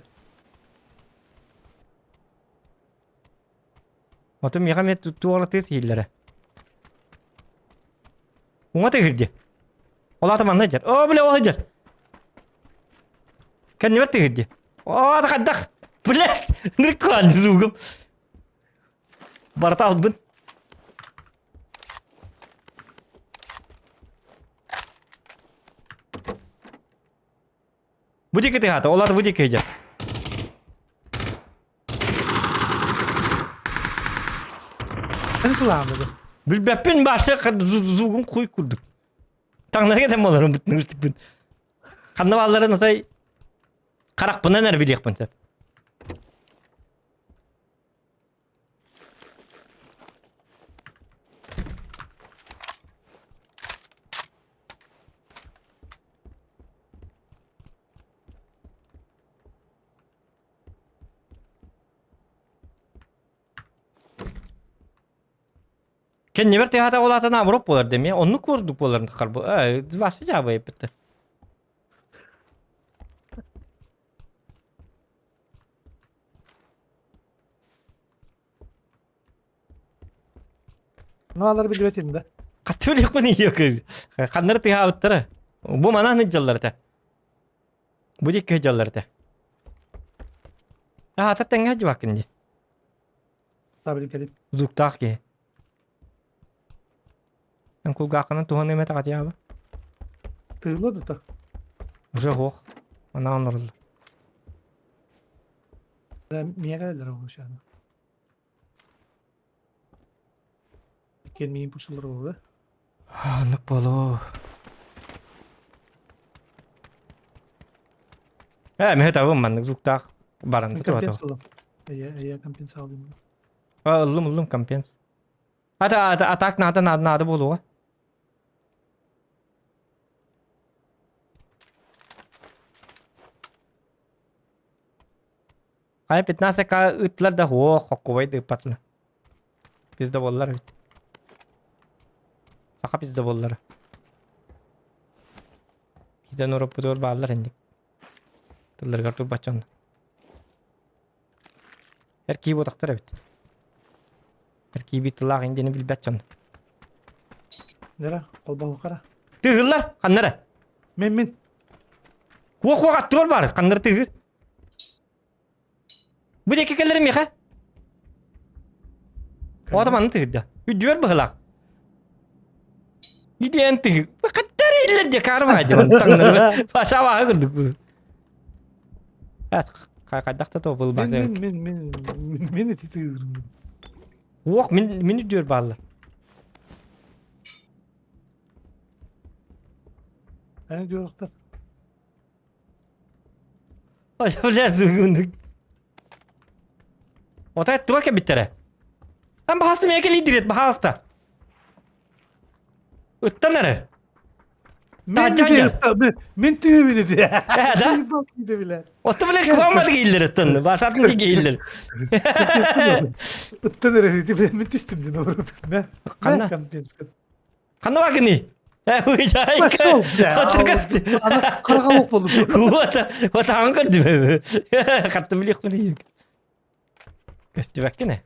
Оту миэхэ эмиэ туора тыас иһиллэрэ. Уҥа тыһырдьы. Ол аата манна сылдьар. Оо, бля, ол сылдьар. Кэннибэр тыһырдьы. Оо, ата хайдах? Блядь, ныркуан звугом. Барыта албын. Бу диэки тыһаата, ол аата бу диэки сылдьар. Эн кылаамыгы. Билбэппин баарса звугум хуй курдук. Таҥнарга да боларым бутнуштыкпын. Ханна баалларын отой харахпынан эрэ билиэхпин сөп. Кэннибэр тыһаата улаатан абырап буолар дэмиэ. Оннук курдук буоларын харбы. Э, ваше жаба эппитте. Аналар билбэт им да. Хатты билиэхпин ийэ Ханнары тыһаабыттара. Бу манан ыдьаллар этэ. Бу диэки ыдьаллар этэ. Аата тэҥҥэ дьыбаккын дии. Табили кэлин. Зуктаах киһи. Эн кулгааххынан туһан эмэтэх атыаба. Тыылла дута. Уже ох. Она оноруллар. Миэхэ эллэр ол шаны. Иккиэн миин пушулар буолла. Оннук буолуо. Ээ, мин табым маннык звуктаах баран Компенс ыллым. Эйэ, эйэ компенс алым. Ыллым, ыллым компенс. Ата, ата, атак надо, надо, надо буолуоҕа. Хайа 15 к ыттылар да оо хоккубай да ыппатылар. Пизда буоллар эбит. Саха пизда буоллара. Хитэн уроппутугар бааллар инник. Тылларыгар турбачча онно. Эр кии буотахтар эбит. Эр киибит тылаах индиэни билбэт дьон. Нера, холбоһукара. Тыһыллар, ханнара? Мен мин. Куох-куох аттыгар баар, ханнара тыһыр? Бу диэки кэлэр миэхэ. Оҕото манна тыһырда. Үрдүбэр быһылаах. Идиэн тыһы. Хаттар иллэр дьэ карма дьон таҥнары. Паша баҕа курдук бу. Хайдах да тобул Мин мин мин мин мин ити тыырым. Уох мин мин үрдүбэр бааллар. Аны дьуохтар. Бля, зугундук. Ота туга кэбиттэрэ. Ан баһаста миэхэ лидерет, баһаста. Ыттан эрэр. Мен мен түһэбин ити. Да? билэр. Отто билэр кваммады гейлер ыттан. Башатын ти гейлер. Ыттан эрэр ити мен түстүм дин олорут. Ханна? Ханна бакыны? Пошел, бля. Каргалок болду. Вот, вот ан көрдүм. Хаттым билих куны. Көстүбэккин э.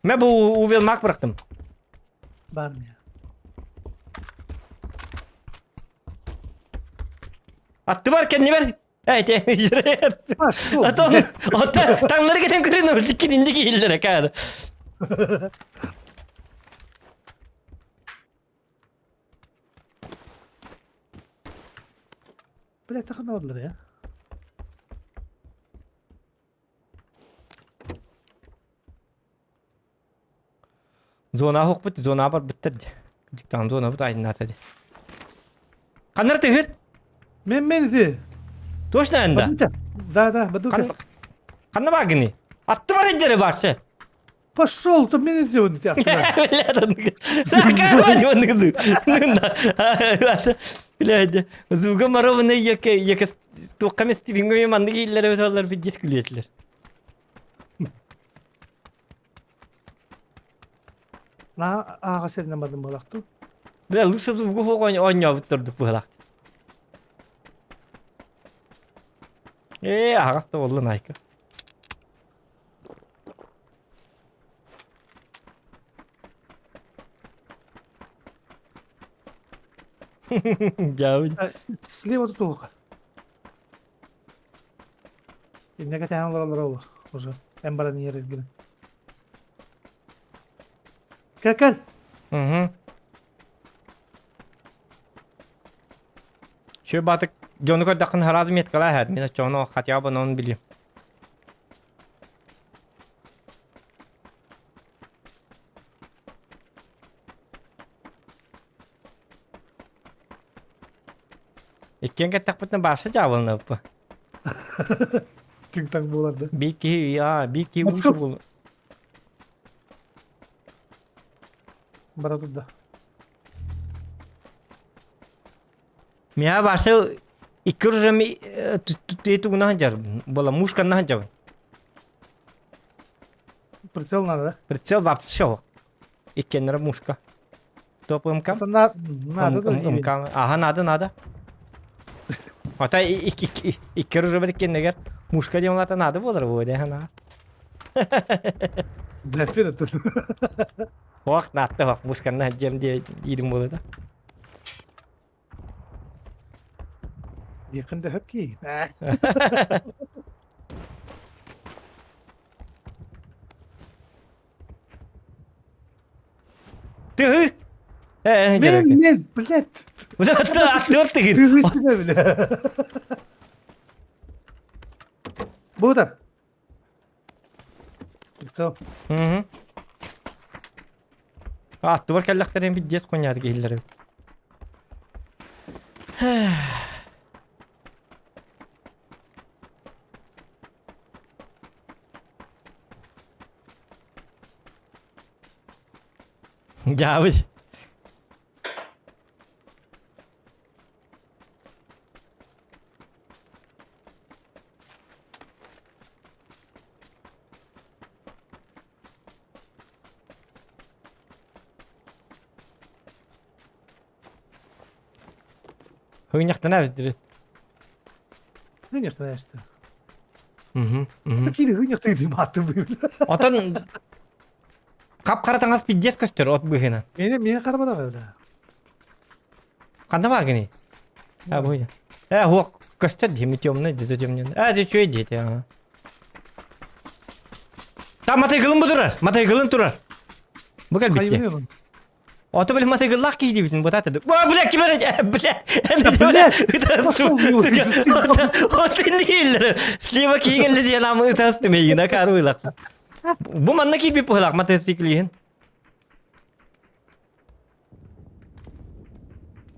Мэ бу увел мак бырахтым. Бар мия. Аттыбар кэннибэр. Эй, те. Пошел. Ато, ото таңнары кетен көрүн өлтүккин инди кииллер акар. Бля, тахана олар я. Зона хокпут, зона бар биттер. Диктан зона бут айдыната ди. Каннар тыгыр? Мен мен ити. Точно анда? Да, да, бадука. Канна багыны? Атты бар эддери барсы. Пошел, то мен ити оны Бля, зуга маровны яке яке туққа стрингой манды кейлер өталар биддес күлетлер. На ага сен бардым балакту. Бля, лучше зугу фогон ойнап турдук булак. Э, ағаста болду найка. Жабы. Слева тут ухо. Иннеге тәһән олар ол уже. Эм баран ер генә. Кел кел. Угу. Шö батык жону көрдөххүн харазы меткала һэр. Мин очону хотя бы он билим. Иккен кеттахпытна барса жабылны Түң таң болар да. Бики, я, бики ушу бул. Бара тут да. Мия барса икки ружами тугуна ханжар. Була мушканна ханжар. Прицел надо, да? Прицел вообще. Иккеннер мушка. Топ МК? Это надо, да, МК. Ага, надо, надо. Ата икки ружа бер иккеннегер мушка диэн улата надо болар бу де хана. Бля, вперед. Ох, натты ох, мушканна жем де диирим болу да. Якында хөп ки. Тыһы! Э, Мен, мен, блядь. Аттыр тыгыр. Тыгыстына, бля. Буда. Прицел. Мгм. Аттыбар кэллэхтэрин пиздец хуйня киһилэр эбит. Дьаабый. Хыгынньахтана эбит Хыгынньахтана эстэ. Мгм. Мгм. Кири хыгынньахтана дим аты быйыл. Отон хап-хара таҥас пиздец көстөр от быһыынан. Мени мени карабада бля. Ханна баар гыный? А бу Э, хуох көстөр дии, темный, затемнен. Э, дии чуй дии, ага. Та матайгылын бу турар, матайгылын турар. Бу кэлбитти. Ото били матайгыллаах киһи диэбитин бутаата. Ба, бля, ким эрэ, бля, Бля, пошел От иннигиллер. Слива киигелли диэн амы ытас түмэйгин акаарыылах. Бу манна киирбит быһылаах мотоциклиһин.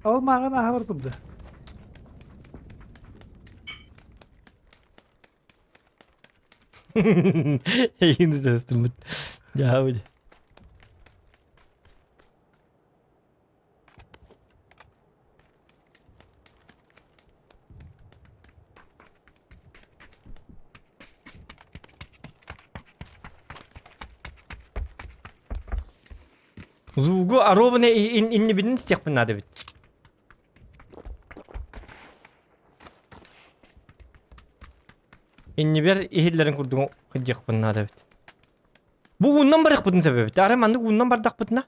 Ол мааҕын аһабар турда. Эйигин ытыстыммыт. Дьаабы. Звугу оруобуна иннибитин истиэхпин наада эбит. Иннибэр иһиллэрин курдук кырдьыахпын наада эбит. Бу ууннан барыахпытын сөп эбит. Арай маннык ууннан бардахпытына?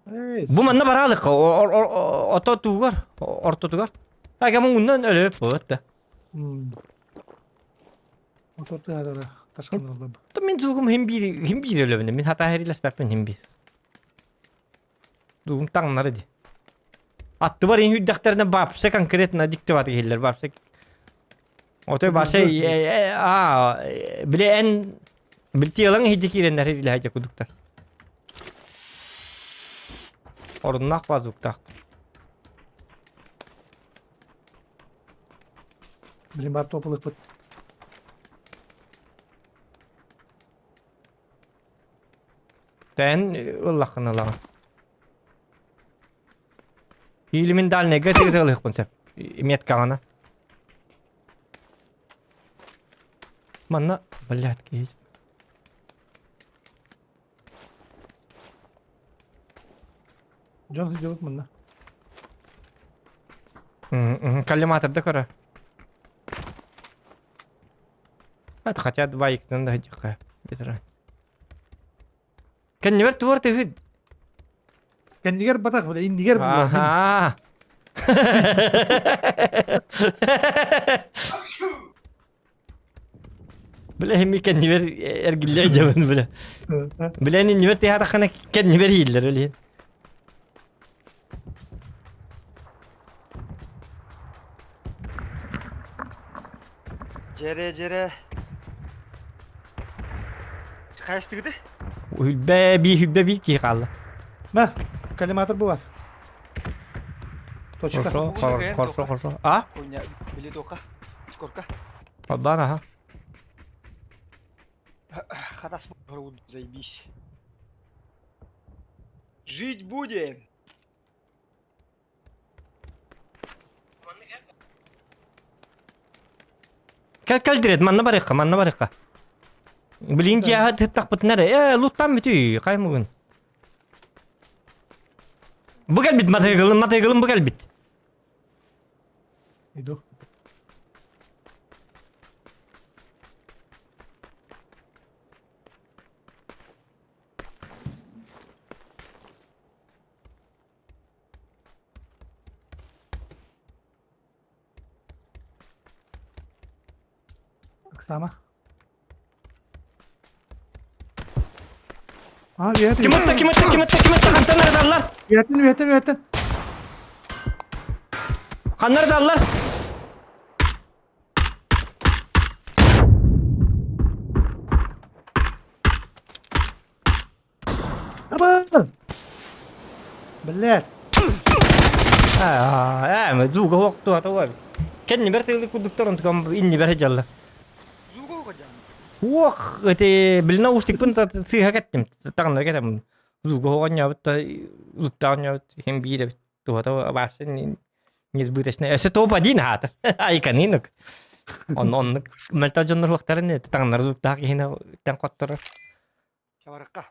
Бу манна бараалыкка ото туугар, ортотугар. Ага ууннан өлөп буолат да. То мин звугум хим биир хим биир өлөбүнэ. Мин хата хэрилэспэппин хим биир. Дугум таҥнары ди. Аттыбар ин хүрдэхтэринэ вообще конкретно диктовать киһилэр вообще. Отой вообще а биле эн билтиэлаң иһдьи киирэннэр илэһэ кудуктар. Оруннаах базуктаах. Билин бар топулыкпыт. Тэн ыллаххын ылаҕын. Или мин дальнайга тыыталыахпын сөп. Меткаҕына. Манна, блядь, киһи. Дьон сылдьыбыт манна. Коллиматорда көрө. Это хотя 2х да хадьыхха. Без разницы. Кэннибэр туор тыһыт. Кэннигэр батах, бля, иннигэр бля. Аха. Бля, хими кэннибэр эргиллэ дьабын бля. Бля, иннибэр тыһаатаххына кэннибэр ииллэр билин. Дьэрэ дьэрэ. Хайастыгыты? Хүлбэ би хүлбэ би киһи хаалла. На, коллиматор бу бар. Точка. Хорошо, хорошо, хорошо, хорошо. А? Хуйня, били тока. Скорка. Бабан, ага. Хатас заебись. Жить будем. Кэл кэл дирэт, манна барыахха, манна барыахха. Блин, дьиэҕэ тыттахпытына эрэ, ээ, луттан бүтүй, хаймыгын. Бу кэлбит матыгылын, матыгылын бу кэлбит. Иду. Оксана. А, үөтэн. Ким атта, ким атта, ким атта, ким атта, хантан арыдаллар? Үөтэн, үөтэн, үөтэн. Ханна арыдаллар? Абан! Блядь. Аа, ээ, зуга хуохтуа туга. Кэннибэр тыылы курдуктар онтукам иннибэр дьалла. Зуга угадян. Уох, эти билна устикпын та сыыха кеттим. Тагыннар кетем. Зуга хуоҕанньаабыт та зуктаанньаабыт хем биир эбит. Туһата баарсын несбыточный. Өссө топ-1 хаата. Айканынук. Он оннук мөлтөх дьоннор хуохтарын таҥнар зуктаах киһини тэн хотторор. Чабарыкка.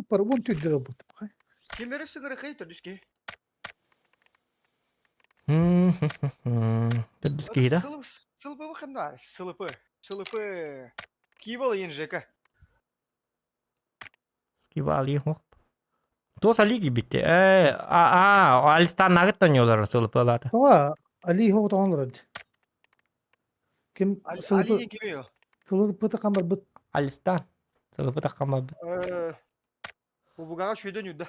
Парвон түрдер oldu. Кимери сыгырыкый төрдүс киһи. Төрдүс киһи да? Сылбы ханна сылыпы. Сылыпы. Кибол ен ЖК. Скибали хоп. Туос али кийбитти. Э, а, а, Алистан нагыттан олар сылыпылата. Тоҕо Али хоҕотоҕон олорор. Ким сылыпы Али кими о? сылыпы такан барбыт. Алистан. Сылыпы таккан Э, Убугаҕа шүйден юда.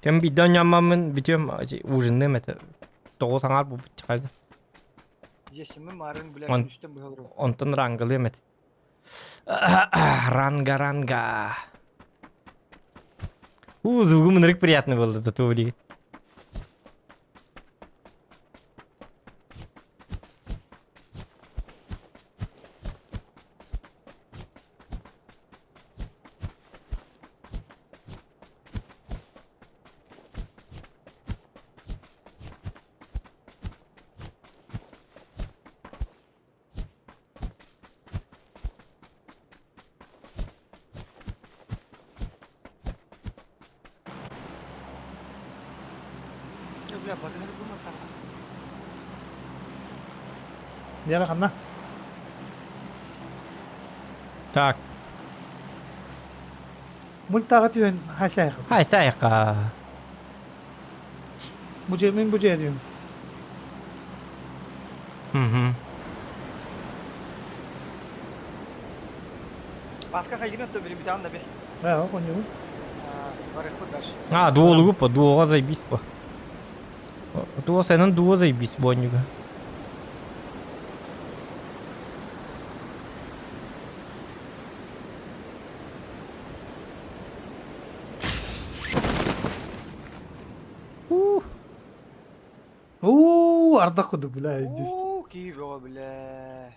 Кэм биирдэ оонньооммоммун бүтүөм ужинныам этэ. Тоҕус аҥаар буолбут чахайда. Есімі марын, бля, Он- күнүстэн быһа олорор. Онтон рангалыам этэ. Ранга, ранга. У, звугум ынырык приятно было зато билигин. Дьэ, бля, батыһар гымматтар. Дьэ, ханна? Так. Мультаҕа түһэн хасайха. Хай сайка. Бу дьиэ мин бу дьиэ диим. Мгм. Паска хайгын отто били бүтән да бе. Ээ, оонньуубун. Барыхпыт дальше. А, дуолугу по, дуоҕа заебись по. Дуо сенен дуо заебись боннюга. Ух. Уу, ардах курдук, бля, здесь. Уу, киһи бля.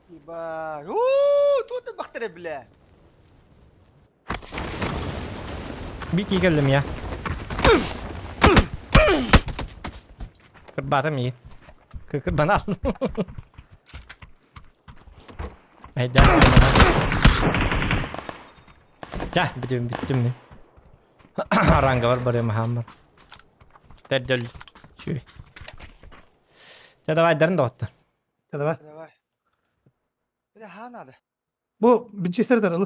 Ебать. Уу, тут бахтыры, бля. Бики кэллим я. Кырбатым иин. Кырбанал. Айда. Ча, бүтүм бүттүм мин. Ранга бар барыам хааммар. Төрдөл. Чүй. Ча давай дарын доҕоттор. Давай. Давай. Бля, ха надо. Бу бинчестер ылы.